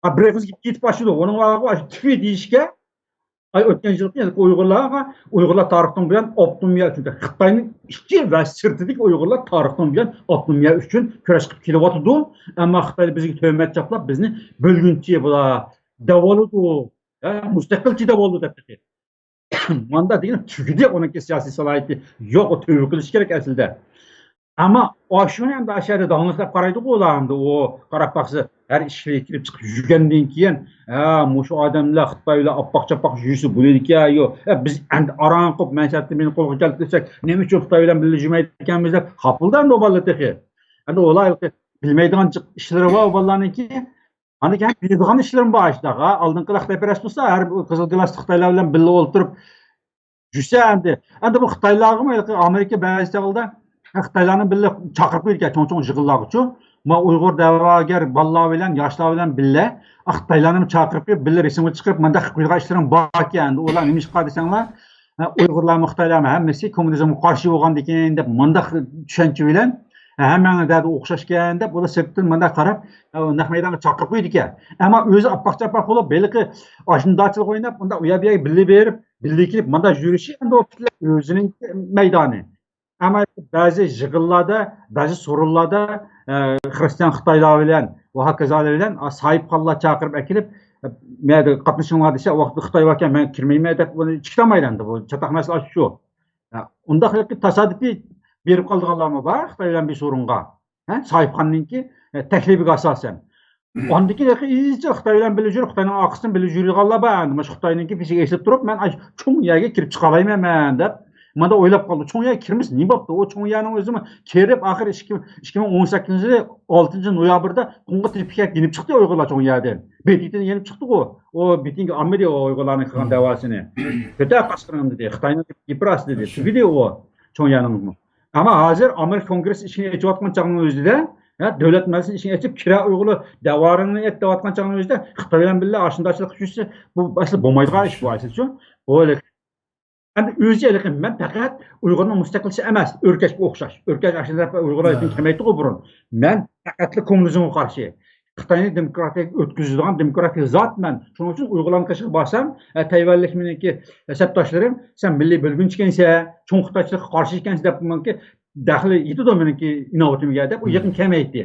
ئا، بىر قىز يېتىپ ئاشىدۇ، ئۇنىڭ ۋاقتى تۈفى دېيىشكە، ئاي، ئۆتكەن يىلقى ئۇيغۇرلارغا، ئۇيغۇرلار تارىختىن بۇيان ئاپتونومىيە ئۈچۈن، خىتاينىڭ ئىچى ۋە سىرتىدىكى ئۇيغۇرلار تارىختىن بۇيان ئاپتونومىيە ئۈچۈن كۈرەش قىلىپ كېلىۋاتىدۇ. ئەمما خىتاي بىزگە تۆھمەت چاپلاپ، بىزنى بۆلگۈنچى بۇلار دەۋالىدۇ، ھە، مۇستەقىلچى دەۋالىدۇ دەپ تېخى. ماندا دېگەن تۈگىدى، ئۇنىڭكى سىياسىي سالاھىيىتى يوق، ئۇ تۆۋە قىلىش كېرەك ئەسلىدە. ئەمما ئاشۇنى ئەمدى ئاشۇ يەردە داڭلىق دەپ قارايدىغۇ ئۇلار ئەمدى، ئۇ قاراپ باقسا، ھەر ئىشىككە كىرىپ چىقىپ يۈرگەندىن كېيىن، ھە، مۇشۇ ئادەملەر خىتاي بىلەن ئاپپاق-چاپپاق يۈرسە بولىدىكەن، يو، ھە، بىز ئەمدى ئاران قوپ، مەنسەپتىن مېنى قولغا كەلتۈرسەك، نېمە ئۈچۈن خىتاي بىلەن بىللە يۈرمەيدىكەنمىز دەپ خاپىلىدى ئەمدى ئۇ بالىلار تېخى. ئەمدى ئۇلار ھېلىقى بىلمەيدىغان جىق ئىشلىرى بار ئۇ بالىلارنىڭكى. ئاندىن كېيىن بىلىدىغان ئىشلىرىم بار ئاشۇنداق. ئالدىنقى خىتايپەرەس بولسا، ھەر قىزىل گىلاسلىق خىتايلار بىلەن بىللە ئولتۇرۇپ يۈرسە ئەمدى. ئەمدى بۇ خىتايلارغىمۇ ھېلىقى ئامېرىكا بەزى چاغلىردا خىتايلارنى بىللە چاقىرىپ قويىدىكەن، چوڭ-چوڭ يىغىنلارغىچۇ. ما ئۇيغۇر دەۋاگەر بالىلار بىلەن، ياشلار بىلەن بىللە خىتايلارنى چاقىرىپ قويۇپ، بىللە رەسىمگە چىقىرىپ، مۇنداق قىلىپ قويىدىغان ئىشلىرىڭ باركەن. ئۇلار نېمىشقا دېسەڭلار، ھە، ئۇيغۇرلارمۇ، خىتايلارمۇ ھەممىسى كوممۇنىزمغا قارشى بولغاندىكىن دەپ مۇنداق چۈشەنچە بىلەن، ھە، ھەممەڭنىڭ دەردى ئوخشاشكەن دەپ، ئۇلار سىرتتىن مۇنداق قاراپ، ھە، نەق مەيدانغا چاقىرىپ قويىدىكەن. ئەمما ئۆزى ئاپپاق-چاپپاق بولۇپ، ھېلىقى ئاشۇنداچىلىق ئويناپ، مۇنداق ئۇ يەر بۇ يەرگە بىللە بېرىپ، بىللە كېلىپ، مۇنداق يۈرۈشى ئەمدى ئۇ پۈتۈنلەي ئۆزىنىڭ مەيدانى. ئەمما بەزى يىغىنلاردا، بەزى سورۇنلاردا، ئە، خىرىستىيان خىتايلار بىلەن ۋە ھاكازالار بىلەن، ئا، ساھىبخانلار چاقىرىپ ئەكېلىپ، ئە، مەيەردە قاتنىشىڭلار دېسە، ئۇ ۋاقىتتا خىتاي باركەن، مەن كىرمەيمەن دەپ ئۇنى چىقىتالمايدۇ ئەمدى. بۇ چاتاق مەسىلە ئاشۇ شۇ. ئە، ئۇنداق ھېلىقى تاسادىپىي بېرىپ قالىدىغانلارمۇ بار خىتاي بىلەن بىر سورۇنغا. ھە، ساھىبخانىنىڭكى، ئە، تەكلىپىگە ئاساسەن. ئاندىن كېيىن ھېلىقى ئىزچىل خىتاي بىلەن بىللە يۈرۈپ، خىتاينىڭ ئارقىسىدىن بىللە يۈرىدىغانلار بار. ئەمدى مۇشۇ خىتاينىڭكى پېشىگە ئېسىلىپ تۇرۇپ، مەن ئاشۇ چوڭ يەرگە كىرىپ چىقالايمەن مەن دەپ، مۇنداق ئويلاپ قالدى. چوڭ يەرگە كىرمىسە نېمە بوپتۇ؟ ئۇ چوڭ يەرنىڭ ئۆزىمۇ كىرىپ، ئاخىر ئىككى، ئىككى مىڭ ئون سەككىزىنچى يىلى ئالتىنچى نويابىردا قۇمغا تېپىپ كېلىپ يېنىپ چىقتى ئۇيغۇرلار چوڭ يەردىن. بېتىتىنى يېنىپ چىقتىغۇ. ئۇ بېتىنگە ئالمىدى ئۇ ئۇيغۇرلارنىڭ قىلغان دەۋاسىنى. كۆتەر قاسقىنىڭ دېدى. خىتاينىڭ يىپراس دېدى. تۈگىدى ئۇ چوڭ يەرنىڭمۇ. ئەمما ھازىر ئامېرىكا كونگرېسسى ئىشىكىنى ئېچىۋاتقان چاغنىڭ ئۆزىدە، ھە، دۆلەت مەجلىسى ئىشىكىنى ئېچىپ، كىرە ئۇيغۇرلار دەۋارىڭنى ئېيت دەۋاتقان چاغنىڭ ئۆزىدە خىتاي بىلەن بىللە ئاشۇنداچىلىق يۈرسە، بۇ ئەسلى بولمايدىغان ئىش بۇ ئەسلىچۇ. بۇ ھېلىقى ئەمدى ئۆزى ھېلىقى مەن پەقەت ئۇيغۇرنىڭ مۇستەقىلچىسى ئەمەس، ئۆركەشكە ئوخشاش. ئۆركەش ئاشۇنداق ئۇيغۇرلار كېمەيتتىغۇ بۇرۇن. مەن پەقەتلا كوممۇنىزمغا قارشى. خىتاينى دېموكراتىيەگە ئۆتكۈزىدىغان دېموكراتىك زات مەن. شۇنىڭ ئۈچۈن ئۇيغۇرلارنىڭ قېشىغا بارسام، ئە، تەيۋەنلىك مېنىڭكى سەپداشلىرىم، سەن مىللىي بۆلگۈنچى ئىكەنسەن، چوڭ خىتايچىلىققا قارشى ئىكەنسەن دەپ مېنىڭكى دەخلى يېتىدۇ مېنىڭكى ئىناۋىتىمگە دەپ ئۇ يېقىن كېمەيتتى.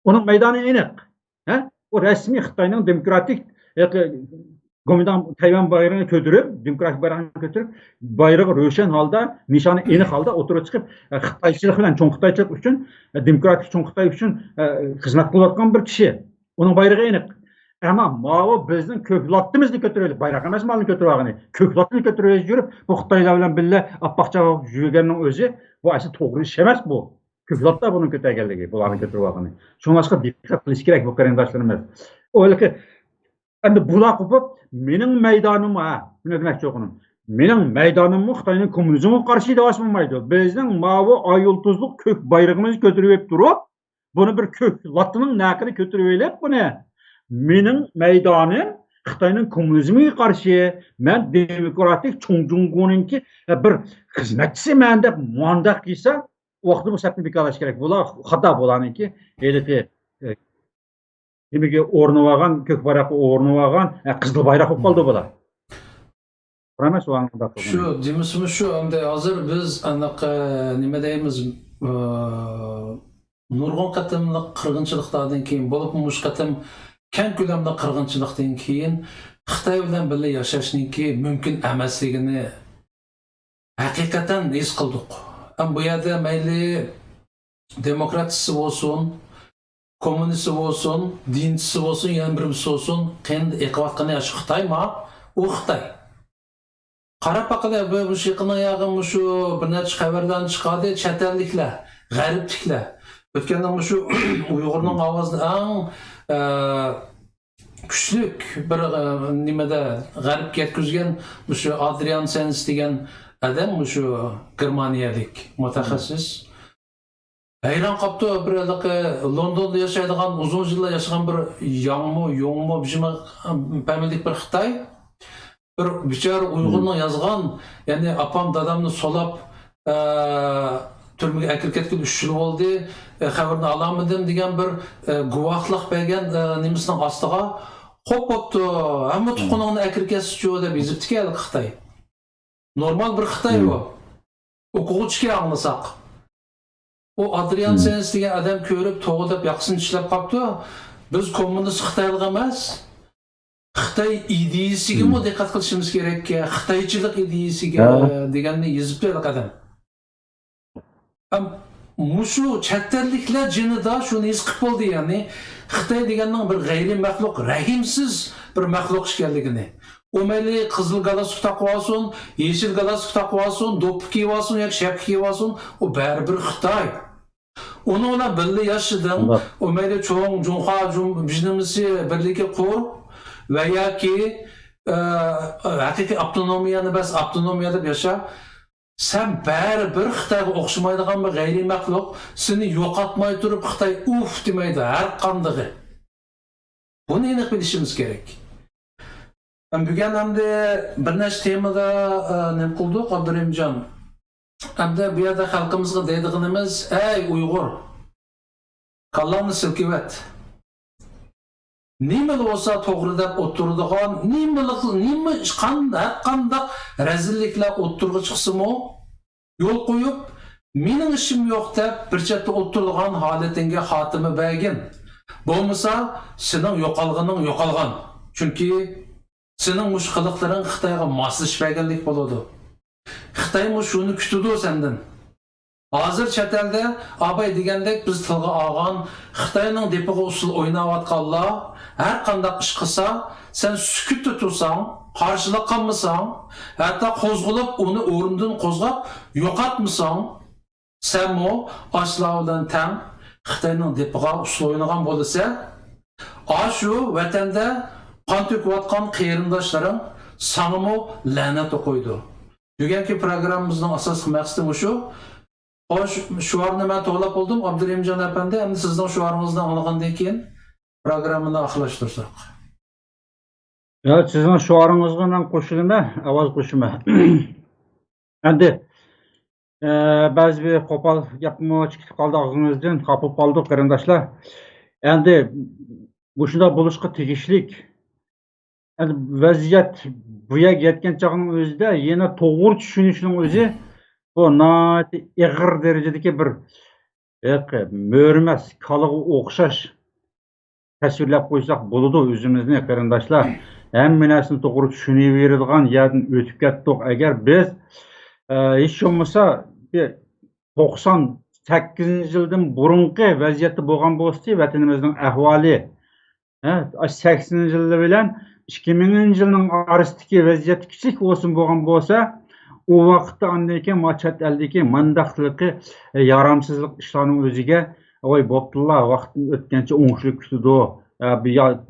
ئۇنىڭ مەيدانى ئېنىق. ھە؟ ئۇ رەسمىي خىتاينىڭ دېموكراتىك، ئە، گومىنداڭ تەيۋەن بايرىقىنى كۆتۈرۈپ، دېموكراتىك بايرىقىنى كۆتۈرۈپ، بايرىقى روشەن ھالدا، نىشانى ئېنىق ھالدا ئوتتۇرىغا چىقىپ، ئە، خىتايچىلىق بىلەن چوڭ خىتايچىلىق ئۈچۈن، ئە، دېموكراتىك چوڭ خىتاي ئۈچۈن، ئە، خىزمەت قىلىۋاتقان بىر كىشى. ئۇنىڭ بايرىقى ئېنىق. ئەمما ماۋۇ بىزنىڭ كۆك لاتتىمىزنى كۆتۈرۈۋېلىپ، بايراق ئەمەس مالنى كۆتۈرۈۋالغىنى، كۆك لاتتىنى كۆتۈرۈۋېلىپ يۈرۈپ، بۇ خىتايلار بىلەن بىللە ئاپئاق چاۋاك يۈرگەننىڭ ئۆزى، بۇ ئەسلى توغرا ئىش ئەمەس بۇ. كۆك لاتتا بۇنى كۆتۈرگەنلىكى، بۇلارنى كۆتۈرۈۋالغىنى. شۇڭلاشقا دىققەت قىلىش كېرەك بۇ قېرىنداشلىرىمىز. ئۆيلىكى ئەمدى بۇلار قوپۇپ، مېنىڭ مەيدانىم، ھە، شۇنى دېمەكچى بولغىنىم. مېنىڭ مەيدانىممۇ خىتاينىڭ كوممۇنىزمىغا قارشى دەۋاتسا بولمايدۇ. بىزنىڭ ماۋۇ ئاي يۇلتۇزلۇق كۆك بايرىقىمىزنى كۆتۈرۈۋېلىپ تۇرۇپ، بۇنى بىر كۆك لاتتىنىڭ نەقىنى كۆتۈرۈۋېلىپ بۇنى، مېنىڭ مەيدانىم خىتاينىڭ كوممۇنىزمىغا قارشى، مەن دېموكراتىك چوڭ جۇڭگونىڭكى بىر خىزمەتچىسىمەن دەپ مۇنداق دېسە، ئۇ ۋاقىتتا بۇ سەپنى بىكارلاش كېرەك. بۇلار خاتا، بۇلارنىڭكى ھېلىقى، ئە، نېمىگە ئورىنىۋالغان، كۆك بايراققا ئورىنىۋالغان، ئە، قىزىل بايراق بولۇپ قالدى بۇلار. توغرا ئەمەس، ئۇلارنىڭ بۇنداق شۇ قىلغىنى. دېمىسىمۇ شۇ، ئەمدى ھازىر بىز ئانداق، ئە، نېمە دەيمىز، ئە، نۇرغۇن قېتىملىق قىرغىنچىلىقلاردىن كېيىن، بولۇپمۇ مۇشۇ قېتىم كەڭ كۆلەملىك قىرغىنچىلىقتىن كېيىن خىتاي بىلەن بىللە ياشاشنىڭكى مۇمكىن ئەمەسلىكىنى ھەقىقەتەن ھېس قىلدۇق. ئەم، بۇ يەردە مەيلى دېموكراتچىسى بولسۇن، كوممۇنىستى بولسۇن، دىنچىسى بولسۇن، يەنە بىرسى بولسۇن، قېنىدا ئېقىۋاتقىنى شۇ خىتايما؟ ئۇ خىتاي. قاراپ باقىلى، بۇ، مۇشۇ يېقىندا ياغان مۇشۇ بىر نەچچە خەۋەرلەرنى چىقاردى، چەت ئەللىكلەر، غەربلىكلەر. ئۆتكەندە مۇشۇ ئۇيغۇرنىڭ ئاۋازىنى ئەڭ، ئە، كۈچلۈك بىر، ئە، نېمىدە غەربكە يەتكۈزگەن مۇشۇ ئادرىان سەنس دېگەن ئادەم، مۇشۇ گېرمانىيەلىك مۇتەخەسسىس. ھەيران قاپتۇ، بىر ھېلىقى لوندوندا ياشايدىغان، ئۇزۇن يىللار ياشىغان بىر ياڭمۇ، يۇڭمۇ، بىژىمە پەمىلىك بىر خىتاي. بىر بىچارە ئۇيغۇرنىڭ يازغان، يەنى ئاپام دادامنى سولاپ، ئە، تۈرمىگە ئەكىرىپ كەتكىلى ئۈچ يىل بولدى، ئە، خەۋىرىنى ئالالمىدىم دېگەن بىر، ئە، گۇۋاھلىق بەرگەن، ئە، نېمىسىنىڭ ئاستىغا، خوپ بوپتۇ، ھەممە تۇغقىنىڭنى ئەكىرىپ كەتسىچۇ دەپ يېزىپتىكەن ھېلىقى خىتاي. نورمال بىر خىتاي ئۇ. ئوقۇغۇچىكەن ئاڭلىساق. ئۇ ئادرىان سېنس دېگەن ئادەم كۆرۈپ توغرا دەپ ياقىسىنى چىشلەپ قاپتۇ. بىز كوممۇنىست خىتايلىق ئەمەس. خىتاي ئىدىيىسىگىمۇ دىققەت قىلىشىمىز كېرەككەن. خىتايچىلىق ئىدىيىسىگە دېگەننى يېزىپتۇ ھېلىقى ئادەم. ئەم، مۇشۇ چەت ئەللىكلەر جېنىدا شۇنى ھېس قىلىپ بولدى، يەنى خىتاي دېگەننىڭ بىر غەيرىي مەخلۇق، رەھىمسىز بىر مەخلۇق ئىكەنلىكىنى. ئۇ مەيلى قىزىل گالستۇك تاقىۋالسۇن، يېشىل گالستۇك تاقىۋالسۇن، دوپپا كىيىۋالسۇن ياكى شەپكە كىيىۋالسۇن، ئۇ بەرىبىر خىتاي. ئۇنىڭ بىلەن بىللە ياشىدىڭ. ئۇ مەيلى چوڭ جۇڭخۇا جۇم-، بىژنىمىسى بىرلىكى قۇر ۋە ياكى، ئە، ھەقىقىي ئاپتونومىيەنى بەس، ئاپتونومىيە دەپ ياشا. سەن بەرىبىر خىتايغا ئوخشىمايدىغان بىر غەيرىي مەخلۇق. سېنى يوقاتماي تۇرۇپ خىتاي ئۇف دېمەيدۇ، ھەر قاندىقى. بۇنى ئېنىق بىلىشىمىز كېرەك. بۈگۈن ئەمدى بىر نەچچە تېمىدا، ئە، نېمە قىلدۇق، ئابدۇرېھىمجان؟ ئەمدى بۇ يەردە خەلقىمىزغا دەيدىغىنىمىز، ئەي ئۇيغۇر، كاللاڭنى سىلكىۋەت. نېمىلا بولسا توغرا دەپ ئولتۇرىدىغان، نېمىلا، نېمە، قان-، ھەر قانداق رەزىللىكلەر ئوتتۇرىغا چىقسىمۇ، يول قويۇپ، مېنىڭ ئىشىم يوق دەپ بىر چەتتە ئولتۇرىدىغان ھالىتىڭگە خاتىمە بەرگىن. بولمىسا، سېنىڭ يوقالغىنىڭ يوقالغان. چۈنكى سېنىڭ مۇشۇ قىلىقلىرىڭ خىتايغا ماسلىشىپ بەرگەنلىك بولىدۇ. خىتايمۇ شۇنى كۈتىدۇ سەندىن. ھازىر چەت ئەلدە ئاباي دېگەندەك بىز تىلغا ئالغان خىتاينىڭ دېپىغا ئۇسسۇل ئويناۋاتقانلار ھەر قانداق ئىش قىلسا، سەن سۈكۈتتە تۇرساڭ، قارشىلىق قىلمىساڭ، ھەتتا قوزغىلىپ ئۇنى ئورنىدىن قوزغاپ يوقاتمىساڭ، سەنمۇ ئاشۇلار بىلەن تەڭ خىتاينىڭ دېپىغا ئۇسسۇل ئوينىغان بولىسەن. ئاشۇ ۋەتەندە قان تۆكۈۋاتقان قېرىنداشلىرىڭ ساڭىمۇ لەنەت ئوقۇيدۇ. بۈگۈنكى پروگراممىمىزنىڭ ئاساسلىق مەقسىتى مۇشۇ. خوش، شوئارنى مەن توۋلاپ بولدۇم، ئابدۇرېھىمجان ئەپەندى. ئەمدى سىزنىڭ شوئارىڭىزنى ئاڭلىغاندىن كېيىن پروگراممىنى ئاخىرلاشتۇرساق. يا، سىزنىڭ شوئارىڭىزغا مەن قوشۇلىمەن، ئاۋاز قوشىمەن. ئەمدى، ئە، بەزى بىر قوپال گەپمۇ چىقىپ قالدى ئاغزىمىزدىن، خاپا بولۇپ قالدۇق قېرىنداشلار. ئەمدى مۇشۇنداق بولۇشقا تېگىشلىك. ئەمدى ۋەزىيەت بۇ يەرگە يەتكەن چاغنىڭ ئۆزىدە يەنە توغرا چۈشىنىشنىڭ ئۆزى بۇ ناھايىتى ئېغىر دەرىجىدىكى بىر، ھېلىقى مۆرىمەس كالىغا ئوخشاش تەسۋىرلەپ قويساق بولىدۇ ئۆزىمىزنى، قېرىنداشلار. ھەممە نەرسىنى توغرا چۈشىنىۋېرىدىغان يەردىن ئۆتۈپ كەتتۇق. ئەگەر بىز، ئە، ھېچ بولمىسا بىر توقسان سەككىزىنچى يىلدىن بۇرۇنقى ۋەزىيەتتە بولغان بولسىدى، ۋەتىنىمىزنىڭ ئەھۋالى، ھە، ئاشۇ سەكسىنىنچى يىلى بىلەن ئىككى مىڭىنچى يىلنىڭ ئارىسىدىكى ۋەزىيەت كىچىك بولسىمۇ بولغان بولسا، ئۇ ۋاقىتتا ئاندىن كېيىن ما چەت ئەلدىكى مانداقلىقى، ئە، يارامسىزلىق ئىشلارنىڭ ئۆزىگە، ۋاي، بوپتۇلا، ۋاقىت ئۆتكەنچە ئوڭۇشلۇق كۈتىدۇ، ئە،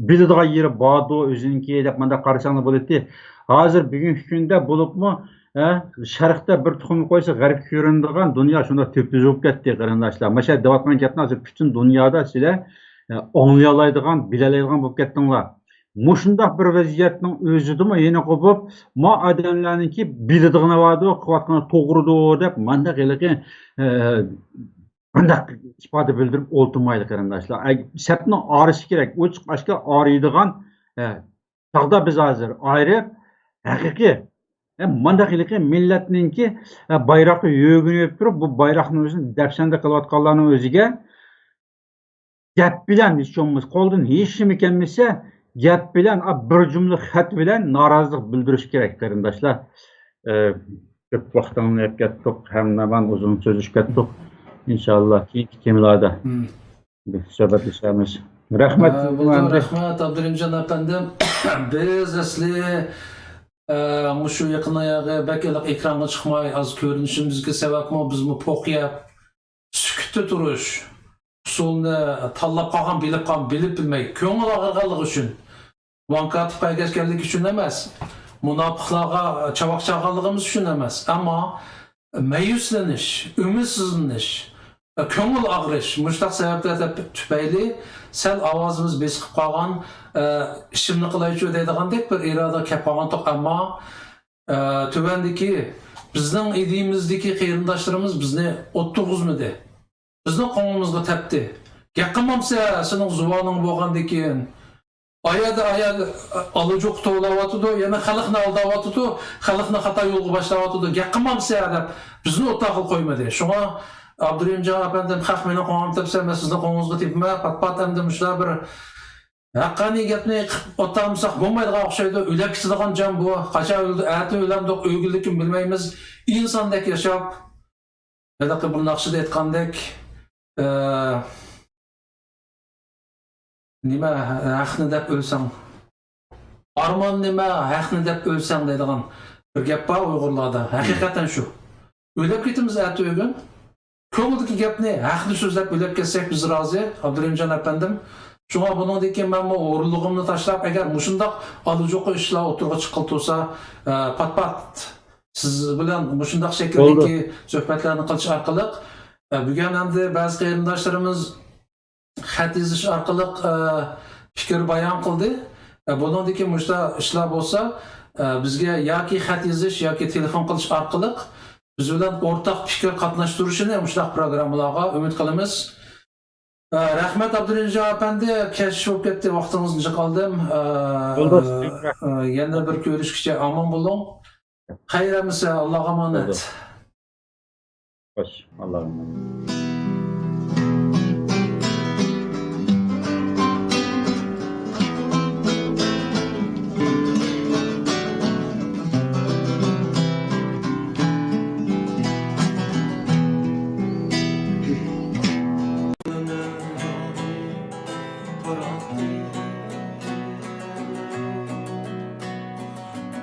بىلىدىغان يېرى باردۇ ئۆزىنىڭكى، دەپ مانداق قارىساڭلار بولاتتى. ھازىر بۈگۈنكى كۈندە بولۇپمۇ، ئە، شەرقتە بىر تۇخۇمنى قويسا، غەربكە كۆرۈنىدىغان دۇنيا شۇنداق تۆپىزە بولۇپ كەتتى، قېرىنداشلار. مانا شۇ دەۋاتقان گەپنى ھازىر پۈتۈن دۇنيادا سىلەر، ئە، ئاڭلىيالايدىغان، بىلەلەيدىغان بولۇپ كەتتىڭلار. مۇشۇنداق بىر ۋەزىيەتنىڭ ئۆزىدىمۇ يەنە قوپۇپ، ما ئادەملەرنىڭكى بىلىدىغىنى باردۇ، قىلىۋاتقىنى توغرىدۇ دەپ، مانداق ھېلىقى، ئە، مانداق ئىپادە بىلدۈرۈپ ئولتۇرمايلى، قېرىنداشلار. ئە، سەپنىڭ ئايرىشى كېرەك. ئوچۇق ئاشكارا ئايرىيدىغان، ئە، چاغدا بىز ھازىر ئايرىپ، ھەقىقىي، ئە، مانداق ھېلىقى مىللەتنىڭكى، ئە، بايراققا يۆگىنىپ تۇرۇپ، بۇ بايراقنىڭ ئۆزىنى دەپسەندە قىلىۋاتقانلارنىڭ ئۆزىگە گەپ بىلەن، ھېچ بولمىسا قولدىن ھېچنېمە كەلمىسە، گەپ بىلەن، ئا، بىر جۈملە خەت بىلەن نارازىلىق بىلدۈرۈش كېرەك، قېرىنداشلار. ئە، كۆپ ۋاقتىڭلارنى ئېلىپ كەتتۇق، ھەممىمىز ئۇزۇن سۆزلىشىپ كەتتۇق. ئىنشاللا، كېيىنكى تېمىلاردا مم. بىز سۆھبەتلىشەرمىز. رەھمەت. ئە، بولدى، رەھمەت، ئابدۇرېھىمجان ئەپەندىم. بىز ئەسلى، ئە، مۇشۇ يېقىن ئاياغى بەك ئېلىق ئېكرانغا چىقماي، ئاز كۆرۈنۈشىمىزدىكى سەۋەبمۇ بىزمۇ پوق يەپ، سۈكۈتتە تۇرۇش ئۇسۇلىنى تاللاپ قالغان، بىلىپ قالغان، بىلىپ بىلمەي، كۆڭۈل ئاغرىغانلىقى ئۈچۈن، ۋاڭ كاتىپقا ئەگەشكەنلىكى ئۈچۈن ئەمەس، مۇناپىقلارغا چاۋاك چالغانلىقىمىز ئۈچۈن ئەمەس، ئەمما مەيۈسلىنىش، ئۈمىدسىزلىنىش، كۆڭۈل ئاغرىش، مۇشۇنداق سەۋەبلەر تۈپەيلى سەل ئاۋازىمىز بېسىقىپ قالغان، ئىشىمنى قىلايچۇ دەيدىغاندەك بىر ئىرادىگە كەپ قالغانتۇق، ئەمما ئە، تۆۋەندىكى بىزنىڭ ئىدىيىمىزدىكى قېرىنداشلىرىمىز بىزنى ئولتۇرغۇزمىدى. بىزنىڭ قوڭىمىزغا تەپتى. گەپ قىلمامسە سېنىڭ زۇۋانىڭ بولغاندىكىن. ئايەردە، ئايەردە ئالا جوقا توۋلاۋاتىدۇ، يەنە خەلقنى ئالداۋاتىدۇ، خەلقنى خاتا يولغا باشلاۋاتىدۇ. گەپ قىلمامسە دەپ بىزنى ئوتتۇرىغا قويمىدى. شۇڭا ئابدۇرېھىمجان ئەپەندىم، خەق مېنىڭ قوڭۇمغا تەپسە، مەن سىزنىڭ قوڭىڭىزغا تېپىمەن، پات-پات ئەمدى مۇشۇلار بىر ھەققانىي گەپنى قىلىپ ئولتۇرمىساق بولمايدىغان ئوخشايدۇ. ئۆلۈپ كېتىدىغان جان بۇ. قاچان ئۆلدى، ئەتە ئۆلەمدۇق، ئۆلگۈنلۈكىنى بىلمەيمىز. ئىنساندەك ياشاپ، ھېلىقى بۇ ناخشىدا ئېيتقاندەك، ئە، نېمە، ھەقنى دەپ ئۆلسەڭ، ئارمان نېمە، ھەقنى دەپ ئۆلسەڭ دەيدىغان بىر گەپ بار ئۇيغۇرلاردا. ھەقىقەتەن شۇ. ئۆلۈپ كېتىمىز ئەتە ئۆگۈن. كۆڭۈلدىكى گەپنى، ھەقنى سۆزلەپ ئۆلۈپ كەتسەك بىز رازى، ئابدۇرېھىمجان ئەپەندىم. شۇڭا بۇنىڭدىن كېيىن مەنمۇ ھۇرۇنلۇقۇمنى تاشلاپ، ئەگەر مۇشۇنداق ئالىجوقا ئىشلار ئوتتۇرىغا چىققىلى تۇرسا، ئە، پات-پات سىز بىلەن مۇشۇنداق شەكىلدىكى سۆھبەتلەرنى قىلىش ئارقىلىق، ئە، بۈگۈن ئەمدى بەزى قېرىنداشلىرىمىز خەت يېزىش ئارقىلىق، ئە، پىكىر بايان قىلدى. ئە، بۇنىڭدىن كېيىن مۇشۇنداق ئىشلار بولسا، ئە، بىزگە ياكى خەت يېزىش ياكى تېلېفون قىلىش ئارقىلىق بىز بىلەن ئورتاق پىكىر قاتناشتۇرۇشىنى مۇشۇنداق پروگراممىلارغا ئۈمىد قىلىمىز. ئە، رەھمەت، ئابدۇرېھىمجان ئەپەندى، كەچ بولۇپ كەتتى، ۋاقتىڭىزنى جىق ئالدىم. ئە، ئە، يەنە بىر كۆرۈشكىچە ئامان بولۇڭ. خەير ئەمىسە، ئاللاغا ئامانەت. خوش، ئاللاغا ئامانەت.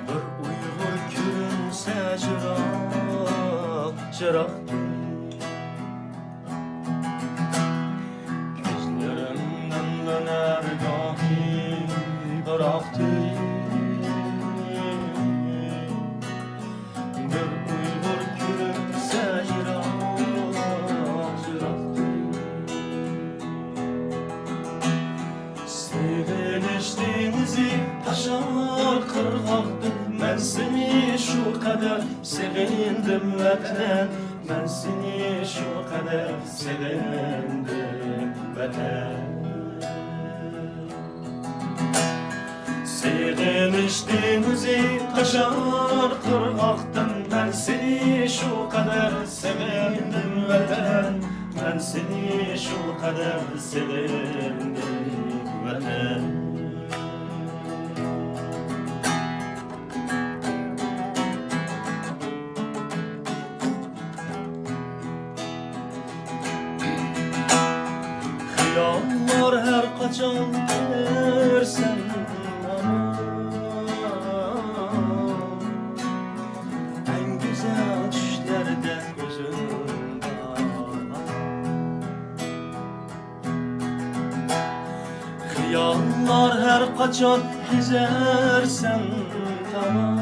بىر ئۇيغۇر كۆرۈنسە جىراق، جىراق. كۆزلىرىمدىن دۆنەر گاھى بىراقتىن. بىر ئۇيغۇر كۆرۈنسە يىراق، يىراقتىن. سېغىنىش دېڭىزى تاشار قىرغاقتىن، مەن سېنى شۇ قەدەر سېغىندىم، ۋەتەن. مەن سېنى شۇ قەدەر سېغىندىم، ۋەتەن. سېغىنىش دېڭىزى تاشار قىرغاقتىن، مەن سېنى شۇ قەدەر سېغىندىم، ۋەتەن. مەن سېنى شۇ قەدەر سېغىندىم، ۋەتەن. خىياللار ھەر قاچان كۆرسەم ئامان، ئەڭ گۈزەل چۈشلەردە كۆزۈڭ بار. خىياللار ھەر قاچان كېزەرسەن تامان،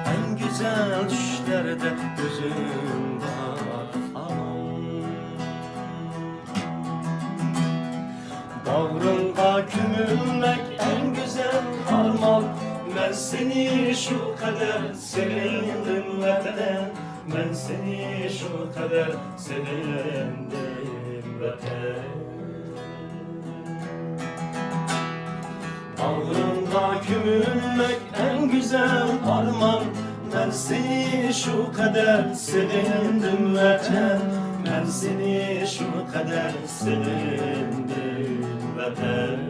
ئەڭ گۈزەل چۈشلەردە كۆزۈڭ بار ئامان. باغرىڭغا كۆمۈلمەك ئەڭ گۈزەل ئارمان، مەن سېنى شۇ قەدەر سېغىندىم ۋەتەن، مەن سېنى شۇ قەدەر سېغىندىم ۋەتەن. باغرىڭغا كۆمۈلمەك ئەڭ گۈزەل ئارمان، مەن سېنى شۇ قەدەر سېغىندىم ۋەتەن، مەن سېنى شۇ قەدەر سېغىندىم ۋەتەن.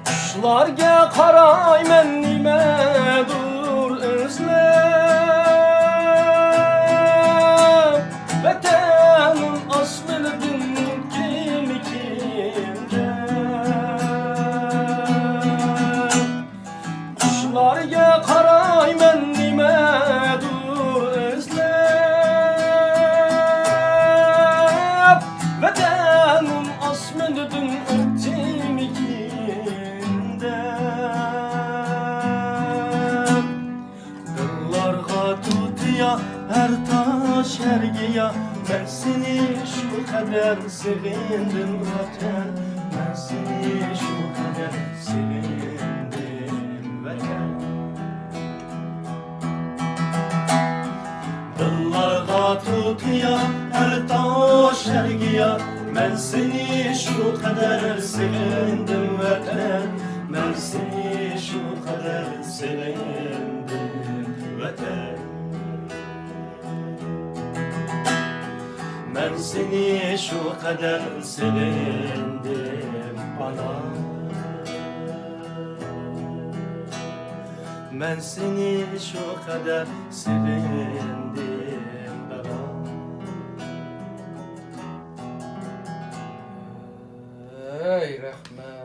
چۈشلەرگە قارايمەن نېمەدۇر ئىزلەپ، ۋەتەننىڭ ئاسمىنىدىن كىمكىن دەپ. چۈشلەرگە قارايمەن نېمەدۇر ئىزلەپ، ۋەتەننىڭ ئاسمىنىدىن ئۆتتىمىكىن دەپ. دىللارغا تۇتىيا ھەر تاش، ھەر گىيا، مەن سېنى شۇ قەدەر سېغىندىم ۋەتەن، مەن سېنى شۇ قەدەر سېغىندىم ۋەتەن. دىللارغا تۇتىيا ھەر تاش، ھەر گىيا، مەن سېنى شۇ قەدەر سېغىندىم ۋەتەن، مەن سېنى شۇ قەدەر سېغىندىم ۋەتەن. مەن سېنى شۇ قەدەر سېغىندىم ئانا، مەن سېنى شۇ قەدەر سېغىندىم دادا. ھەي رەھمەت.